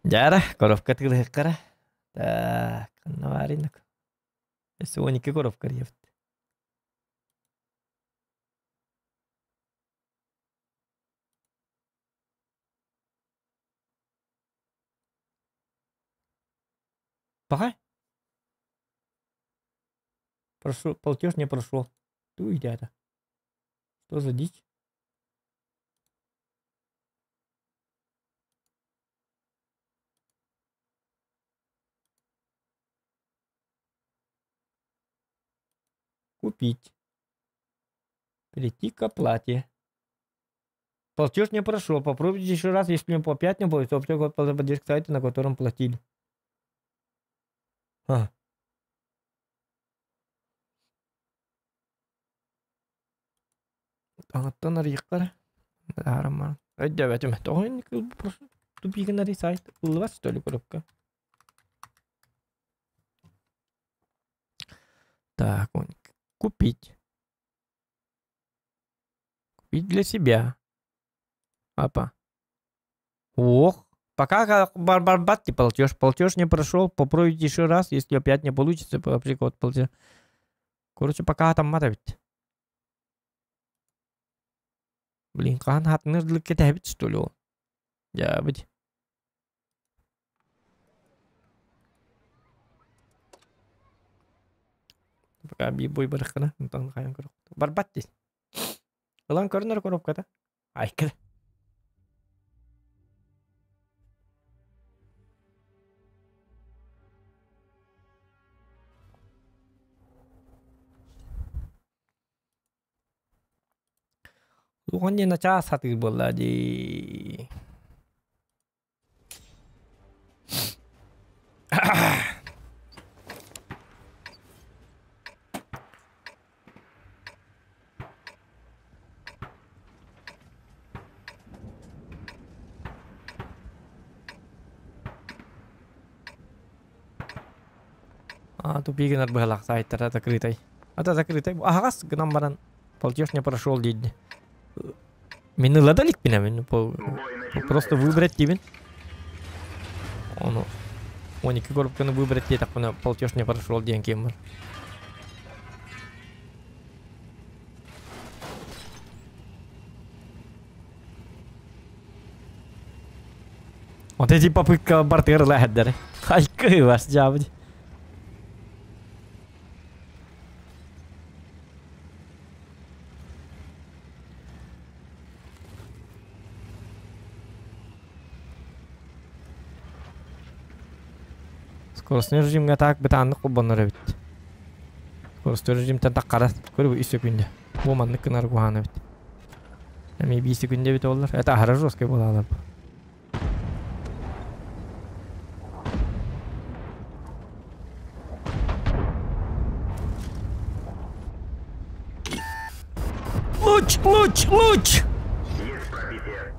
Дьара, коровка тыгылыһыккара. Так, ханна баарый Өссө 12 коровка диэбит. Пока. Прошу, платеж не прошел. Ты ребята. Что за дичь? Купить. Перейти к оплате. Платеж не прошел. Попробуйте еще раз, если не по 5 не будет, то поддержка сайта, на котором платили. А. Таҥаттан арыйыахха эрэ. Өйдөөбөтүм. Тоҕо тупигын сайт ыллыбат что ли коробка? Так, он купить. Купить для себя. Апа. Ох. Пока барбат не платеж. Платеж не прошел. Попробуйте еще раз. Если опять не получится, вообще код платеж. Короче, пока там мата ведь. Блин, хаһан хатыныр кэтэһэбит что ли ол? Дьаабыт. Пока бой барахына, онтон хайан көрөх. Барбат дии. Ылан көрүнөр коробката. Айкыр. Улахан диэн начаас сатыыр буолла дии. А, тупигинар быһалаах сайтара закрытай. Ата закрытай. Аһаҕас гынан баран. Платеж не прошел дейді. Мин ыла да иликпин мин просто выбрать диибин. Ону 12 коробканы выбрать диэтэхпинэ платеж не прошел диэн киэн бар. Вот эти попытка бартер лэхэрдэр. Хайкы вас дьаабыт. Скоростной режимге так бытааннык холбонор эбит. Скоростной режимтен таххара көрү үс секунда. Бу маннык гынар куһаан эбит. Эмиэ биир секунда эбит оллар. Это аһара жесткай буолаалар. Луч, луч, луч! Есть пробитие.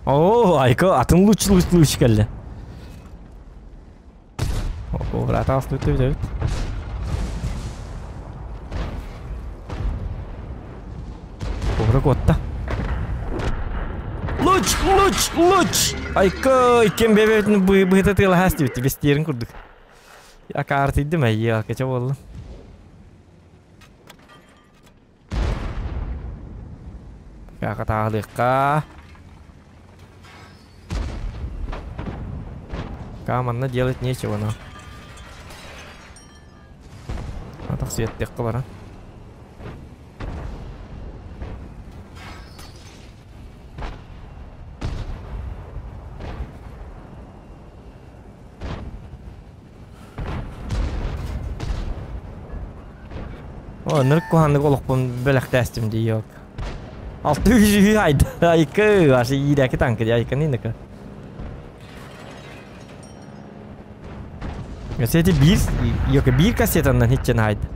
О, айка, атын луч, луч, луч кэллэ. О, брат, астыт эбит. Кобра куотта. Луч, луч, луч! Айка, иккен бэбэбитин быһыта тыалаһаас диэбит, бестиэрин курдук. Акаартыйдым айя, кача буолла. Каакатаалыахха. Каманна делать нечего, но. Атах светтехка бара. О, нырык куһааннык олохпун бэлэхтээстим дии yok. 600 айда. Айкы, ашы иирээки танка дии, айканы иныка. Кассети биир, yok биир кассетаннан хитчен айды.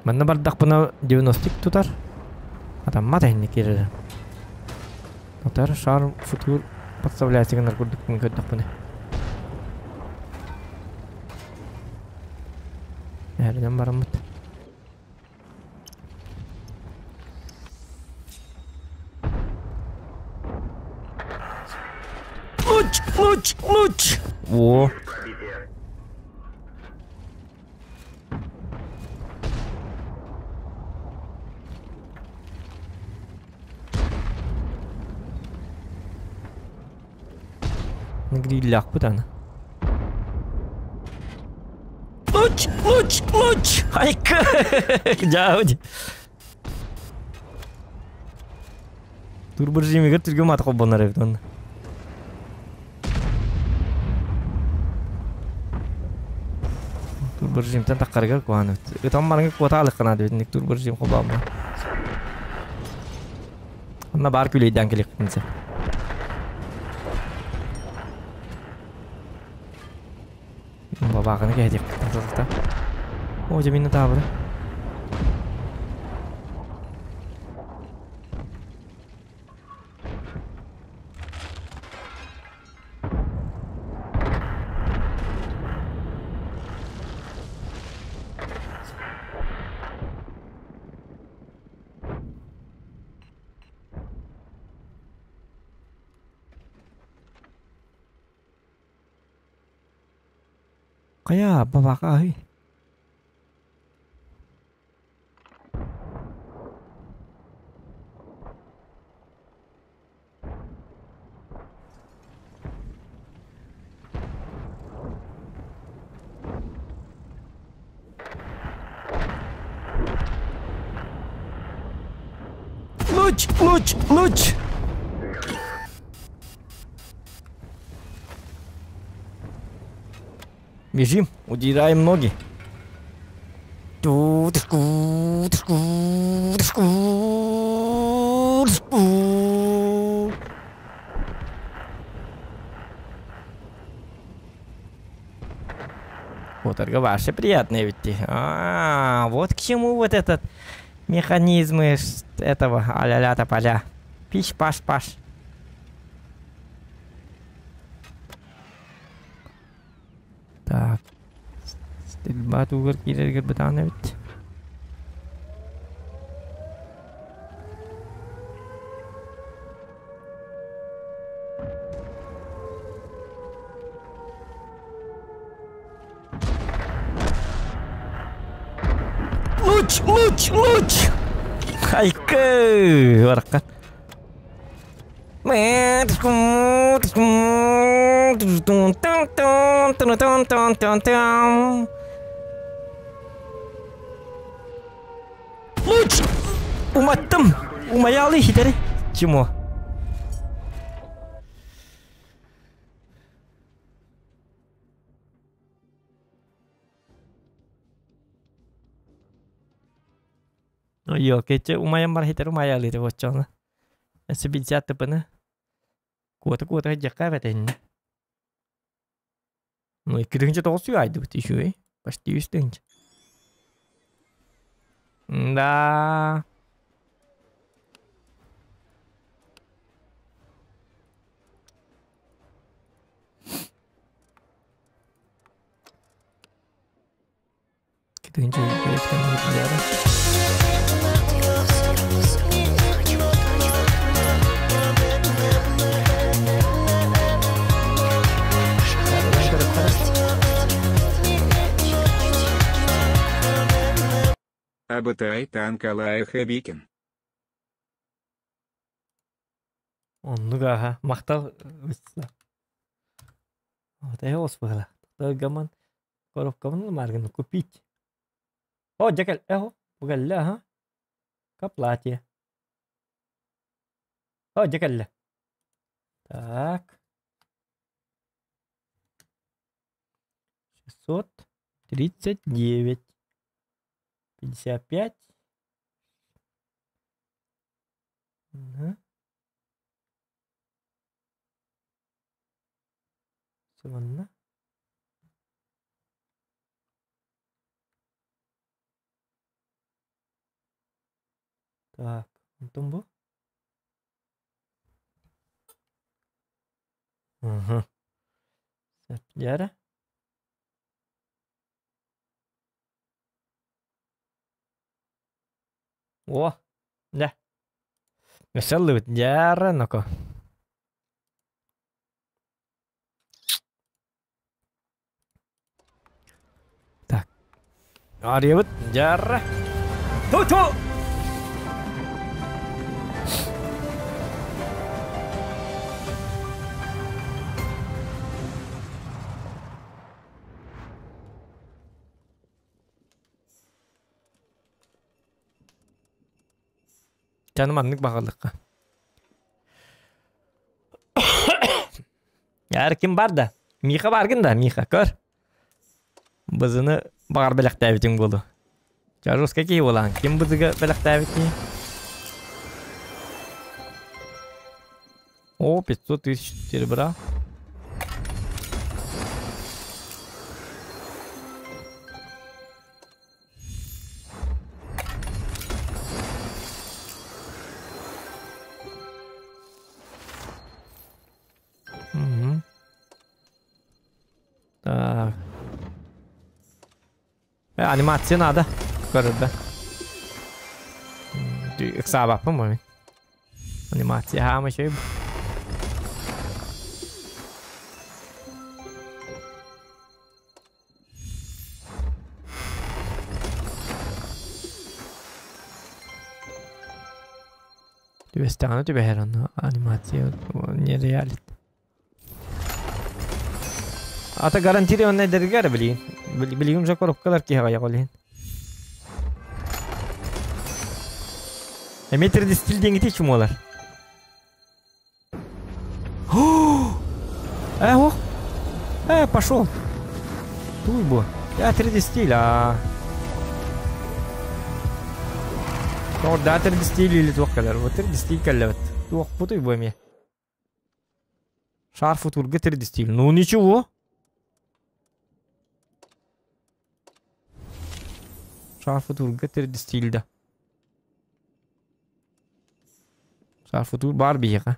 Манна бардахпына 90 тутар. Атаммат эһинни киирэр. Тутар шар футур подставляется гынар курдук мин көрдөхпүнэ. Эрден бараммыт. Луч, луч, луч! О! Пробитие. Грилляхпыт аны. Луч, луч, луч! Айка! Дьаабыт. Турбо режимигэр түргэн маата холбонор эбит онно. Турбо режимтэн таххарыгар куһаан эбит. Ытан бараҥҥа куота алыххына диэбит турбо режим холбооммун. Онно баар күлэйдээн кэлиэхпитин сөп. Бабаҕаны кэһэтиэхпит тахта. О, дьэ мин таабыра. Хайа, бабака аһый. Луч, луч, луч! Бежим, удираем ноги. Куотарга вообще приятно ведь. А, вот к чему вот этот механизмы этого а-ля-ля тополя. Пиш-паш-паш. Так. Стрельба тугар киирэргэр бытаан эбит. Луч, луч, луч! Хайкы! Баракка. Луч! Уматтым! Умаялы хитери. Чему? Йо, кече умайан бар хитер умаялы те боччона. Эссе 50 тыпыны. Куота-куота дьякка бэтэнне. Ну, 2 900 айдыбыт еще, Почти 3 тысячи. Да. Тыһынча Абытай танкалай Хабикин. Оннук аха махтал Вот я оспыла. Гаман коробкабын маргын купить. О, дьэ эхо, бугалла ха. К оплате. О, дьэ кэллэ. Так. 639. 55. Угу. Сыманна. Так, онтон бу. Угу. Дьэ О, дьэ. Өссө дьээрэ ноко. Так. Арыйабыт дьээрэ. Ту-ту! Чаны маннык баҕалыкка. Яр ким бар да? Миха баргын да, Миха, көр. Бызыны бағар бэлэхтээбитиҥ буолу. Чажуска киһи буолаан, ким бызыга бэлэхтээбитий? О, 500 тысяч серебра. Угу. Так. Анимация надо. Көрөрбө. Ыксаабаппын бу мин. Анимация хаама үчүгэй. Түбэстэҕинэ түбэһэр онно анимация нереалит. Ата гарантированный дэргэр билигин. Билигин уже коробкалар киһи аҕыйах ол иһин. Эмиэ 3D стиль диэҥити чумуолар. Э, ох! Э, пошел! Туй бу. Я 3D стиль, а. Да 3D стиль или туох кэлэр. Вот 3D стиль кэллэбит. Туох путуй бу эмиэ. Шар футурга 3D стиль. Ну ничего. Шарфутурга тердистилда. Шарфутур бар биһиэхэ.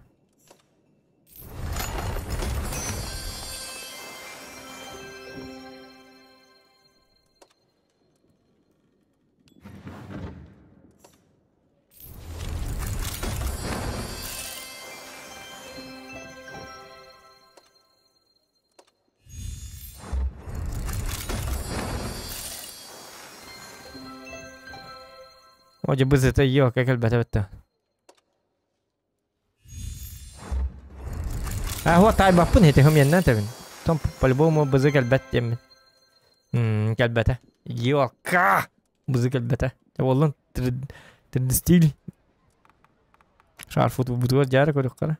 О, быз это ее, как элбэт А вот тайбаппын эти хымьяннан табин. Том по-любому бызы кэлбэт диэммин. Кэлбэтэ. Ёка! Бызы кэлбэтэ. Оллун стиль. Шарфут бутугар жары көрүк.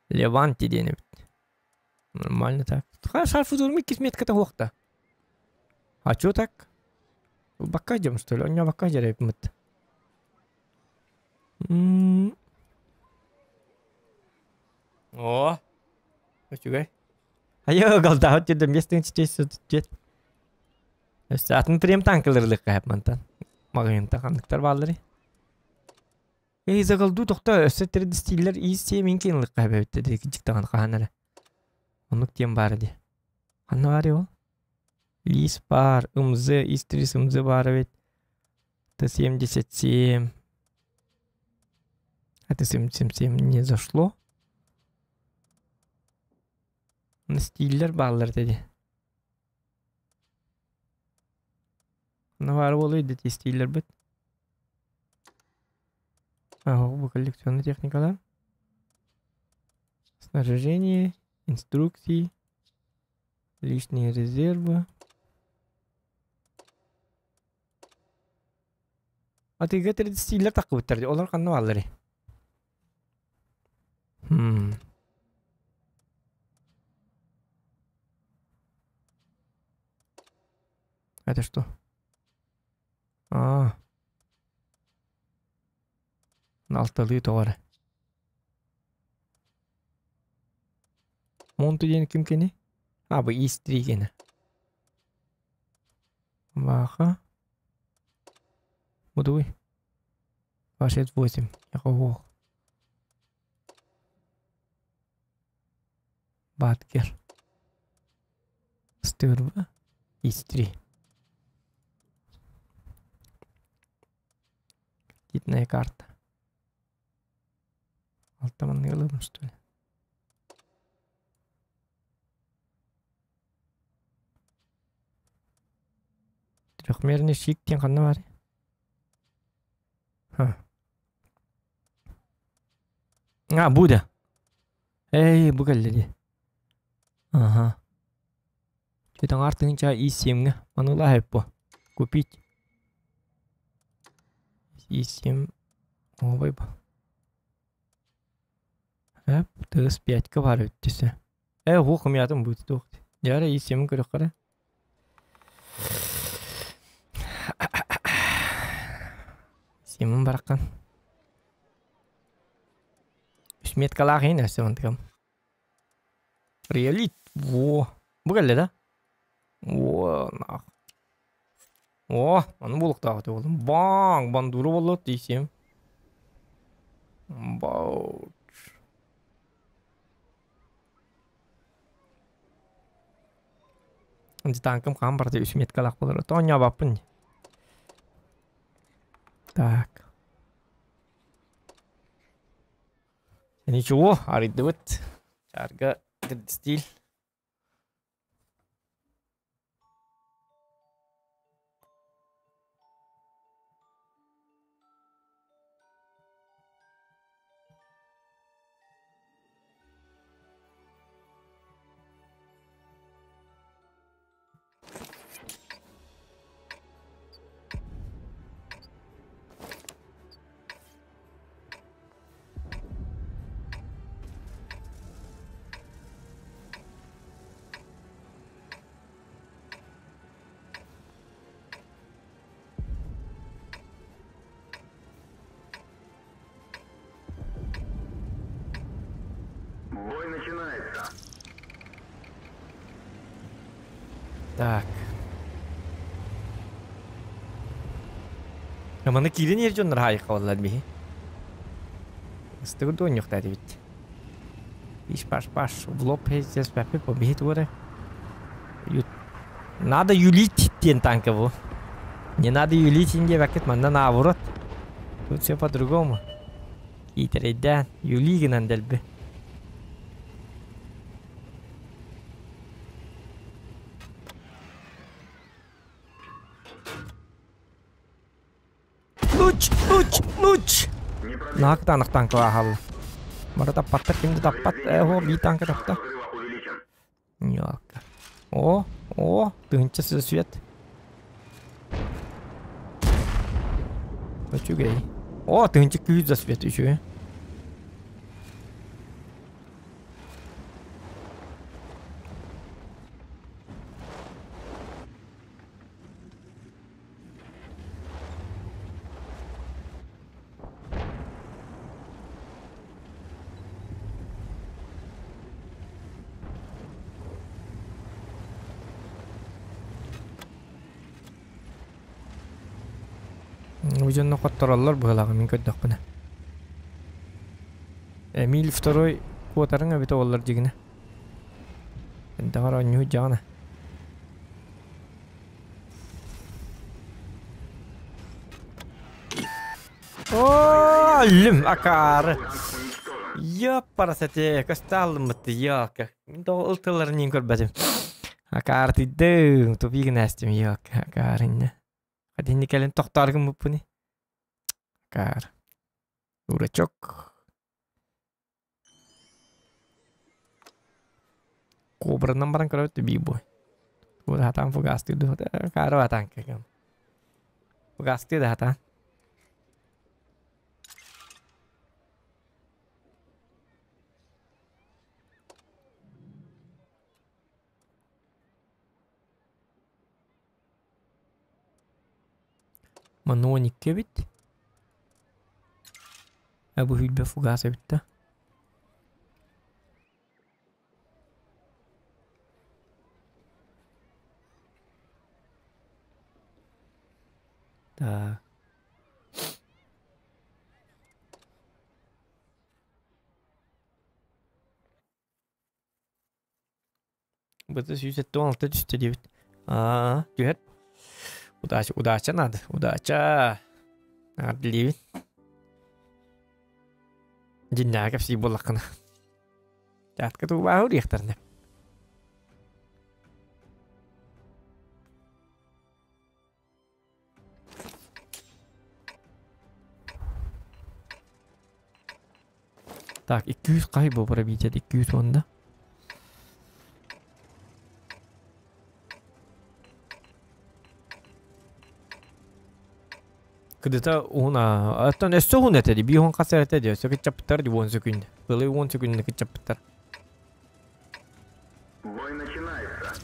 Леванти диэн эбит. Нормально так. Шарфутур кисметка хуохта. А чё так? Бакка дем, что ли? У меня бакка жереп мыт. О! Үчүгэй. Айо, галдаут дедем, местен чтесь жет. Атын прем танкалырлык кайып мантан. Магынта ханныктар баалары. Эй, загалду тохта өссө стиллер и семин кинлык кайып өттө жиктаган каханара. Онук тем бар ди. Ханна бар ол? Лис бар, МЗ, ИС-3 МЗ бар ведь. Т-77. А Т-77 не зашло. На стиллер баллар деди. На бар болу деди стиллер бит. Ага, бу коллекционная техника, да? Снаряжение, инструкции, лишние резервы. А ты гетер стиллер так бутер, олар канны аллары. Это что? А. Алтылы тоғары. Монту ден ким кені? А, бұл ИС-3 кені. Баха. Будуй. 268. Яқы Баткер. Стырба. ИС-3. Кредитная карта. Алтаманны ылым, что ли? Трехмерный щик тен ханна бар. Ха. А, Буда. Эй, бу кэллэди. Ага. Четан артынча И7 маныла хэппо. Купить. И7. Ой, ба. Эп, ТС5 ка бар өттүсө. Хух мятым будет тух. Яра И7 көрөк кара. Симон бараккан. Үсметкалаах ин өсө онтыкам. Реалит. Во. Бу кэллэ да? Во, нах. О, аны булуктагы болдум. Баң, бандуру болот дейсем. Бауч. Танкым кан бар деп үсметкалаах болор. Тоня баппын. Так. Ничего, арыйдыбыт. Чарга стиль. Бой начинается. Так. Маны киирэн иһэр дьоннор хаайыкка боллар биһи. Ыстыгыр дуонньуктаа дибит. Иш паш паш в лоб здесь папи побиһи туора. Надо юлить диэн танка бу. Не надо юлить диэбэккит манна наоборот. Тут все по-другому. Иитэрэйдээн юли гынан дэлби. Луч, луч, луч! Наһаа кытаанах танка аһалла. Бары таппаттар, ким да таппат. Э, бии танка тапта. Ньуокка. О, о, тыһынча свет. Үчүгэй. О, тыһынча күүс за свет үчүгэй. Бу дьонно хоттороллор быһылаҕа мин көрдөхпүнэ. Эмиль второй куотарыҥ эбитэ буоллар дьигинэ. Эндэҕэр оонньуу дьаҕана. Оо, өллүм, акаары. Йоппарасате, көстө йока. Мин тоҕо ылтыларын иин көрбөтүм. Акаары тыйдым, тупигын астым, йока, акаарынна. Хадинни кэлин тохтааргын буппуни. Акаар. Дурачок. Кобранан баран көрөбүт бии бу. Бу хатан фугасты ду. Акаары батан кекем. Фугасты да хатан. Маноник эбит. Бу хүлбэ фугас эбит да. Так. Быты 176 түстэ диэбит. Аа, түһэр. Удача, удача надо. Удача. Ардливин. Диннээҕи кэпсии буоллаххына. Театка туубааһы диэхтэринэ. Так, 200 қай бұл пробитие 200 онда. Кыдыта уна, оттон өссө уһун этэ дии, биир уон хас эрэ этэ дии, өссө кыччаппыттар дии уон сөкүүндэ. Былы уон сөкүүндэ кыччаппыттар. Бой начинается.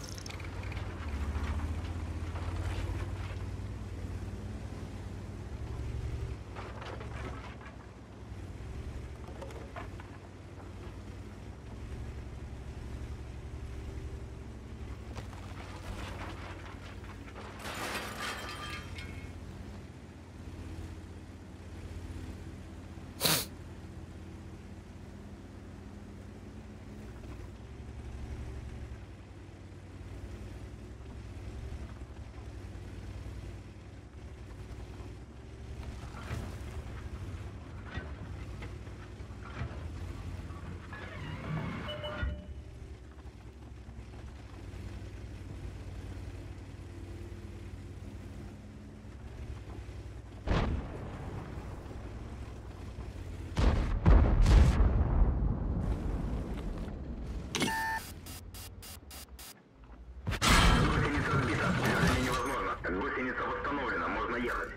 Гусеница сбита. Движение невозможно. Гусеница восстановлена. Можно ехать.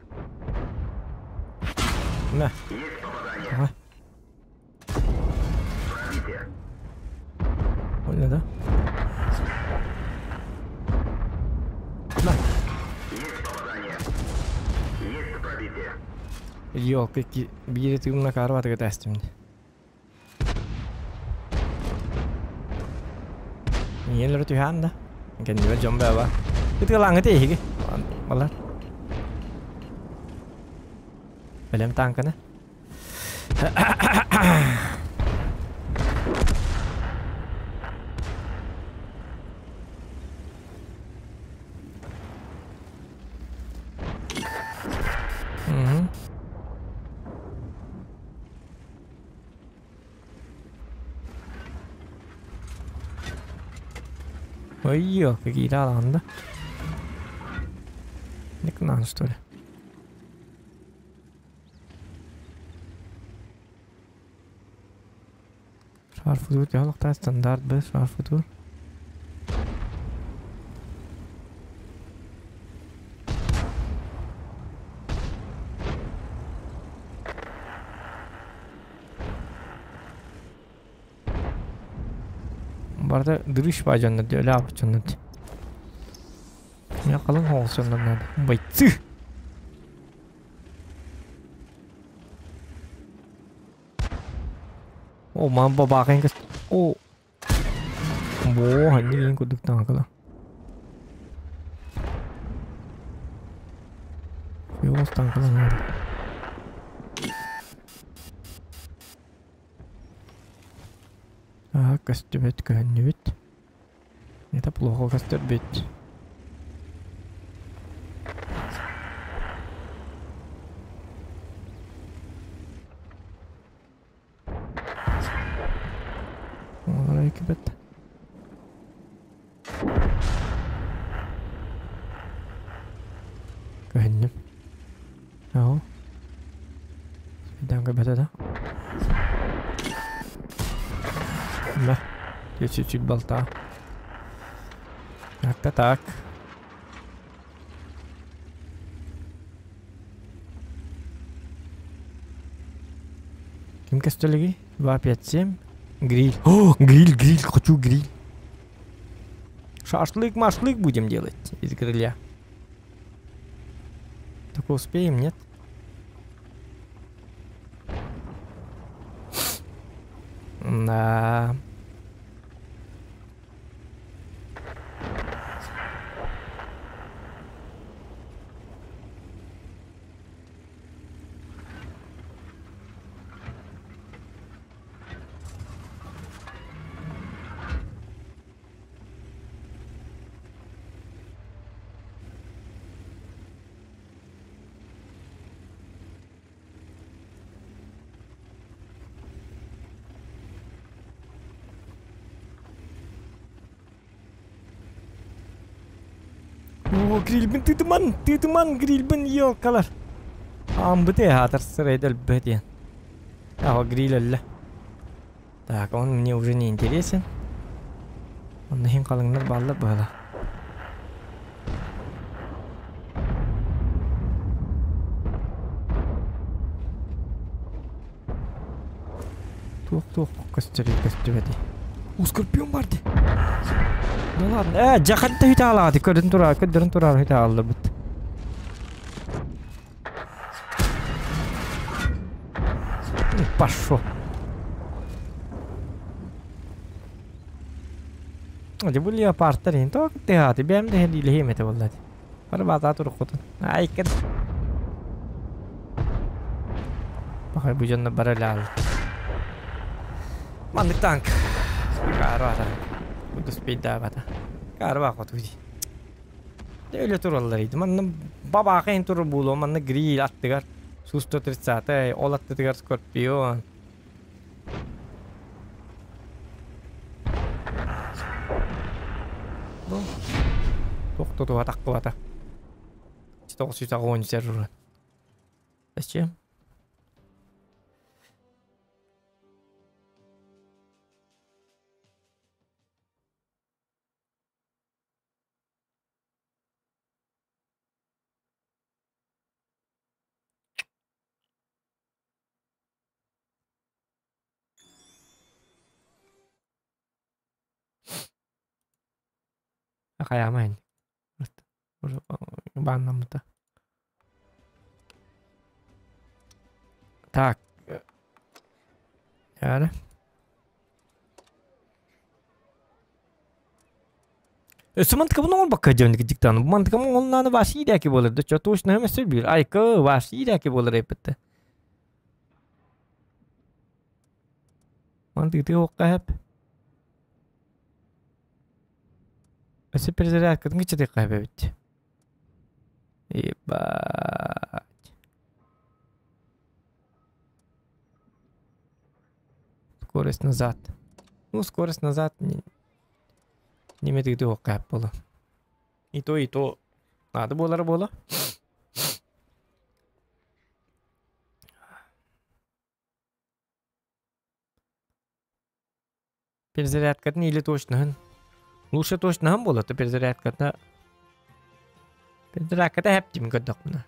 На. Есть попадание. Ага. Пробитие. Понял, да? На. Есть попадание. Есть пробитие. Ёлки, биир тыымна карватыга тэстим. Ийэлэр түһээн да. Кэннибэр дьон бэба. Ытыалааҥҥыт эһиги. Балар. Бэлэм танканы. Угу. Ой, какие да? Не к нам, что ли? Шар футур дьаһалыктаах стандарт Б шар футур. Барда дырыш ба дьоннор ди өлө дьоннор ди. Меня қалың оғыз дьоннор надо. Бойцы! О, мам бабаҕын көс... О! Бо, ханни курдук таҥакала. Фиос таҥкала. Ага, көстүбэт көһүннүбүт. Это плохо көстөрбүт. Олар экибет. Көһүннүм. Аho. Сидан көбөтө да. Мә. Чуть-чуть балта. Так-та так. Ким көстөлүгү? 2, 5, 7. Гриль. О, гриль, гриль, хочу гриль. Шашлык, машлык будем делать из гриля. Только успеем, нет? Да. О, грильбин тытыман, тытыман, грильбин елкалар. Амбыты хатар сырайдал бэтен. А, гриль алла. Так, он мне уже не интересен. Он нахин қалыңнар балла было. Тух, тух, көстөрүй көстүбэти. У, скорпион барды. Да ладно. Жахатта хүтэ алаады. Көрдүн турар, көрдүн турар хүтэ алды бут. Пошел. Де бу леопардтар ин ток теһати бэм де хели мете боллати. Бар бата туруккутун. Айкын. Бахай бу жонно бара лаал. Маннык танк. Карва танк. Буду спейда бата. Карва хотуди. Өлө тураллар иди. Манна бабаакын тур булу, манна гриль аттыгар. Су-130, ол аттыгар Скорпион. Тохтотуга таққыбата. 910 сервер. Зачем? Акаямайн. Баннамыта. Так. Яра. Өссө мантыкабын оҥорбокко дьон диктан. Мантыкам оҥолнааны ваш иирээки буолар да чо точно өссө биир айка ваш иирээки буолар эппитте. Мантыгы уокка хэп. Өссө перезарядкатын кыччатыахха хэп эбит. Ебать. Скорость назад. Ну, скорость назад не, не туохха хэп буола. И то, и то надо буолара буола. Перезарядкатын или точноһын. Лучше точноһын буола, то перезарядката перезарядката хэптим көрдөхпүнэ.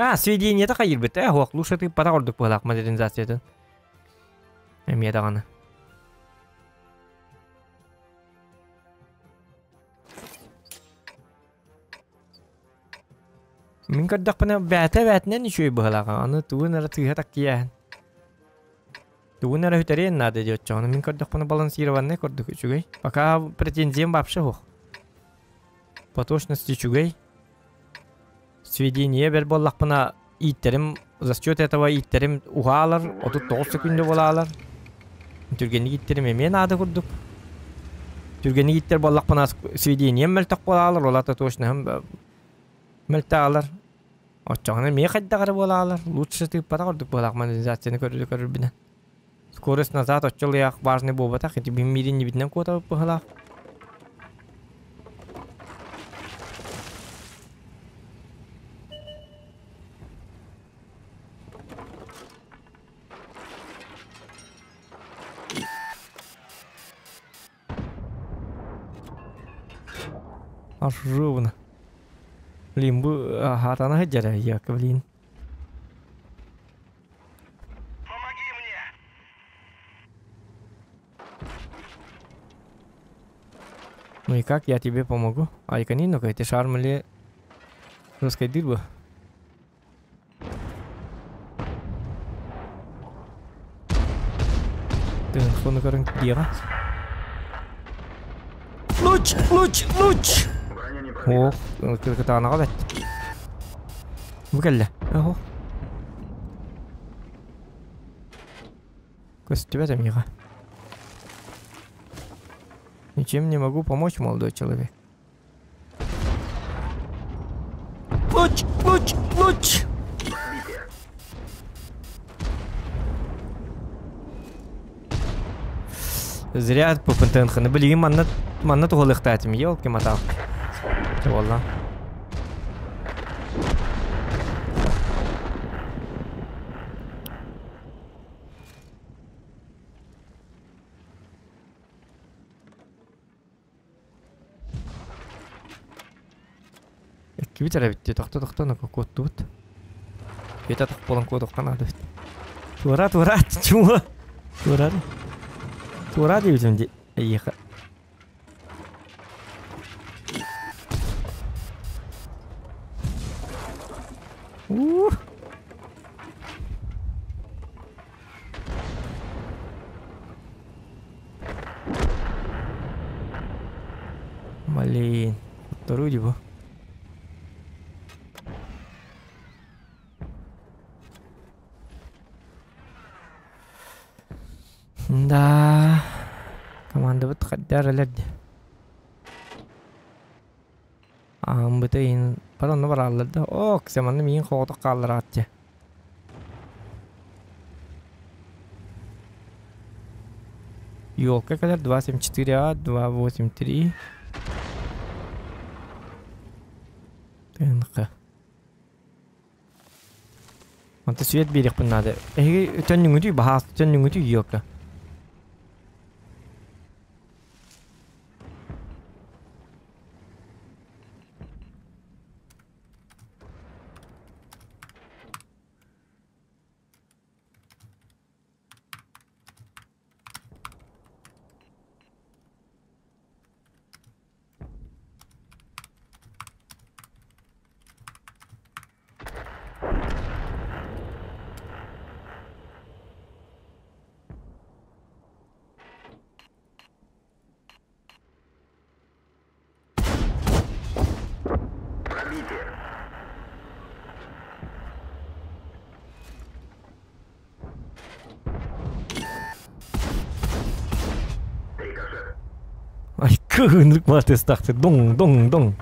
А, сведениета хайырбыт, э, хуох, лучше ты пата ордук буолаах модернизациятын. Эмиэ даҕаны. Мин көрдөхпүнэ бээтэ бээтинэн үчүгэй быһалааҕа, аны тугун эрэ тыыһа таккыйааһын. Тугун эрэ үтэриэн наада диэччи, мин көрдөхпүнэ балансированный курдук үчүгэй. Пока претензиям вообще суох. По точности үчүгэй. Сведение бэр буоллахпына ииттерим за счет этого ииттерим уһаалар, 39 секунда буолаалар. Түргэнник ииттерим эмиэ наада курдук. Түргэнник ииттер буоллахпына сведением мөлтөх буолаалар, ол ата точноһым мөлтөалар. Оччоҕуна эмиэ хайдах эрэ буолаалар. Лучше тыыппатах ордук буолаах монетизацияны көрүрү көрүрбүнэн. Скорость назад оччолуйаах важный буолбатах, ити биммиирин нибитинэн куотабыт быһалаах. Ровно. Блин, бу хаатана сылдьара яка, блин. Помоги мне! Ну и как я тебе помогу? Айкани, ну-ка, ты шармали русской дырбы. Ты көрөн диэҕэ. Луч, луч, луч! Ох, кытаанаҕа бэт. Бу кэллэ. Охо. Көстүбэт эмиэхэ. Ничем не могу помочь, молодой человек. Луч, луч, луч! Зря ППНТНХ. Блин, манна манна туһалыахтаатым, елки-моталки. Буолла. Иккибит эрэ битти, тохто тохто на куоттубут. Бета тох буолан куотуохха наада эбит. Туора туора чума. Туора. Туора диэбитим ди эйиэхэ. Ух. Блин, вторую его. Да. Команда вот хаддар элерди. Аам бытыйын паронну бараллар да. Ок, семанны миин хоҕотох хааллараатчы. Елка кэлэр 274А, 283. ТНХ. Онто свет биэриэхпин наада. Эһиги төннүҥүтүй баһаас төннүҥүтүй елка. Пробитие. Рикошет. Ай, кыһыннык батыстахты. Дong, dong, dong.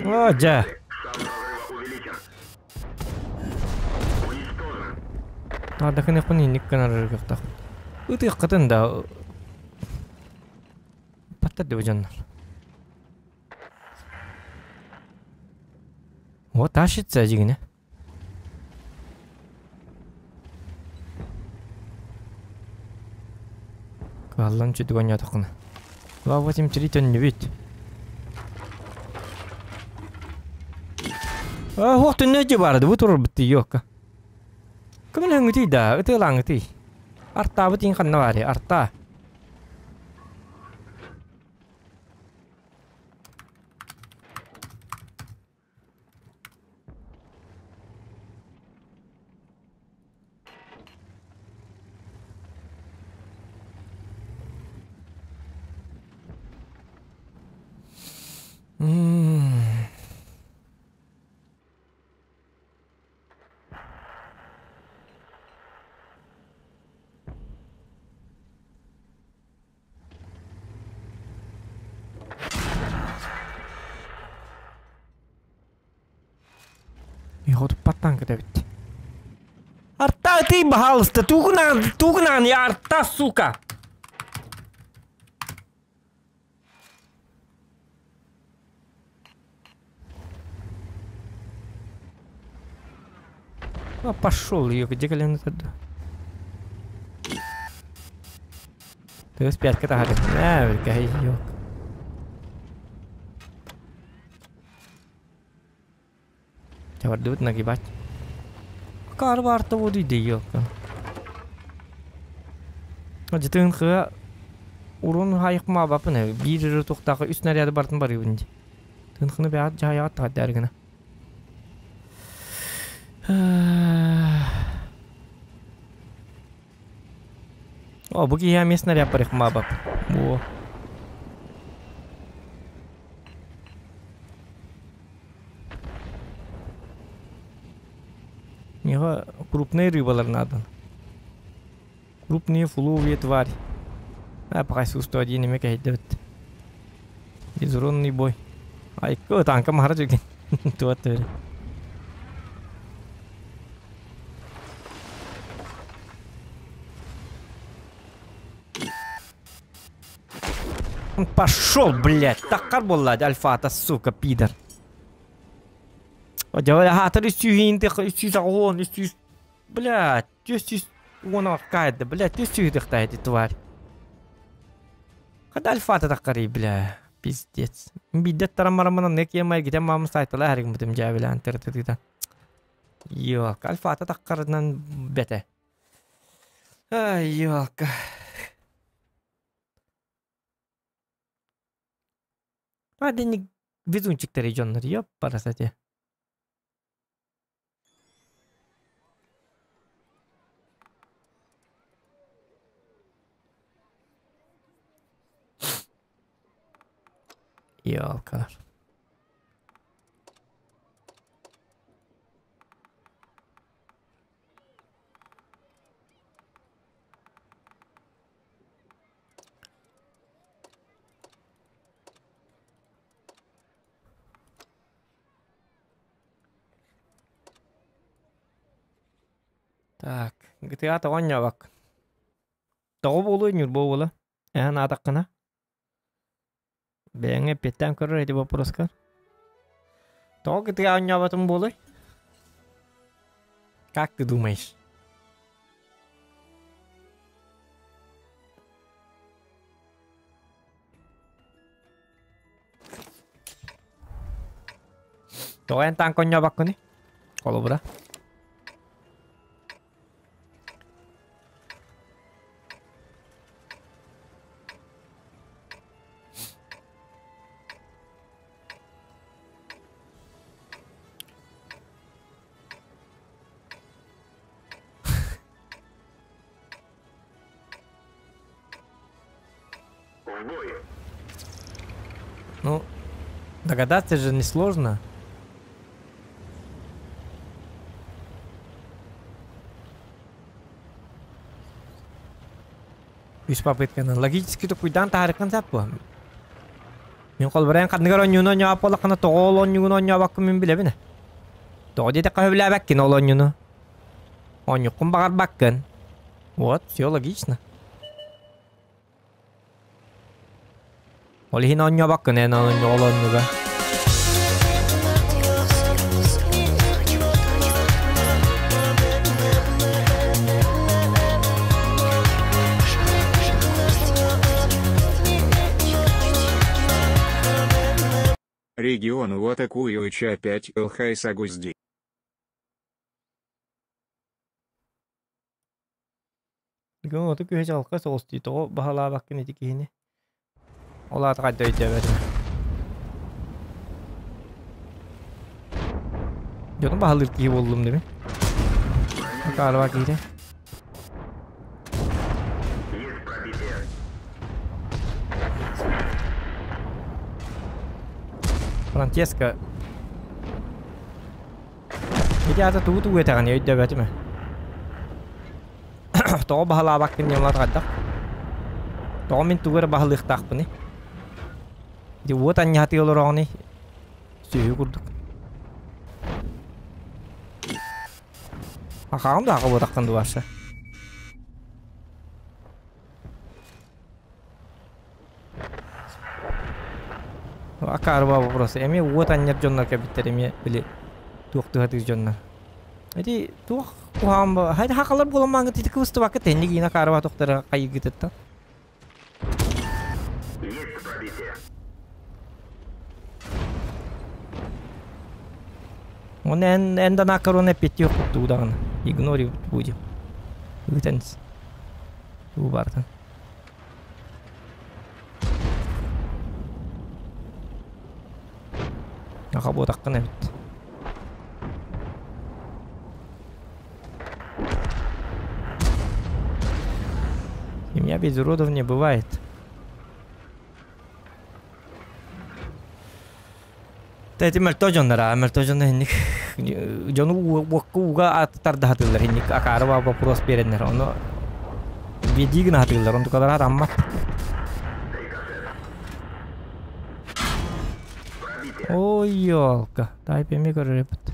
О, дьэ. Наадахын инник гынар кыахтаах. Ытыаххытын да баттар дебе дьоннор. О, тащится дьигине. Каллан чүдүг онньоотоххуна. 2-8-3 төннүбүт. А, хуох төннөдьү барды, бу турар бытты йокка. Кымын хөңүтүй да, ытыалааңытый. Артаабыт иң ханна баары, арта. М. Паттан кытабит. Арта ты пожалуйста, тугнан, тугнан, я арта, сука. А, пошел ее, где колено тогда? Ты спять кота А, ёк. Чавардыбыт нагибать. Карварта воду иди ёка. Жытын хыа урун хайыкма бапын бир тухтагы үс снаряды бартын бар ибинди. Тынхыны бәат жаяат тагат. О, бу кия mes снаряд бар ихма бап. Во. Мега крупные рыбалар надо. Крупные фуловые твари. А, пока 101 неме кәйдебит. Изурунный бой. Ай, ко танка махара жүген. Туат төре. Он пошел, блядь. Таккар болла, альфата, сука, пидор. О, дяволя, хатыр үстүйін, үстүй сағуын, үстүй... Блядь, үстүй... Уона кайды, блядь, үстүй дықтайды, тварь. Қада альфата таққари, бля, пиздец. Бидет тарамарамана нек емай гидем мамы сайтала әргім бұтым жабілан тыртыдыдан. Ёлка, альфата таққарынан бәте. Ай, ёлка. А, денег везунчиктер жоннор, ёп, парасате. Ёлкалар. Так, GTA тоҕонньобок. Тоҕо буолуой ньурба буола. Эһэн аатаххына. Бэйэҥ эппиэттээн көрөр эти вопроска. Тоҕо кытыга оонньооботум буолуй? Как ты думаешь? Тоҕо эн танк оонньообоккуный? Холобура. Ну, догадаться же несложно. Үс попытканан логически токуйдаан таһаарыккын сап буо. Мин холборайан ханныгар оонньууну оонньообот буоллаххына тоҕо ол оонньуугун оонньообоккун мин билэбин. Тоҕо диэтэххэ сөбүлээбэккин ол оонньууну. Оонньуоххун баҕарбаккын. Вот, все логично. Ол иһин оонньообоккун эн ол оонньууга. Регион Уотакуюча 5 Лхайсагузди. Бүгүн оту күһэ чаҕылхай соҕус дии, тоҕо баһылаабаккын ити киһини? Ол аата хайда өйдөөбөтүм. Дьону баһылыыр киһи буоллум дими. Акаарыба киһитэ. Франческо Ити аата тугу тугу этэҕин өйдөөбөтүм ээ. Тоҕо баһылаабаккын диэн хайдах? Тоҕо мин тугу эрэ баһылыахтаахпыный? Ити уот анньаһатыы олороҕуный? Сүөһү курдук. Ахаҕын да аҕа буотаххын дуу, Аша? Акаарыба вопрос. Эмиэ уот анньар дьоннор кэлбиттэр эмиэ били туох туһатыыр дьоннор. Ити туох куһаҕан бу хайда хахалар буолан маҥҥыт ити кыбыстыбакка тэнник иин акаарыба тохтара хайыгытыттан. Он эн эн да накарон эппиэттиэх курдук даҕаны. Игнорировать будем. Ыытан Уу бартын. Аха буотаххын эбит. Семья без уродов не бывает. Эти мөлтөө дьоннор аа мөлтөө дьоннор инник дьону уокка ууга тардаһатыыллар инник акаары вопрос биэрэннэр ону биэдии гына сатыыллар онтукалара атаммат. Ой, ёлка, тай эмиэ көрөр эбит.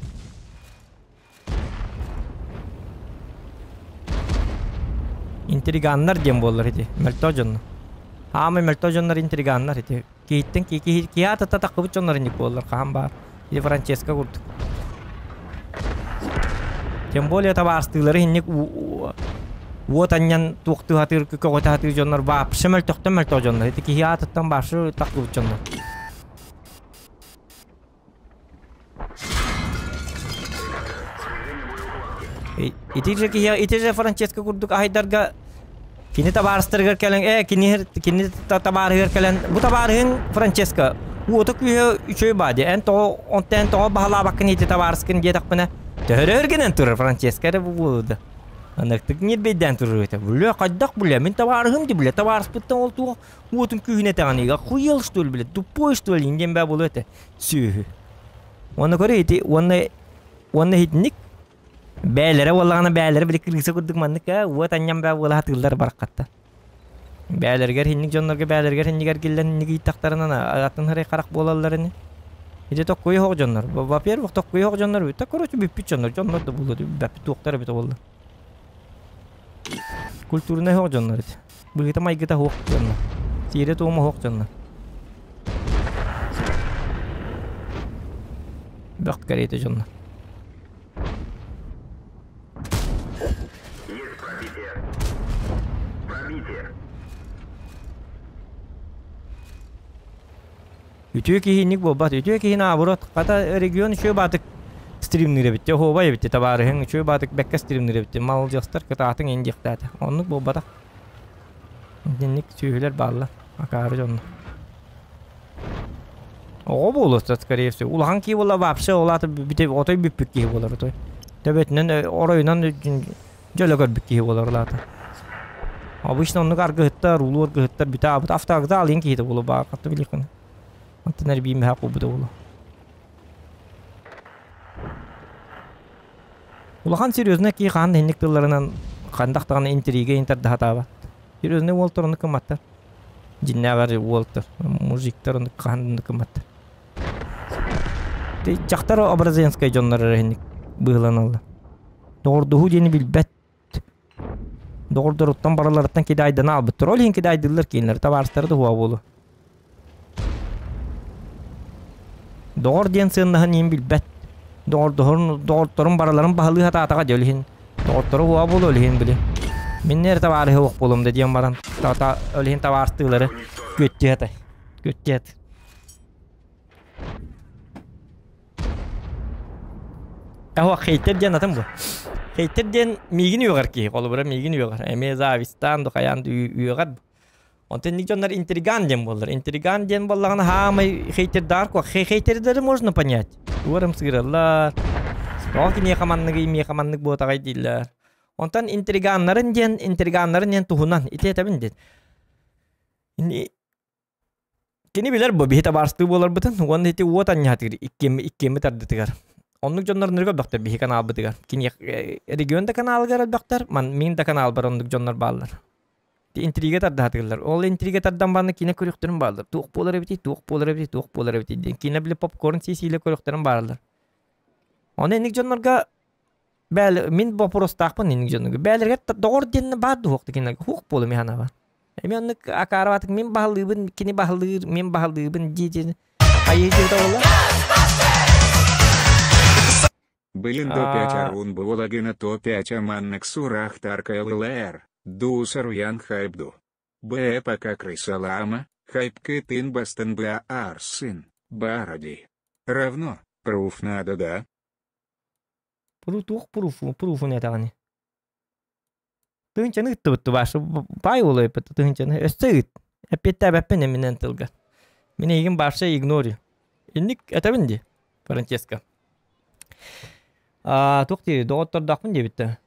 Интриганнар диэн буоллар ити, мөлтөө дьонно. Аамай мөлтөө дьоннор интриганнар ити. Киһиттэн ки киһи киһи аатыттан таххыбыт дьоннор инник буоллар хаһан баар. Или Франческо курдук. Тем более табаарыстыылары инник уот анньан туохтуу сатыыр көҕүтэ сатыыр дьоннор вообще мөлтөхтөн мөлтөх дьоннор. Ити киһи аатыттан вообще таххыбыт дьоннор. Ити же киһи ити же Франческо курдук аһайдарга кини табаарыстарыгар кэлэн э кини кини табаарыгар кэлэн бу табаарыһыҥ Франческо уота күүһэ үчүгэй баа диэ эн тоҕо онтон эн тоҕо баһылаабаккын ити табаарыскын диэтэхпинэ төһөрө өргөнөн турар Франческо эрэ бу буолуо Аныктык ньирбэйдээн турар этэ. Бля, хайдах бля, мин табаарыһым ди бля, табаарыспыттан ол туох уотун күүһүн этэҕин охуел что ли бля, тупой что ли диэн баа буолуо этэ. Сүөһү. Уонна көрө ити уонна уонна итинник бээлэрэ буоллаҕына бээлэрэ били кырыыса курдук маннык ээ уот анньан бээ буола сатыыллар бараххатта. Бээлэригэр инник дьоннорго бээлэригэр иннигэр киллэн инник ыйыттахтарына атын сырай харах буолаллар ини. Ити токкуй оһох дьоннор. Во-первых, токкуй оһох дьоннор бүттэ, короче, бүппүт дьоннор. Дьоннор да буолуо, бүппүт туохтар эбитэ буолла. Культурнай оһох дьоннор ити. Быһыыта майгыта оһох дьоннор. Сиэрэ-туома оһох дьоннор. Бөх кэриэтэ дьоннор. Есть пробитие. Пробитие. Үтүө киһинник буолбат. Үтүө киһини наоборот, хата регион үчүгэй баатык стримныыр эбит. Оһуобай эбит табаарыһыҥ үчүгэй баатык бэккэ стримныыр эбит. Маладьыастар кытаатыҥ ин диэхтээтэ. Оннук буолбатах. Итинник сүөһүлэр бааллар. Акаары дьоннор. Оҕо буолуо скорее всего. Улахан киһи буолла вообще ол аата бүтэ отой бүппүт киһи буолар отой. Төбөтүнэн оройунан дьөлө көрбүт киһи буолар ол аата. Обычно оннук аргыһыттар, улуу аргыһыттар бүтэ аабыт автовокзал иһин киһитэ буолуо баар хатта билиэххин. Онтон эрбии мөһө куубута буолуо. Улахан серьезный киһи хаан инник тылларынан хандах даҕаны интрига интердаһатаабат. Серьезный уолтар оннук кымматтар. Дьиннээҕэр уолтар, мужиктар оннук хаан оннук кымматтар. Дьахтар образенскай дьоннор эрэ инник быһыыланаллар. Доҕордоһуу диэни билбэт. Доҕордоруттан барыларыттан кидаайдана албыттар. Ол иһин кидаайдыыллар кинилэр табаарыстара да уһуа буолуо. Доҕор диэн сыаннаһын иһин билбэт. Доҕордоһорун доҕотторун барыларын баһылыы сатаатаҕа дьэ ол иһин доҕотторо уһуа буолуо ол иһин били. Мин эрэ табаарыһы уох буолуом да диэн баран та ол иһин табаарыстыылары күөттүү сатай. Күөттүү сатыы. Аһо хейтер диэн атын бу. Хейтер диэн миигин үөҕэр киһи, холобура миигин үөҕэр. Эмиэ завистаан ду хайаан ду үөҕэр. Онтон инник дьоннор интриган диэн буоллар. Интриган диэн буоллаҕына хаамай хейтердаар ко хейтердери можно понять. Уорым сыыраллар. Тоҕо киниэхэ манныгый, миэхэ маннык буотаҕай дииллэр. Онтон интриганнарын диэн, интриганнарын диэн туһунан ити этэбин диэн. Кини билэр бу биһи табаарыстыы буоларбытын уонна ити уот анньаһатыгар иккиэммит иккиэммит ардытыгар. Оннук дьоннор нырга элбэхтэр биһи каналбытыгар. Кини регион да каналыгар элбэхтэр, ман мин да каналбар оннук дьоннор бааллар. Интрига тардаһатыгыллар. Ол интрига тардан баран киинэ көрүөхтэрин бааллар. Туох буолар эбитий, туох буолар эбитий, туох буолар эбитий диэн. Киинэ били попкорн сии-сиилэ көрүөхтэрин бааллар. Ону инник дьоннорго бээл мин боппуруостаахпын инник дьоннорго. Бээлэригэр доҕор диэн баар дуһуох кинилэргэ хуох буолуо мин санаабар. Эми оннук акаарабатык мин баһылыыбын, кини баһылыыр, мин баһылыыбын дии хайыы диэбитэ буолла. Блин до 5 арун буолагына то 5 аманнык сурахтар КЛЛР, ду саруян хайбду. Б пока крысалама, хайпкытын бастын б арсын, баради. Равно, пруф надо да? Пуру туох пруфу, пруфун этэҕини. Тыһыынчаны ыыттыбыт тубаашы баай уолу ыйыппыт тыһыынчаны өссө ыыт эппиэттээбэппин эминэн тылга мин эйигин вообще игнорю инник этэбин дии Франческо аа туох диир доҕоттордоохпун диэбиттэ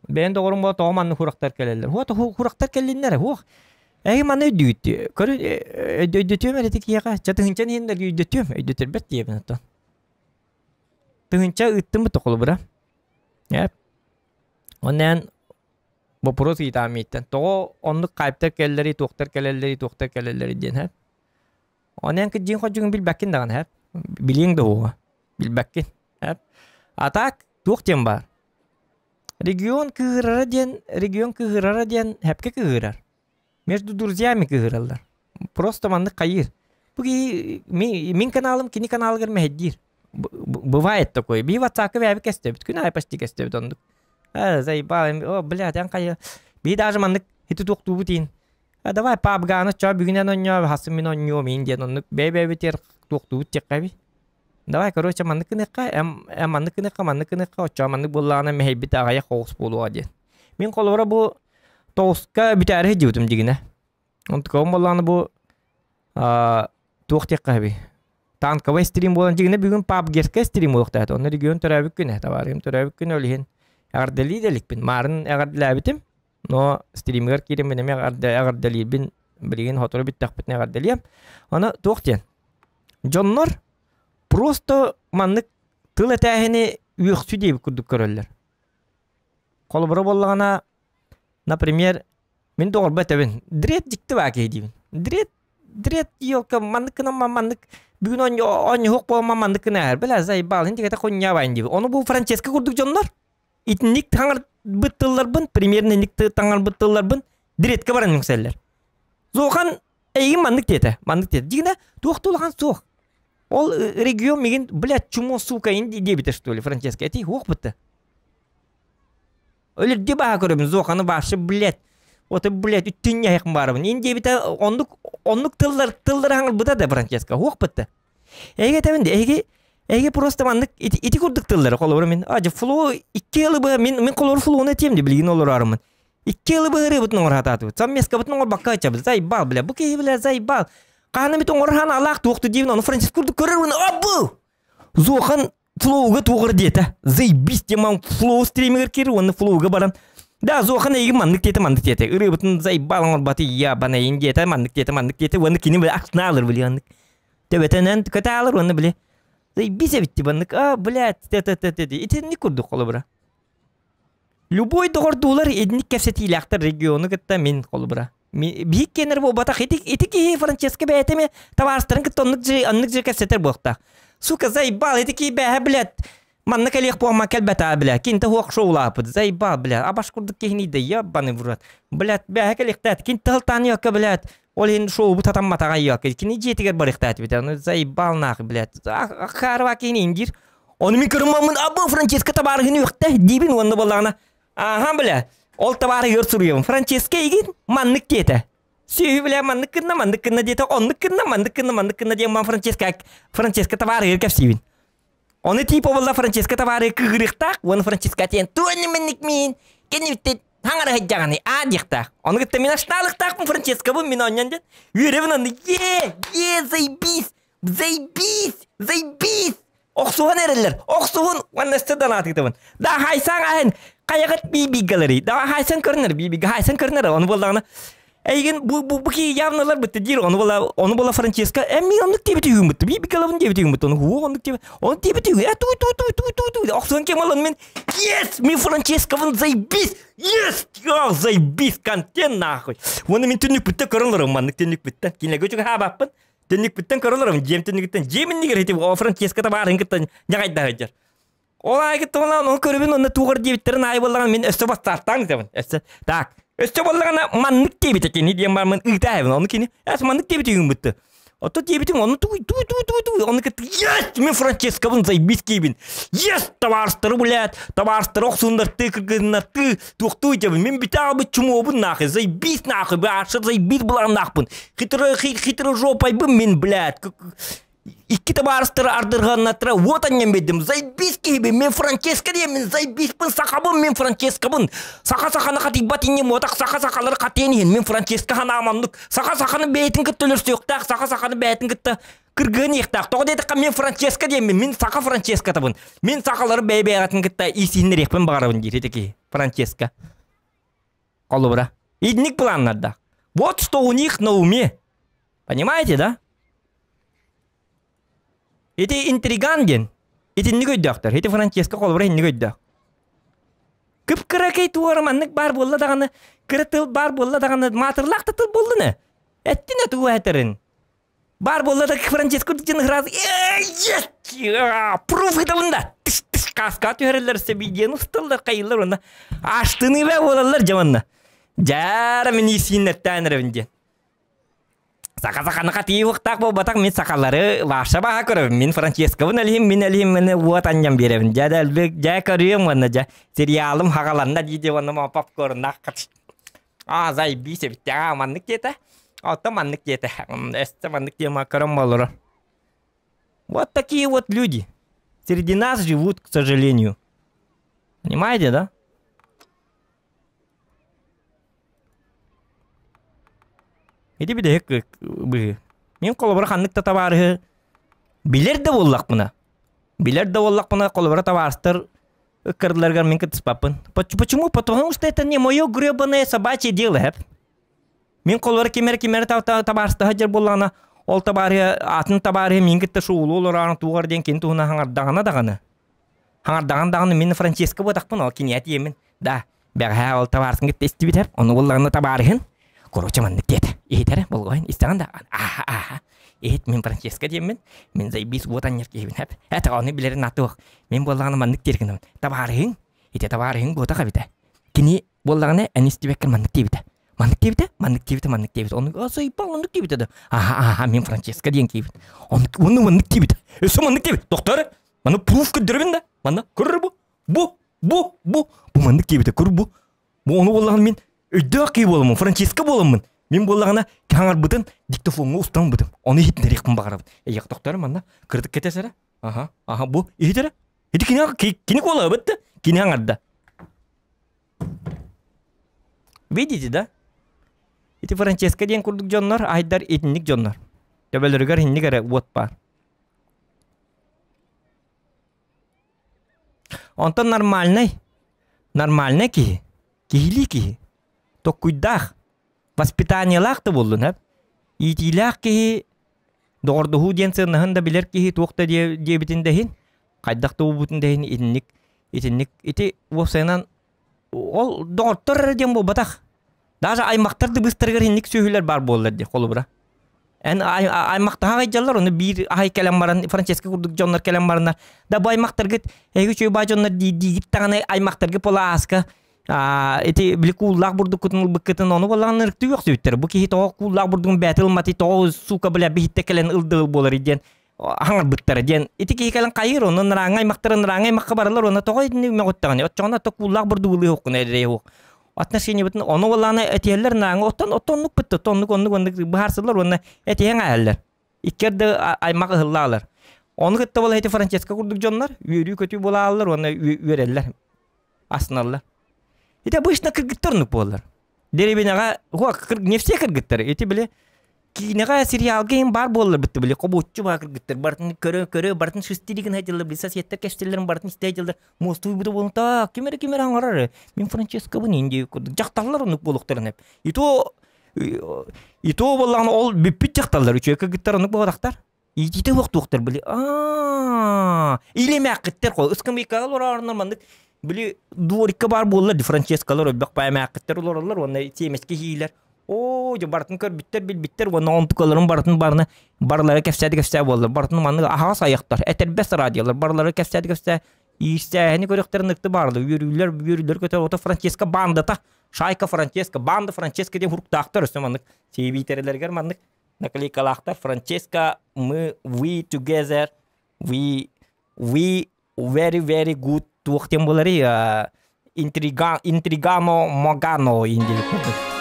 бэйэн доҕорум буола тоҕо маннык сурахтар кэлэллэр уот сурахтар кэллиннэр уох эһиги манна өйдүүгүт көрү өйдөтүөм эрэ ити киһиэхэ чэ тыһыынчаны иһин өйдөтүөм өйдөтөрбөт диэбин оттон Тыһыынча ыыттыммыт холобура. Эп. Онон боппуруос ыйытаам мииттэн. Тоҕо оннук хайптар кэллэрий, туохтар кэлэллэрий, туохтар кэлэллэрий диэн һэ. Онон кырдьыгын ходьугун билбэккин даҕаны һэ. Билиэҥ да уоҕа. Билбэккин. Һэ. А так туох диэн баар. Регион кыыһырара диэн, регион кыыһырара диэн һэпкэ кыыһырар. Между друзьями кыыһыраллар. Просто маннык хайыыр. Бу киһи мин каналым кини каналыгар мэһэйдиир. Бывает такое. Би ватсакка бэйэбит кэстэбит. Күн аайы почти кэстэбит оннук. Э, заебал, о, блядь, эн хайа. Би даже маннык ити туохтуубут иин. А давай пабганы чоо бүгүнэн онньоо, хасын мин онньуом иин диэн оннук бэйэ-бэйэбитигэр туохтуубут диэххэ Давай, короче, маннык гыныахха, эм, эм маннык гыныахха, маннык гыныахха, оччоо маннык буоллаҕына мэһэйбит аҕыйах оҕус буолуоҕа диэн. Мин холобура бу тоҕуска бүтээри сылдьыбытым дьигинэ. Онтукабын буоллаҕына бу туох диэххэ сөбүй? Танковай стрим буолан дьигинэ бүгүн PUBG-ка стрим буолуохтаах. Онно регион төрөөбүт күнэ, табаарыһым төрөөбүт күнэ ол иһин эҕэрдэлии да иликпин. Маарын эҕэрдэлээбитим, но стримигэр киирэммин эмиэ эҕэрдэлиирбин билигин сотору бүттэхпитинэ эҕэрдэлиэм. Аны туох диэн? Дьоннор просто маннык тыл этээһини үөхсүү диэбит курдук көрөллөр. Холобура буоллаҕына, например, мин доҕорбо этэбин, дред дьикти баа киһи диибин. Дред, дред елка маннык гынан маннык бүгүн оонньоһуох буолан маннык гына эр. Бля, заебал, ин дигэтэ хунньаабайын диибин. Ону бу Франческо курдук дьоннор итинник таҥарбыт тылларбын, примерно инник таҥарбыт тылларбын дредкэ баран үҥсэллэр. Зохан Эйигин маннык диэтэ, маннык диэтэ. Дьиҥинэ, туох да улахан суох. Ол регион мигин, блядь, чмо, сука, ин диэбитэ, что ли, Франческо. Эти хуох бытта. Өлөрдүү баһа көрөбүн, Зоханы башы, блядь. Вот, блядь, үттүн яһык барабын. Ин диэбитэ, оннук, оннук тыллар, тыллар хаҥырбыта да, Франческо, хуох бытта. Эһиги этэбин де, эһиги, эһиги просто маннык ити, ити курдук тыллары холобура мин, а, фло икки ылы быһа, мин, мин холобур флону этиэм де, билигин олорорумун. Икки ылы быһырыыбытын оҥоро сатаатыбыт. Совместкабытын оҥорбакка ычабыт. Заебал, бля. Бу киһи, бля, заебал. Хаһан эмит оҥорор хаан алаах туохту диибин, ону Франциск курдук көрөр уонна абы! Зохан флоуга туоҕар диэтэ. Заебись диэн флоу стримигэр киир уонна флоуга баран Да, Зохан эйигин маннык диэтэ, маннык диэтэ. Ырыабытын заебал оҥорбаты, я банайын диэтэ, маннык диэтэ, маннык диэтэ. Уонна кини били акснаалыр били оннук. Төбөтөнөн көтаалыр уонна били заебись эбитти баннык. А, блядь, т-т-т-т. Итинник курдук холобура. Любой доҕордуулар итинник кэпсэтиилээхтэр региону кытта мин холобура. Биһик киэнэр буолбатах ити ити киһи Франческо бэйэтэ эмиэ табаарыстарын кытта оннук же оннук же кэпсэтэр буолуохтаах. Сука, заебал, ити киһи бээһэ, блядь, манна кэлиэх буолма кэлбэтэ, бля, кинтэ хуох шоулаапыт, заебал, бля, абаш курдук киһини да ебаный в рот. Блядь, бээһэ кэлиэхтээт, кин тылтаан йокка, блядь, ол иһин шоубут атамматаҕа йокка, кини дьиэтигэр барыахтаат бит, ну заебал нахуй, блядь, хаарва киһини индир. Ону мин көрүммүн абы Франческо табаарыһын үөхтэ диибин уонна буоллаҕына ааһан бля ол табаарыгар суруйабын Франческо игин маннык диэтэ сүөһү бля маннык гынна маннык гынна диэтэ оннук гынна маннык гынна маннык гынна диэн ман Франческо Франческо табаарыгар кэпсиибин ону типа буолла Франческо табаарыгы кыыһырыахтаах уонна Франческо этиэн туонни маннык миин кэннибиттэн хаҥара сылдьаҕыный аа диэхтээх ону кытта мин ашнаалыктаахпын Франческобун мин оонньоон диэн үөрэбин онно е е заебись Заебись! Заебись! Охсуһан эрэллэр. Охсуһун уонна өссө донаатыытабын. Да хайсан аһын хайаҕыт бибигалары. Да хайсан көрүнэр бибига хайсан көрүнэр. Ону буоллаҕына эйигин бу бу бу киһи явно бытты диир. Ону була ону була Франческо эмми оннук диэбит үһүн бибигалабын диэбит үһүн Ону хуу оннук диэбит. Ону диэбит үһүн. Э ту ту ту ту ту ту. Охсуһан кем алан мен Yes! Ми Франческобын заебись! Yes! Я заебись! Контент нахуй! Уонна мин түннүкпүттэн көрөн олором маннык түннүкпүттэн. Кинилэргэ үчүгэй хаабаппын. Түннүкпүттэн көрө олоробун, дьиэм түннүгүттэн. Дьиэм иннигэр ити о Франческо табаарыһын кытта ньаҕайдаһа сылдьар. Ол аайы кытта ол көрөбүн онно туох диэбиттэрин аайы буоллаҕына мин өссө бастаартаан ыытабын. Өссө так. Өссө буоллаҕына маннык диэбитэ кини диэн бараммын ыытаайабын. Ону кини эс маннык диэбит үһүн Ото диэбитим ону туй туй туй туй туй ону кытта есть мин Франческобун заебись киибин. Есть табаарыстары блядь, табаарыстары охсуннартыы кыргыннартыы туохтуу дьабын. Мин бүтэ аҕабыт чумуобун нахуй, заебись нахуй, баарша заебись былааннаахпын. Хитро хитрожопайбын мин, блядь. Икки табаарыстары ардырҕаннатыра вот анньан биэрдим. Заебись киһибин, мин Франческо диэммин, заебиспин, сахабын, мин Франческобун. Саха саханы хатыйбат инним, отах саха сахалары хатыйан иһин, мин Франческо ханаам оннук. Саха саханы бэйэтин кытта өлөрсүөхтээх, саха саханы бэйэтин кытта кыргыһын иэхтээх. Тоҕо диэтэххэ мин Франческо диэммин, мин саха Франческотабын. Мин сахалары бэйэ-бэйэҕитин кытта иисиһиннэриэхпин баҕарабын диир ити киһи, Франческо. Холобура. Итинник планнардаах. Вот что у них на уме. Понимаете, да? Ити интриган диэн. Итинник өйдөөхтөр. Ити Франческо холобура инник өйдөөх. Кып-кыракый туора маннык баар буолла даҕаны, кыра тыл баар буолла даҕаны, маатырлаах да тыл буоллун ээ. Эттин эту этэрин. Баар буолла да Франческо диэн сразу пруф ытабын да тыс тыс кааска түһэрэллэр видеону усталлар хайыллар уонна аштыны бэ буолаллар дьэ манна дьаара мин иисииннэртээн эрэбин диэн Саха саханы хатыйыахтаах буолбатах мин сахалары лааша баһа көрөбүн мин Франческобун элиһим мин элиһим мин уот анньан биэрэбин дьэ да элбик дьэ көрүөм уонна дьэ сериалым хагаланна дии дии уонна попкорннаах Аа, заебись эбит. Аа, маннык диэтэ. Оттон маннык диэтэ. Өссө маннык диэн көрөн болоро. Вот такие вот люди. Среди нас живут, к сожалению. Понимаете, да? Ити бүтэһик быһыы. Мин холобура ханнык да табаарыһы билэр да буоллахпына, билэр да буоллахпына холобура табаарыстар ыккардыларыгар мин кыттыспаппын. Почему? Потому что это не мое гребаное собачье дело, хэп. Мин холобура ким эрэ ким эрэ табаарыстаһа дьэр буоллаҕына, ол табаарыһы атын табаарыһы мин кытта шоулуу олорорун тугар диэн кини туһунан хаҥардаҕына даҕаны. Хаҥардаҕын даҕаны мин Франческо буотахпын, ол киниэхэ тиийэммин, да, бэҕэһээ ол табаарысын кытта истибит хэп, ону буоллаҕына табаарыһын, короче маннык диэтэ. Иһитэрэ болҕойон истэҕин да, ааха ааха. Иһит мин Франческо диэммин, мин заебись уот анньар киһибин хэп. Это ону билэрин атыах. Мин буоллаҕына маннык диир гынабын. Табаарыһыҥ, ити табаарыһыҥ буотах эбитэ. Кини буоллаҕына эн истибэккэр маннык диэбитэ. Маннык диэбитэ, маннык диэбитэ, маннык диэбитэ. Оннук асайбал оннук диэбитэ да. Аха, аха, мин Франческо диэн киибит. Оннук, оннук, маннык диэбитэ. Өссө маннык диэбит. Доктор, маны пруф көрдөрөбүн да. Манна көрөр бу. Бу, бу, бу. Бу маннык диэбитэ, көр бу. Бу ону буоллаҕына мин өйдөөх киһи буоламмын, Франческо буоламмын. Мин буоллаҕына хаҥарбытын диктофоҥҥа устан ылбытым. Ону иһитиннэриэхпин баҕарабын. Эйиэхэ доктор манна кырдык кэтэс эрэ. Аха, аха, бу иһит эрэ. Ити кини кини куолаабыт да, кини аҥарда. Видите, да? Ити Франческо диэн курдук дьоннор, айдар итинник дьоннор. Төбөлөрүгэр инник эрэ уот баар. Онтон нормальнай, нормальнай киһи, киһилии киһи, токкуйдаах, воспитаниелаах да буоллун, эп. Иитиилээх киһи, доҕордоһуу диэн сыаннаһын да билэр киһи туох да диэбитин да иһин, хайдах да буолбутун да иһин итинник, итинник, ити уопсайынан ол доҕоттор эрэ диэн буолбатах. Даже аймахтар да быыстарыгар инник сүөһүлэр баар буоллар дии холобура. Эн аймахтаһа айдьаллар, ону биир аһай кэлэн баран, Франческо курдук дьоннор кэлэн бараннар, да бу аймахтаргыт, эһиги үчүгэй баа дьоннор диигит даҕаны аймахтаргыт буола ааска ити били кууллаах бурдуккутун ылбыккытын ону буоллаҕына ырыктыы үөхсүбүттэр. Бу киһи тоҕо кууллаах бурдугун бэйэтэ ылматый, тоҕо сука бля биһиттэ кэлэн ылдыгыл буоларый диэн хаҥарбыттара диэн ити киһи кэлэн хайыыр онно нырааҥҥа аймахтара нырааҥҥа аймахха бараллар уонна тоҕо итини мөҕүттэҕиний оччоҕуна то кууллаах бурдугу ылыаххуна эрэйэ отношениебытын ону буоллаҕына этиһэллэр нааҥа оттон оттон оннук бытта оннук оннук оннук быһаарсыллар уонна этиһэн ааһаллар икки арды аймах ыһыллаалар ону кытта буола ити Франческо курдук дьоннор үөрүү-көтүү буолааллар уонна үөрэллэр астыналлар ити обычно кыргыттар оннук буоллар Дэриэбинэҕэ не все кыргыттар ити били киинэҕэ сериалга иһин баар буоллар бытты били хобуоччу баа кыргыттар барытын көрө көрө барытын шестили гына сылдьаллар били соседтар кэпсэтэллэрин барытын истэ сылдьаллар муостуйбута буолан так ким эрэ ким эрэ оҥорор мин Франческобын индия курдук дьахталлар оннук буолуохтарын эп и то и то буоллаҕына ол бүппүт дьахталлар үчүгэй кыргыттар оннук буолбатахтар иитиитэ суохтуохтар били аа или эмээххиттэр хо ыскамыйкаҕа олороорунар маннык били дворикка баар буоллар ди Франческалар өлбөх баай эмээххиттэр олороллор уонна сиэмэскэ иһиилэр оо дьэ барытын көрбүттэр билбиттэр уонна онтукаларын барытын барыны барылара кэпсээти кэпсээ буоллар барытын маннык аһаҕас айахтар этэрбэс радиолар барылара кэпсээти кэпсээ иистээһини көрүөхтэрин ыкты баарлар үөрүүлэр үөрүүлэр көтөр ото Франческо бандата шайка Франческо банда Франческо диэн хуруктаахтар өссө маннык сиэбиитэрэлэригэр маннык наклейкалаахтар Франческо мы we together we we very very good туох диэн буоларый интрига интригано могано индили курдук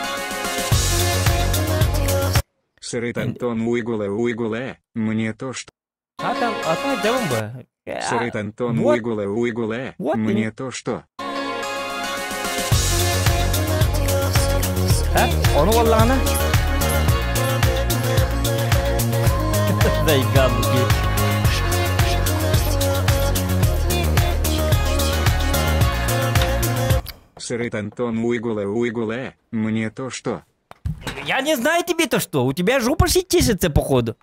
Сырыт Антон Уйгуле Уйгуле, мне то что. А там, а там дьабын бы. Сырыт Антон Уйгуле Уйгуле, мне то что. Ону буоллаҕына Дайганки. Сырыт Антон Уйгуле Уйгуле, мне то что. Я не знаю тебе-то что, у тебя жопа чешется походу.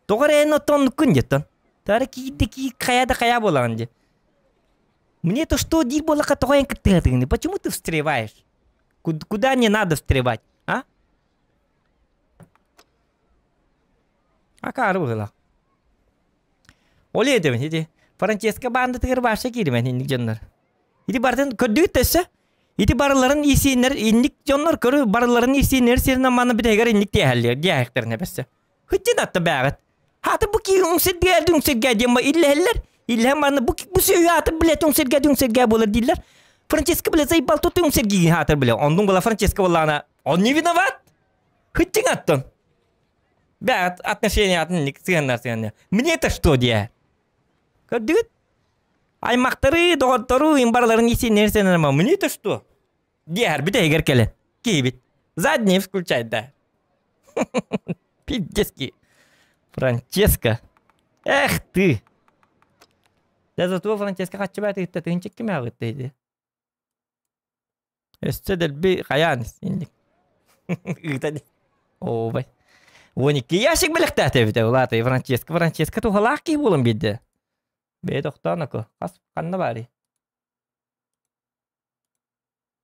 Тоҕо эрэ эн оттоннуккун диэттэн. Тара киирдэ кии хайа да хайа буолаҕын дии. Мне то что диир буоллахха тоҕо эн кыттыһатыгыный? Почему ты встреваешь? Куда не надо встревать, а? Акаары быһыылаах. Ол этэбин ити Франческо баандатыгар вообще кииримэн инник дьоннор. Ити барытын көрдүгүт да өссө? Ити барыларын иисииннэр инник дьоннор көрү барыларын иисииннэр сиринэн манна бүтэһигэр инник диэһэллэр диэһэхтэрин эбэссе. Хытчын атта бээҕит. Хаата бу кии үҥсэргээ үҥсэргээ диэн иллэһэллэр. Иллэһэн баран бу бу сүөһү аата билэ үҥсэргээ үҥсэргээ буолар дииллэр. Франческо билэ заебал тут үҥсэргиин хаатар билэ. Оннун була Франческо буоллаҕына он не виноват. Хытчын аттан. Бээҕит отношения атын сыһыаннар сыһыаннар. Мне это что диэ? Көрдүгүт? Аймахтары, доҕоттору, им барыларын исиннэр сенерма. Мне это что? Диэхэр бүтэһигэр кэлэн. Киһибит. Задний включай да. Пиздецки. Франческо. Эх ты. Да зато Франческо хаччыбаат ыытта тыһынча кимэҕэ ыытта ити. Өссө дэлби хайаан инник. Ыыта Ообай. 12 ящик бэлэхтээтэ эбитэ улаата Франческо. Франческо туһалаах киһи буолан биэрдэ. Бэйэ тохтоон око. Хас ханна баарый?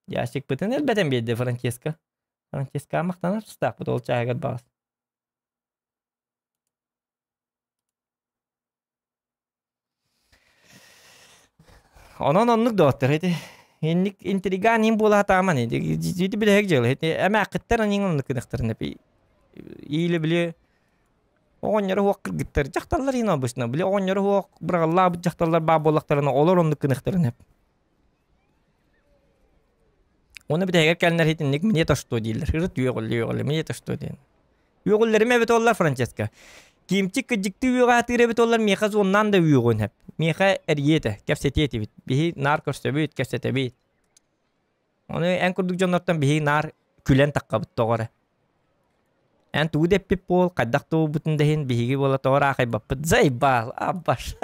Ящикпытын элбэтэн биэрдэ Франческо. Франческо махтанар тустаахпыт ол чааһыгар баҕас. Онон оннук доҕоттор ити. Инник интригаан иин буола сатааман. Ити билэһик дьыала. Эмээххиттэр аньыҥ оннук гынахтарын Иилэ били оҕонньоро суох кыргыттар дьахталлар иин обычно били оҕонньоро суох быраҕыллаабыт дьахталлар баар буоллахтарына олор оннук гыныахтарын сөп. Уонна бүтэһигэр кэлэннэр итинник мне то что дииллэр. Ырыт үөҕүллэ үөҕүллэ мне то что диэн. Үөҕүллэрим эбит оллар Франческо. Кимчик кыдьыктыы үөҕэ сатыыр эбит оллар миэхэ зоннаан да үөҕүөн сөп. Миэхэ эрийиэ этэ, кэпсэтиэ этибит. Биһи наар көрсөбүт, кэпсэтэбит. Ону эн курдук дьоннортон биһиги наар күлэн таххабыт тоҕо эрэ. Эн тугу да эппит буол, хайдах да буолбутун да иһин биһиги буола тоҕо эрэ аахайбаппыт. Заебал, абаш,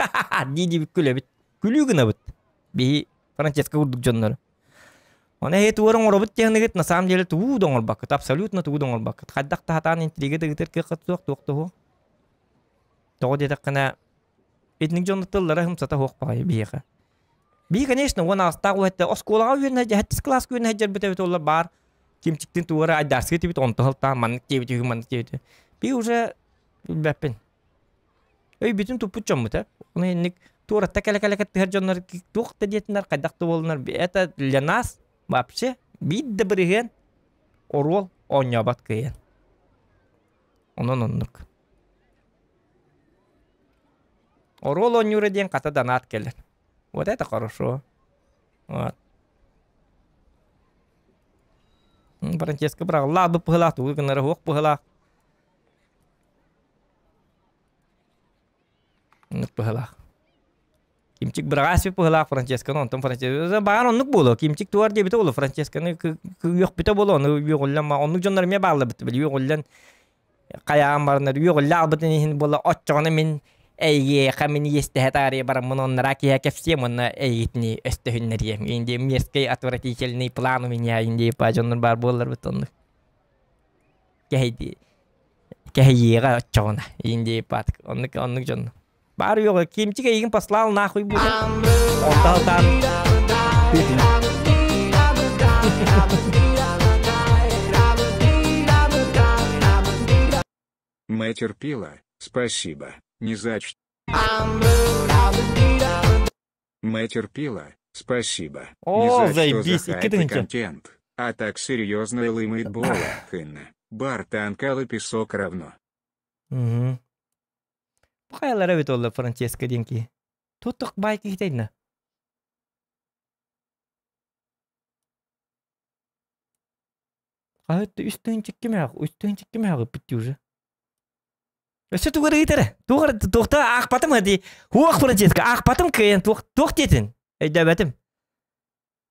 дии-дии күлэбит. Күлүү гынабыт. Биһи Франческо курдук дьоннору. Оны эһи тугу оҥоробут диэхыныгыт на самом деле тугу да оҥорбаккыт, абсолютно тугу да оҥорбаккыт. Хайдах да сатаан интрига да ыытар кыаххыт суох, туох да суох. Тоҕо диэтэххинэ, итинник дьон тыллара ымсата суох баҕайы биһиэхэ. Биһи, конечно, уон аҕыстаах уһэтте оскуолаҕа үөрэнэ, сэттис кылааска үөрэнэ сылдьарбыт эбит уолла баар кимчиктин тугу эрэ айдаарсыы этибит, онто сылтаан маннык диэбит үһү, маннык диэбит үһү. Биһи уже билбэппин. Өйбүтүн туппут дьоммут ээ. Ону инник туоратта кэлэ-кэлэ кыттыһар дьоннор туох да диэтиннэр, хайдах да буоллунар, это для нас вообще биир да бырыһыан оруол оонньообот кыайан. Онон оннук. Оруол оонньуура диэн хата донат кэлэр. Вот это хорошо. Вот. Франческо быраҕыллаах быһылаах тугу гынара суох быһылаах. Оннук быһылаах. Кимчик быраҕаас быһылаах Франческаны, онтон Франческо баҕар оннук буолуо. Кимчик туар диэбитэ буолуо. Франческаны үөхпүтэ буолуо. Ону үөҕүллэн оннук дьоннор эмиэ бааллар били үөҕүллэн хайаан бараннар үөҕүллэ албытын иһин буола оччоҕуна мин эйиэхэ мин иэстэһэ таарыйа бараммын оннараа киһи кэпсиэм уонна эйигитини өстөһүннэриэм. Индия мерзкий отвратительный план у меня Индия па дьоннор баар буолларбыт оннук. Кэһэйди кэһэйиэҕэ оччоҕуна Индия патк оннук оннук дьон баар үөҕэ кимчик эйигин послал нахуй будет онталтан Мэ терпила, спасибо, не за что. Мэ терпила, спасибо, не О, за что заебись, за икки хайп и тыһыынча. контент. А так серьезно лымает бола, хынна. Бар танкал и песок равно. Мгм. Бу хайалара эбит олла Франческо диэн киһи. Туттук баай киһитэйна. Хаһыт үс тыһыынча кимээх, үс тыһыынча кимээх ыппыт уже. Өссө тугу эрэ ыытара. Туох эрэ туохта аахпатым дии. Хуох Франческо аахпатым кыайан туох туох диэтин. Өйдөөбөтүм.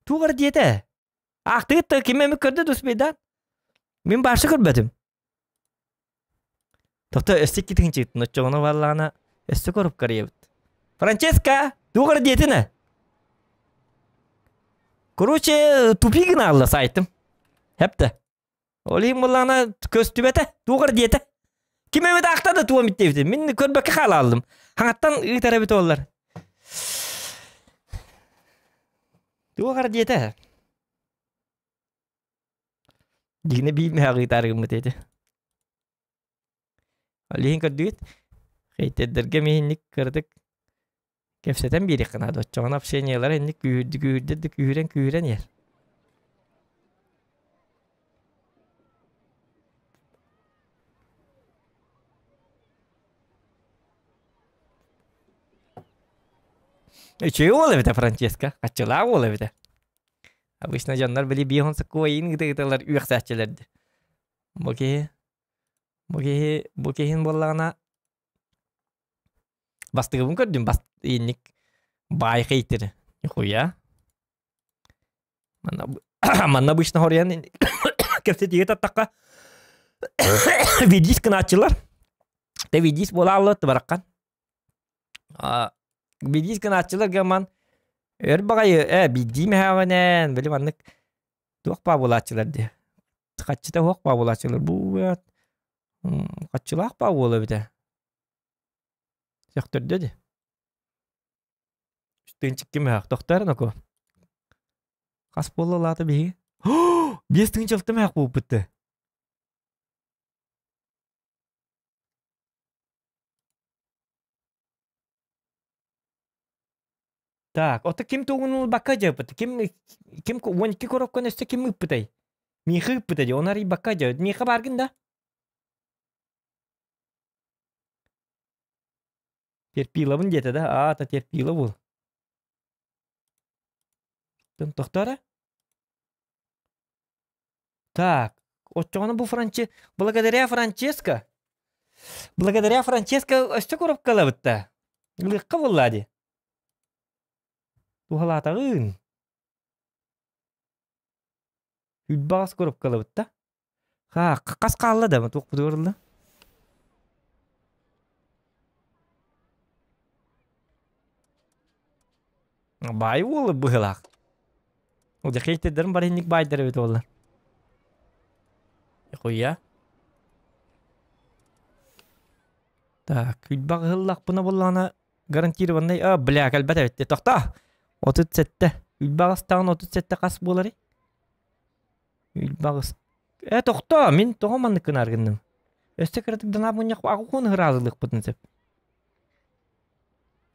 Туох эрэ диэтэ. Аахтыгыт да ким эмит көрдө дуспейдаан. Мин баарса көрбөтүм. Тохто өссө икки тыһыынча оччоҕуна барлаҕына өссө коруп карыйабыт. Франческо, туох эрэ диэтин ээ? Короче, тупик гына сайтым. Хэпте. Ол иһин буоллаҕына көстүбэтэ, туох эрэ диэтэ. Ким эмит аахта да туом диэбитим. Мин көрбөккө хаалааллым. Хаҥаттан ыытар эбит оллар. Туох эрэ диэтэ. Дьиҥэ биир мөһөөх ыытаары гыммыт этэ. Ол иһин көрдүгүт, хейтердэргэ миһинник кыратык кэпсэтэн биэриэххэ наада. Оччоҕуна общениелара инник күүһүрдү күүһүрдэ да күүһүрэн күүһүрэн иһэр. Үчүгэй уол эбитэ Франческо, хаччылаах уол эбитэ. Обычно дьоннор били биэһон сокуойун ыыта-ыыталар үөхсээччилэрди. Бу киһи бу киһи бу киһин буоллаҕына бастыгыбын көрдүм бас инник баай хейтер нихуя манна манна обычно хоруйан кэпсэтиигэ таттахха видис гынааччылар те видис буола аллат бараккан Видис гынааччылар гаман өр баҕайы ээ биирдии мэһээҕинэн били маннык туох баа буолааччылар дии хаччыта суох баа буолааччылар бу хаччылаах баа буола эбитэ сөхтөрдө дии тыынчыкки мөһөөх тохтоор ноку хас буолла лаата биһиги 5 тыһыынча мөһөөх буолбут Так, ото ким тугун ылбакка дьыппыт? Ким ким 12 коробканы өссө ким ыыппытай? Миха ыыппыта дии, оны арыйбакка дьэ. Миха бааргын да? Терпилабын диэтэ да? Аата терпила буол. Тохтоо Так, оччоҕуна бу Франче... Благодаря Франческо. Благодаря Франческо өссө коробкалабыт да. Ылыахха буолла дии. Туһалаатаҕыын. Үббаҕас коробкалабыт да. Ха, хас хаалла да, туох бутугар Баай уолу быһылаах. Ол дьэ хейтердэрин бары инник баайдар эбит уоллар. Хуя. Так, күлбэх ыһыллахпына буоллаҕына гарантированный а бля кэлбэт эбит тохтоо 37 үлбэх астаҕын 37 хас буоларый үлбэх э тохтоо мин тоҕо маннык гынаар гынным өссө кыратык данаа мунньах аҕуһун ыраазылыахпытын сөп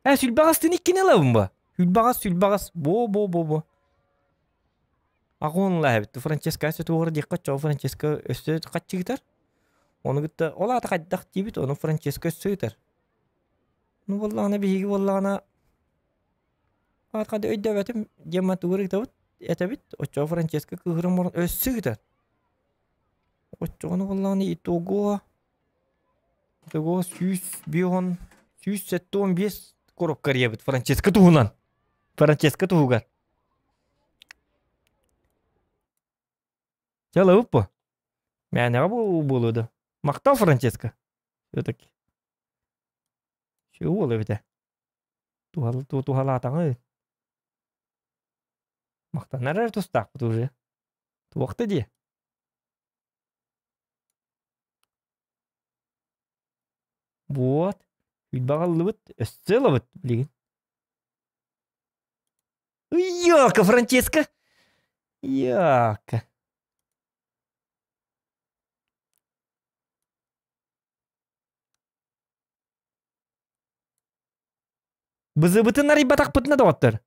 Э, сүлбэҕастын иккини ылабын ба. Сүлбэҕас, сүлбэҕас, бо бо бо бо. Аҕуон ылаа эбит. Франческа өссө туоҕар диэххэ оччоҕо Франческа өссө хаччыытар. Ону кытта ол аата хайдах диибит, ону Франческа өссө ыытар. Ну буоллаҕына биһиги буоллаҕына аат хады өйдөөбөтүм диэн ман тугу ыытабыт этэбит. Оччоҕо Франческа кыыһыран баран өссө ыытар. Оччоҕуна буоллаҕына итого Итого 105 175 коробка эрийэбит Франческо туһунан. Франческо туһугар. Чэ ылабыт бу. Мээнэҕэ буолуо да. Махтал Франческо. Все-таки. Все уол эбитэ. Туһалаатаҥы. Махтанар эрэ тустаахпыт уже. Туох да диэ. Вот. Үйбаҕаллыбыт, өссө ылабыт билигин. Йока, Франческо! Йока. Бызыбытын арыйбатахпытына доҕоттор.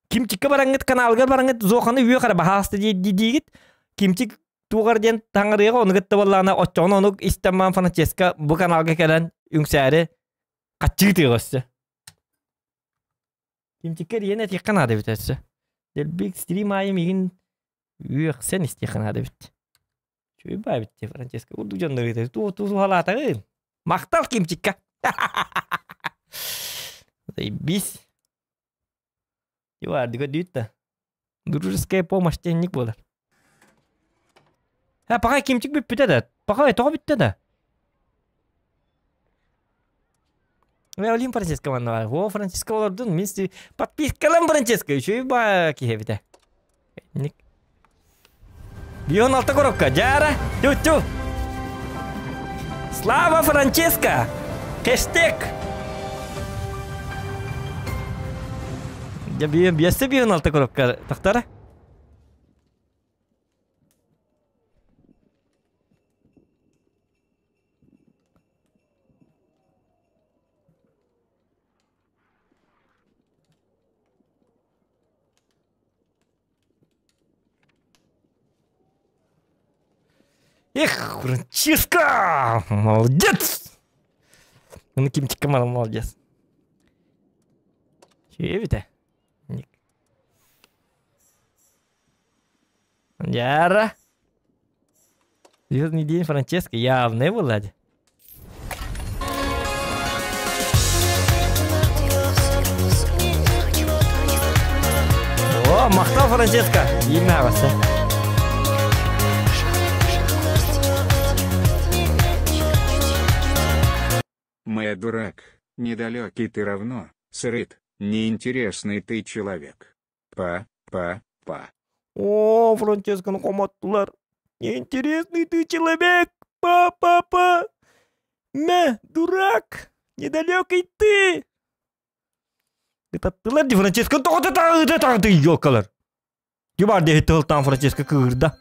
Кимчиккэ бараҥҥыт каналыгар бараҥҥыт Зоханы үөх эрэ баһааста диигит. Кимчик туоҕар диэн таҥарыаҕа ону кытта буоллаҕына оччоҕуна ону истэн баран Франческо бу каналга кэлэн үҥсээри хаччыы тыаҕа өссө. Кимчиккэ эрийэн этиэххэ наада эбит өссө. Дэлбик стрим аайы миигин үөхсэн истиэххэ наада эбит. Үчүгэй баа эбит дии Франческо. Курдук дьоннор ыытар. Туу туһалаатаҕын. Махтал Кимчикка. Заебись. Ивардыга дүйт да. Дружеская помощь тенник буолар. Ха, пока Кимчик бүппүтэ да. Пока тоҕо бүттэ да. Олим Франческо манна О, Франческо олордун. Мин подпискалан Франческо. Үчүгэй баа киһи эбитэ. Ник. Бион алта коробка. Жара. Тю-тю. Слава Франческо! Хэштег! Я бион, биэсте бион алта коробка. Тахтара. Эх, Франческо! Молодец! Ну, Кимчика молодец. Чүөбүтэ. Яра. Звездный день Франческо явный был, Лади. О, махтал Франческо! Имя вас. Мэ дурак, недалекий ты равно, сырыт, неинтересный ты человек. Па, па, па. О, Франческаны хомоттулар. Неинтересный ты человек! Па-па-па! Мэ, дурак! Недалекий ты! Ытаттылар ди Франческо тоҕо тагы елкалар. Дюбар диэһит тылтан Франческо кыырда.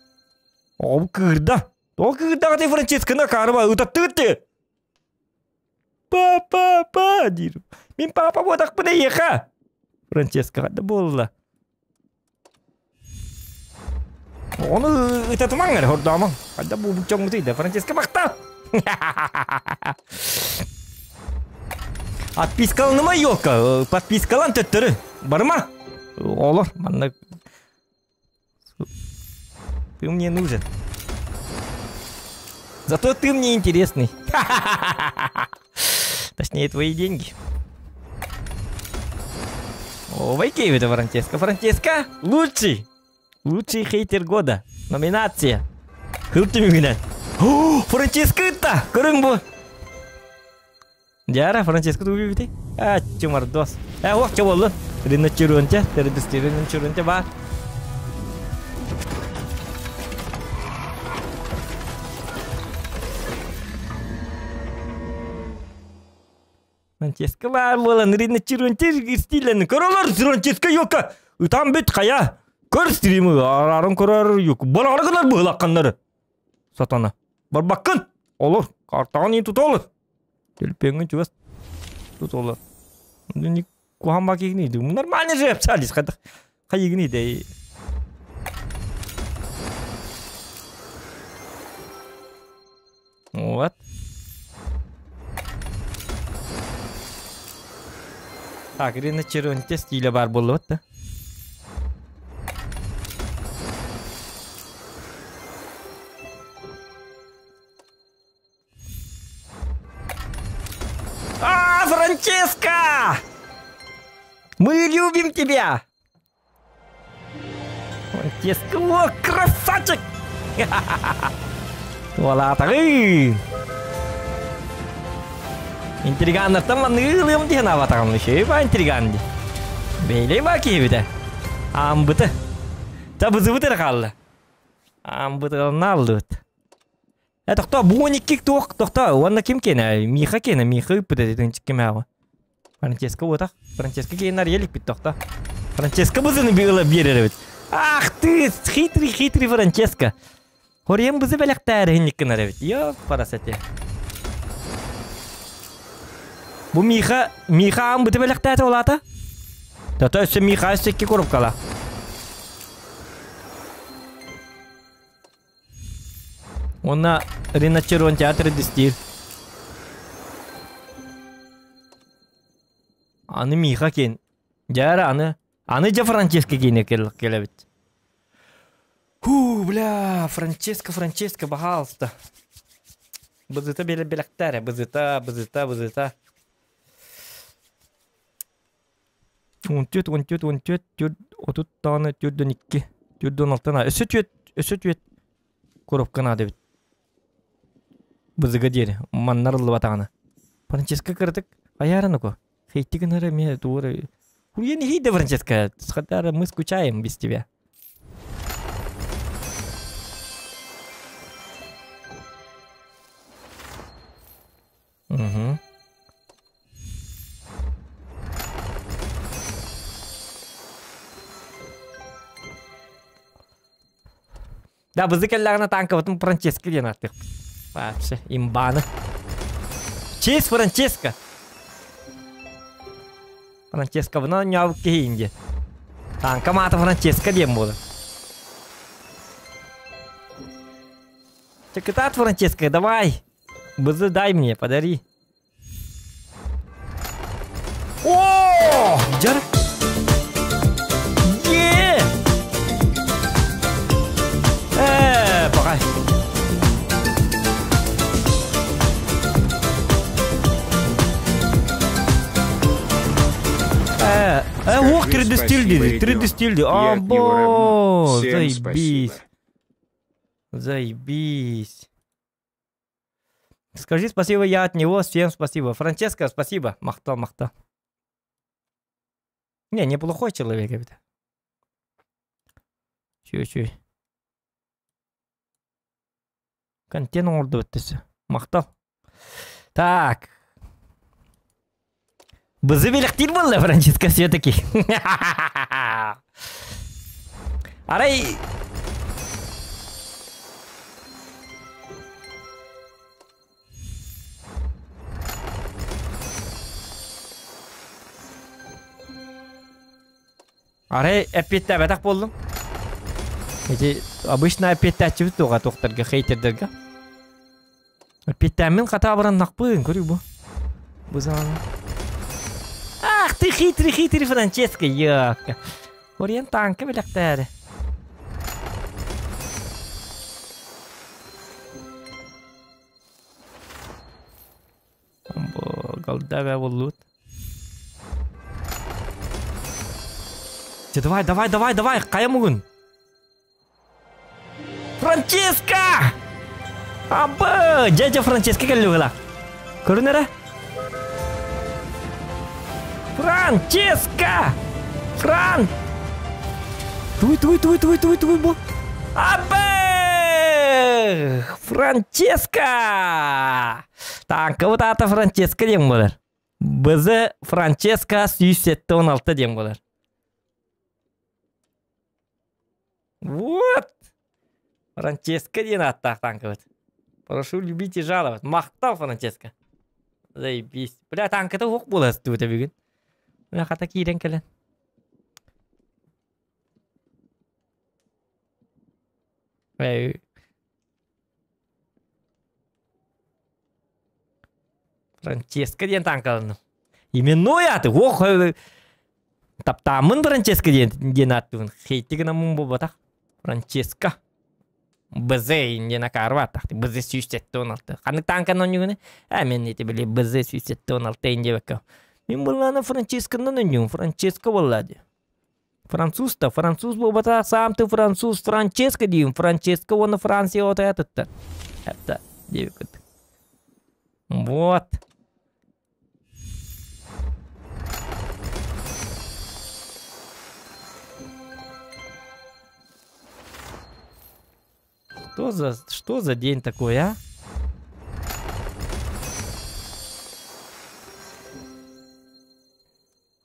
Оҕом кыырда. Тоҕо кыырдаҕа Франческаны акаарыба ытаттыгыт ти. Па-па-па диир. Мин папа буотахпын эйиэхэ! Франческа да буолла. Ону ытатымаҥ эрэ, хордоомоҥ. Хайда бу чоҥҥутуй да, Франческа махтал! Отпискаланыма, елка, подпискалан төттөрү. Барыма. Олор, манна Ты мне нужен. Зато ты мне интересный. Точнее, твои деньги. О, Вайкеев это Франческо. Франческо лучший. Лучший хейтер года. Номинация. Кыл түмүгүнэн. О, Франческо ытта! Көрүҥ бу. Дьара, Франческо тугу бити? А, чумардос. Э, ох, чэ боллун. Риночерунча, тердистириночерунча бар. Франческо бар буолан риночерунча стилен көрөлөр Франческо юка. Ытан бүт хая. Көр стримы арарын көрөр юк. Барары гынар быһылакканнары. Сатана. Барбаккын. Олор. Картаҕын иин тута олор. Төлпөҥҥүн чугас тута олор. Куһаҕан бакигини Нормально же общались. Хайыгыный да. Вот. Так, Ирина Черонте стиля бар буоллубут да. А, Франческо! Мы любим тебя! Франческо, о, красавчик! Туолаатаҕын! Интриганнартан манныгы ылыам диэн аабатаҕым үчүгэй интриган дии. Бэйлэй баа киһибитэ. Аамбыты. Та бызыбыт эрэ хаалла. Аамбытыланна аллыбыт. Э, тохтоо, бу 12 туох, тохтоо, уонна ким киэнэ? Миха киэнэ, Миха ыыппыт этэ, ким ааҕа? Франческо уотах. Франческо киэнэ арыйа иликпит тохтоо. Франческо бызыны быыла биэрэр эбит. Ах ты, хитрый, хитрый Франческо. Хориен бызы бэлэхтээри хинниккынар эбит. Йо, парасете. Бу Миха, Миха аан быты бэлэхтээтэ олаата? Тото өссө Миха өссө икки коробкала. Уонна Риночерон театр дистиир. Аны Миха киэн. Дьэ аны аны дьэ Франческо киэнэ кэлэбит. Ху, бля, Франческо, Франческо, пожалуйста. Бызыта беле белэктэр, бызыта, бызыта, бызыта. 14, 14, 14, 4, 30 даҕаны 4 2, 4 16 өссө 4, өссө 4 коробка наада эбит. Бызыга диэри, маннар ыллыбатаҕына. Франческо кыратык хайааран око. Хейти гынара эмиэ туора. Хуя не хейде Франческо, схатара мы скучаем без тебя. Угу. Да, бызы кэллэҕинэ танкабытын Франческо диэн ааттыахпыт. Вообще, имбаны. Честь Франческо! Франческо бұна ньообут киһи инде. Танка маата Франческо диэн буолар. Чекытаат Франческо, давай! Бызы дай мне, подари. О! Дьар! Е! Э, пока. Э, э, ох, 3D стиль диди, 3D стиль ди. Або, заебись. Заебись. Скажи спасибо, я от него, всем спасибо. Франческо, спасибо. Махта, махта. Не, неплохой человек это. Чуть-чуть. Контент оҥордубут өссө. Махтал. Так. Бызы бэлэхтиир буолла Франческо все-таки. Арай Арай эппиэттээбэтэх буоллум. Ити обычно эппиэттээччибит туоҕа туохтарга, хейтердергэ. Эппиэттээммин хата абыраннахпын, көрүү бу. Бу саҕана. Ах ты хитрый, хитрый Франческо, ёпка. Ориен танка билэхтээри. Голда боллут. Давай, давай, давай, давай, хайа мугун. Франческо! Абы! Дядя Франческо кэллүгүла. Көрүнэрэ? Франческо! Фран! Туй, туй, туй, туй, туй, туй, бу. Абы! Франческо! Танкабыт аата Франческо диэн буолар. БЗ Франческо 176 диэн буолар. Вот! Франческо диэн ааттаах танкабыт. Прошу любить и жаловать. Махтал, Франческо. Заебись. Бля, танката уох буола сытыбыта бүгүн. Бля, хата киирэн кэлэн. Франческо диэн танкаланным. Именной аты, ох, таптааммын Франческо диэн диэн ааттыыбын. Хейти гынаммын буолбатах. Франческо. БЗ диэн акаарба аттах. БЗ 176. Ханнык танканы онньугуну? Э, мен ити били БЗ 176 диэбэккэ. Мин буллаана Франческанан онньугун. Франческо буолла дии. Француз да, француз буолбатах, сам ты француз, Франческо диим, Франческо уонна Франция отоятыттар. Это диэбиккит. Вот. Что за, что за день такой, а?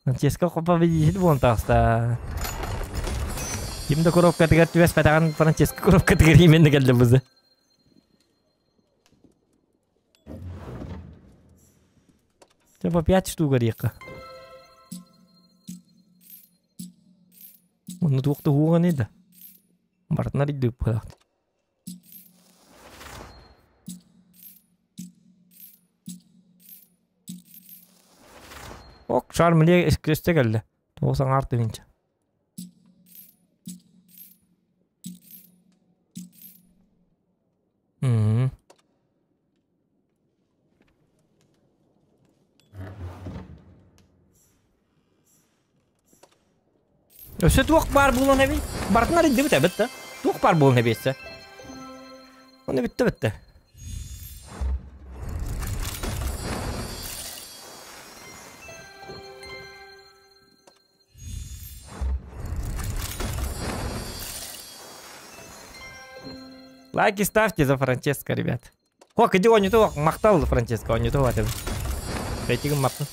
Франческо победитель буолан таҕыста. Ким да коробкатыгар түбэспэтэҕин Франческо коробкатыгар именно кэллэ бузы. Чэ, по 5 штук ориэххэ. Онно туох да уоҕаный да. Барытын арыйдыыппыт. Ок, шар миле өстө кэллэ. Тоҕо саҥаар тыһыынча. Мм. Өссө туох баар буолан эбий? Барытын арыйдыбыт эбит да. Туох баар буолан эбиэссе? Оны бүттэ бүттэ. Лайки ставьте за Франческо, ребят. Хок, иди он не то, махтал Франческо, он не то, это. Рейтингом махтал.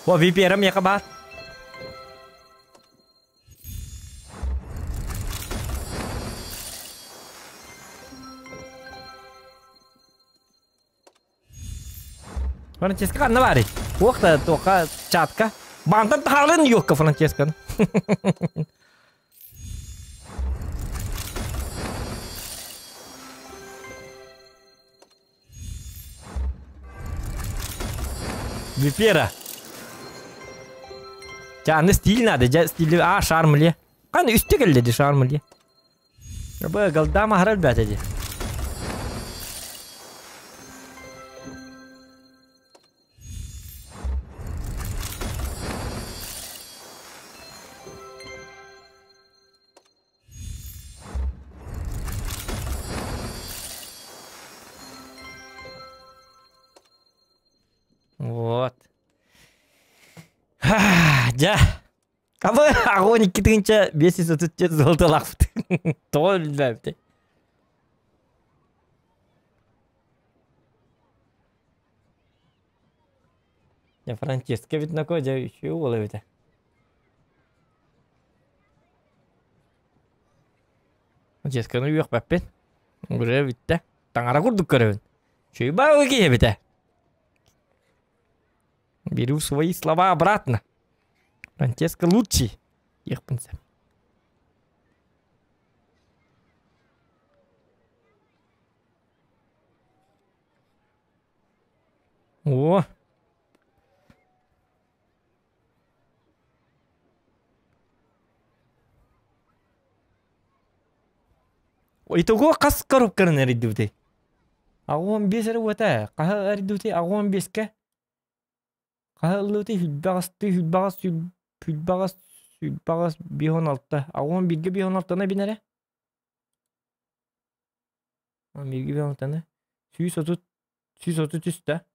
О, VPR миэхэ баар. Франческа ханна баарый? Туох да туохха чатка. Баантан таһаалын юокка Франческаны. Випера. Дьэ, аны стиль надо, дьэ, стили... А, шармле. Каны үстэ кэллэ ди шармле. Бу галдама харал бәтэ ди. Вот. Дьэ. Абы огонь икки 534 золотолаахпыт. Тоҕо билбээбитий? Дьэ Франческо эбит ноко дьэ үчүгэй уол эбитэ. Франческаны үөхпэппин. Уже бүттэ. Таҥара курдук көрөбүн. Үчүгэй баҕайы киһи эбитэ. Беру свои слова обратно. Франческо лучший. Диэхпин сөп. О! Итого хас коробканы эрийдибитий? 85 эрэ уота. Хаһа эрийдибитий? 85-кэ. Хаһа ыллыбытый? Хүлбэҕэстыы, хүлбэҕэс, хүлбэҕэс, хүлбэҕэс, 56. 81-гэ 56-ны эбин эрэ. 11-гэ 56-ны. 130, 133 да.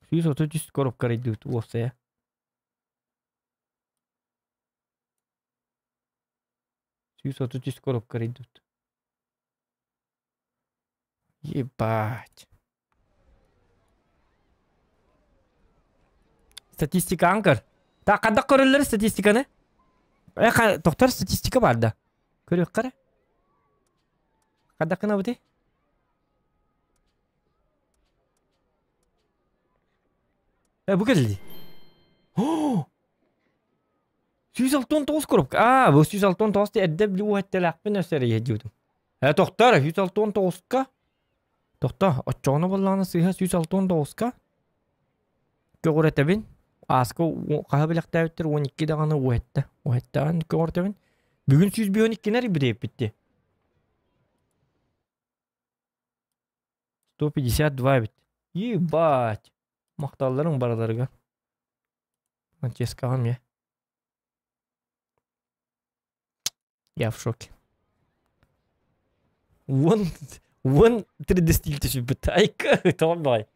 133 коробка эрийдибит уопсайа. 133 коробка эрийдибит. Ебать. Статистикаҕын көр. Так, хайдах көрөллөр статистиканы? Э, тохтор статистика бар да. Көрүөххэ эрэ. Хайдах гынабытый? Э, бу кэлли. О! 169 коробка. Аа, бу 169 эрдэ били уһатталаахпын өссө эрэ иһдьибитим. Э, тохтор, 169-ка. Тохто, оччоҕуна буоллаҕына сыыһа 169-ка. Көҕүрэтэбин. Ааска хаһа билэхтээбиттэр 12 даҕаны уһэтта. Уһэттэҕин көҕүрэтэбин. Бүгүн 152-нэр бүтэйиппитти. 152 эбит. Ебать. Махталларыҥ барыларыгар. Франческаҕа эмиэ. Я в шоке. Уон уон 3D стиль түсүппүт. Айка тоҕо баҕай.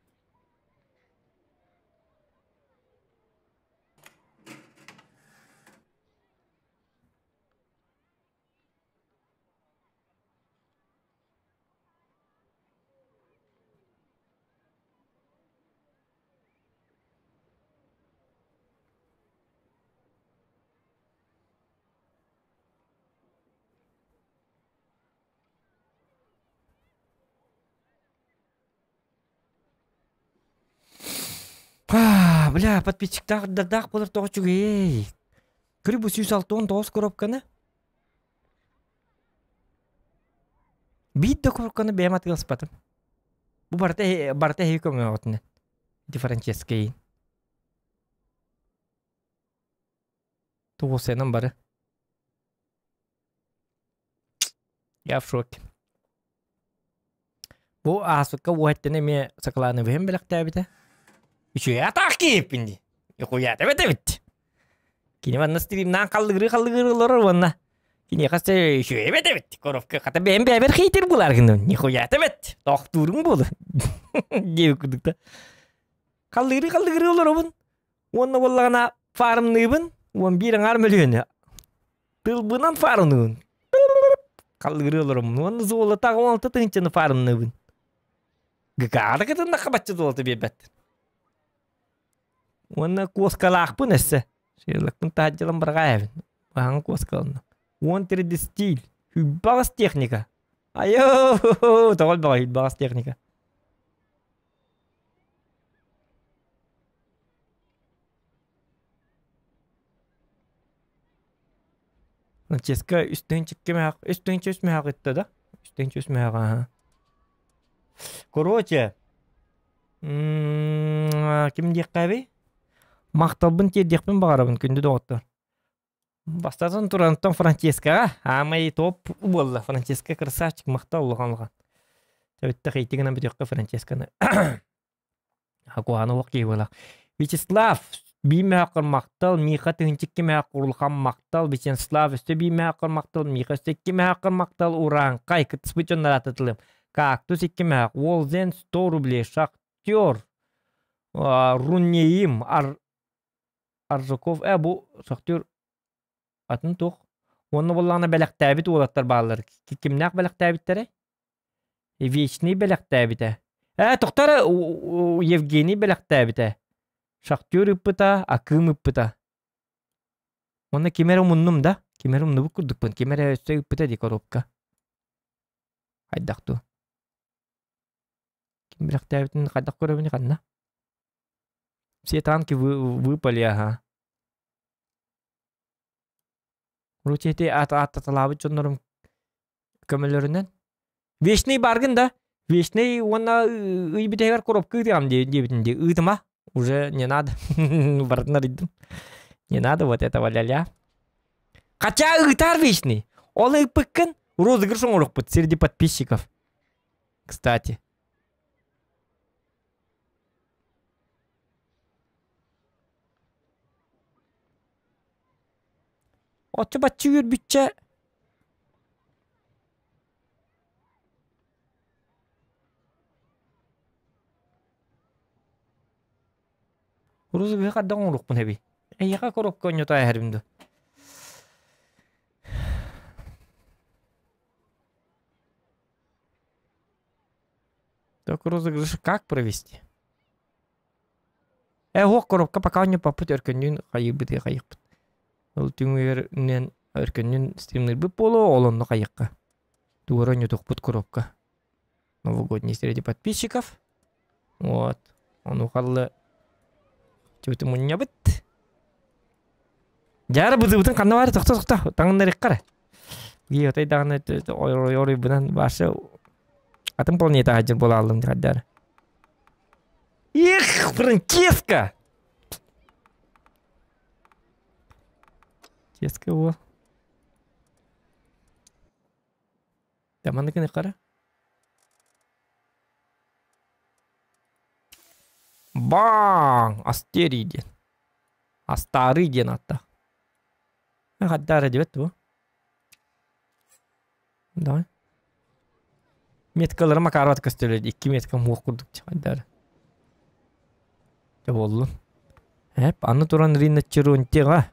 Бля, подписчиктаах даах буолар тоҕо үчүгэй. Көрү бу 169 коробканы. Биир да коробканы бэйэм атыыласпатым. Бу барыта барыта эһиги көмөҕүтүнэн. Ди Франческайын. Тугусенан бары. Я в шоке. Бу ааспыкка уоһаттан эмиэ сакалааныбыһын бэлэхтээбитэ. Үчүгэй атаах киһиппин дии. Хуйаата эбит эбит. Кини манна стримнаан халлыгырыы-халлыгырыы олорор уонна киниэхэ се үчүгэй эбит эбит. Коровка хата бэйэм бэйэбэр хейтер булар гынным. Нихуята эбит. Тохтуурум буолу. Диэбит курдук да. Халлыгырыы-халлыгырыы олоробун. Уонна буоллаҕына фармныыбын. 11 аҥаар мөлүйүөнү. Тылбынан фармныыбын. Халлыгырыы олороммун. Уонна золото 16 тыһыынчаны фармныыбын. ГК-да кытыннахха бачча золото биэрбэттэр. Уонна куоскалаахпын өссө. Шерлокпын таһырдьалан быраҕаайабын. Баһаҥа куоскаланна. Уон 3D стиль. Хүлбаҕас техника. Айоо, тоҕо элбэҕэ хүлбаҕас техника. Франческа үс тыһыынча мөһөөх, үс тыһыынча үс мөһөөх ытта да? Үс тыһыынча үс мөһөөх, аха. Короче, ким диэххэ Махталбын тиэрдиэхпин баҕарабын, күндү доҕоттор. Бастатан турантан Франческаҕа аамай топ буолла. Франческа красавчик, махтал улахан улахан. Тэбиттэх ити гынан бүтүөххэ Франческаны. Куһаҕан олох киһи буолар. Вячеслав биир мөһөөххөр махтал, Миха тыһыынча икки мөһөөххөр улахан махтал, Вячеслав өссө биир мөһөөххөр махтал, Миха өссө икки мөһөөххөр махтал, Урааҥхай кыттыспыт дьоннор аатытылым. Кактус икки мөһөөх, Уолзен 100 рублей, Шахтер, Рунеим, Ар Аржаков, э бу Шахтер атын туох. Уонна буоллаҕына бэлэхтээбит уолаттар бааллар. Кимнээх бэлэхтээбиттэрэй? Вечный бэлэхтээбитэ. Ээ, тохтор Евгений бэлэхтээбитэ. Шахтер ыппыта, Акыым ыппыта. Уонна ким эрэ умуннум да? Ким эрэ умнубут курдукпун. Ким эрэ өссө ыппыта дии коробка. Хайдах дуу? Ким бэлэхтээбитин хайдах көрөбүн ханна? Все танки вы, выпали, ага. Короче, ити аат ааттаталаабыт дьоннорум көмөлөрүнэн. Вечный баргын да? Вечный уонна ый бүтэһигэр коробка ыытыам диэбитин дии. Ыытыма. Уже не надо. Барытын арыйдым. Не надо вот этого ля-ля. Хотя ыытар вечный. Ол ыыппыккын розыгрыш оҥоруохпут среди подписчиков. Кстати. Оччо-бачча үөрбүччэ Розыгрыһы хайдах оҥоруохпун эбий? Эйиэхэ коробка оонньото эһэрим дуо? Так розыгрыш как провести? Э уох коробка пока оонньоппоппут өркөннүүн хайыыбыт хайыахпыт. Ол түҥүгэринэн өркөннүүн стримнырбыт буолуо ол онно хайыахха. Туора оонньотуохпут коробка. Новогодний среди подписчиков. Вот. Ону халлы чүбүтү мунньабыт. Дьаара быдыбытын ханна баары тохто тохто таҥыннарыахха эрэ. Гиотай даҕаны оройбунан башы атын планета сылдьар буолааллым дьаардаар. Эх, Франческо! Франческо уол. Таманыкын хара. Баң! Астерий диэн. Астаарый диэн ааттаах. Хаддаара диэбэт дуо? Давай. Меткалары Макарова көстөлөр. Икки метка муох курдук хайдары. Дьэ буоллун. Эп, аны туран Рина Черонтиға.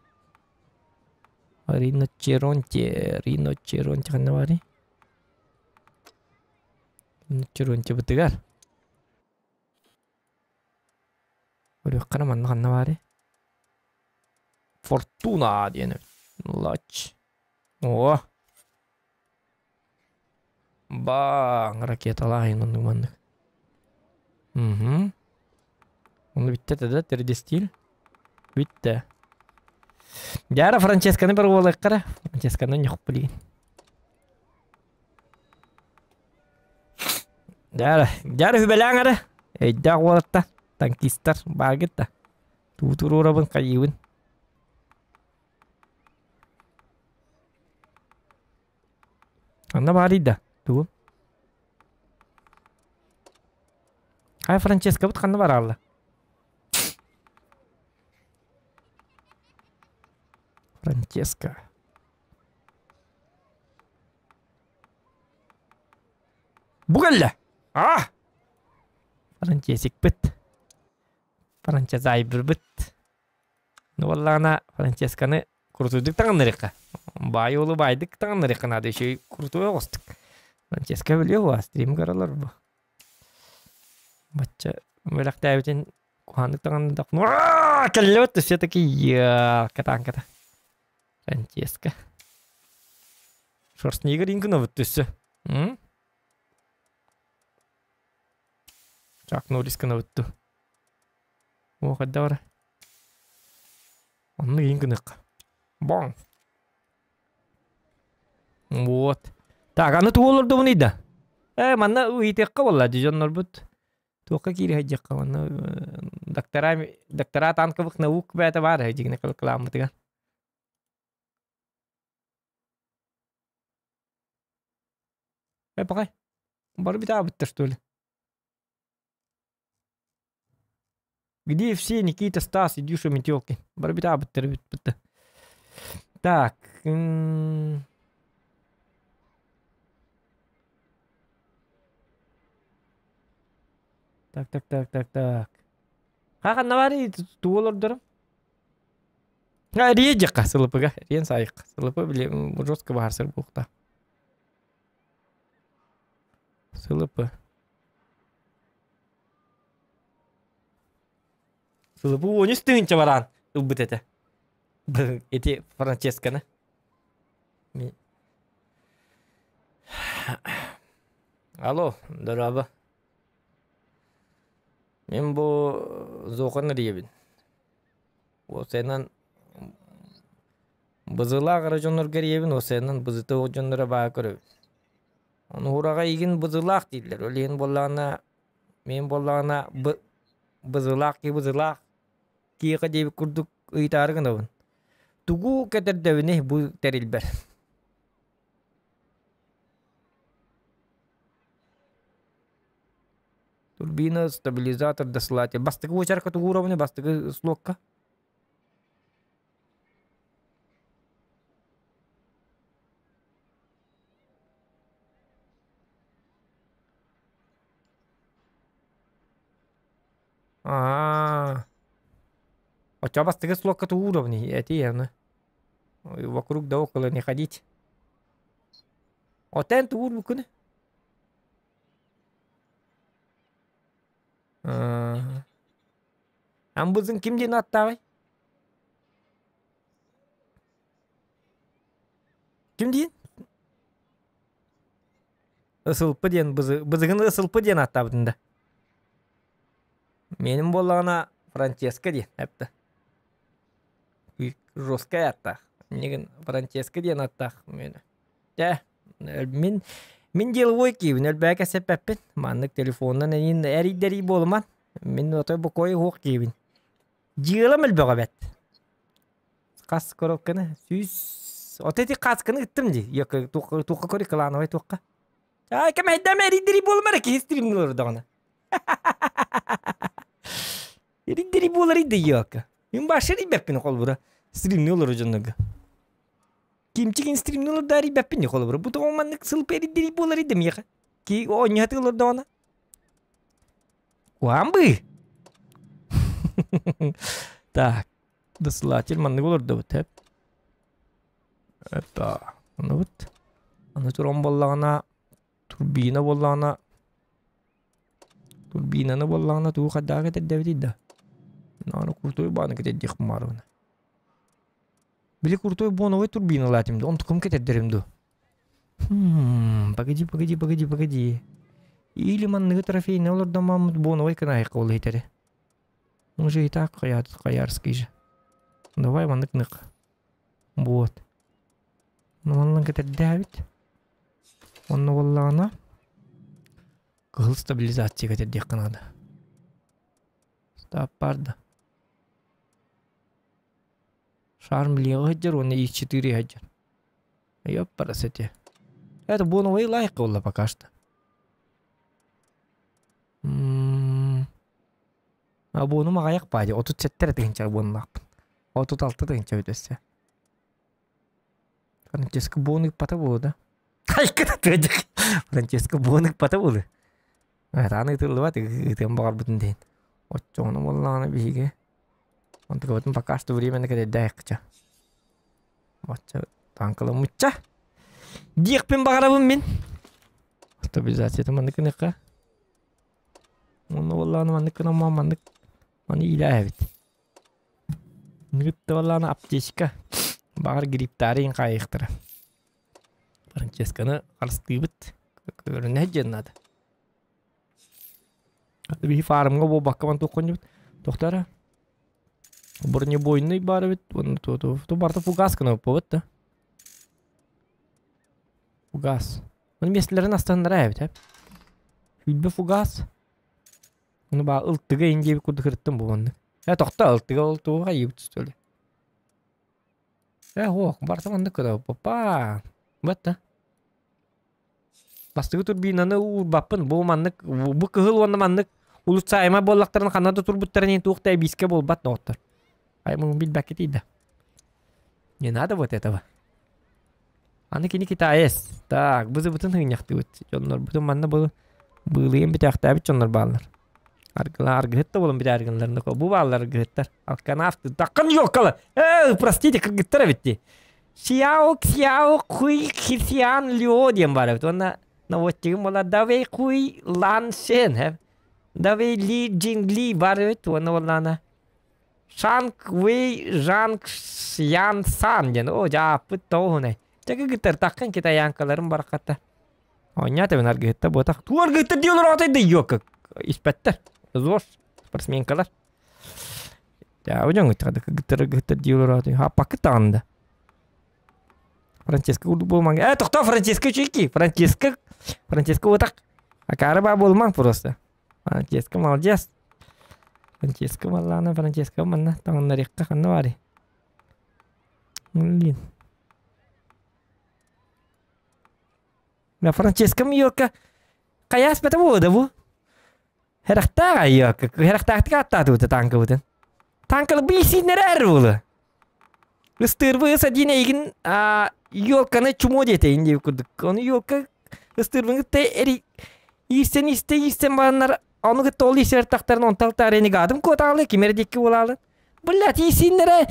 Рина Черонти, Рино Черонти ханна барый? Рино Черонти бытыгар. Көрүөххэ манна ханна баарый? Фортуна диэн Лач. О! Баң ракеталаах оннук маннык. Угу. Ону бүттэ да 3D стиль. Бүттэ. Дьара Франческаны бір уолайққара. Франческаны ньох билигин. Дьара, дьара хүбэлээҥ эрэ. Өйдөөх уолатта, танкистар бааргыт да. Туутуруурабын хайыыбын. Анна баарый да? Тугу? Хай Франческабыт ханна бараалла? Франческа. Бу кэллэ! А! Франчесикпит. Франчезайбырбыт. Ну буоллаҕына Франческаны курутуйдук таҥыннарыахха. Баай уолу баайдык таҥыннарыахха наада үчүгэй курутуй оҕустук. Франческа билиэ буо, стрим көрөлөр бу. Бачча бэлэхтээбитин куһааннык таҥыннардах. Кэллэбит все-таки катаан ката. Франческа. Шварценеггер иҥкынабыт түссе. Чак Норрис гынабыт О, хайда бара? Онну иин гыныахха. Боң. Вот. Так, аны тугу олордубун да? Э, манна ыйытыахха буолла дьоннорбут. Туохха киири сылдьыахха манна доктора доктора танковых наук бэйэтэ баар дьигинэ кылааммытыгар. Э, пакай. Бары битаабыттар, что ли? Где все Никита, Стас, Идюша, Метелки? Бары битаабыттар бүппүттэ. Так. Так, так, так, так, так. Ханна баарый тугу олордорум? Рие дьахха сылыпыга. Риэн саайык. Сылыпы били жестко баһарсар буохта. Сылыпы. Сылыбы 13 тыһыынча бараан ылбыт этэ. Ити Франческаны. Алло, дорообо. Мин бу Зохан эрийэбин. Уопсайынан бызылаах эрэ дьоннорго эрийэбин, уопсайынан бызыта суох дьонноро баа көрөбүн. Ону ураҕа игин бызылаах дииллэр. Ол иһин буоллаҕына, мин буоллаҕына бызылаах киһи бызылаах киһиэхэ диэбит курдук ыйытаары гынабын. Тугу кэтэрдэбиний бу тэрилбэр? Турбина, стабилизатор, досылатель. Бастакы уочарка тугу уровня, бастакы слокка? Аа. Оччоҕо бастакы слокка тугу уровни этий аны? Вокруг да около не ходить. Отен тугу урбуккуну? Амбызын ким диэн аттаабай? Ким диэн? Ысылпы диэн бызыгын ысылпы диэн аттаабытын да. Менин буоллаҕына Франческо диэн эптэ. Жесткай аттаах. Минигин Франческо диэн аттаах мені. Дьэ, мин мин деловой киһибин өлбөөкө сэппэппин. Маннык телефонунан эйин эрийдэрий буолуман. Мин отой бокуой уһуох киһибин. Дьыалам элбэҕэ бэт. Хас коробканы? Сүүс... Ото ити хасканы ыттым дии. Йока туохха туохха кори клановай туохха. Ай кэмэйдэм эрийдэрий буолумар киһи стримни олордоҕуна. Эрийдэрий буолар да йока. Мин башы эрийбэппин холбура. Стримни олору дьоннорго. Кимчик стримни олордо эрийбэппин холобура. Бу тоҕо маннык сылпы эрийдэрий буолар да миэхэ. Ки оонньоһаты олордоҕуна. Куамбы! Так, досылатель маннык олордубут эп. Это, ну вот. Аны туран буоллаҕына, турбина буоллаҕына, турбинаны буоллаҕына тугу хайдаах кэтэрдэбитий да? Аны крутой бааны кэтэрдиэх баарбына. Били крутой боновой турбиналаатым да, онтукум кэтэрдэрим ду. Хм, погоди, погоди, погоди, погоди. Или манныгы трофейный олордоммут боновой кынаайыкка ол иһитэри. Он же и так хаярский же. Давай маннык нык. Вот. Ну маннан кэтэрдээбит. Онно буоллаҕына кыһыл стабилизация кэтэрдиэххэ наада. Стаппарда. Шарм левый сылдьар уонна И4 сылдьар. Ёппарас эти. Это боновый лайк буолла пока что. А буонум аҕыйах баадьа 37 эрэ тыһыынча буоннаахпын. 36 тыһыынча эбит өссө. Франческо буон ыыппата буолуо да? Хайкы да тыадьах. Франческо буон ыыппата буолуо. Аны ытыллыбат ытыан баҕарбытын диэн. Оччоҕуна буоллаҕына биһиги онтукабытын пока что временно кэтэрдээхчэ. Бачча танкаламмычча. Диэхпин баҕарабын мин. Стабилизацията маннык гыныахха. Уонна буоллаҕына маннык гынан маннык маны иилээбит. Нытта буоллаҕына аптечка. Баҕар грипптаары хаайыахтара. Франческаны харыстыыбыт. Көрүнэ диэн наада. Биһи фармҥа буолбакка ман туоххунньубут. Тохтара. Бронебойный баар эбит. Уонна ту барыта фугас гына боппут да. Фугас. Оны миэстэлэрин астаннара эбит эп. Хүлбэ фугас. Оны баа ылтыга ин диэбит курдук ырыттым бу маннык. Э тохто ылтыга ол туга айыбыт что ли. Э ох, барыта маннык гына папа. Бат Бастакы турбинаны уурбаппын. Бу маннык бу кыһыл уонна маннык улуцаайма буоллахтарын ханна да турбуттарын иһин туох да эбиискэ буолбат доҕоттор. Аймын билбэккитий да. Не надо вот этого. Аны кини китаец. Так, бызыбытын хыынньахтыбыт. Дьоннорбутун манна бу быылыйан бүтээхтээбит дьоннор бааллар. Аргыла аргыһыт да буолан бүтээргиннэр бу бааллар аргыһыттар. Алканафты таккан ёккала. Э, простите, кыргыттар эбит дии. Сяо Ксяо Куй Хисян Лио диэн баар эбит уонна наводчигым буолар Давей Куй Лан Шен Давей Ли Джин Ли баар эбит уонна буоллаҕына. Шанг Вэй Жанг Ян Сан диэн. О, дьааппыт тоҕуһунай. Чэ кыгыттар таххын китаянкаларын барахата. Оонньоото мин аргыһытта буотах. Туу аргыһыттар дии олороҕотой да йока. Испэттэр. Зош спортсменкалар. Дьаабы дьоҥҥут кыгыттар аргыһыттар дии олороҕотой. Хаппаккыт даҕаны да. Франческо курдук буолумаҥ. Э, тохтоо, Франческо үчүгэй Франческо, Франческо буотах. Акаары баа буолумаҥ просто. Франческо молодец. Франческо баллаана, Франческо манна таҥыннарыахха ханна баарый? Блин. Да, Франческо Мьорка хайаас бата буолла да бу? Харахтаах айыакка, харахтаахтык ааттаатыбыт танкабытын. Танкалы бийсииннэрээр буолу. Ыстыырбы ыс один эйигин елканы чумо диэтэйин диэбит курдук. Ону елка ыстыырбын кытта эри иирсэн истэ иирсэн бараннар ону кытта ол иирсэр тахтарын онтал таарыны гадым куотаалы кимэр диэки буолаалы. Блядь, иирсииннэрэ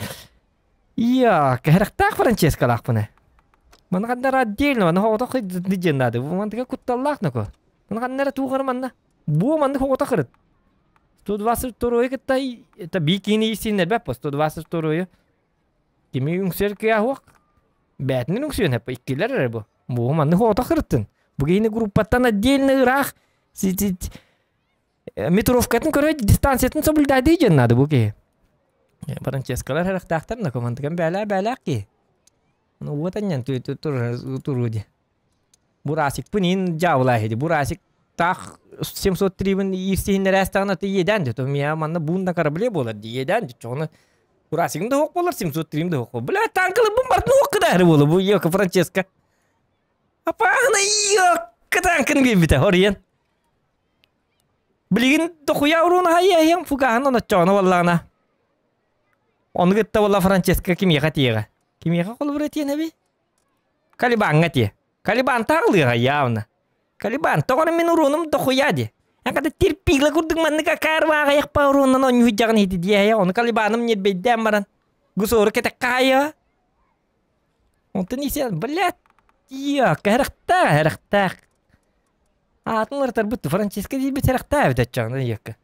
Иа, кэһэрэхтээх Франческалаахпын ээ. Маны ханна эрэ отдельно, маны оҕотох диэн наада. Бу мантыга кутталлаах нако. Маны ханна эрэ туох эрэ манна. Бу маннык оҕотох ырыт. 122 кытта это бикини синнэрбэт по 122 Кими үҥсэр кыаһуох? Бээтинэн үҥсүөн эппэ иккилэр эрэ бу. Бу маннык оҕотох ырыттын. Бу киһини группаттан отдельно ыраах метровкатын көрө дистанциятын соблюдайды диэн наада бу киһи. Франческалар харахтаахтар на командаган бээлээ бээлээх киһи. Ну вот анньан туруу ди. Бурасикпын ин дьаабылаа иһи Бурасик таах 703-бин иирсиһиннэрээстэҕинэ ты иэдээн дии. Мия манна буун да корабле буолар ди иэдээн ди. Чоҕуна Бурасигым да суох буолар, 703-им да суох. Бля, танкаларбын бартын уокка да буолу бу Йока Франческо. Апаана Йока танкын биэрбитэ хоруйан. Билигин дохуя уруун аһайыайым фугаһын оноччоҕуна буоллаҕына. Ону кытта буолла Франческо кимиэхэ тиэҕэ? Кимиэхэ холобура тиэн эби? Калибаҥҥа тиэ. Калибан таҕылыаҕа явно. Калибан тоҕо мин уруунум дохуя ди. Аката терпила курдук маннык акаар бааҕайахпа уруунан онньуһуйдьаҕын иһити диэһэ ону Калибаным ньирбэйдээн баран гусору кэтэххэ хаайыа. Онтон исен, блядь, я, кэрэхтээх, эрэхтээх. Аатын уларытарбыт Франческо диирбит сэрэхтээбит оччоҕуна ийэккэ.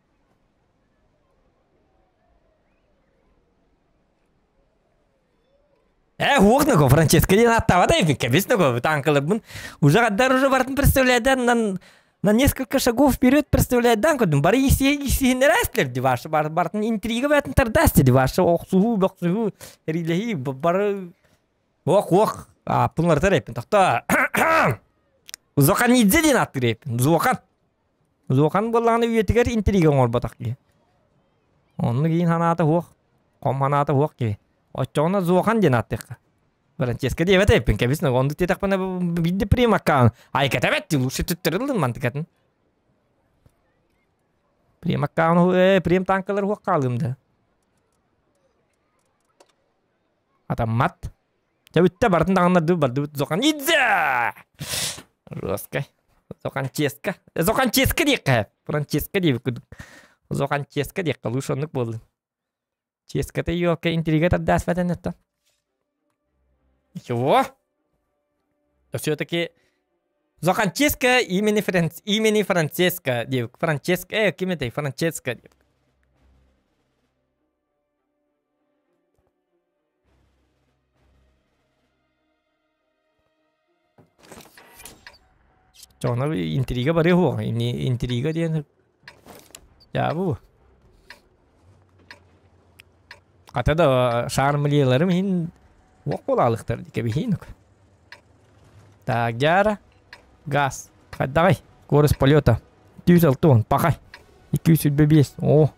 Э, уох нако, Франческо диэн ааттаабат эбит, кэбис нако, танкаларбын уже гаддар уже бартын представляйдан на, на несколько шагов вперед представляйдан көрдүм. Бары исиһиннэрээстлер ди ваша бар бартын интрига бэтин тардасты ди ваша охсуһуу, бохсуһуу, эрилэһии бары ох ох ааппын уларытар эппин тохто Зоханидзе диэн ааттыыр эбиппин. Зохан. Зохан буоллаҕына үйэтигэр интрига оҥорботох киһи. Оннук иин санаата суох, хом санаата суох киһи. Оччоҕуна Зохан диэн ааттыахха. Франческо диэбэт эбиппин, кэбис, оннук диэтэхпинэ биирдэ примакка айката бэт, лучше түттэриллин мантыкатын. Примакка прим танкалар суох хаалыым да. Атаммат. Дьэ бүттэ бардын даҕаннардыы бардыбыт Зоханидзе! Жесткай. Зоханческа. Зоханческа диэххэ. Франческа диэбит курдук. Зоханческа диэххэ лучше оннук буоллун. Ческата елка интрига тардаспатан это. Чего? То все-таки Зоханческа имени, Франц... имени Франциско диэбит. Франческо, ким этэй? Франческо диэбит. Чоҕуна интрига барыа суоҕа. Интрига диэн дьаабы Хата да шаармылияларым иһин уох буолаалыктар кэбиһиин. Так, дьаара. Газ. Хайдаҕай? Скорость полета. 260. Пахай. 225. О.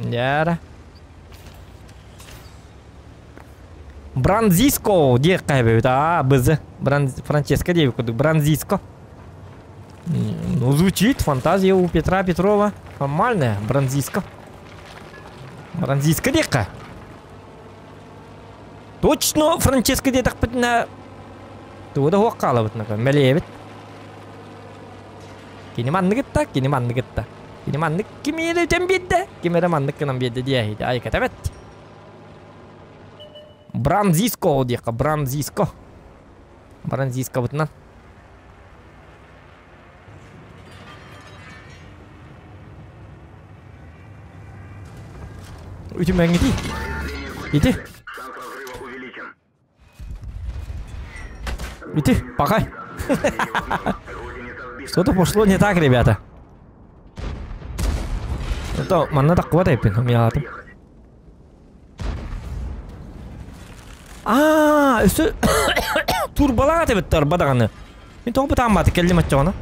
Дьаара. Бранзиско диэххэ эбит. Аа, бызы. Бран... Франческо диэбит курдук. Бранзиско. Ну, звучит. Фантазия у Петра Петрова. Нормальная. Бранзиско. Бранзиско диэххэ. Точно Франческо диэтэхпитинэ тугу да суох хаалабыт мэлиэбит. Кини манныгытта, кини манныгытта. Кини маннык кими эрэ үтэн биэрдэ, ким эрэ маннык гынан биэрдэ диэһиитэ айыката бэт. Бранзиско диэххэ, Бранзиско. Бранзискобытынан. Үтүмэҥҥитий. Ити. Ити, пока. Что-то пошло не так, ребята. Это манна таххыбат эппин, умьяатым. Аа, өссө турбалаах этибит тарба даҕаны. Мин тоҕо бытаамматы кэллим оччоҕуна.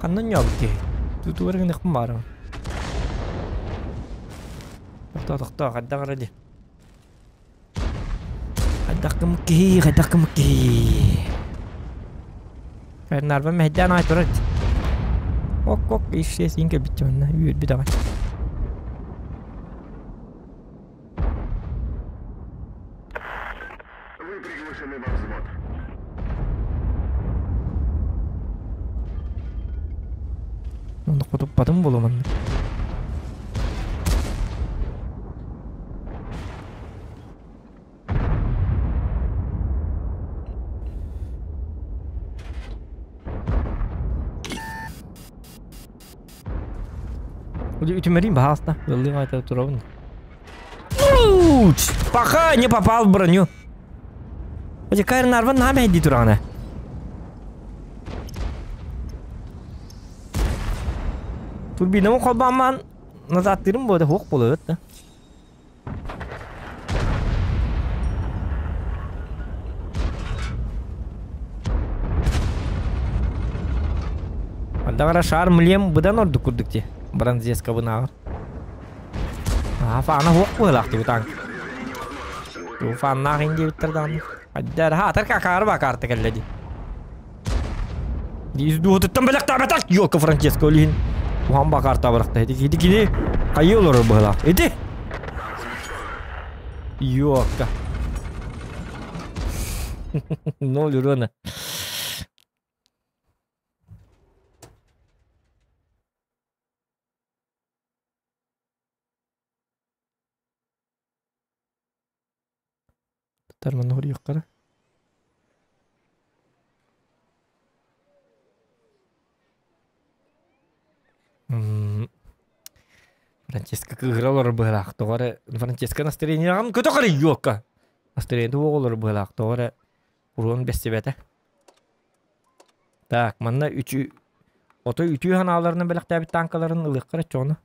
Ханна ньообут киһи? Тутугар гыныхпын баарым. Тохтоо, тохтоо, хайдах эрэ дии. Хайдах гыммыт киһи, хайдах гыммыт киһи. Нарба мэһэйдээн аҕай турар. Ок-ок, ишсе син кэлбит манна, үөрбүт аҕай. Вы приглашены во взвод. Онно хотуппатым буолуо манна. Үтүмэрин баһаалта. Ыллыым айта турабын. Пока не попал в броню. Кайр нарван наһаа мэһэйдии тураҕына. Турбинамы холбооммаан назадтыырым буода суох буолуо да. Ардагара шар млем быдан ордук курдук ти. Бронзескабынааҕар. Аа, фаана хуох быһылаах тибит танк. Фааннаах ин диэбиттэр даҕаны. Аддар хаатар какаары ба карта кэллэ ди. Дии дууһутуттан бэлэхтээбэтэх Йока Франческо олиһин. Уһан ба карта бырахта. Ити ити кини хайыы олорор быһылаах. Ити. Йока. Ноль урона. Тутар манна хоруйуоххара. Франческа кыыһыра олорор быһыылаах. Тоҕо эрэ Франческа настроениеҕын көтөх эрэ йуокка. Настроение олорор быһыылаах. Тоҕо эрэ уруон бэстибэтэ. Так, манна үчү отой үтүө санааларынан бэлэхтээбит таанкаларын ылыахха эрэ чоҕуна.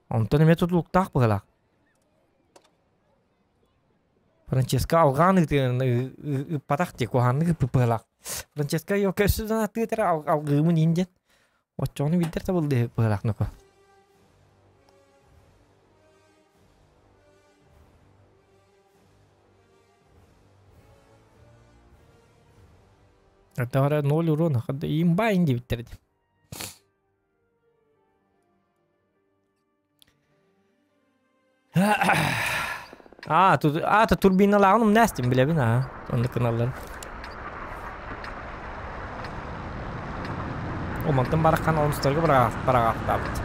Онтон эмиэ тутулуктаах быһыылаах. Франческа алҕаан ыытыан ыыппатах дии, куһаҕаннык ыыппыт быһыылаах. Франческа йока өссө да атыытара алгыымын иин диэн. Оччоҕуна биирдэр табыллыыһык быһыылаах ноко. Ардара ноль урона, имба ин диэбиттэр дии. Аа, а, турбиналааҕын умнаастым билэбин аа, оннук гыналлар. О, мантан бараххан онустарга бараҕаахтаабыт.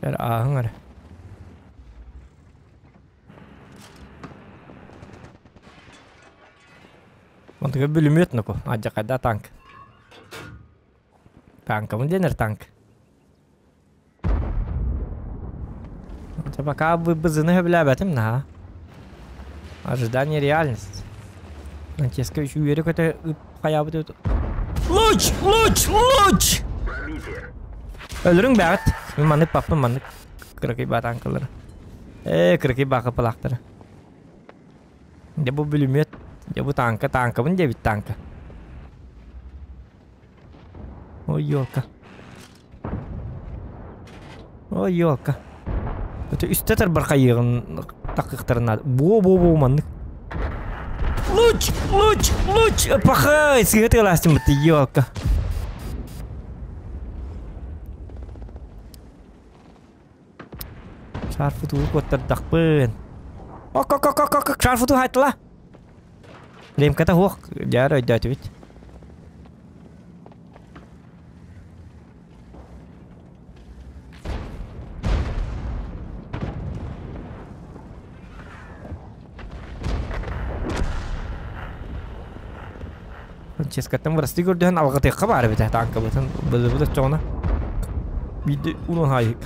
Эр ааһыҥ эрэ. Онтуга бүлүмүөт ноку, алдьархайдаах танк. Танкабын диэнэр танк. Дьэ пока бызыны сөбүлээбэтим наһаа. Ожидание реальность. Франческо үөрэ-көтө хайаабыт Луч! Луч! Луч! Өлөрүҥ бэҕэт. Мин маннык паппын маннык кыракый баатаанкалары. Ээ, кыракый баакапалаахтары. Дьэ бу бүлүмүөт. Дьэ бу тааҥка, тааҥкабын диэбит тааҥка. Ой, ёлка. Ой, елка. Это үстэ тарбар хайыгын такыктарын надо. Бо-бо-бо маннык. Луч! Луч! Луч! Пахай! Сыһы тыалаастым бытты, елка. Шарфы туу куоттардахпын. Ок, ок, ок, ок, ок, шарфы туу хайтыла. Лемката хуох, дьаар өйдөөтүбүт. Франческаттан бырастыы көрдөһөн алҕатыахха баар эбит таанкабытын былырбыт оччоҕуна биирдэ улун хаайык.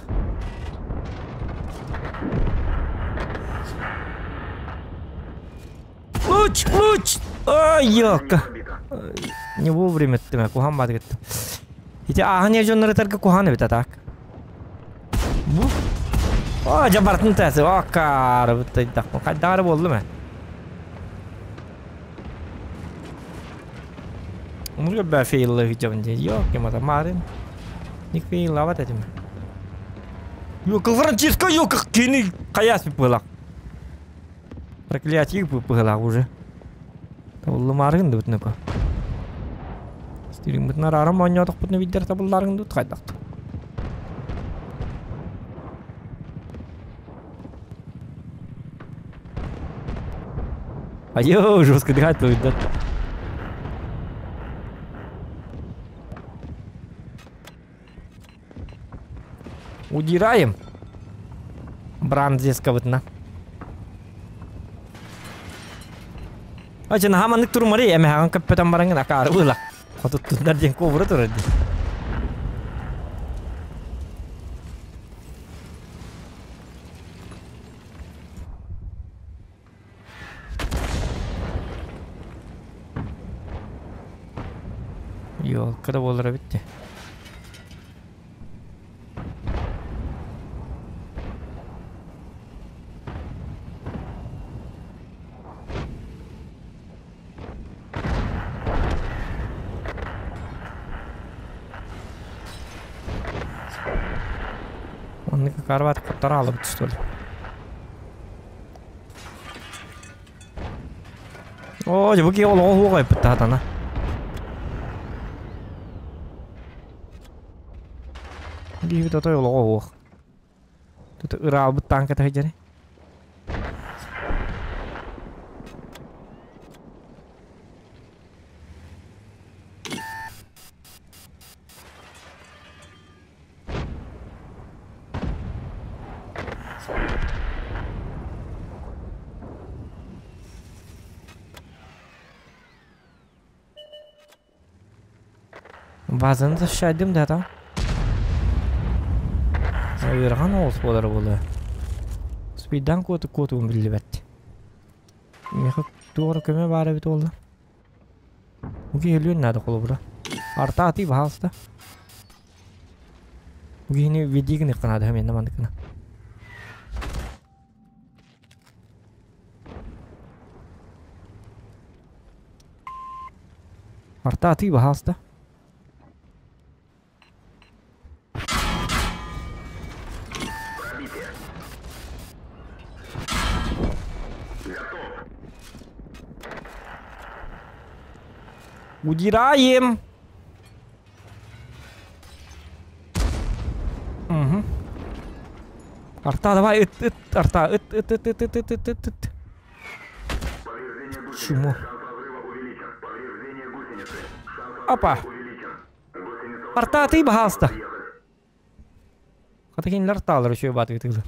Луч! Луч! Ай, ёлка! Не вовремя ты, кухан бат кеттим. Ити ааһан ер дьоннор ытарга кухан эбит атак. Бу. О, жабартын тәсі. О, кары бұттайдақпын. Қайдары болды ма? Onu бә фейлы видео де. Yok, кемата марын. Ник фейлават этим. Yok, Франческо, yok, кини каяс пылак. Проклятие пылак уже. Табыллы марын да бүтнөкө. Стирин бүтнөр арам ойнодок бүтнө видер табылларың дут кайдакты. Айо, жестко дыхать да. Удираем. Брандзеска бытна. Ачын хаманнык турмары эме хаган көппөтөн бараңын акары була. Хотуттундар диэн ковра турар ди. Ёлка да болара битти. Оннук карват куттара алып что ли. О, бу ки ол ол хугай пыттаатана. Биби тотой ол ол Тут ыраалбыт танка тахыжары. Базаны защищайдым да там. Ыархан оҕус буолара буолуо. Спидан куоту куотугун биллибэт. Миэхэ туора көмө баар эбит буолла. Бу киһи надо холобура. Арта ати баһаалыста. Бу киһини ведигин ыкканаады хэмиэннэ мандыкына. Арта ати баһаалыста. Удираем! Угу. Арта, давай, ыт, ыт, арта, ыт, ыт, ыт, ыт, ыт, ыт, ыт, ыт, ыт. Чему? Опа! Арта, ты баһаалыста. Хата кинилэр артаалар үчүгэй баатыгытыгылар.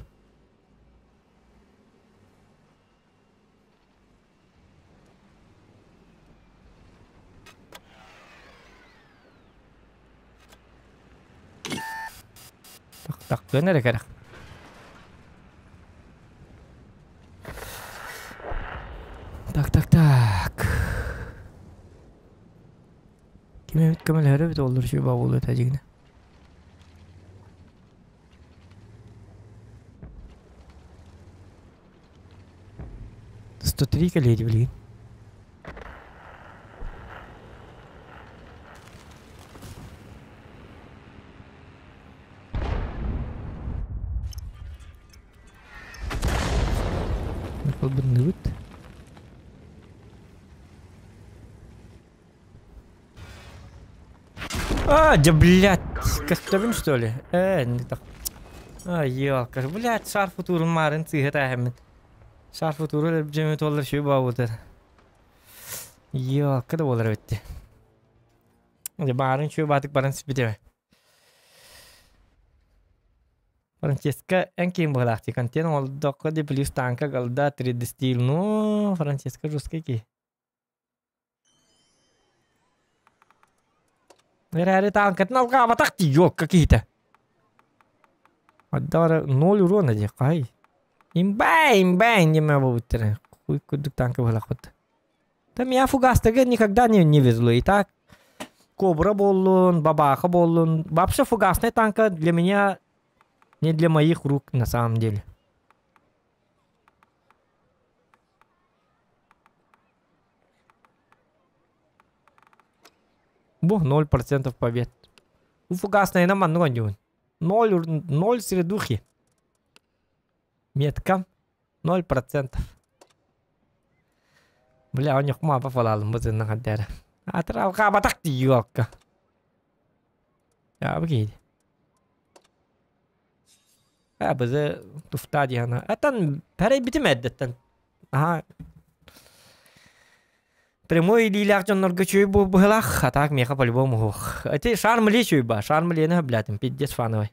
Так, так, көнөрө керек. Так, так, так. Ким эбит көмөлөһөрө бит оллур үчүгэй баа буолуо этэ 103 кэлиэди билигин. Албынныбыт. А, да блядь, көстөбүн что ли? Э, не так. А, елка, блядь, шар футурун марын сыыһа тааһыммын. Шар футуру дьэмэ туоллар шү баабытар. Елка да буолар эбитти. Дьэ баарын шү баатык баран сиппитэ. Франческа эн киин быһылаахтыы контент оҥордоххо ди плюс танка голда 3D стиль ну Франческа жесткий киһи. Эрээри танкатын алҕаабатах дии ёлка киһитэ. Отдара ноль урона дии хай. Имбай имбай диэмэ буолбуттара. Хуй курдук танка быһылаахпыт. Там я фугастарга никогда не, не везло. И так Кобра буоллун, бабаха буоллун. Вообще фугасная танка для меня не для моих рук на самом деле. Бу 0% побед. У фугасная на маннык оонньуубун. 0, 0 средухи. Метка 0%. Бля, оньохма пафалалым бызынна хаддара. Атыралҕаабатах дии юалка. Я бу А бызы туфта диһана. Атан пәрәйбитим эрдэттэн. Аха. Прямой илиилээх дьоннорго чүй бу быһылаах, а так меха по-любому уһуох. Эти шармли чүй ба, шармлиени блядь, пиздец фановый.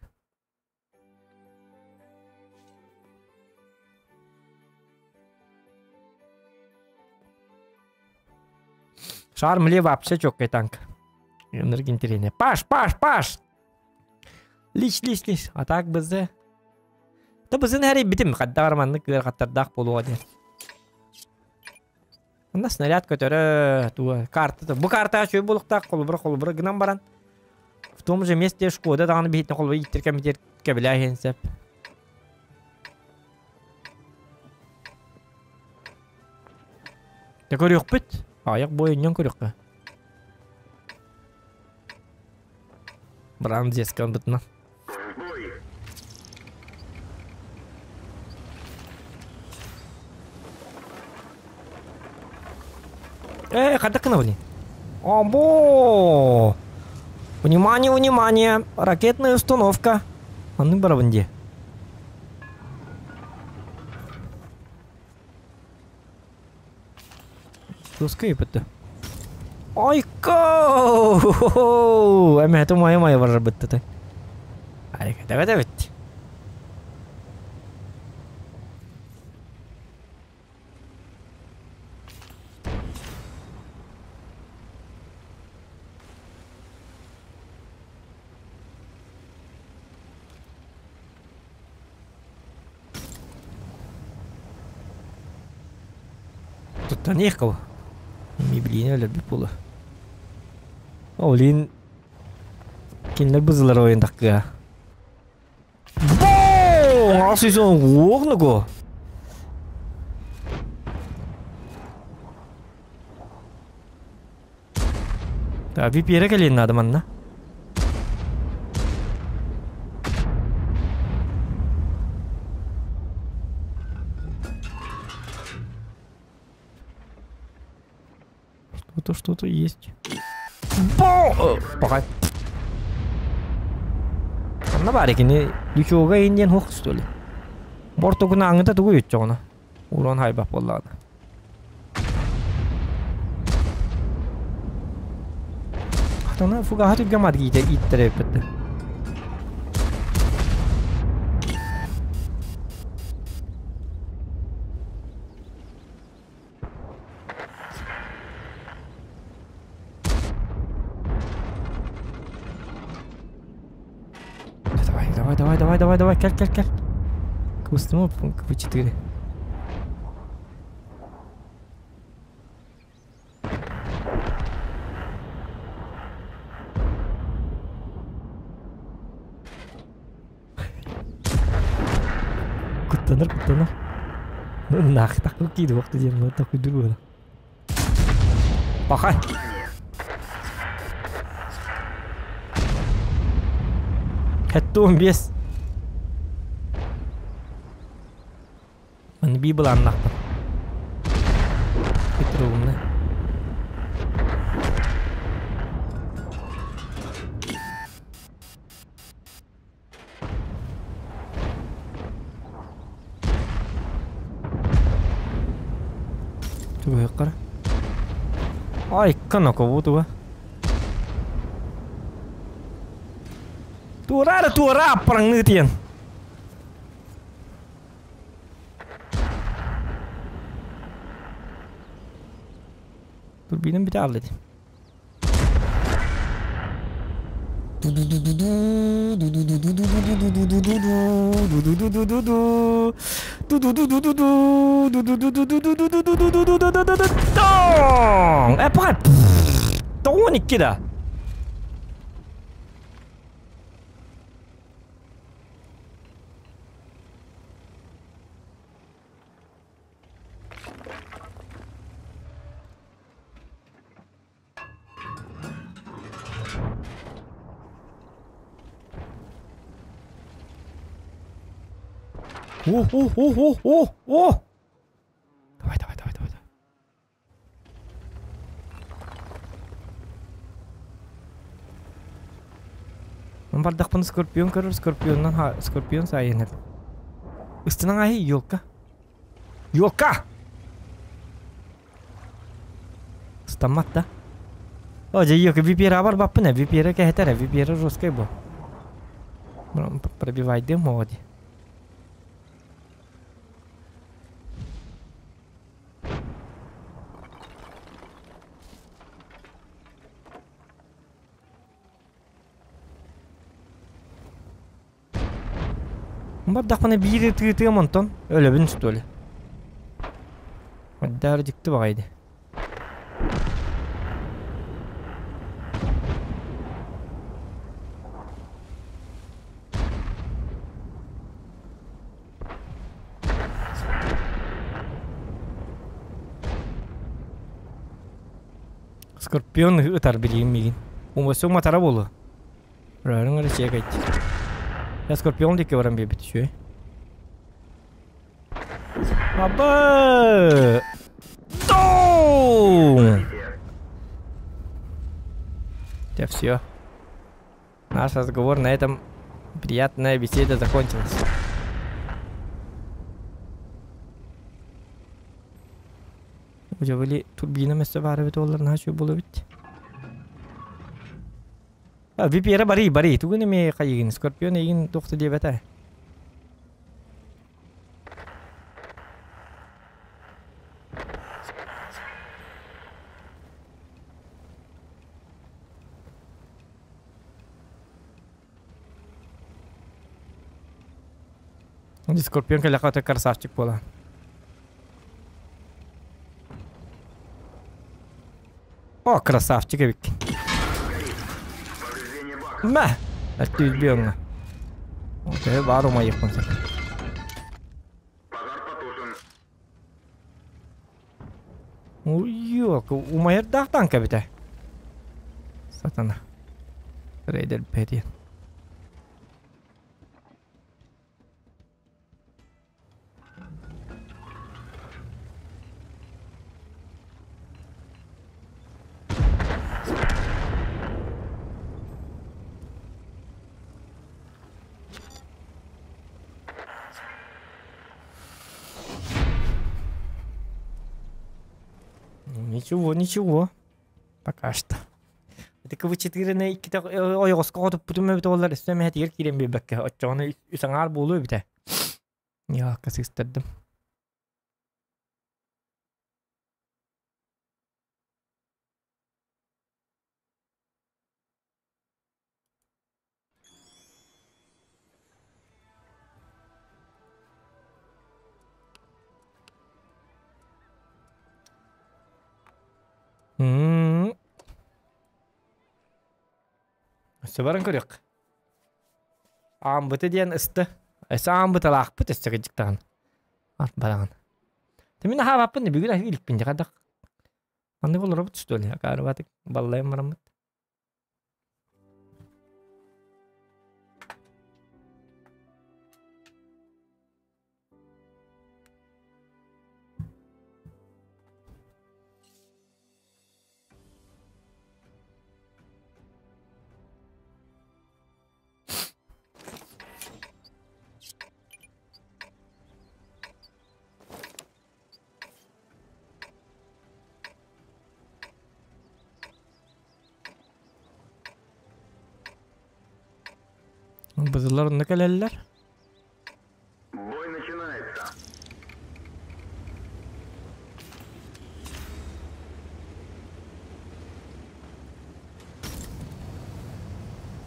Шармли вообще чёткий танк. Энергия Паш, Паш, Паш! Лич, лич, лич. А так бызы. Да бызын әрі бітім. Қаддар маннык көр қаттардақ болуға дер. Онда снаряд көтөрө туа карта. Бу карта чөй булуктак холбура холбура гынан баран. В том же месте Шкода даҕаны биһитин холбура иттер кэмитер кэбилээһин сеп. Те көрүөхпүт. Аяк бойуннан көрүөхкө. Бран дескан бытына. Э, хайдах гынабыный? Або! Внимание, внимание! Ракетная установка. Анны барабын дии. Туска ыппыт. Ойко! Эмэ мая мая барар быттыты. Ай, давай давай. Туттан Миблине өлөрбүт буолуо. Олин кинилэр бызылар ойындакка. Боо! Асыйсон уогнуго. Да, VPR кэлиэн надо манна. Что-то, что-то есть. Бо! Пока. Анна бар экини лючога индиен хух что ли? Бортогуна аңыта тугу ютчоҕуна. Урон хайбах буоллаҕына. Хатана фугаха түргэн маргиите ииттерэ эппэттэ. Давай, давай, давай, давай, давай, давай, кэл, кэл, кэл. Кустума КВ-4. Куттанар, куттанар. Ну нах, такой киды, вакты дем, ну такой другой. Пахай. Хэттуун бес. Маны би былааннахпын. Трудно. Тугуһуккара. Ай, канако туга. Туора туора аппараңны тиен. Турбинам бите алды. Тоң! О, о, о, о, о, о! Давай, давай, давай, давай. Мен бардақпын скорпион көрір, скорпионнан ха, скорпион сайын хеп. Ыстынан ахи ёлка. Ёлка! Стаммат да. О, же ёлка, випера бар баппына, випера кәхетәрә, випера жесткай бу. Пробивай дым, моди. Бардақпына бири тыытыам онтон өлөбүн что ли. Маддар дикти багайды. Скорпион ытар билигин мигин. Умасу матара болу. Рарың ыры чек айт. Я скорпион деке барам бебит шуй. Аба! Тоу! Да все. Наш разговор на этом приятная беседа закончилась. Уже были турбина место бары бит олар нашу было бит. А випера бари бари тугун эме кайыгын скорпион эгин тохту деп ата. Скорпион каляката красавчик була. О, красавчик эбик. Мә! Әтті үзбе. Окей, бар умай екпін. Ой, умайыр дақтан кәбіті. Сатана. Рейдер бәден. Ничего, ничего. Пока что. Это КВ-4 на ойоҕоско хотуппутум эбит олар өссө мэһэтигэр киирэн биэрбэккэ оччоҕуна үс аҥаар буолуо эбитэ. Яакка сыыстардым. Өссө баран көрүк. Аамбыты диэн ысты. Эсэ аамбыты лаахпыт өссө кыдьыктаҕын. Ат бараҕын. Тэмин аһаабаппын бүгүн аһыы иликпин дьахадах. Маннык олоробут что ли? Акаарыбатык баллайым бараммыт. Бызылар онно кэлэллэр. Бой начинается.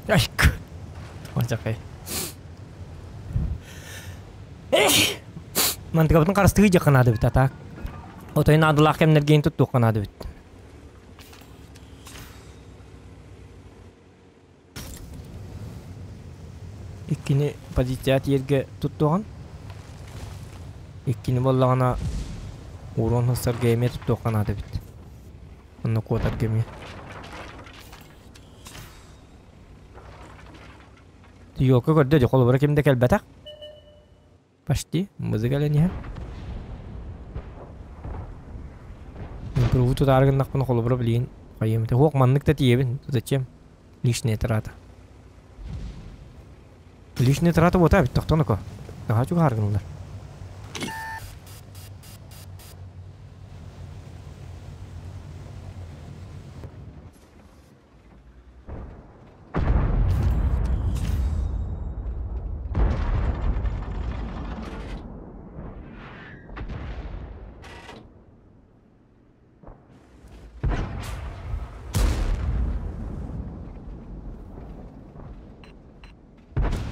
Айк. Мачакай. Мантыкабытын харыстыы дьахха наада бит атаак. Отой наадалаах кэмнэргин туттуохха наада бит. Иккини позиция тиэргэ туттуоҕун. Иккини буоллаҕына урон ылсарга эмиэ туттуохха наада эбит. Онно куотарга эмиэ. Ёлка көрдө дии, холобура ким да кэлбэтэх. Почти. Музыка кэлэн иһэр. Импрову тутаары гыннахпына холобура билигин хайыам этэ. Хуох маннык да тиийэбин. Зачем? Лишняя трата. Лишняя трата буота эбит тохтон око. Наһаа чугаһаар гыналлар.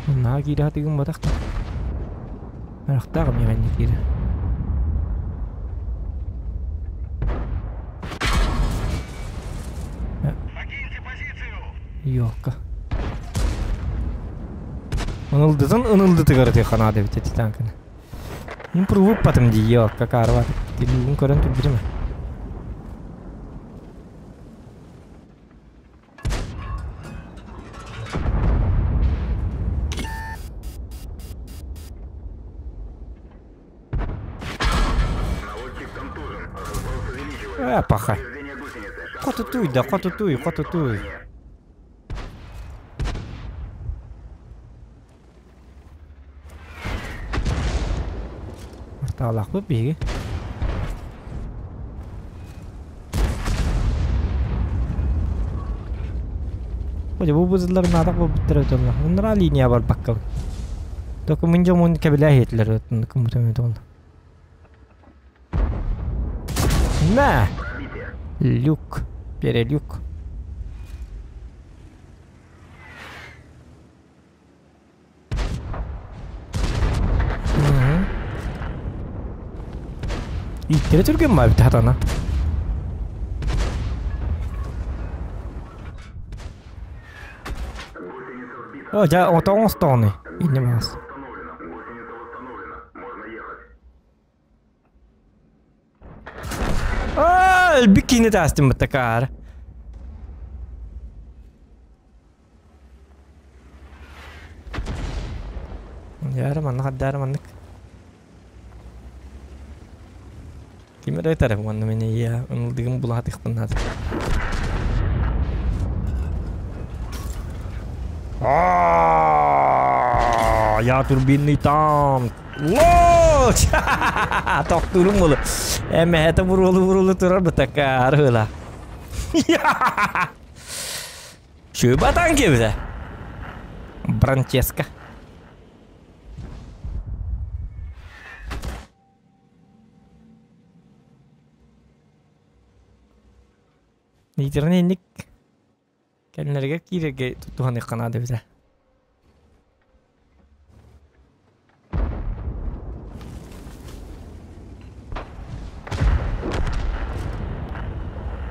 Наһаа киирэ сатыыгын буотах да. Арахтаах эмиэ манньа киирэ. Ёлка. Ынылдытын ынылдытыгар ити ханаада эбит эти танканы. Импрувуппатым дии ёлка каарбат. Тилүүгүн көрөн турбутум. Э, паха. Хотутуй да, хотутуй, хотутуй. Орталаахпыт биһиги. Бу бу бузыллар наадах буолбуттар өтөллөр. Оннора линия барбакка. Только мин дьомун кэбилээ иһитлер кымытым өтөллөр. На! Люк. Перелюк. Ииттэрэ түргэн баабыт хатана. О, дьэ, ото оҥостоҕунуй. Инньэ баҕас. Аа, өлбүт киһини таастым бытакаар. Дьээрэ маннык аддаар маннык. Ким эрэ этэр уонна мин ийэ ынылдыгым булаатыхпын наада. Аа, я турбинный танк. Лоч! Тохтуурум буолу. Эмэһэтэ буруолу-буруолу турар бытакаар ыла. Шөбө танк эбитэ. Бранческа. Итирэн инник кэннэригэр киирэргэ туһаныахха наада эбитэ.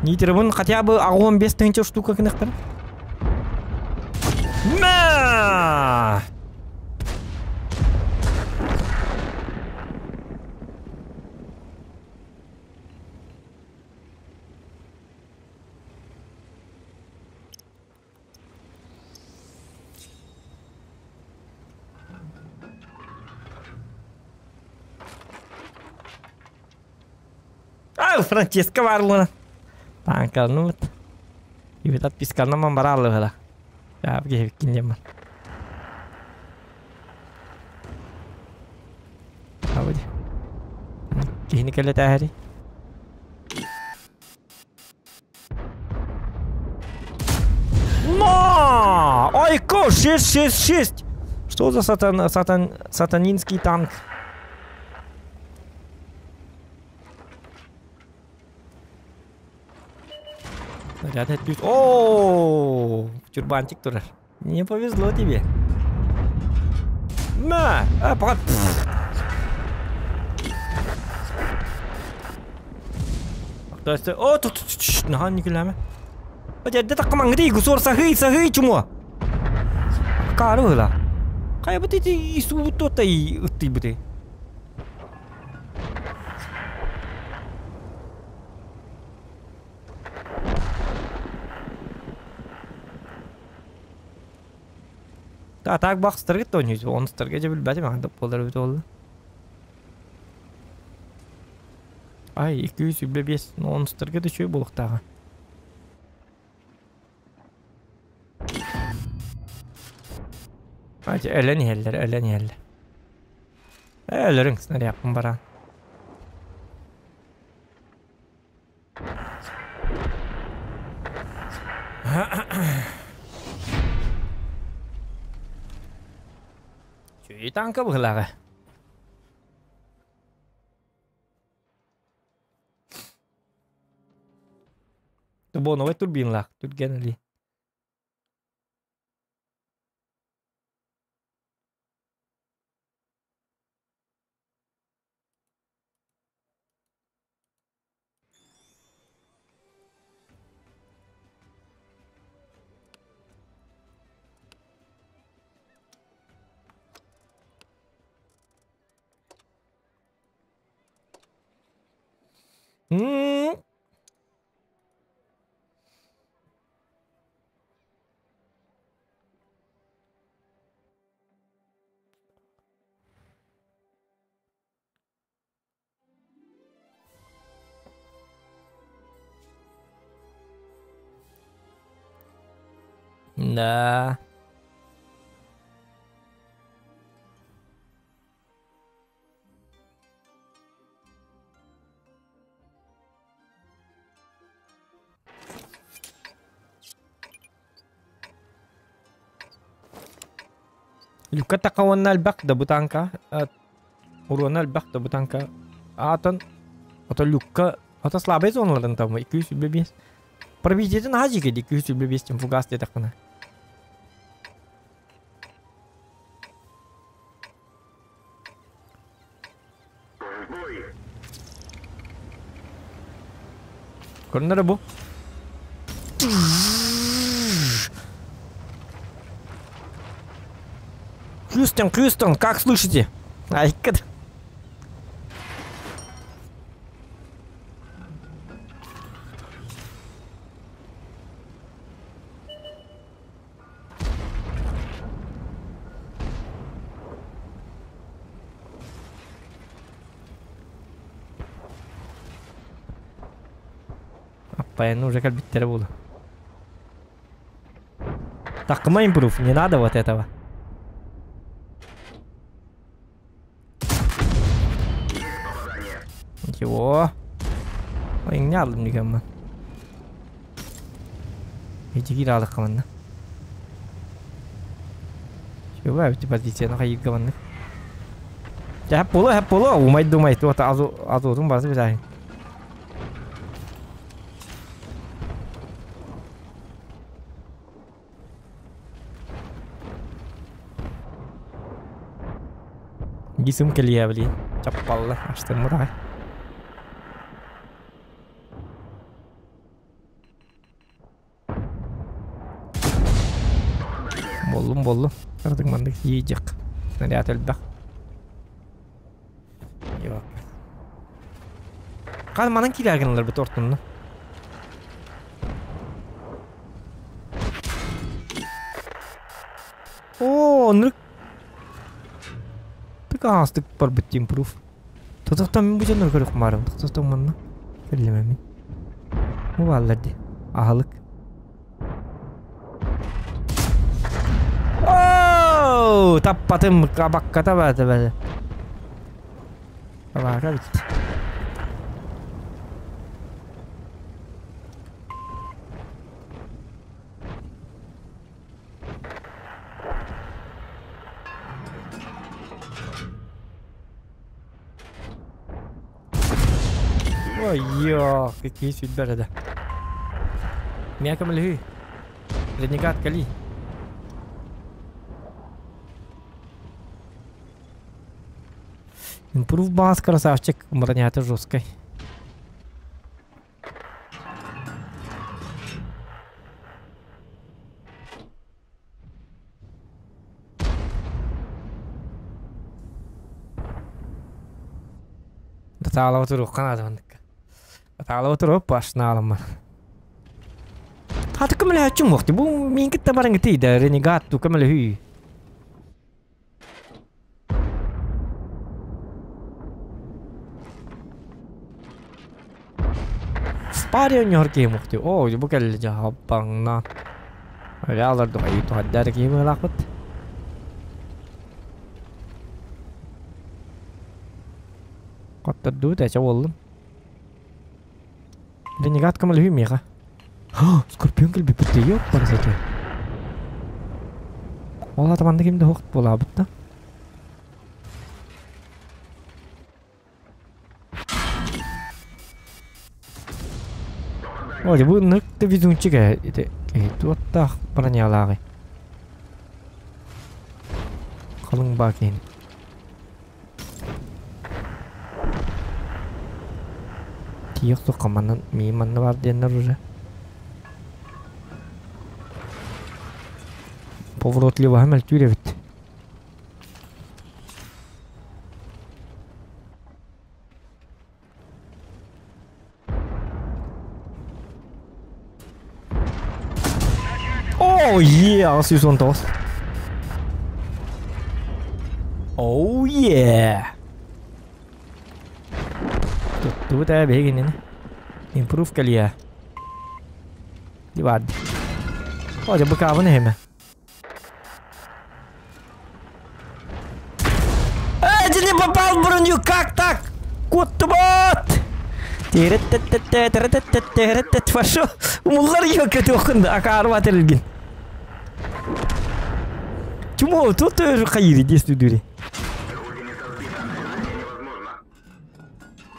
Нитербун хотя бы 15 тысяч штука гынахтар. На! Ау, Франческо барлына. Танкалны вот. Ибит отпискалны ман баралы бала. Я киһибиккин диэн бар. Абыди. Киһини кэлэтээһэри. Но! Айко, 6-6-6! Что за сатан, сатан, сатанинский танк? Снаряд отпись. О, тюрбанчик тоже. Не повезло тебе. На! А, пока. О, тут, нахан не күләме. Дядя так команды, гусор сахы, сахы, чумо. Карыла. Кая бу ти ису то и ытты бу Та так бакстыргы тонюз, онстыргы же билбәтим, анда болар бит oldu. Ай, 225, онстыргы да чөй булыктагы. Ай, әлен еллер, әлен еллер. Әлерин снарядын бара. Чөй танка бұғылағы. Тубоновай турбинлах, тут генали. Да. Люка такауанна албак да бутанка. Уруана албак да бутанка. Атон. Ото люка. Ото слабый зоналарын там. 205. Пробитиетин хажиге 205 фугас дедақына. Көрінер bu. Хьюстон, Хьюстон, как слышите? Ай, кад. Аппа, уже как биттер буду. Так, импрув, не надо вот этого. Ничего. Ой, не алдым дегенмін. Эти алдық қымынны. Чего, эти позиция, ну хайгаванны. Хәп болу, хәп болу, умай думай, вот азу азудың басы бизай. Гисым келия били. Чаппалла, аштым мурай. Боллум, боллум. Ардык мандык yiyecek. Снаряд элбэх. Yok. Кал манан килергенлер бит ортунну. О, нырк. Тык бар бит импрув. Тотоктан мен бу жонор көрөк марым. Тотоктан манна. Келлеме мен. Бу баллар ди. Ахалык. Оу, таппатым кабакка табаты бәді. Кабакка бит. Ой, йоо, киһи сүлбэр эдэ. Миэ көмөлөһүү. Ренегат кали. Импрув баас красавчик, бронята жесткой. Таалаба туруохха наада манныкка. Таалаба туруоп башнаалыммар. Хаты көмөлөһөччүм уохти. Бу мин кытта баран да ренегат ту көмөлөһүй. Спари онньоһор киһи мухти. Оо, бу кэллэ дьэ хаппаҥна. Алар духай тухаддар киһи быһалаахпыт. Коттордубут эчэ буоллум. Ренегат көмөлөһүү миэхэ. Скорпион кэлбиппит ёп парасаты. Ол атаманда ким да хук буолаабыт да. Ой, бу нык да везунчик ээ ити туоттаах бронялааҕый. Халыҥ баа киһини. Тиийэх суохха манан миин манна баар диэннэр уже. Поворотливаһа мөлтүүр эбит. Oh yeah, 819. Oh yeah. Туттубут ээ биһигинини. Импрув кэлиэ. Дибад. О, дьэ быкаабын эһиме. Эй, ты не попал в броню, как так? Куттубат! Фашо, умуллар йөкөтү окунда, акаарба терилгин. Чумо, тут хайыри действует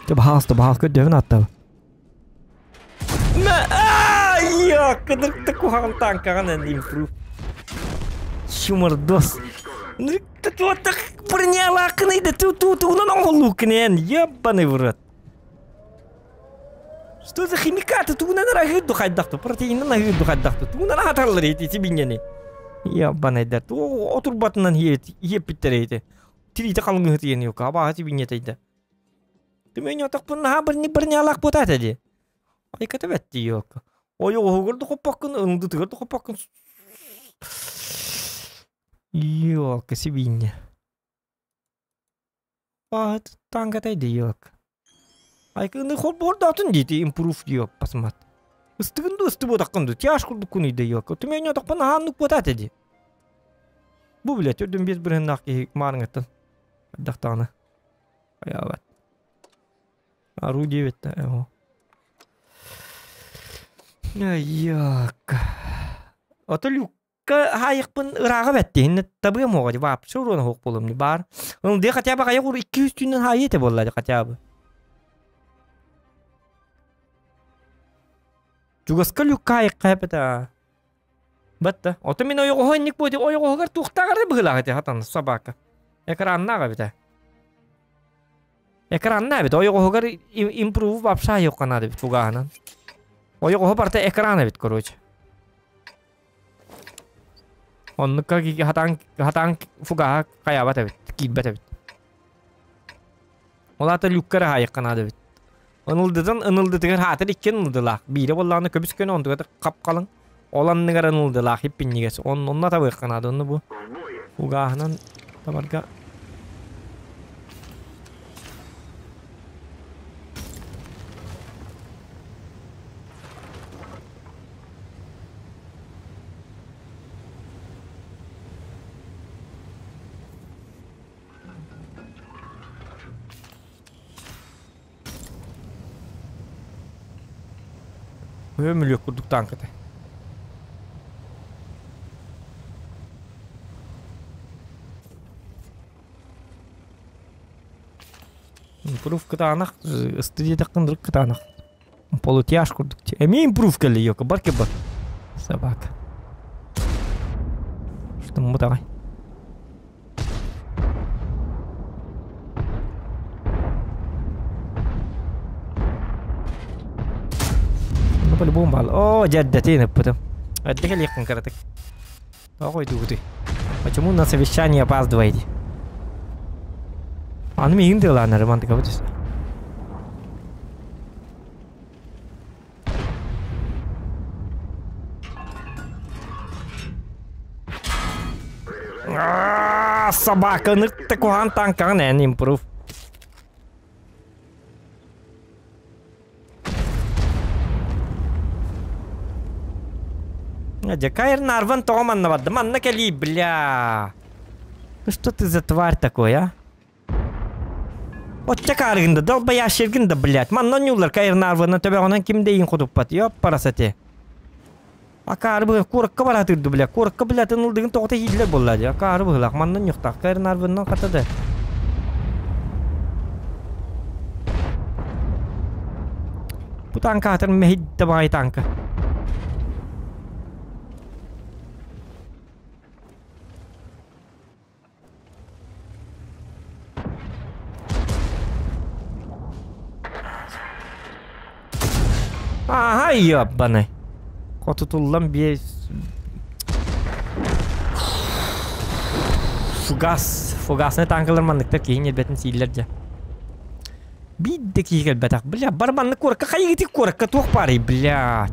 Ты бахалста, бахал көддөбүн аттабы. Йок, куһаҕан танкаҕын эн импрув. Чумордос. Туоттах бронялааххыный да ту ту тугунан оҥоһуллууккун эн, ебаный в рот. Что за химикаты тугунан аһыыр хайдахту, протеинынан аһыыр хайдахту, тугунан аһаталлар эти сибиньэни. Ебаный отурбатынан иэппиттэр эти. Тириитэ халыҥыһыт иэн юка, абааһы сибиньэтейдэ. Түмэн отохпун наһаа бронялаах буотаата дии. Айката бэтти ёлка. Ой, оһугар да хоппаккын, ылдытыгар да хоппаккын. Ёлка, сибинья. А, танкатай да ёлка. Айкынды холбордаатын дейти импрув диё пасмат. Ыстыгынды ысты бодаққынды, тяж курдуккун иде ёлка. Түмэн отохпун хааннук буотаата дии. Бу блядь, өрдөн бес бірін ки марыңыттан. Дақтағына. Аябат. Орудие бетті, эго. Йок. Ото люкка хайыкпын ырааҕа бэтти. Инне табыам оҕа вообще урона хоқ болум бар. Onun де хотя бы кая кур 200 түннен хайы болла хотя бы. Жугаска люкка хайыкка хепета. Батта. Ото мен ойого хойник боди ойого тухтагары быгыла хатан собака. Экраннага бите. Экранна бит ойого импрув вообще yok канады бит фугаанан. Ойого барта экрана бит короче. Оннукка хатан хатан фугаа каябат бит, киирбет бит. Олата люккара хайыкканады бит. Ынылдыдан ынылдытыгар хатыр иккен ынылдылаах. Биире боллааны көбүс көнө онтугата капкалың. Оланныгар ынылдылаах хиппиннигес. Он онна табыыкканады онну бу. Фугааһынан табарга Өмүлүк курдук танкаты. Импрув кытаанах, ысты диэтэххин дырык кытаанах. Полутяж курдук. Эмиэ импрув кэллэ, ёка, бар бар. Собака. Что мы давай. Ну, по-любому бал. О, дядя, ыппытым. Әдде кэлиэххин кыратык. Тоҕо ойдугутуй? Почему на совещание опаздываете? Аны миигин тыалааннары мантыка бутус. Собака, ныкта куһаан танкаҕын эн импрув. Дьэ, Кайр Нарван тоҕо манна барда? Манна кэлии, бля. Ну что ты за тварь такой, а? Очча каарыгын да, долбоящергин да, блядь. Манна онньууллар Кайр Нарваны төбөҕүнэн ким да иин хотуппат. Ёп, парасати. Акаары быһа куоракка бараатырды, бля. Куоракка, блядь, ынылдыгын тоҕото иһииллэр буолла дии. Акаары быһылаах, манна онньуохтаах. Кайр Нарванынан хата да. Бу танка атыр мэһийдэ баҕайы танка. Ага, ёбаный. Хотутуллан биэс... Фугас. Фугасный танкалар манныктар киһи ньирбэтин сииллэр дьэ. Биир да киһи кэлбэтэх. Бля, бар маннык куоракка хайыгыты куоракка туох баарый, блядь.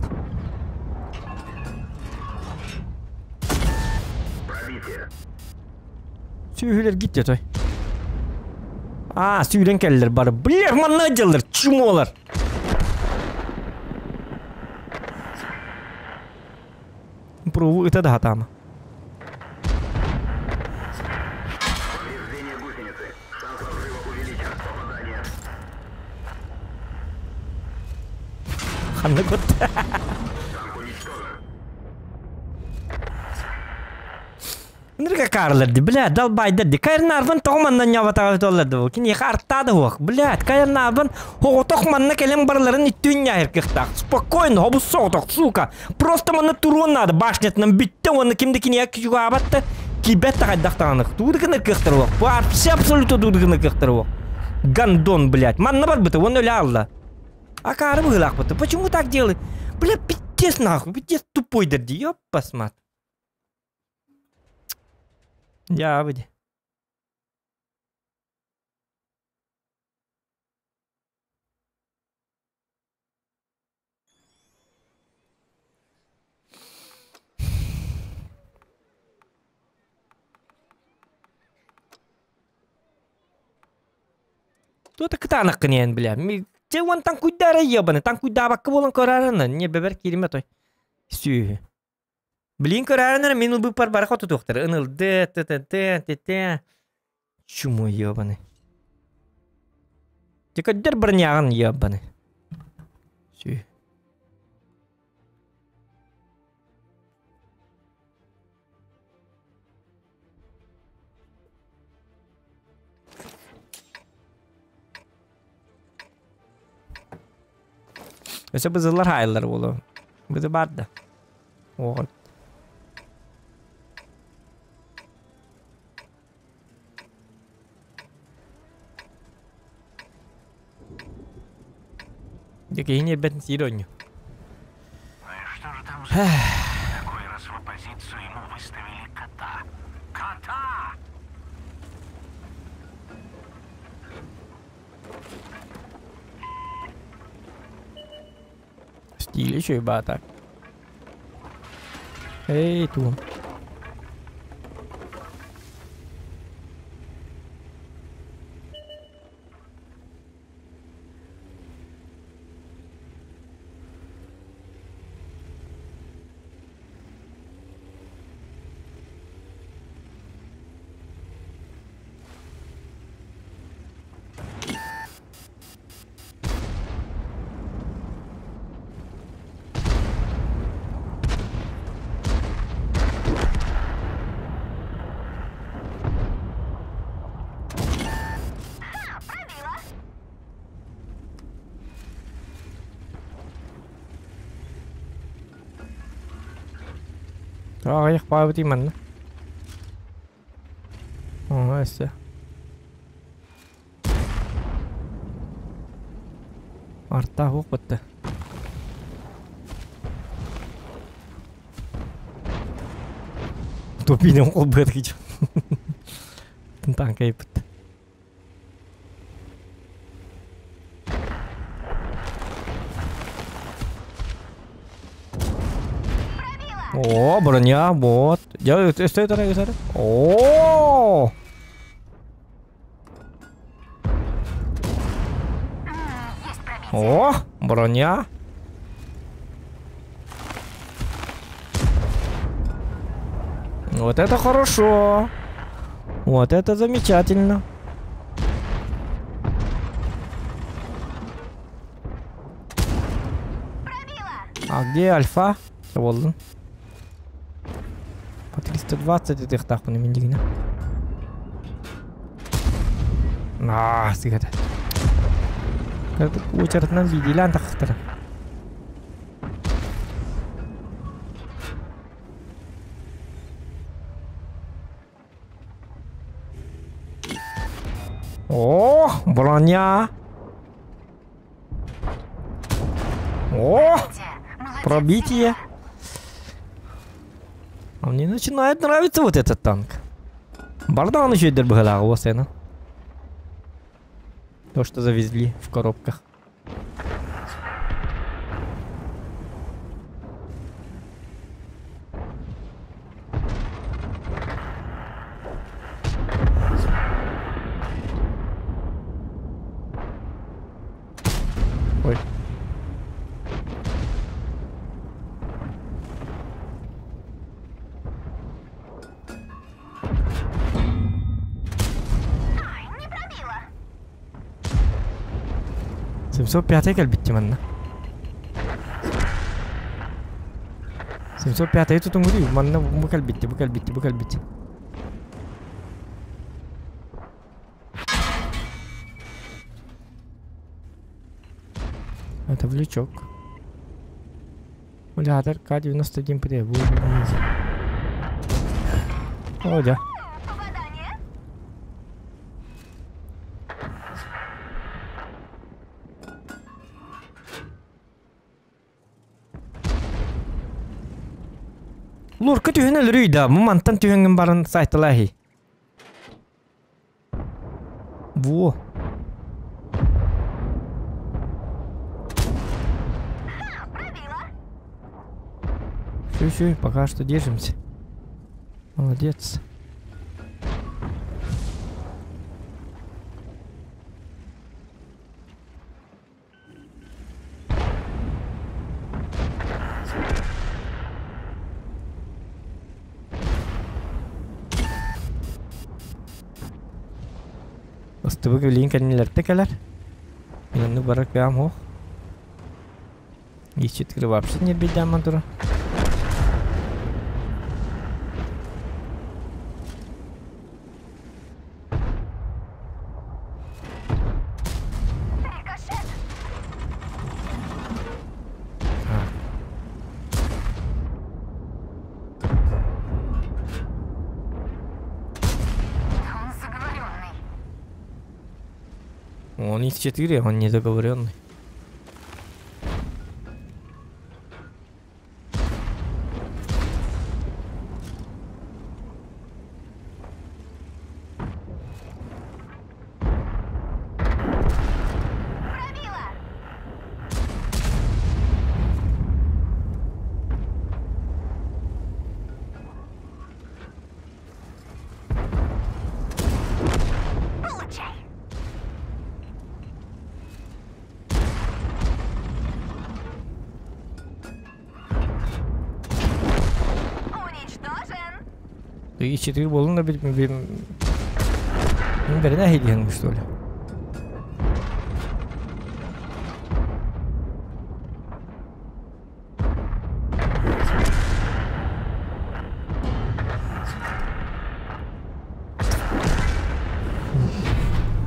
Сүүһүлэр гит той. Аа, сүүрэн кэллэр бары. Бля, манна дьыллар, чумолар. Пробу ыта да хатаама. Повреждение гусеницы. Шанс разрыва увеличен. Попадание. Ханна кутта. Танк уничтожен. Нырга карлар ди, бля, далбайдар ди. Кайр Нарван тоҕо манна ньабатаҕа толлар ди. Киниэхэ артаада уох. Блядь, Кайр Нарван оҕотох манна кэлэн барыларын иттүүн ньаһыр кыахтаах. Спокойно, хобус соҕотох, сука. Просто манна туруон наада башнятынан бүттэ уонна ким да киниэхэ күүгаабат да киирбэт да хайдах даҕаны. Тугу гынар кыахтар уох. Вообще абсолютно тугу гынар кыахтар уох. Гандон, блядь. Манна барбыта, уонна өлө алла. Акаары быһыылаахпыт. Почему так делает? Бля, пиздец нахуй, пиздец тупой дерди, ёппасмат. Дьаабы дии. Тута кытаанаххын иһэн бля. Дьэ уон таҥкуйдаара ебаны, таҥкуйдаабакка буолан көраарына, не бэбэр кииримэ той. Сүөһү. Блин көрөөрүн эрэ мин ылбыппар бары хотутуохтара. Ынылды, т-т-т, т-т. Чумо ебаный. Дьэ көрдөр броняҕын ебаный. Сүү. Өссө бызыллар хаайыллар буолуо. Бызы бар да. Оҕо. Дьэ киһини эрбэтин сиир оонньуу. Ну и что же там за такой, раз в оппозицию ему выставили кота? Кота! Стиль еще и бата. Эй, ту. Аҕыйах баабыт манна. Ага, өссө. Артаах уох бытта. Тупинен қол бөткі Тынтан кайыппыт. О, броня, вот. Я стой, стой, стой. О! О, броня. Вот это хорошо. Вот это замечательно. А где альфа? Болдун. По 320 этих мен дигина. А, сыгата. Учаратынан видилан тахтара. О, броня. О, пробитие. А мне начинает нравиться вот этот танк. Бардан еще и дербгалагу. То, что завезли в коробках. Ой. Не пробила. 705 кэлбитти манна. 705 тутуҥури манна бу кэлбитти, бу кэлбитти, бу кэлбитти. Это влючок. Улятор К-91 П. О, да. Лурка түһүн өлөрүй да, мумантан түһүнгүн барын сайталахи. Во. Все, все, пока что держимся. Молодец. Ыстыбык билин кэннилэртэ кэлэр. Минанны барак бэм хох. Ищет вообще не беда мантура. Рикошет. Он заговоренный. Он из 4, он не договоренный. Пробила. Получай. Уничтожен. Ты из 4 болун да бит бим. Берне хидиһин что ли?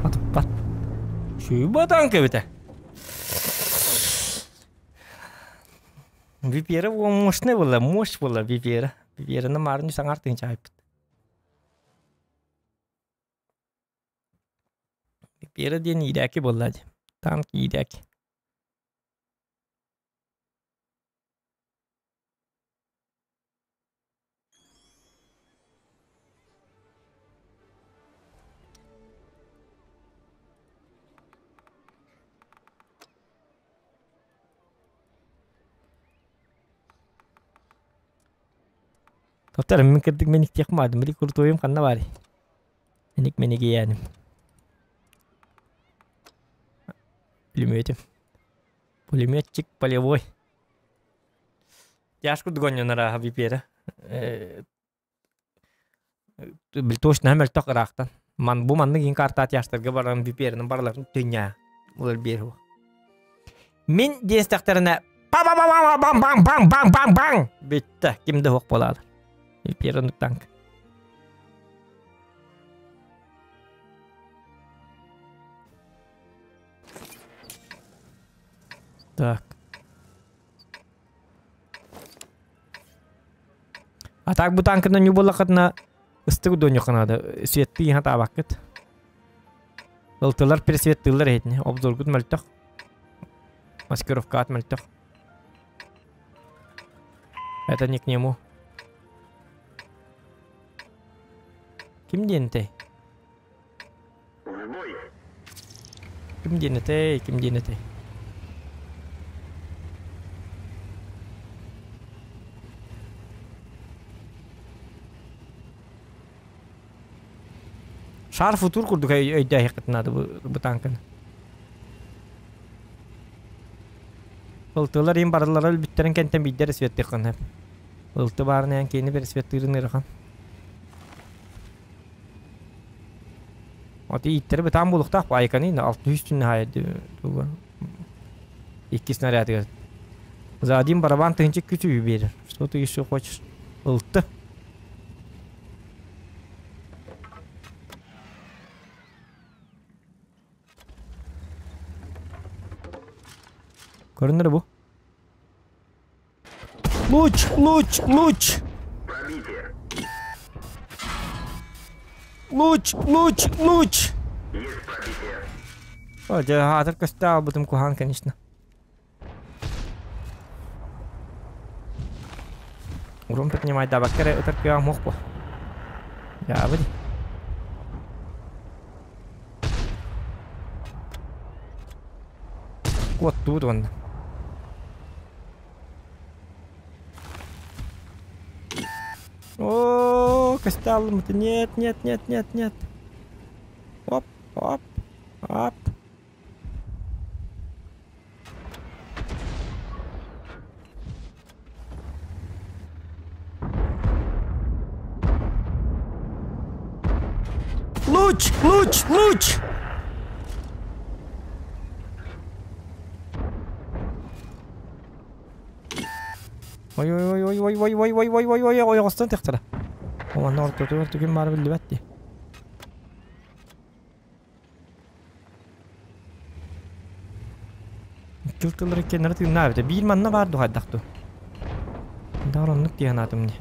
Атыппат. Шуйба танка бите. Випера мощная была, мощь была Випера. Вераны маарын үс аҥаар тыһыынча айпыт. Вера диэн иирээки буолла дии. Танк иирээки. Тоттор мин кырдык мен иктиэх маадым били куртуойум ханна баарый? Эник мен игийээним. Пулеметим. Пулеметчик полевой. Тяжко курдук оонньонор ааһа Випера. Били точно мөлтөх ыраахтан. Ман бу маннык иин картаа тяжтарга баран Випераны барыларын түнньээ. Улар биэр Мин диэстэхтэринэ па ба ба ба бам бам бам бам бам бам бүттэ ким да суох буолаады. Випераны танк. Так. А так бу танкынан ньубуллахытына ыстык доньохха наада. Светтыы хатаабаккыт. Ылтылар пересветтыылар иһитини. Обзоргут мөлтөх. Маскировкаат мөлтөх. Это не к нему. Ким диэн этэй? Ким диэн этэй? Ким диэн этэй? Шар футур курдук өйдөөһүөххүтүн наада бу, бу танканы. Ылтылар им барылара өлбүттэрин кэнтэн биирдэ светтыххын сөп. Ылты баарына эн киини бер светтыырын ыарахан. Ати ииттери бытаан буолуохтаах айканы 600 түннэ хаайды туга. Икки снарядыгар. За один барабан тыһынча күтүү биэрэр. Что ты еще хочешь? Ылты. Көрүнөр бу. Луч, луч, луч! Пробитие. Луч, луч, луч! Есть пробитие. О, дьэ, аатыр көстө аалбытым куһаан, конечно. Урун поднимайдаабакка эрэ ытар кыаҕым суох буо. Дьаабы дии. Куоттубут уонна. О, костялым Нет, нет, нет, нет, нет. Оп, оп, оп. Луч, луч, луч! Ой ой ой ой ой ой ой ой ой ой ой ойоҕостон тахтара. Онно ортотугар түгүн баара биллибэт дии. Тыл тыллар иккиэннэрэ тыыннаах эбитэ. Биир манна баар дуу хайдах дуу? Даар оннук дии санаатым дии.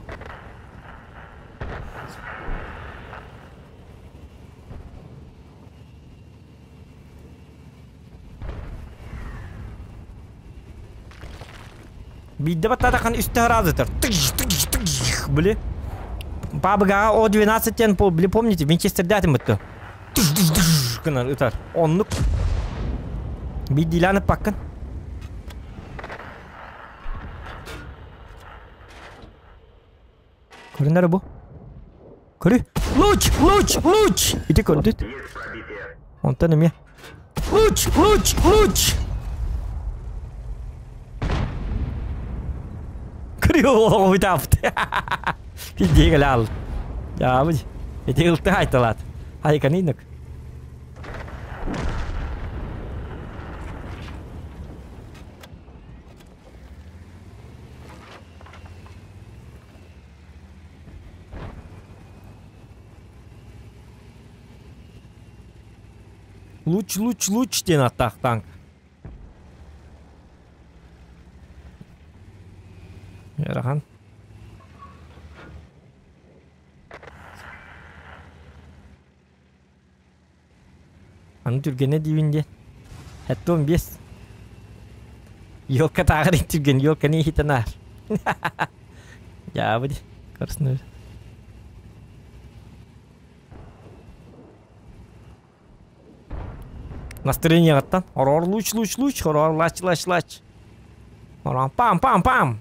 Биирдэ баттаатаххына үстэ сразу Били Пабыгаҕа О12 диэн били помните Винчестердээтим бытты. Гынан ытар. Оннук. Биирдиилээн ыппаккын. Көрүнэр бу. Көрү. Луч! Луч! Луч! Ити көрдүт. Онтон эмиэ. Луч! Луч! Луч! Көрү таапты. Пиздеге ал. Жаабы. Ити ылты айталат. Айканинок. Луч, луч, луч диэн аттаах танк. Ыарахан. Аны түргэнэ диибин диэн. 75. Елка тааҕар түргэн, елканы иһитэн аар. Дьаабы ди. Көрсүнөр. Настроениеҕыттан. Ороор луч луч луч, ороор лач лач лач. Ороор пам пам пам.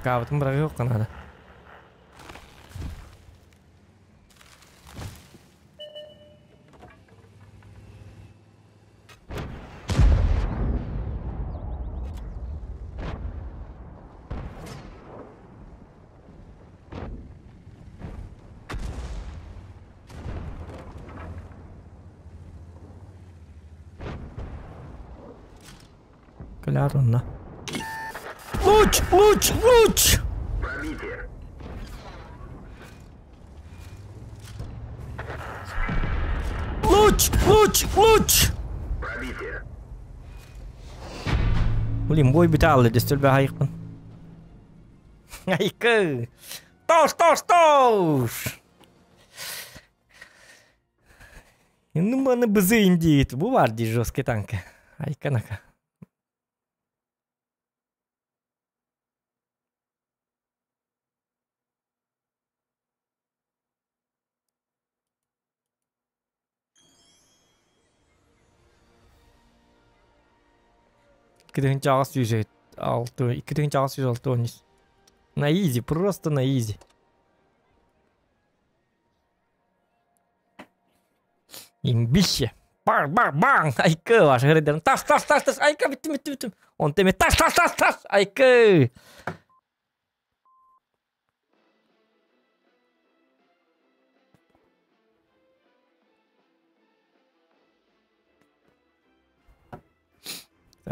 Каабытын быраҕыахха наада. Кэлээр онно. Луч! Луч! Луч! Пробитие. Луч! Луч! Луч! Пробитие. Блин, бой бүтэ дөстөлбө хайыкпын. Айкы! Тош, тош, тош! Ну, маны бызы индиит. Бу бар ди жесткий танка. Айка нака. 2806, 2806 На изи, просто на изи. Имбище. Бang бang бang. Айкы, ваш грейдер. Таш таш таш таш. Айка биттим биттим биттим. Он теме таш таш таш таш. Айкы.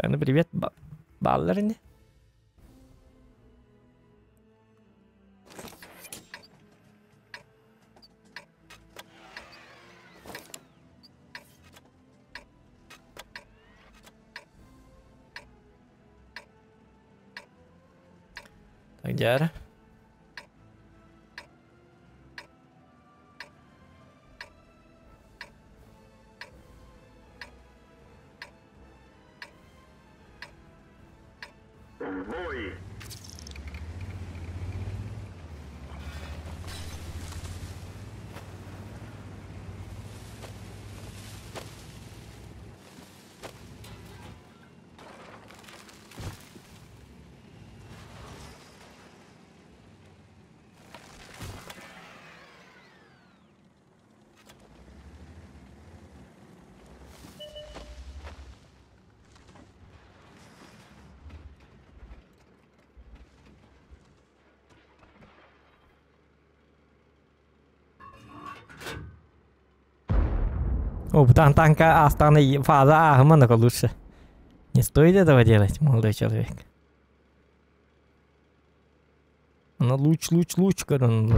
Ну, привет, балларини. Так, дьэ В бой. О, там танка астаны фаза А, много лучше. Не стоит этого делать, молодой человек. Она луч, луч, луч, корон.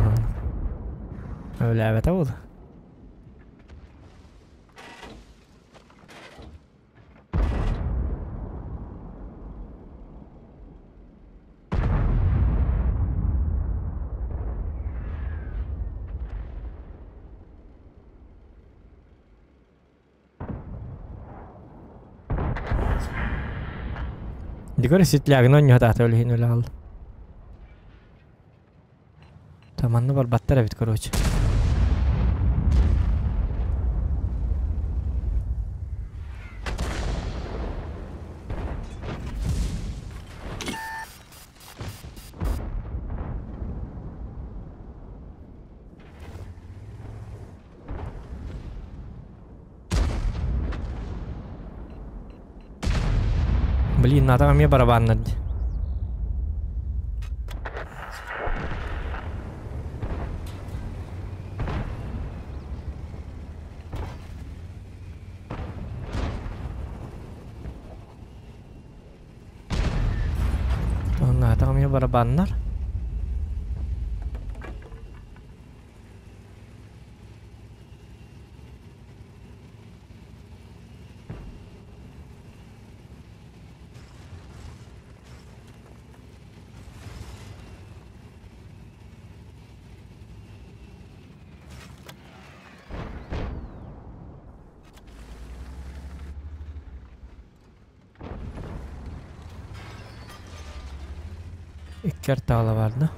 Бля, это вот. Дикори ситлягын онньоһутаата өлүһүн өлө хаалла. Таманны барбаттар эбит короче. Блин, надо мне барабан надо. Туһуннаатаҕым иһэ барабаннар. Икки артаала бар да.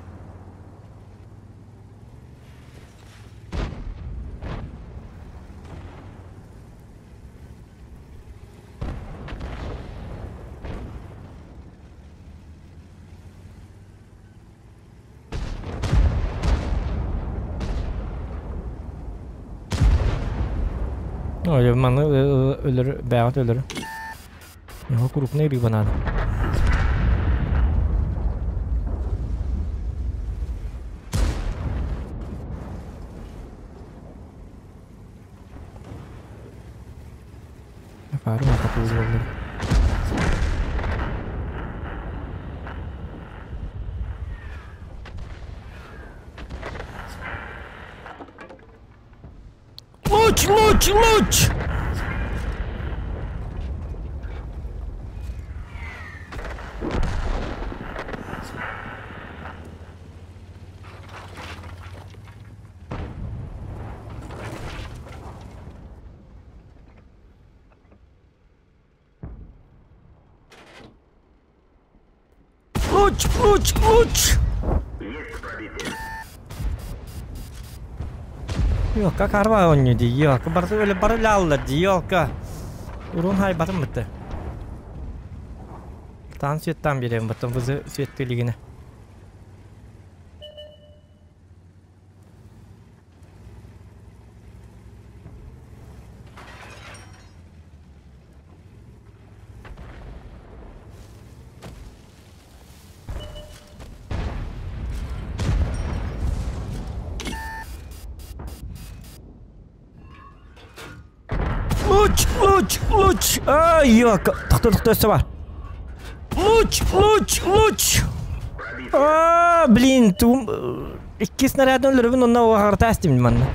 Ой, маны өлөр, бэҕэт өлөр. Его крупный рыба надо. Акары макатылы Луч, луч, луч! Луч, луч, луч! Ёлка карва онню ди, ёлка барды өлө бары лалла ди, ёлка. Урун хай батым бітті. Таан светтан берем, батым бызы светтілігіне. Луч, луч, луч! Ай, ёлка! Тохто, тохто, өссө бар. Луч, луч, луч! А, блин, тум... Икки снарядын өлөрүбүн онна уағарта астим манна.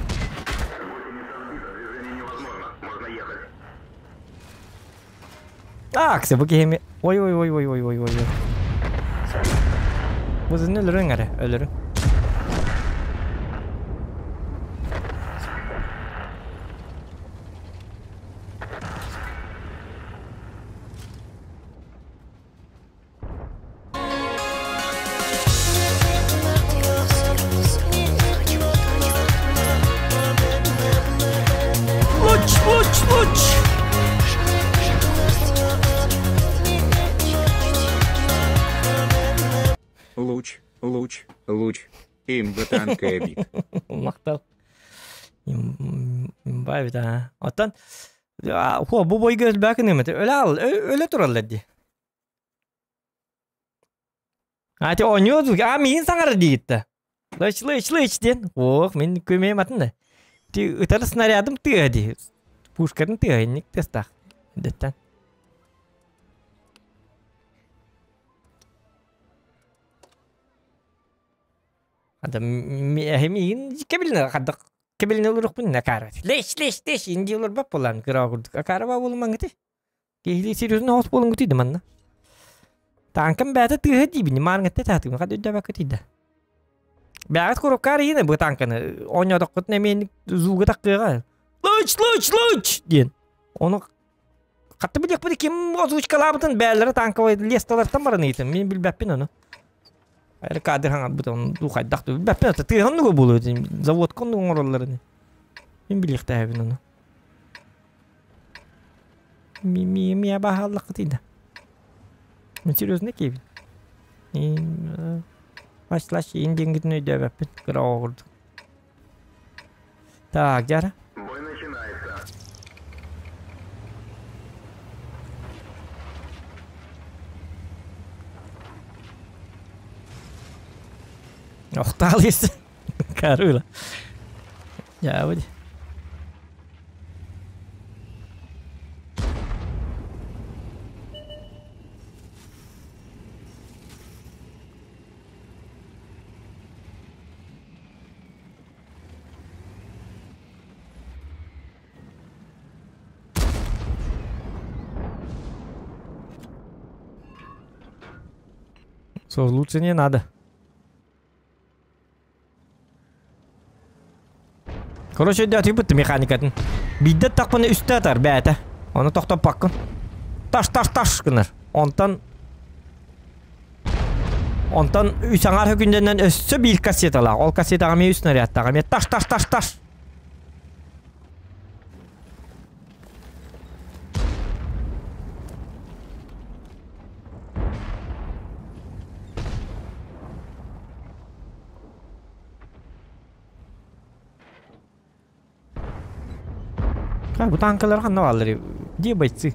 Аксы, бу киһими... Ой, ой, ой, ой, ой, ой, ой, ой. Бузын өлөрүн әрі, өлөрүн. Луч, луч, луч! Луч, луч, луч. Имба танка эбит. Мактал. Имба эбит, а. Оттон, хо, бу бойга өлбәкин эмет. Өлө ал, өлө тураллар ди. А, те оньо, а, мин саңар дигитте. Лыч, лыч, лыч ден. Ох, мин көмөйм атын да. Ти ытар снарядым тыа ди. Пушкарын тыа, ник тестах. Деттен. Ада миин кебилне хаддак кебилне олурук бун накара. Леш леш леш инди олор бап болан кыра курдук. Акара ба болман гити. Кehli серьезно хос болун гити манна. Танкам бәті тыһы дибини марңытты татым хад өдө бак тиде. Бәгат коробкар ине бу танканы. Оньодок кут немен зугы таккыга. Луч луч луч диен. Оны катты билек бу ким озвучкалабытын бәләре танковый лесталартан барын итем. Мин билбәппин оны. Айры кадр хаңа бутон духайдак билбәппин ата тыһын нугу болу завод конду оңоролларын. Мин билек тәбин оны. Ми ми ми бахаллык тиде. Мин серьезно кейбин. Лаш индингитин өйдөбәппин. Кыра оғырдык. Так, жара. Бой начинается. Охтал есть. Карула. Я вот. Со, лучше не надо. Короче, өйдөөтүбүт механикатын. Биирдэ тахпына үстэ атар бэйэтэ. Ону тохтоппаккын. Таш таш таш гынар. Онтон Онтон үс аҥаар хөкүндэнэн өссө биир кассеталаах. Ол кассетаҕа эмиэ үс снарядтаах. Эмиэ таш таш таш таш. Бу танкалар ханна бааллар? Где бойцы?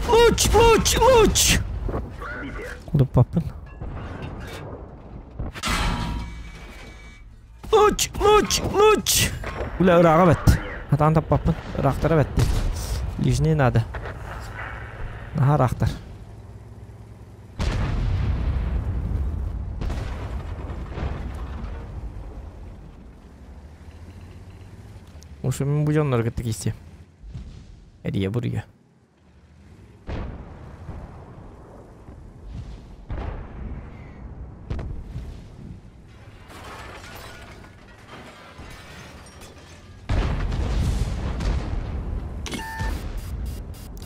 Луч, луч, луч! Куда папын? Луч, луч, луч! Бля, ырааҕа бэт. Хатаан таппаппын. Ыраахтара бэт. Лишний надо. Наһаа ыраахтар. Ушу мин бу дьоннору кытта киирсиэм. Эрийэ буруйа.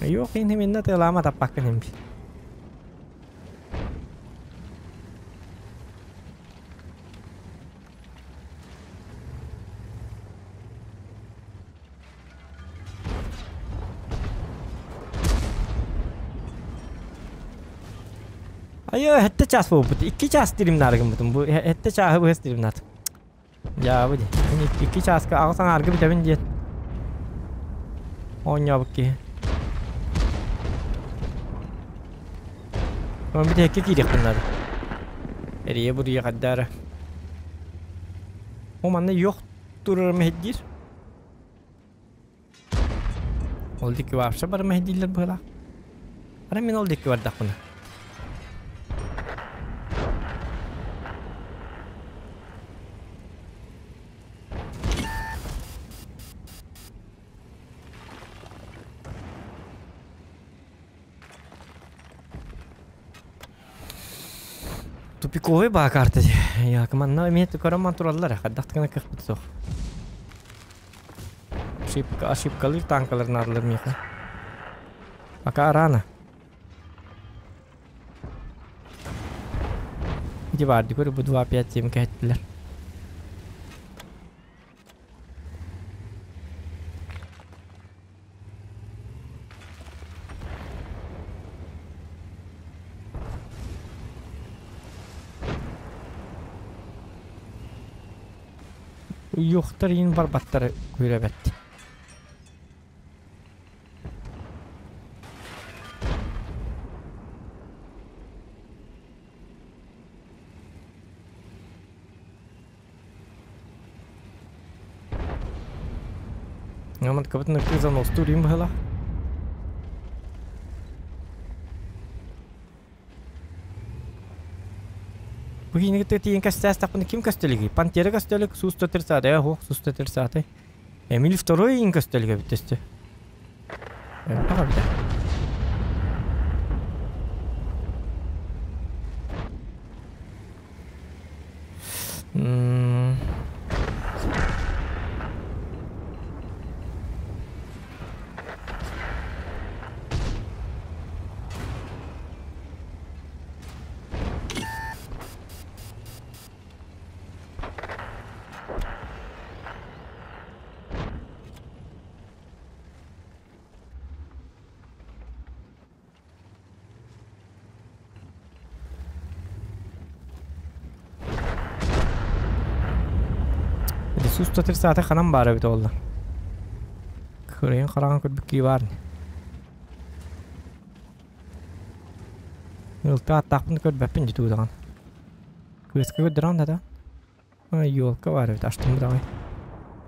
Yok инһиминнэ тыалаама таппаккын имби. Айы, хэтте час буолбут. Икки час тиримнаары гыммытым. Бу хэтте чааһы быһыс тиримнаатым. Дьаабы дии. Икки чааска аҕыс аҥаарга бүтэбин диэн. Оонньообут киһи. Онон бүтэһиккэ киириэхпин наада. Эрийэ буруйа хайдаара. О манна йох турар мэһэйдиир. Ол диэки вообще бары мэһэйдииллэр быһыылаах. Ара мин ол диэки бардахпына. Тупиковый баа карта дии. Я манна эмиэ көрөн тураллар хайдах гына кыахпыт суох. Ошибка, ошибкалыыр танкалар наадалар миэхэ. Пока рано. Ити баар ди көрү бу 2-5-7 кэһэттилэр. Юхтар иин барбаттар күүрэбэт. Наман кабытын кызан остурим быһыла. Бу кинигите тиийэн кэстээстэхпинэ ким көстөлүгүй? Пантера көстөлүк, суста тридцатый, ох, суста тридцатый. Эмиль второй иин көстөлүк эбит өстө. Элбэх эбит. М Сус 130 ханан баар эбит буолла. Кырайын хараҕын көрбүт кии баар. Ылта аттаахпын көрбөппүн дии тугу даҕаны. Кыыска көрдөрөн да да. Елка баар эбит аштым даҕай.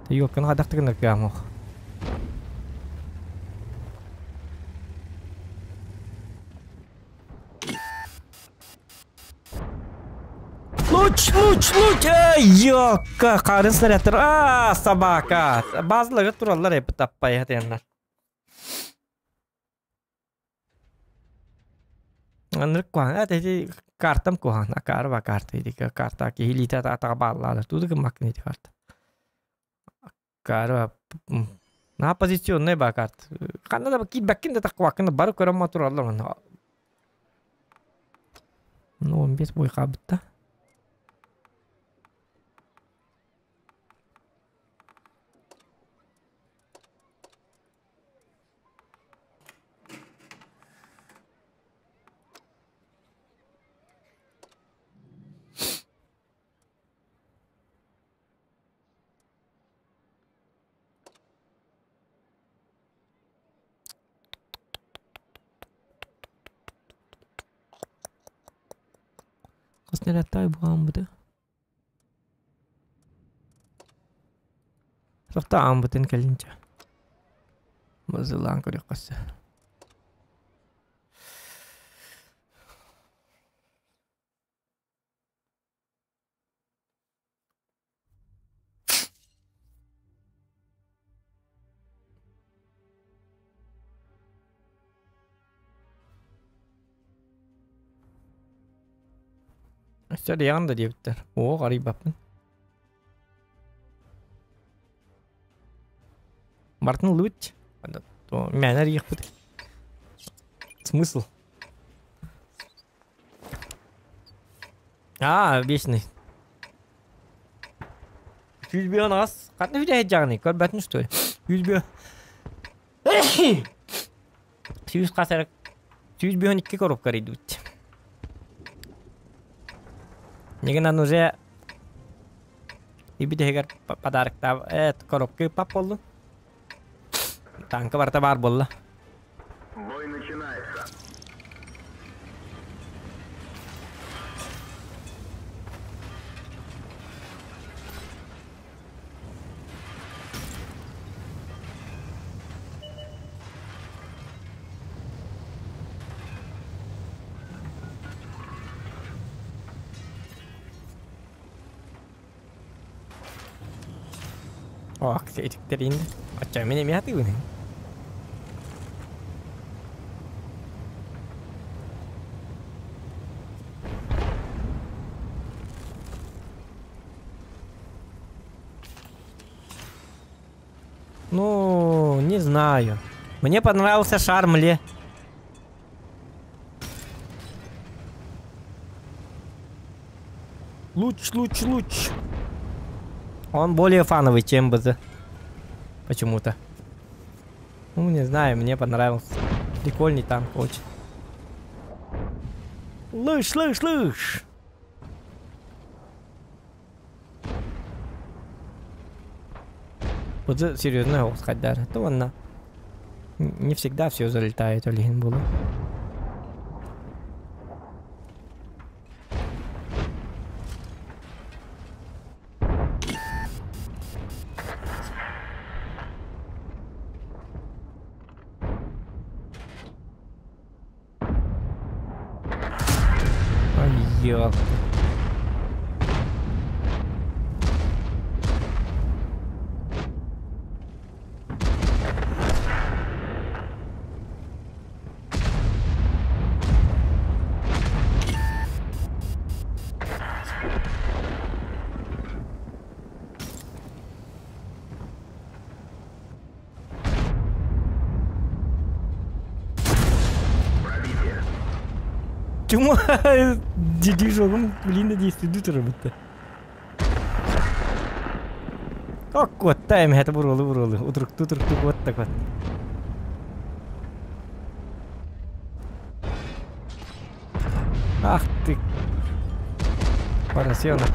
Елканы хайдах да гынар кыаҕым суох. Луч, луч, луч! Эй, ёкка, қарын снарядтар. А, собака. Базылығы тураллар эпі таппай хатыяннар. Анырык кухан, а тети картам кухан, акары ба карта иди, карта ки хилита атаға баллады. Туды кымак не карта. Акары ба на позиционный ба карта. Қанда да ки бәккин да тақвакын бары көрөм тураллар. Ну, 15 бой қабытта. Снарядтай буамбыты. Сохта амбытын кэлинчэ. Мазылаан көрүк. Өстөр да диэбиттэр. Оо, қарайбаппын. Мартин луч. Мэнэр иэхпит. Смысл? А, вечный. Yüz ас. Қатын видео жағны, көрбәтін что ли? 101. 100 қасарак. 102 коробка идут. Неген уже Ибидегер подарок та коробка пап болду. Танка барта бар болла. Бой начинается. О, этиктерин. Ача мен эме аты күнү. Ну, не знаю. Мне понравился Шармле. Луч, луч, луч. Он более фановый, чем БЗ. Почему-то. Ну, не знаю, мне понравился. Прикольный танк очень. Лыж, лыж, лыж! Вот серьезно, сказать То он не всегда все залетает, Олегин было. Чему дидижогум блин действует работа. Как вот тайм это буролы буролы. Утрук тут вот так вот. Ах ты. Поросенок.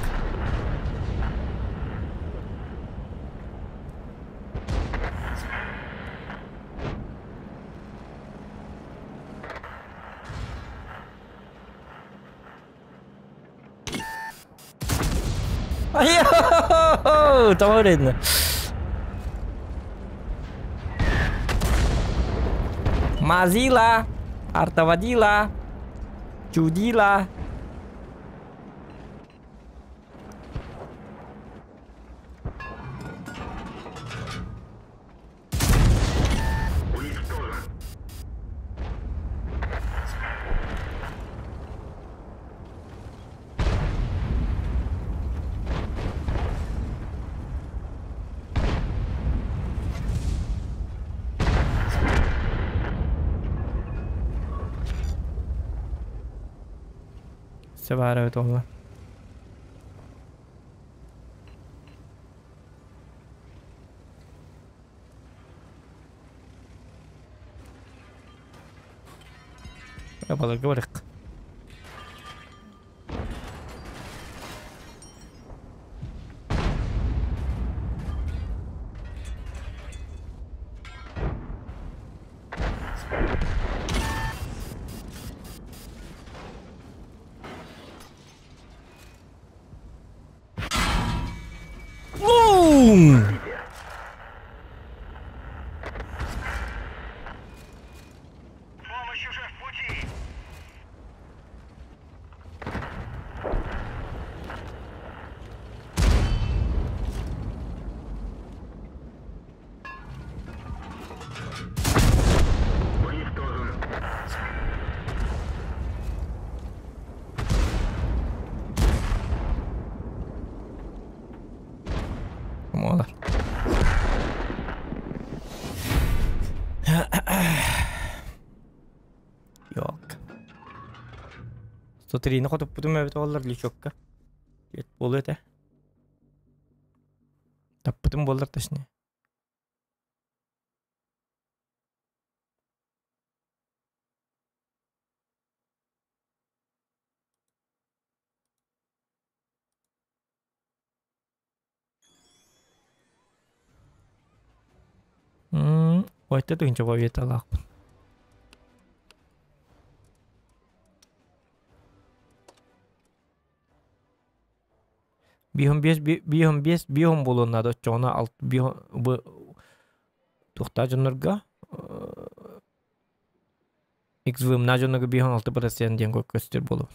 Того видно. Мазила, артоводила, чудила. Өссө баар эбит уолла. Баларга барык. Бум! Буолар. Yok. 103-ни хотуппутум эбит буоллар лючокка. Түөрт буолуо этэ. Таппытым буоллар точнее. Уойта тыһыынча победалаахпын. Биһон биэс биһон биэс биһон буолуон наада оччоҕуна алт биһон бу туохтаах дьоннорго XVM-на дьоннорго биһон алты процент диэн көстөр буолуо.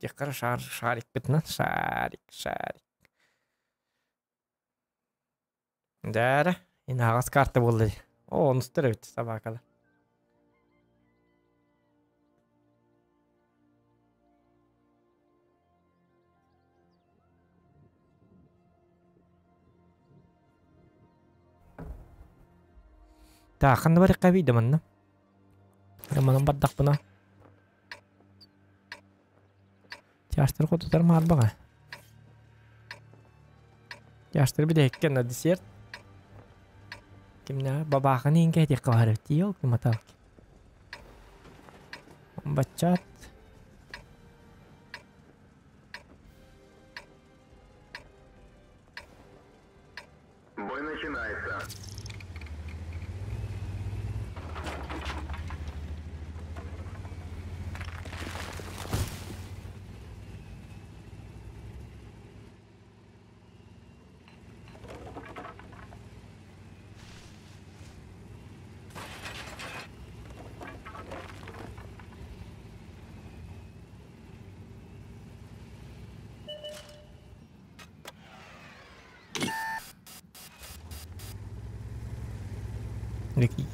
Диэххэ шар шарикпытынан шарик шарик. Дээрэ, инаҕас карта буолла дии. Оо, онустар эбит собакалар. Так, ханна барыахха эбий да манна? Манан бардахпына. Тяжтар хотутар маарбаҕа. Тяжтар бүтэһиккэ на десерт. Кимнэ бабааханы иһин кэһэтиэххэ баар эбит дии ол киматалки. Баччаат. Бой начинается.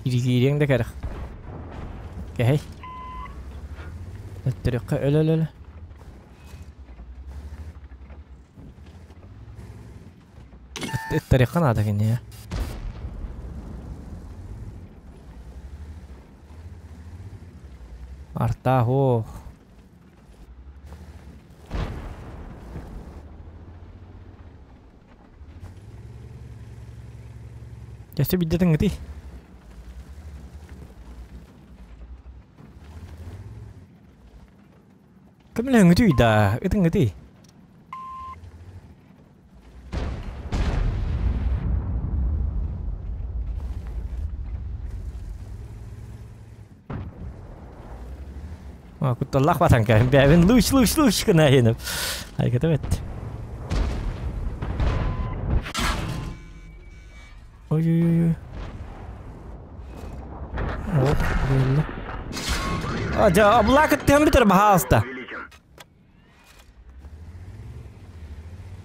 Киириэҥ да кэрэх. Кэһэй. Өттөрүөххэ өлө-өлө. Ыттарыахха наада киниэ. Артаах ох. Өссө биирдэ тыҥытый. Көмөлөһүҥүтүй да, ытыҥытый. Кутталлаах батан кэһин бэйэбин луч луч луч гына иһиним. Айгыта бэт. Ой-ой-ой. Ох, билли. А, дьэ, облак ыттыһан бүтэр баһаалыста.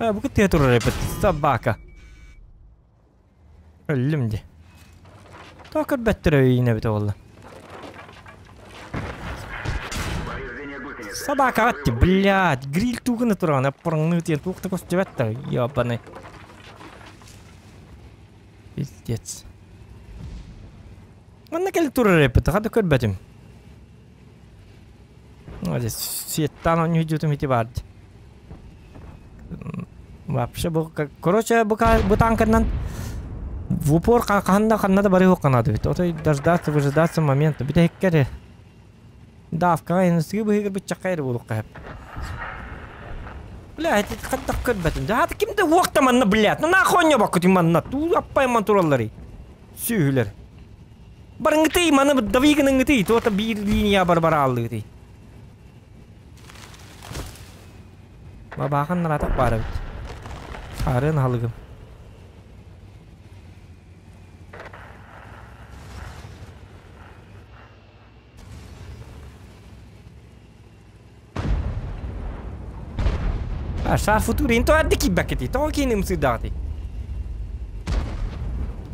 А, бу кыттыһа турар эпит, собака. Өллүм дии. Тоҕо көрбөттөр өйүнэ эбитэ буолла. Собака ты, блядь, гриль туганы туран, аппарыңны тиен туох да көстүбэт ёбаный. Пиздец. Манна кэлэ турар эппит, хада көрбөтүм. Молодец, светтан он үйдүтүм ити бар. Вообще бу, короче, бу, бу танканан в упор ханна ханна да бары хокканады бит. Отой дождаться, выжидаться момента. Бите хеккере. Давка энсиги быһыгыр быччакка буолуохха сөп. Бля, это хаттах көрбөтүм. Да, кимде уокта манна, блядь. Ну нахуй не баккут манна. Туу аппай ман тураллары. Сүүһүлэр. Барыңытый, маны давигыныҥытый, туота биир линия бар барааллыгытый. Бабаахан наратах баар эбит. Хаарыан аһылыгым. А, шар футурин то адды киббакети, то киним сыдати.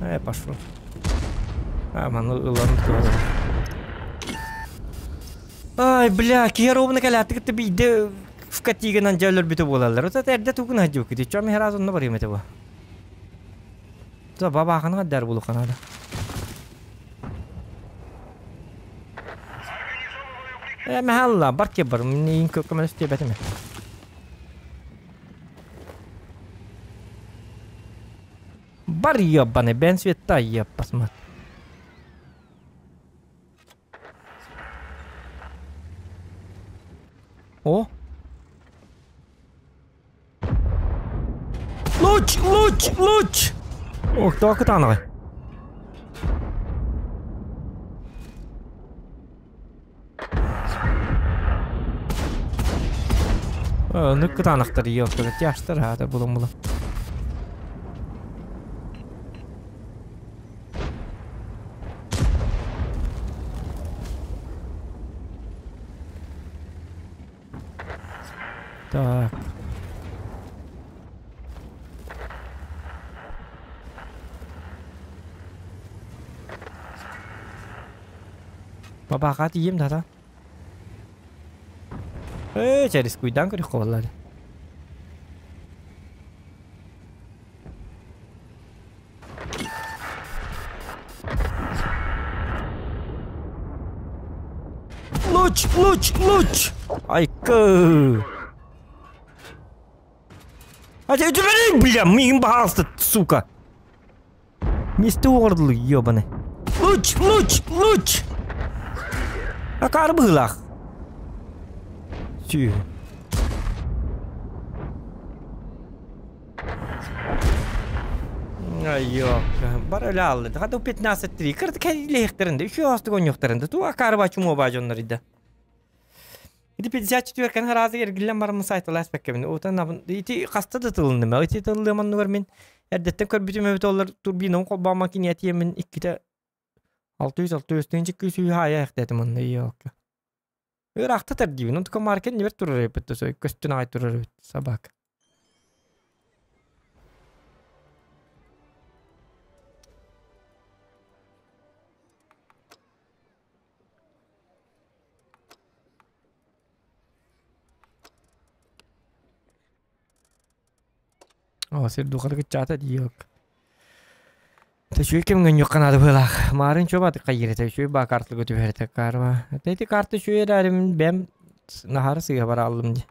Э, пошел. А, маны ылан Ай, бля, киһи кэлээтик биирдэ в катигынан дьэ өлөрбүтэ буолаллар. Вот это эрдэ тугун хадьыбыккыт. Чом хераз онно барыам этэ бу. То бабахана дар булуханада. Э, махалла, барке бар, мне көкөмөс тебетиме. Бар ебаный, бен света еб, посмотри. О! Луч, луч, луч! Ох, тоҕо кытаанаҕай. Оннук кытаанахтар ёлка тяжтар хаата булан булан. Так. Бабаға тием да. Э, через куйдан көрүк боллар. Луч, луч, луч! Айка! А ты бля, миигин баһаалыста, сука! Мисте уордулу, ёбаный. Луч, луч, луч! Акаары быһыылаах. Сү. Айо, бар өлө алды. Хата 15-3. Кырты кәлиэхтеринде, үчү астык оньохтеринде. Ту акаары ба чумо ба дьоннор иде. Ити 54 кэн харазы эргиллэн бараммын сайталаас бэккэбин. Отан абын ити хаста да тылынным. Ити тыллыаманнугар мин эрдэттэн көрбүтүм эбит оллар турбинам холбаама киниэтиэмин иккитэ 600 600 тыһыынча күүс хаайа эхтээтим онно ёлка. Ыраахта тардиибин. Онтука маркен нибер турар эбит төсөй көстүн аҕай турар эбит собака. О, сир духары кыччаата диок. Төчүй кемген юкканады быылаах. Маарын чуба кайырыта үчүй ба картылы көтүбэрте карма. Тети карты чүй эрэрим бэм нахары сыга бара аллым ди.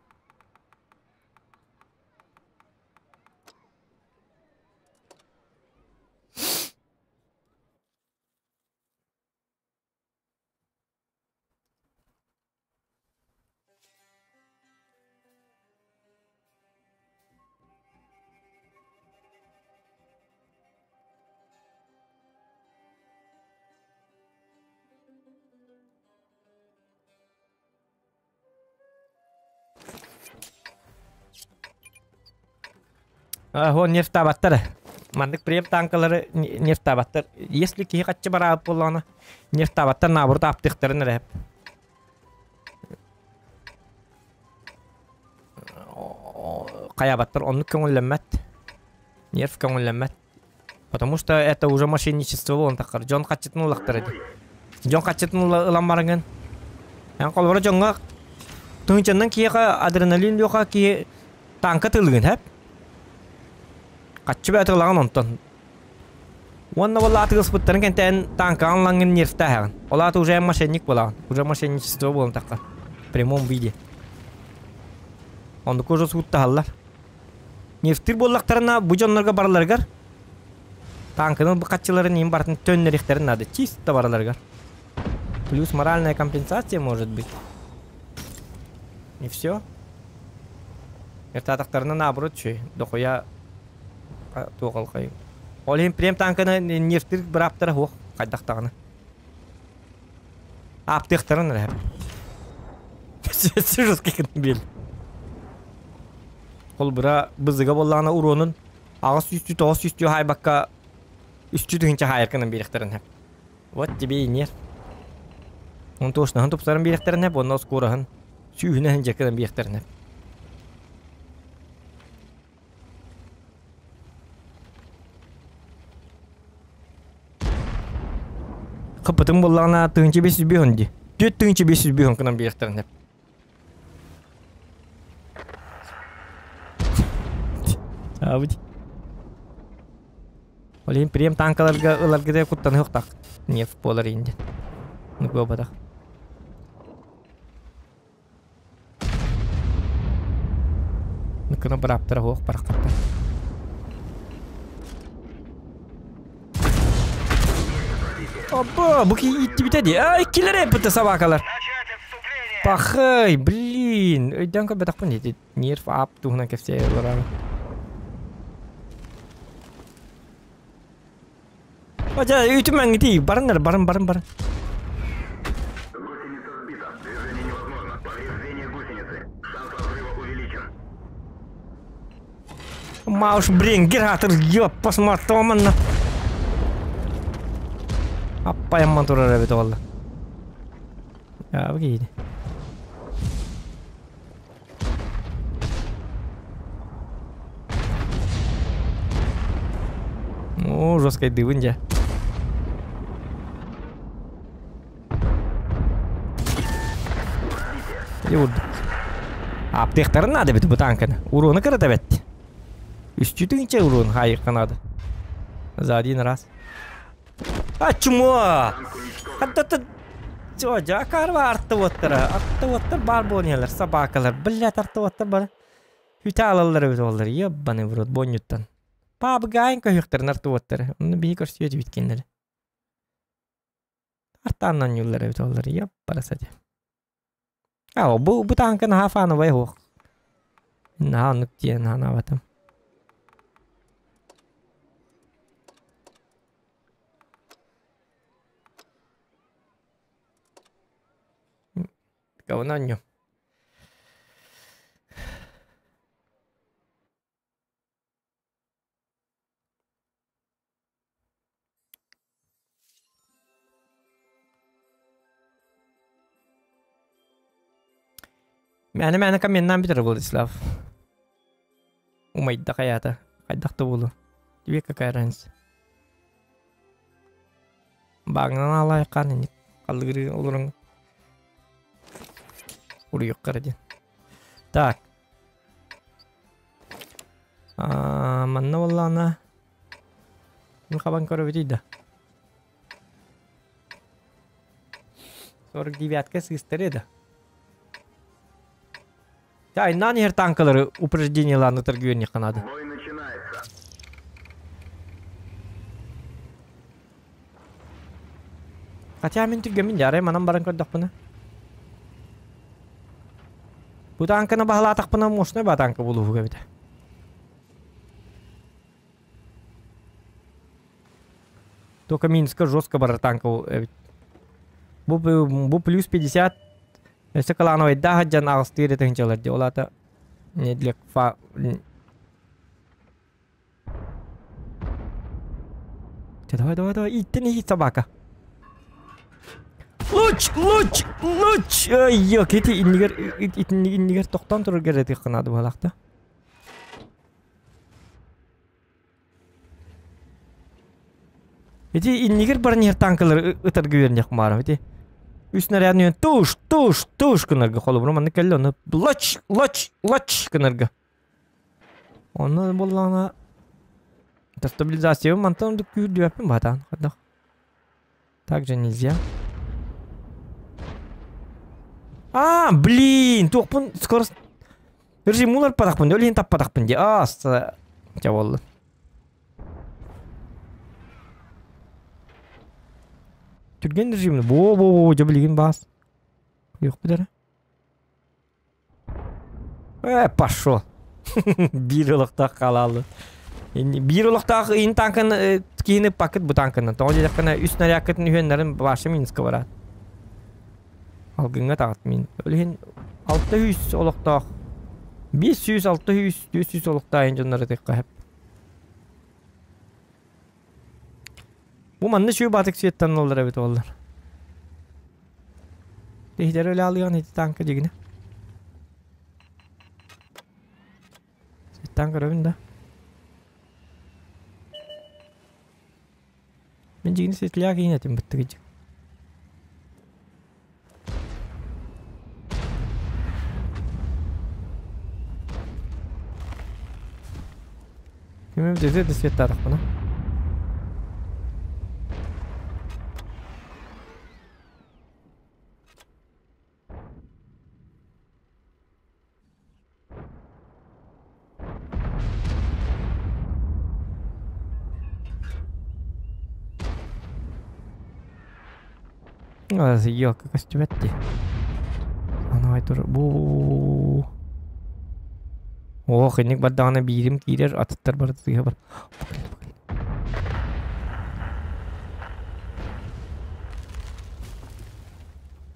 Хо нефтабаттар. Маннык прем танкалары нефтабаттар. Если киһи хаччы бараабыт буоллаҕына, нефтабаттар наоборот аптыктарын эрэ. Хайабаттар оннук көҥүллэммэт. Нерв көҥүллэммэт. Потому что это уже мошенничество буолан таххар. Дьон хаччытын ылахтар ди. Дьон хаччытын ылан бараҥын. Эн холобура дьоҥҥо Тыһыынчаннан киһиэхэ адреналин лүөхэ киһи танка тылыгын хэп. Хаччы бээтэ ылаҕын онтон. Уонна буолла атыгыспыттарын кэнтээн танкаҕын лаҥҥын нервтээһэҕин. Ол аата уже мошенник буолаҕын. Уже мошенничество буолан тахха. В прямом виде. Оннук уже сууттаһаллар. Нефтир буоллахтарына бу дьоннорго бараларыгар танканы хаччыларын иин барытын төннөрүөхтэрин наада. Чисто бараларыгар. Плюс моральная компенсация может быть. И все. Эртаатахтарына наоборот үчүгэй. Дохуя туох алхай. Ол иһин прем танканы нефтир бырааптара суох хайдах даҕаны. Ааптыахтарын эрэ. Жесткий бил. Холбура бызыга буоллаҕына уруонун аҕыс сүүстүү тоҕус сүүстүү хаайбакка үстүү тыһыынча хаайаркынан биэриэхтэрин сөп. Вот тебе и нерв. Он туошнаһын тупсаран биэриэхтэрин сөп, уонна оскуораһын сүүһүнэһин дьэккэнэн биэриэхтэрин сөп. Хыппытым буоллаҕына 1505 дии. 4505 гынан биэриэхтэрин сөп. Аабыт. Ол иһин прем танкаларга ыларга куттаныахтаах. Неф буолар иин диэн. Буолбатах. Ныкына бырааптара суох бараххаттар. Опа, бу ииттибитэ дии. А, иккилэр эппитэ собакалар. Пахай, блин. Өйдөөн көрбөтөхпүн ити нерв ап туһунан кэпсээ олорор. Ача, үтүм аңгити, барыннар, барын, барын, барын. Гусеница сбита. Движение невозможно. Повреждение гусеницы. Шанс разрыва увеличен. Мауш бренгер атыр, ёп, посмотри манна. Аппайамман турар эбит олла. Я бу О, жесткой дыбын дьэ. Юрдук. Аптектарын надо бит бу танканы. Уроны кырата бет. Үстүү тыһыынча урон хайыкка надо. За один раз. А чмо! Хатта Чо, жакар артыбыттар. Артыбыттар бар буолнялар, собакалар. Блядь, артыбыттар бар. Хүтэ алаллар эбит оллар. Ебаный в рот, боннюттан. Пабгайын көһүктэрин артыбыттар. Онно биһи көрсүө бүткеннер. Артааннан юллар эбит оллар. Ебарасати. А, бу танка наһаа фановай хуох. Наһаа оннук диэн ханаабатым. Кого ню. Мээнэ мээнэ каменнаан бүтэр Владислав. Умайда хайаата. Хайдах да буолуо. Тебе какая разница? Бааҥҥан аалаайаххаан инник халлыгырыы олорон уруйуохха диэн. Так. Манна буоллаҕына мин хабан көрөбүтүй да. 49-ка сыыстарыа да. Айнаан иһэр танкалары упреждениелаан ытарга үөрниэххэ наада. Бой начинается. Хотя мин түргэммин дьаарай манан баран көрдөхпүнэ. Бу танканы баһылаатахпына мощный ба танка булууһуга эбитэ. Только Минска жестко барар танка эбит. Бу плюс 50 өссө кылаановайдаах дьан аҕыстыыр этиһинчалар ди. Ол аата не для фа Давай, давай, давай, иттен иһит собака. Луч, луч, луч! Ай, ёк, ити иннигер, иннигер тохтон турар керетик кынады балакта. Ити иннигер баран иһэр танкалар ытарга үөрнэх маарам ити. Үс снарядны туш, туш, туш гынарга холобура маннык кэллэ ону лач, лач, лач гынарга. Онно буоллаҕына стабилизация мантан ордук күүрдүбэппин баатаан хайдах. Так же нельзя. А, блин, туохпун скорость режим уларпатахпын, ол иһин таппатахпын дии. Аа, ча буолла. Түргэн режимни бо бо бо дьэ билигин баас. Юхпут эрэ. Э, пошел. Биир олохтоох хаалаалы. Биир олохтоох ин танкын киһини пакет бу танкынан. Тоҕо диэтэххинэ үс снарядкытын үһүөннэрин баша Минска бараат. Алгыҥҥа таҕыт мин. Ол иһин 600 олохтоох 500, 600, 400 олохтоох ин дьоннору тыхха хэп. Бу манна сүү баатык светтаналлар эбит оллар. Тиһитер өлө алыан ити танка дигинэ. Светтан көрөбүн да. Мен дигини светляк иинэтим быттыгыдьык. Кимим десе де светтаатахпына. Елка көстүбэт дии. Аны тур бу Ох, инник бардаҕына биирим киирэр, атыттар барыта сыыһа бар.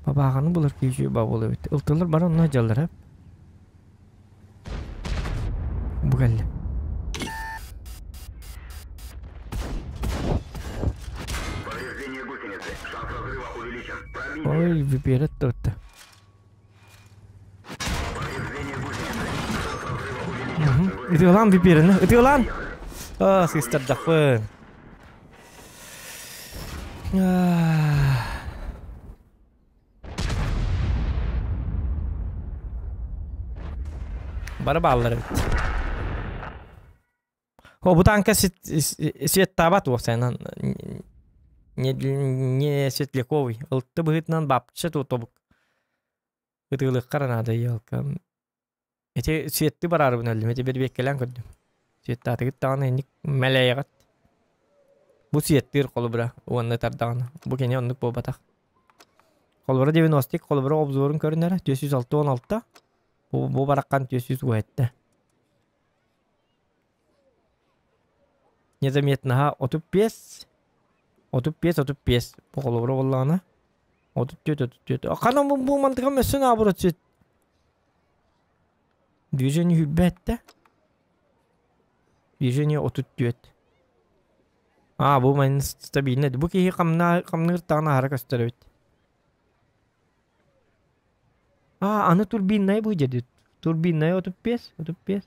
Бабааҕаны булар күүсү ба буолар эбит. Ылтылар бары онно дьаллар э. Бу кэллэ. Повреждение гусеницы. Шанс разрыва увеличен. Пробитие. Ой, выберет тут. Повреждение гусеницы. Шанс разрыва увеличен. Ытыалаан виперини. Ытыалаан! Аа, сыыстардахпын. Бары бааллар эбит. О, бу танка светтаабат уопсайынан не, не светляковый. Ылты быһыытынан бапча тобук. Ытыылыххар наада елка. Эти светти бараарбын өллүм. Эти бирбиэккэлээн көрдүм. Светтаатыгыт даҕаны инник мэлэйэҕит. Бу светтыыр холобура уонна тардаҕына. Бу кини оннук буолбатах. Холобура 90 холобура обзорун көрүнэрэ 466 бу, бу бараххан 407. Незаметноһа 35 35 35 бу холобура буоллаҕына 34 34 Ханан бу, бу мантыгам өссө наоборот свет Движение хүрбэттэ. Движение 34. А, бу манна стабильно. Бу киһи хамна хамныыр таҕына аһара көстөр эбит. А, аны турбинная бу деді. Турбинная 35, 35.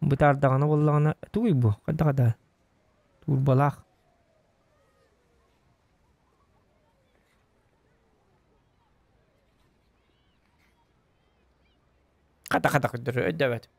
Бытаардаҕына буоллаҕына тугуй бу? Хайдах да? Турбалаах. Хата хата көрдөрөр өйдөөбөт.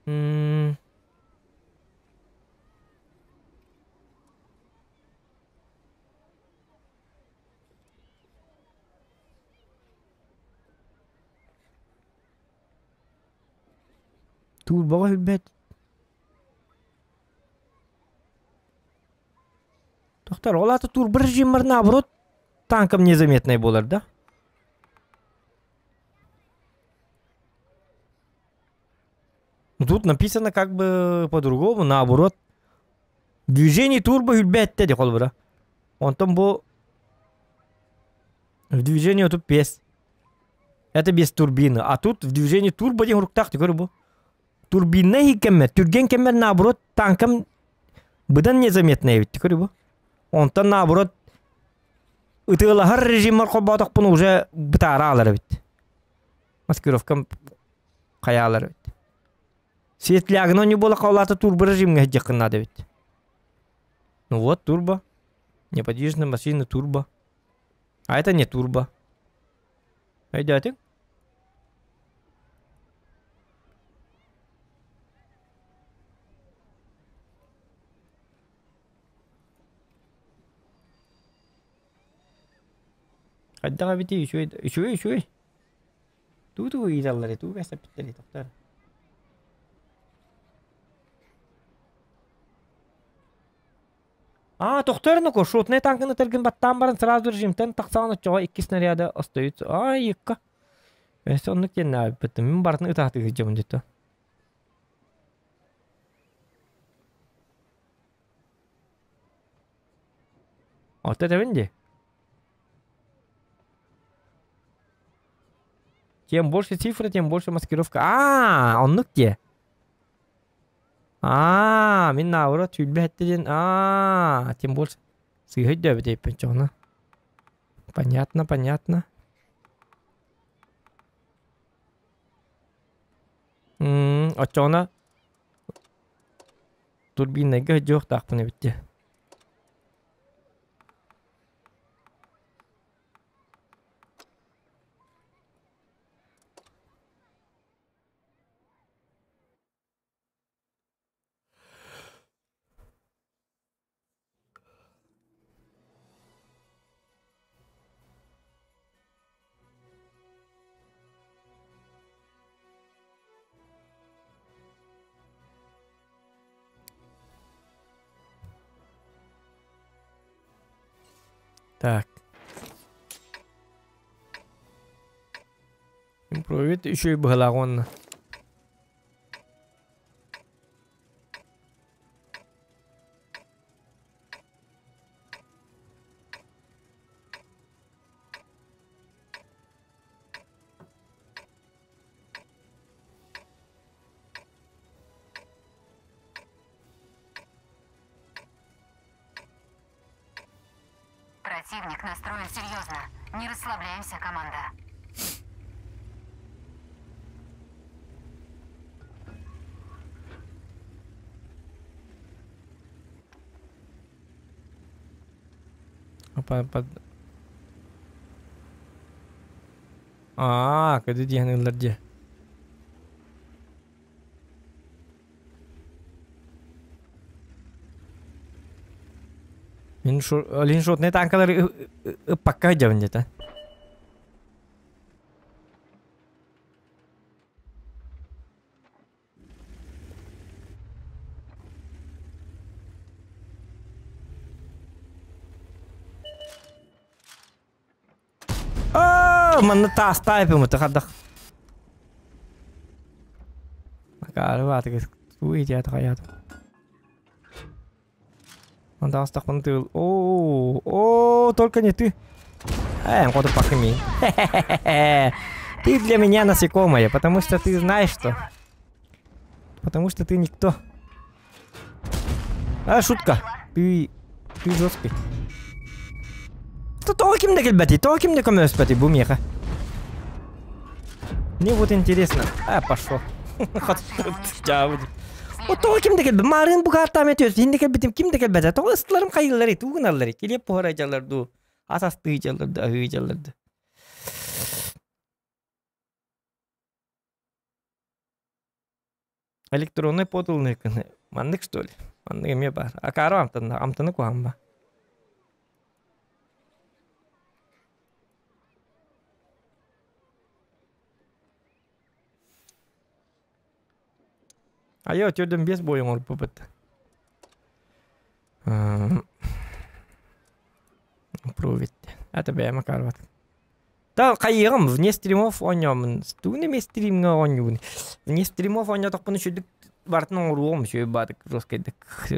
М Турбаҕа үрбэт. Тохтор, ол аата турбо режиммар наоборот танком незаметный буолар да? Тут написано как бы по-другому, наоборот. Движение турбо үрбэттэ де холбура. Онтон бу в движении тут без. Это без турбины. А тут в движении турбо диэн уруктаах көрө бу. Турбиннай кэммэр, түргэн кэммэр наоборот танкам быдан незаметно эбит көрү бу. Онтон наоборот ытыалаһар режиммар холбоотохпун уже бытаара алар эбит. Маскировкам хайаалар эбит. Светлягын оонньуу буола хаалаата турбо режимҥэ сылдьыаххын наада эбит. Ну вот турбо. Неподвижная машина турбо. А это не турбо. Өйдөөтүҥ? Хайдах эбитий үчүгэй үчүгэй үчүгэй. Туу-туу ыйыталлар туу кэсэппиттэрий тохтоор. Аа, тохтоор ноко, шотнай танканы тергин баттаан баран сразу режимтэн тахсаҕын оччоҕо икки снаряда остойут. Ай, икка. Өссө оннук диэн наабыппыттым. Мин барытын ытаатыы сылдьабын дьэ Отто этэбин дии. Чем больше цифры, тем больше маскировка. Аа, оннук дии. Аа, мин наоборот сүүрбэ сэттэ диэн аа, тем больше сыыһа өйдөөбүт эбиппин чоҕуна. Понятно, понятно. М оччоҕуна турбиннайга сылдьыахтаахпын эбит дии. Так. Импровит үчүгэй быһылаах уонна. Противник настроен серьезно. Не расслабляемся, команда. Опа, под... Аа, кэди диэн ыллар дии. Мин линшотнай танкалары ыппакка сылдьабын дьэ Аа, манна таастаай бымыты хардах. Акаары баатыгы туу иитиэт хайаат. Антаастахпын тыыл. О, о, только не ты. Э, хоту пахми. Ты для меня насекомое, потому что ты знаешь что. Потому что ты никто. А, шутка. Ты... Ты жесткий. Тоҕо ким да кэлбэтий, тоҕо ким да көмөлөспөтүй бу миэхэ? Мне вот интересно. А, пошел. Тоҕо ким да кэлбэт? Маарыын бу каартаам этиэс, иһин да кэлбитим ким да кэлбэтэ. Тоҕо ыстыларым хайыылларый, тугу гыналларый? Килиэп буһара дьаллар дуу, ас астыы дьаллар дуу, аһыы дьаллар дуу. Электронный подылный гына. Маннык что ли? Маннык эмиэ баар. Акаары амтанна, амтаны куһаҕан ба. Айа өтөрдөн биэс бой оҥорбуппут. Пробить. Это бэйэм акаарбат. Та хайыаҕым, вне стримов оонньооммун. Тугун эмиэ стримҥэ оонньуубун. Вне стримов оонньоотохпуна үчүгдүк барытын оҥоруом үчүгэй баатык жесткайдык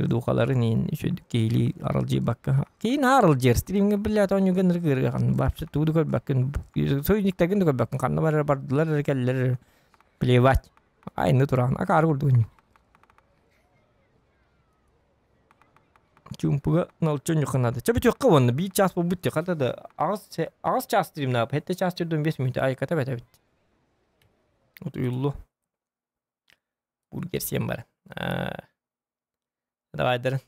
духаларын иин үчүгдүк киһилии аралдьыйбакка. Киһи наһаа аралдьыйар стримҥэ блядь оонньууга ынырык ыарыахан вообще тугу да көрбөккүн союзниктаргын да көрбөккүн ханна барар бардылар эрэ кэллэр плевать. Айны тураан акаары курдук Чуумпуга налчы ньуханады. Чэ бүтүөххэ уонна биир чаас буолбут дии хата да аҕыс аҕыс чаас стримнаап хэттэ чаас түрдөн 5 мүнүүтэ айката бэтэбит. Утуйуллу. Бургер сиэн баран. Давайдарын.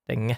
Тэҥҥэ.